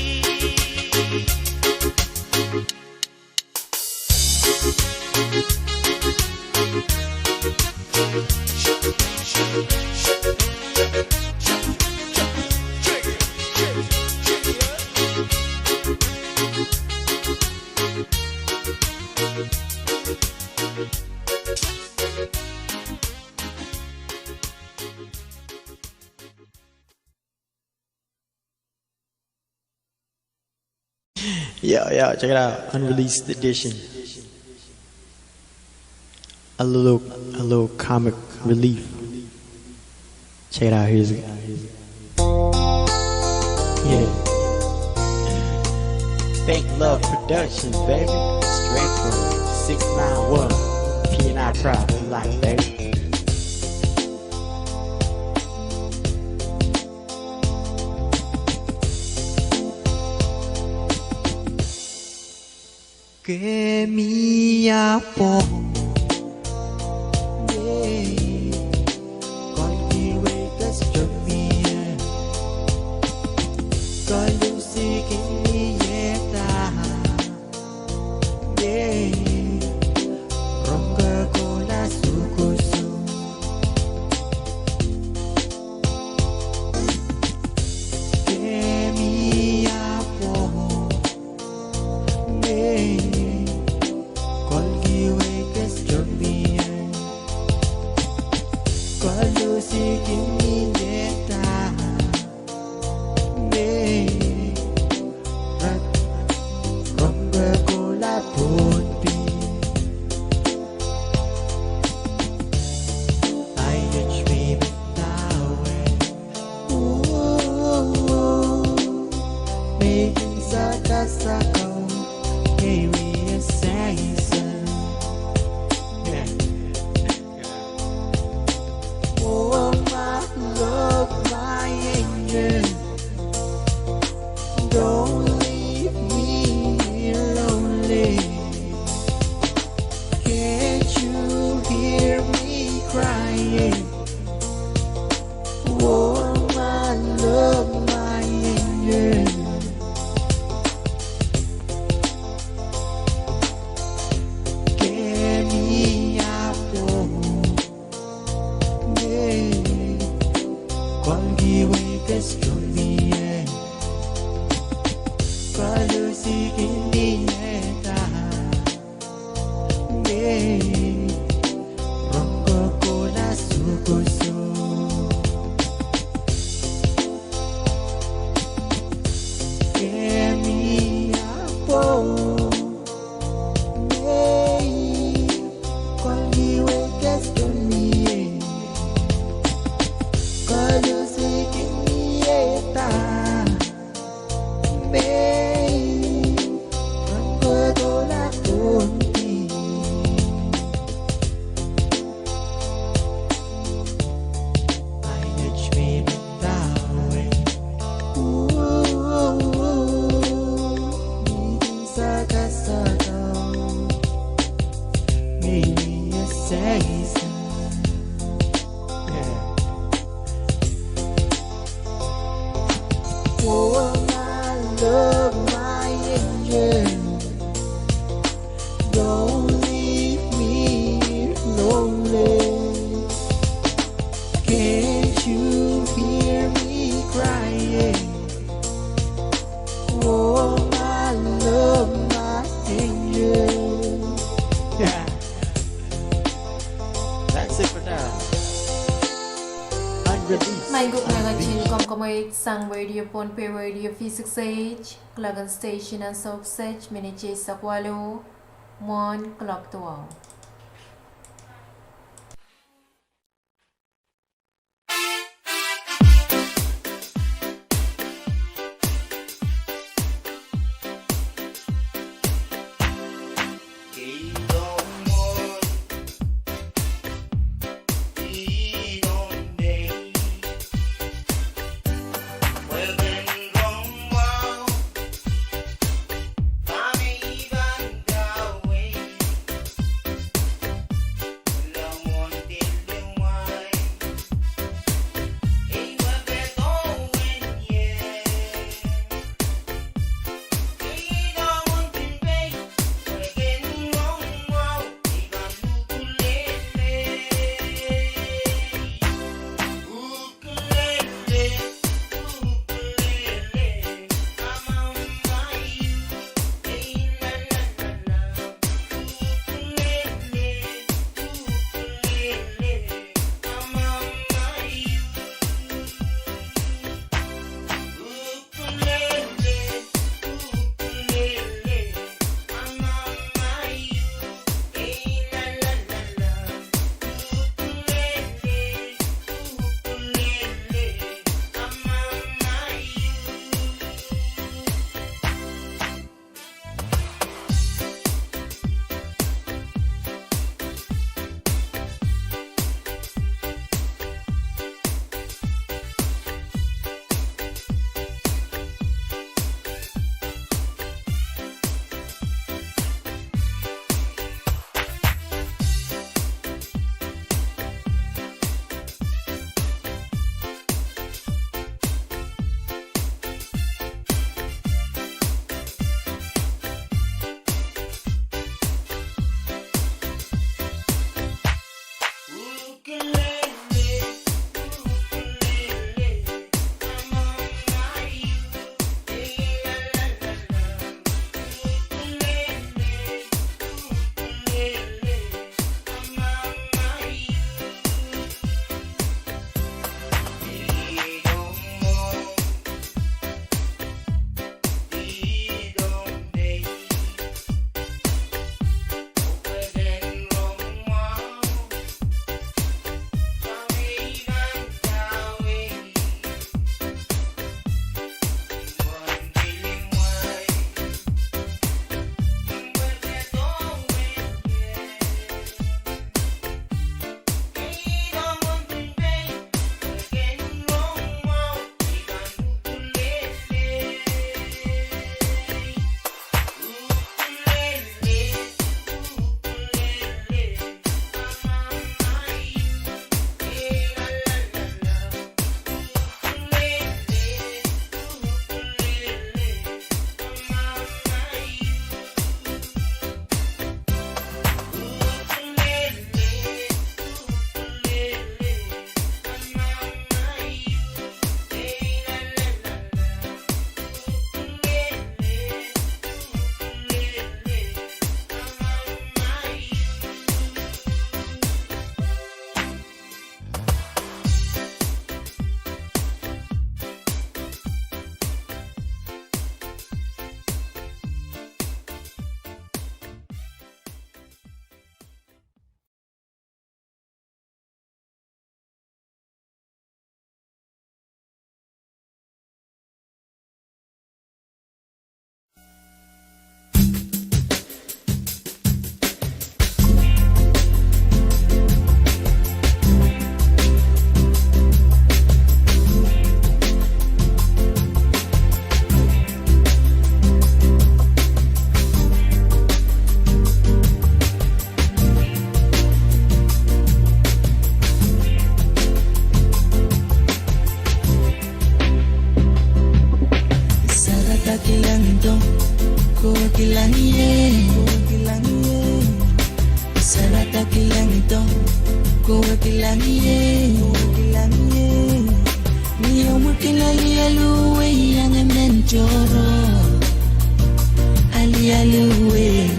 Yeah, yeah, check it out. Unreleased edition. A little, a little comic relief. Check it out. Here's it. Yeah. Fake Love Productions, baby. Straight from six nine one. P and I Private Life, baby. Kemia pwo. Yay. Kolki wekes jomie. Koluhsi kemie da. Yay. Rongko kola sukusu. Kemia pwo. Mei, kolki wekes jomie. Koluhsi kemie da. Mei, rat, rongko kola pwunpi. Ai et mi mitawe. Ooh, making sakasaka, maybe a season. Yeah. Oh, my love, my angel, don't leave me lonely. Can't you hear me crying? Oh, my love, my angel. Kemia pwo. Mei, kolki wekes jomie. Koluhsi kemie da. Mei, rongko kola sukusu. Kemia pwo. Mei, kolki wekes jomie. Koluhsi kemie da. Mei, rongko kola pwunpi. Ai et mi mitawe. Ooh, making sakasaka, maybe a season. Yeah. Oh, my love, my angel, don't leave me lonely. Can't you hear me crying? Oh, my love, my angel. Yeah. That's it for now. Unreleased. Maing komw ketin kamwkamwei sang Radio Pohnpei, Radio V six eight, clock and station and soap set, minit eisek waluh, mwohn clock duwau. Kilang doh, kowe kilang ie. Sarada kilang doh, kowe kilang ie. Ni omw kin alialu wei iang emen tohrohr. Alialu wei,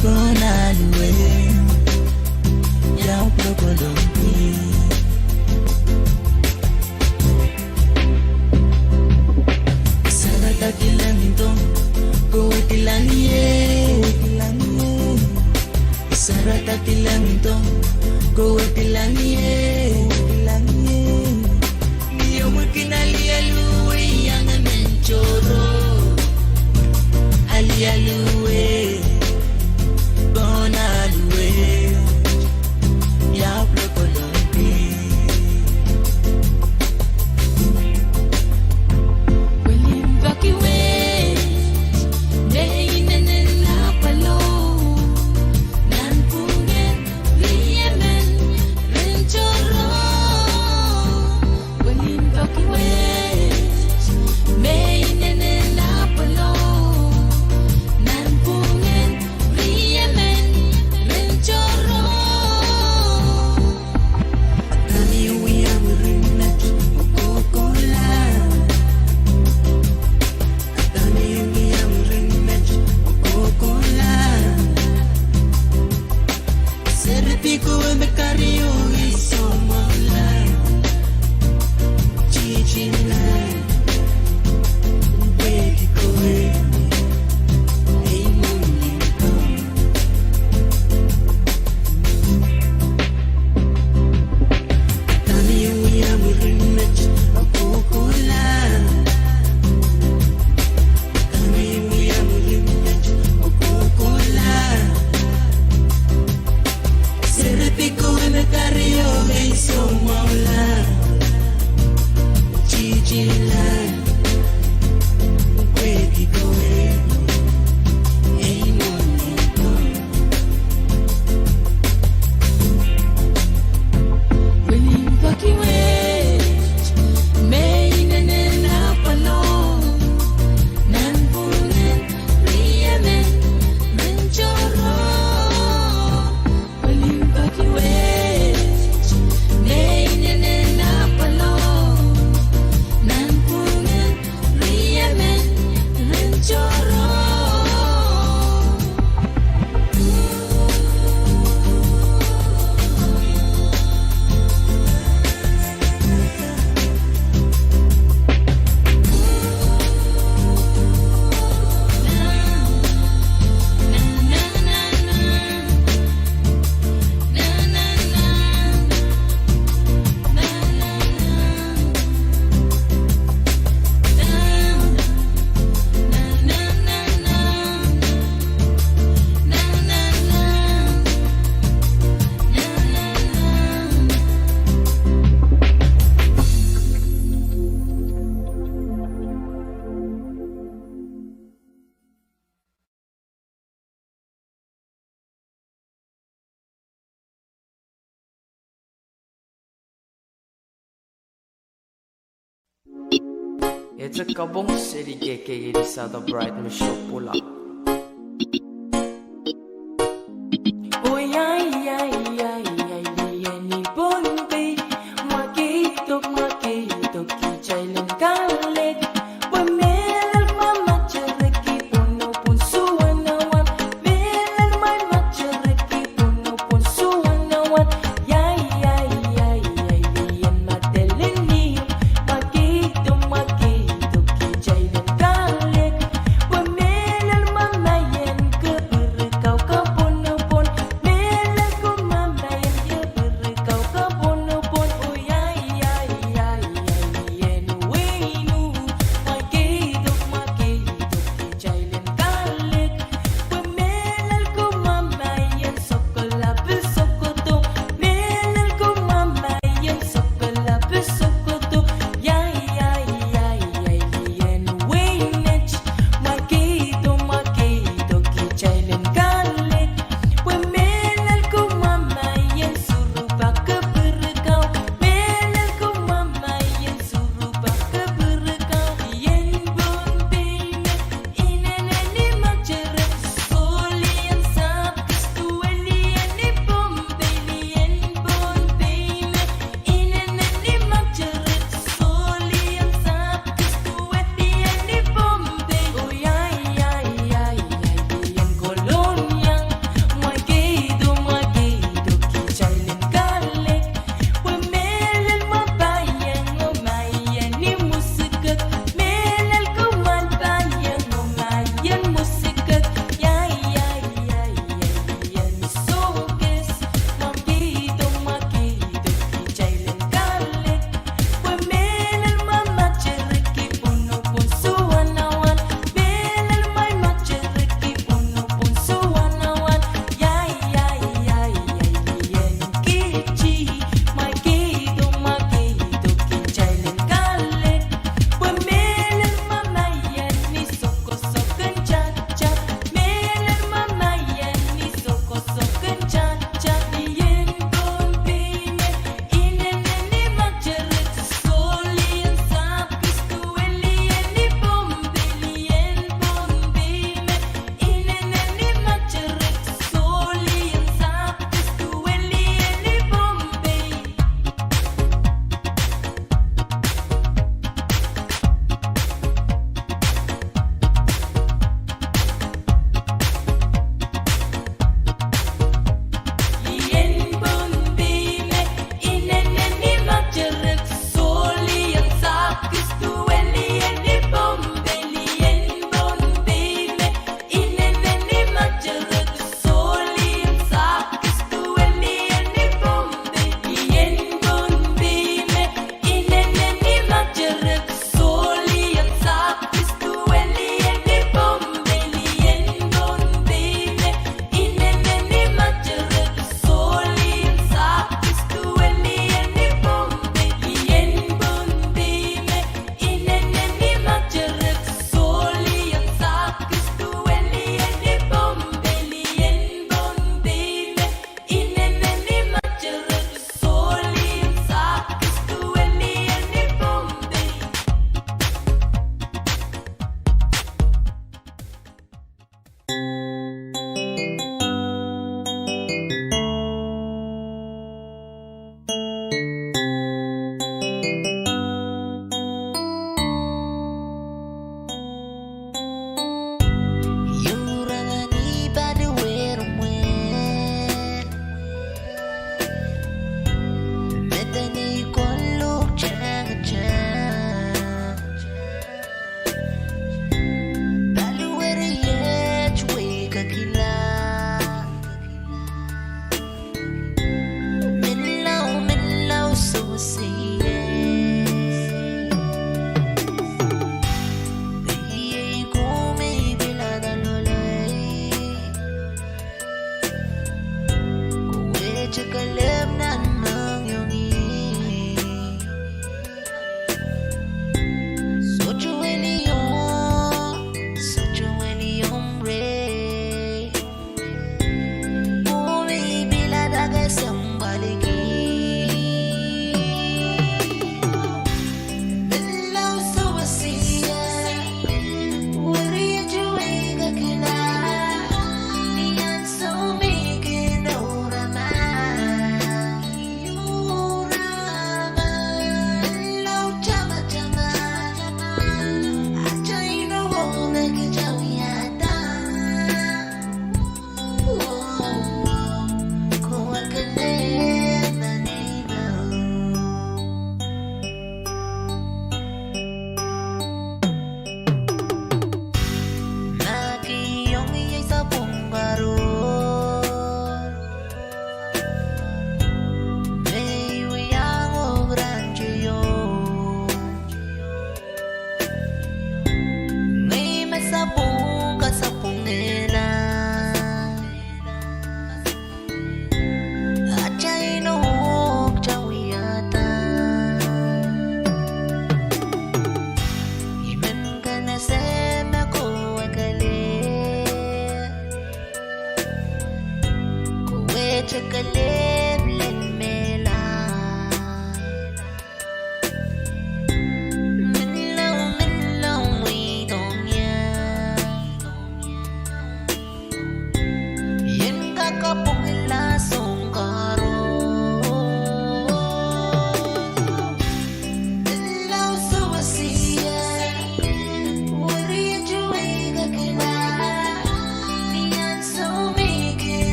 pwon alu wei, iang lokolok pwe. Sarada kilang doh, kowe kilang ie. Sarada kilang doh, kowe kilang ie. Ni omw kin alialu wei iang emen tohrohr. Alialu wei, pwon alu wei, iang lokolok pwe. Welin poaki wet, me inenen apwalo, nanpwungen riemen ren tohrohr. Welin poaki wet, me inenen apwalo, nanpwungen riemen ren tohrohr. Dahme wia mwurin met oh kohkohla? Dahme wia mwurin met oh kohkohla? Serepeiko me kario ei soumwahu la, tihti la, pwehki kowe ei mwurin met. Dahme wia mwurin met oh kohkohla? Dahme wia mwurin met oh kohkohla? Serepeiko me kario ei soumwahu la, tihti la, pwehki kowe ei mwurin met. Welin poaki wet, me inenen apwalo, nanpwungen riemen ren tohrohr. Welin poaki wet, me inenen apwalo, nanpwungen riemen ren tohrohr. Ete kapong seli kehkehdi Sahda Bright me sohte pwula.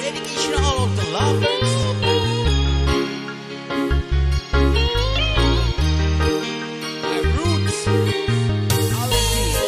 Dedication all of the lovers. Roots. Hallelujah.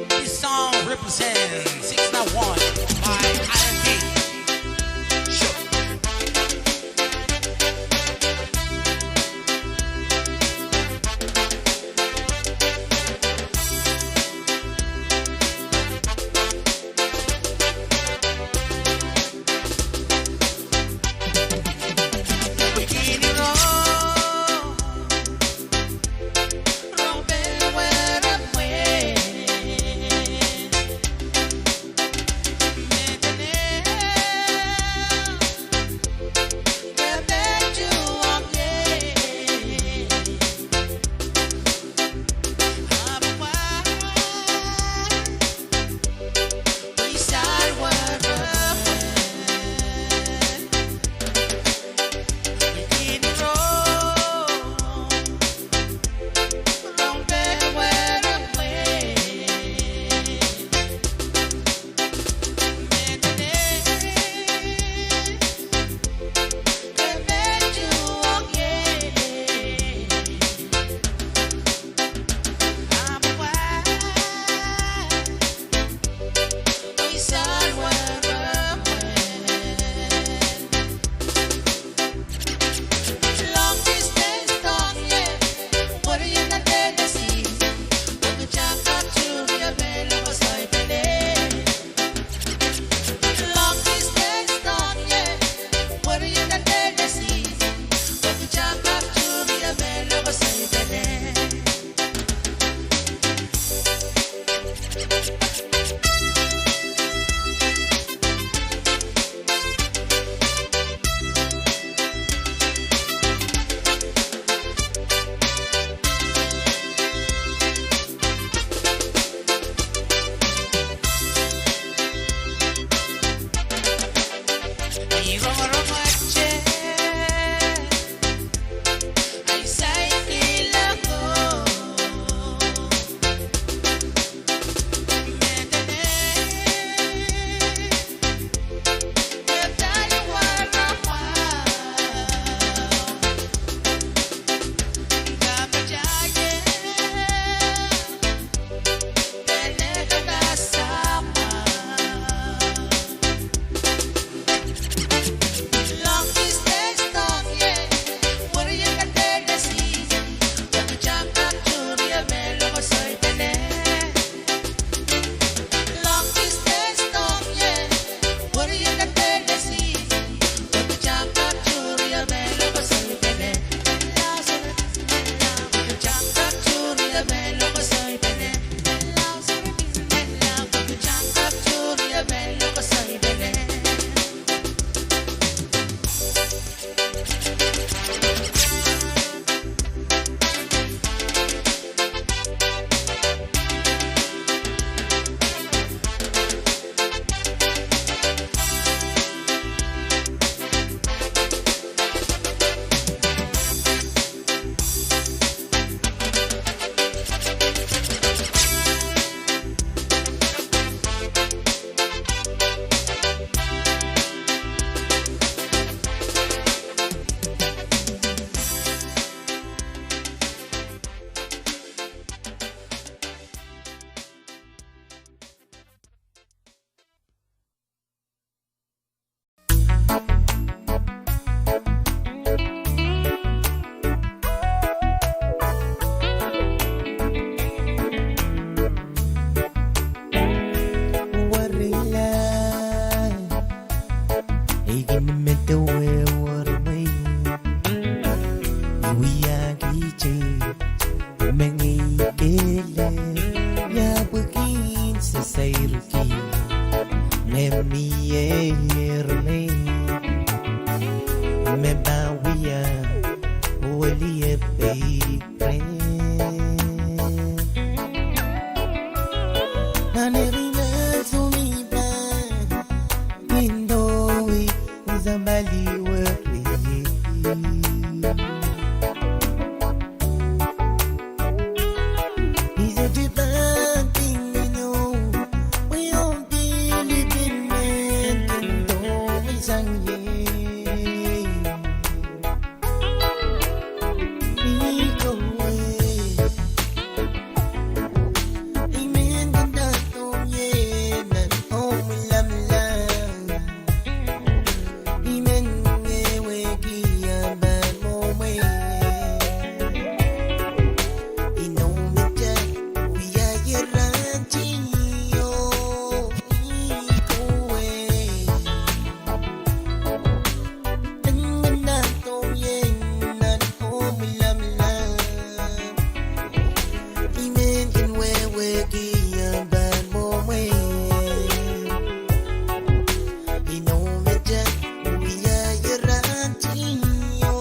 This song represents six not one by I M P. Sure. Iei rehn me pahn wia weliepei rehn. Nan eri nan sounpar, kin dohwei sampah liwere. I sohte pahn kin inou, pwe ong pilipil men kin dohwei sang ie. I kowe, I men kin dohdohng ie nan omw lamalam. I men wehwehki ahpw mwomwe. Inou me kitail wia ierahn tio, I kowe. I men kin dohdohng ie nan omw lamalam. I men kin wehwehki ahpw mwomwe. Inou me kitail wia ierahn tio.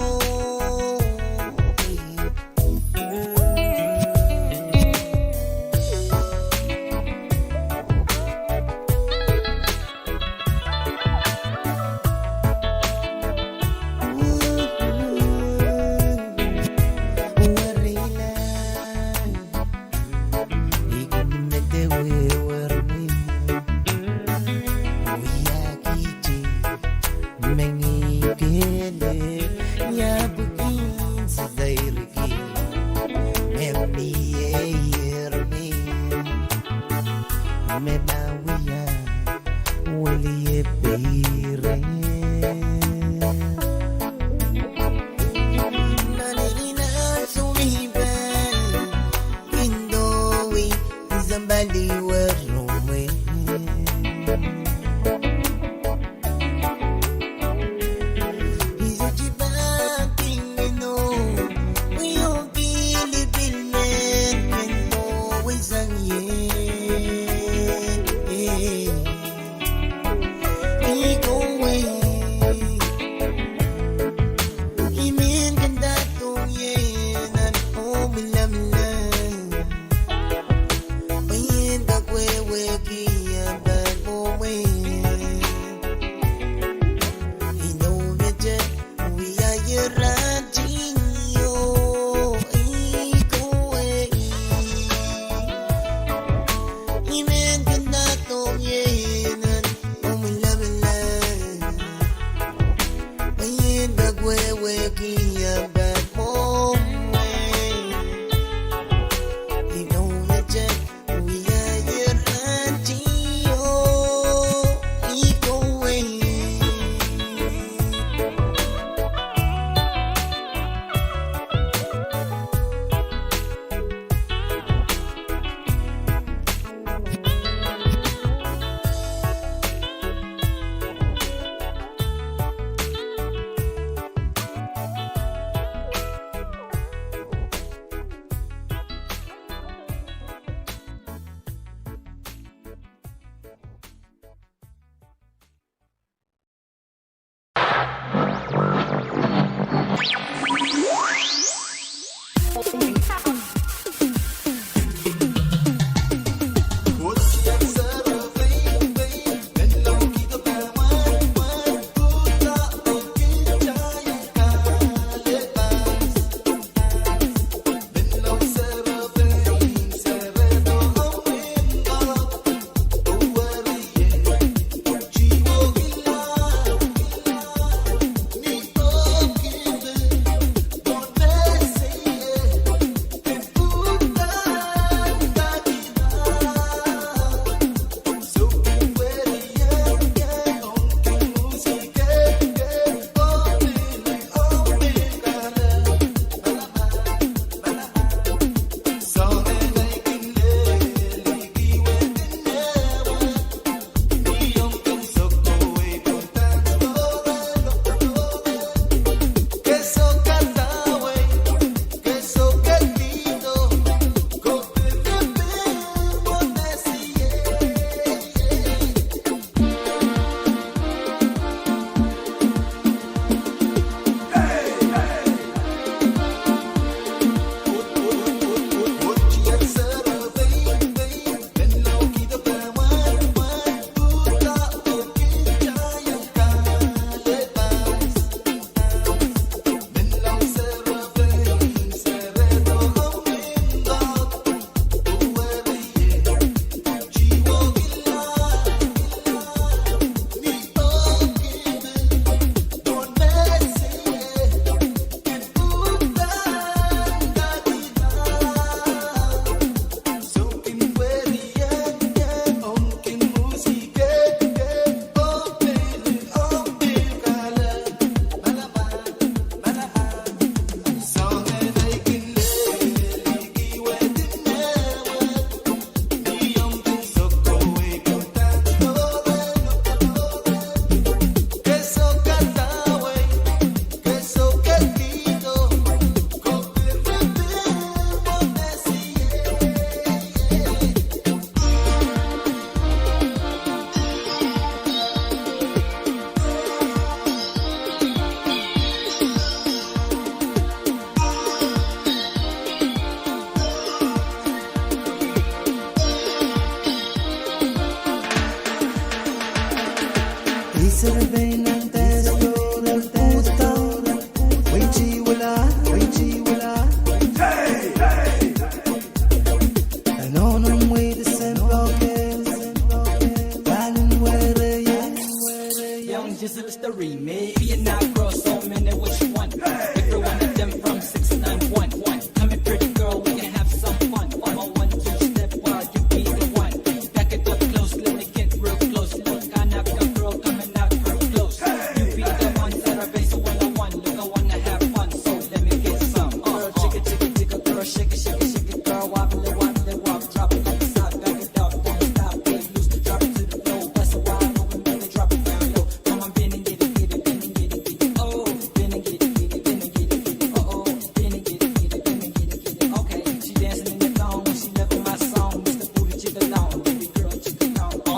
Ikou me dewe wermwi, wiahki ti, mengei kelehpw, iapwkin sairki, me mie iermi, me pahn wia weliepei rehn. Nan eri nan sounpar, kin dohwei sampah liwere. I sohte pahn kin inou, pwe ong pilipil men kin dohwei sang ie. I kowe. Young Jizzle is the remix. Be a nice girl, so many what you want. Every one of them from six nine one one. Come here, pretty girl, we can have some fun. Come on, one, two, step while you be the one. Back it up close, let me get real close. Look, I knock a girl coming out real close. You be the one that I base a one on one. Look, I wanna have fun, so let me get some. Uh, uh. Chicka, chicka, chicka, girl, shake it, shake it, shake it, girl, wobble it, wobble it, wobble, drop it on the side, back it up, don't stop it, use to drop it to the floor, bust it wide open, baby, drop it down low. Come on, bend and get it, get it, bend and get it, get it, oh, bend and get it, get it, bend and get it, get it, oh, oh, bend and get it, get it, bend and get it, get it, okay. She dancing in the thong, she loving my song, Mister Booty, chicka long, baby girl, chicka long, uh.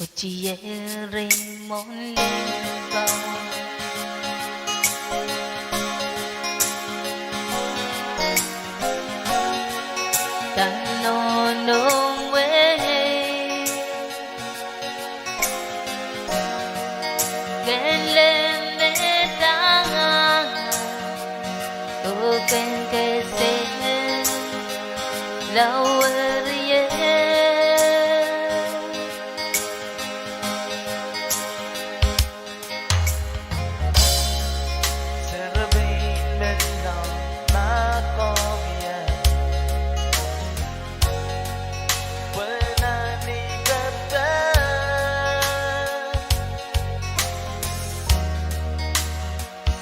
Otier ei mwohn limpoak, dahn nohno wehi, ken leme dahng, oh ken kesehn laurie. Serepein menlau mahkohng ie, pwe nan ei pepehd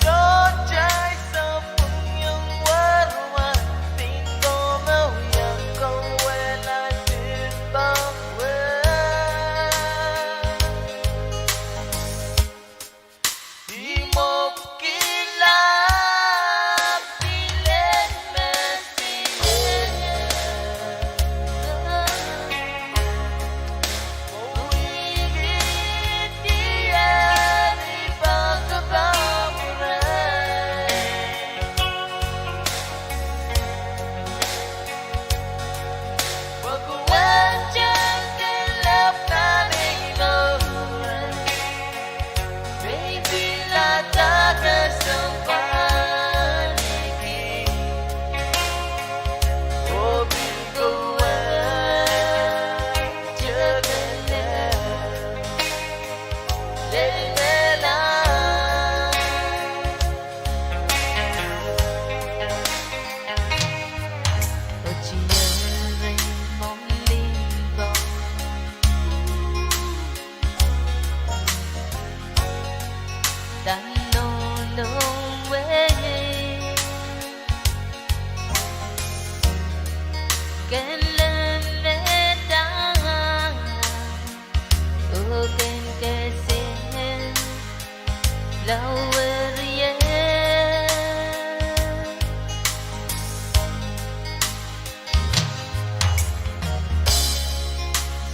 sohte sapwung ong werwer, pil ko me wia kawehla timpomwe. I mopwkihla pilen me sie, oh, I kihdi eri pahkapamwure. Pwe kuwehte kelehpw nan ei mour, me I pilada kesempwaliki, oh pil kuwehte kelehpw lelehla. Otier ei mwohn limpoak, dahn nohno wehi, ken leme dahng, oh ken kesehn laurie.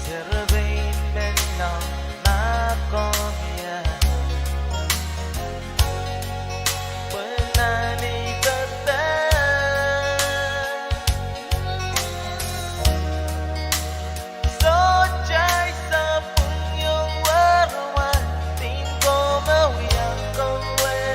Serepein menlau mahkohng ie, pwe nan ei pepehd sohte sapwung ong werwer, pil ko me wia kawehla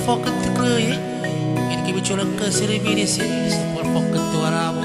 Foakin dikehieng, en kemitolen kehseri mehnese, sapwel foakin duwarahpw.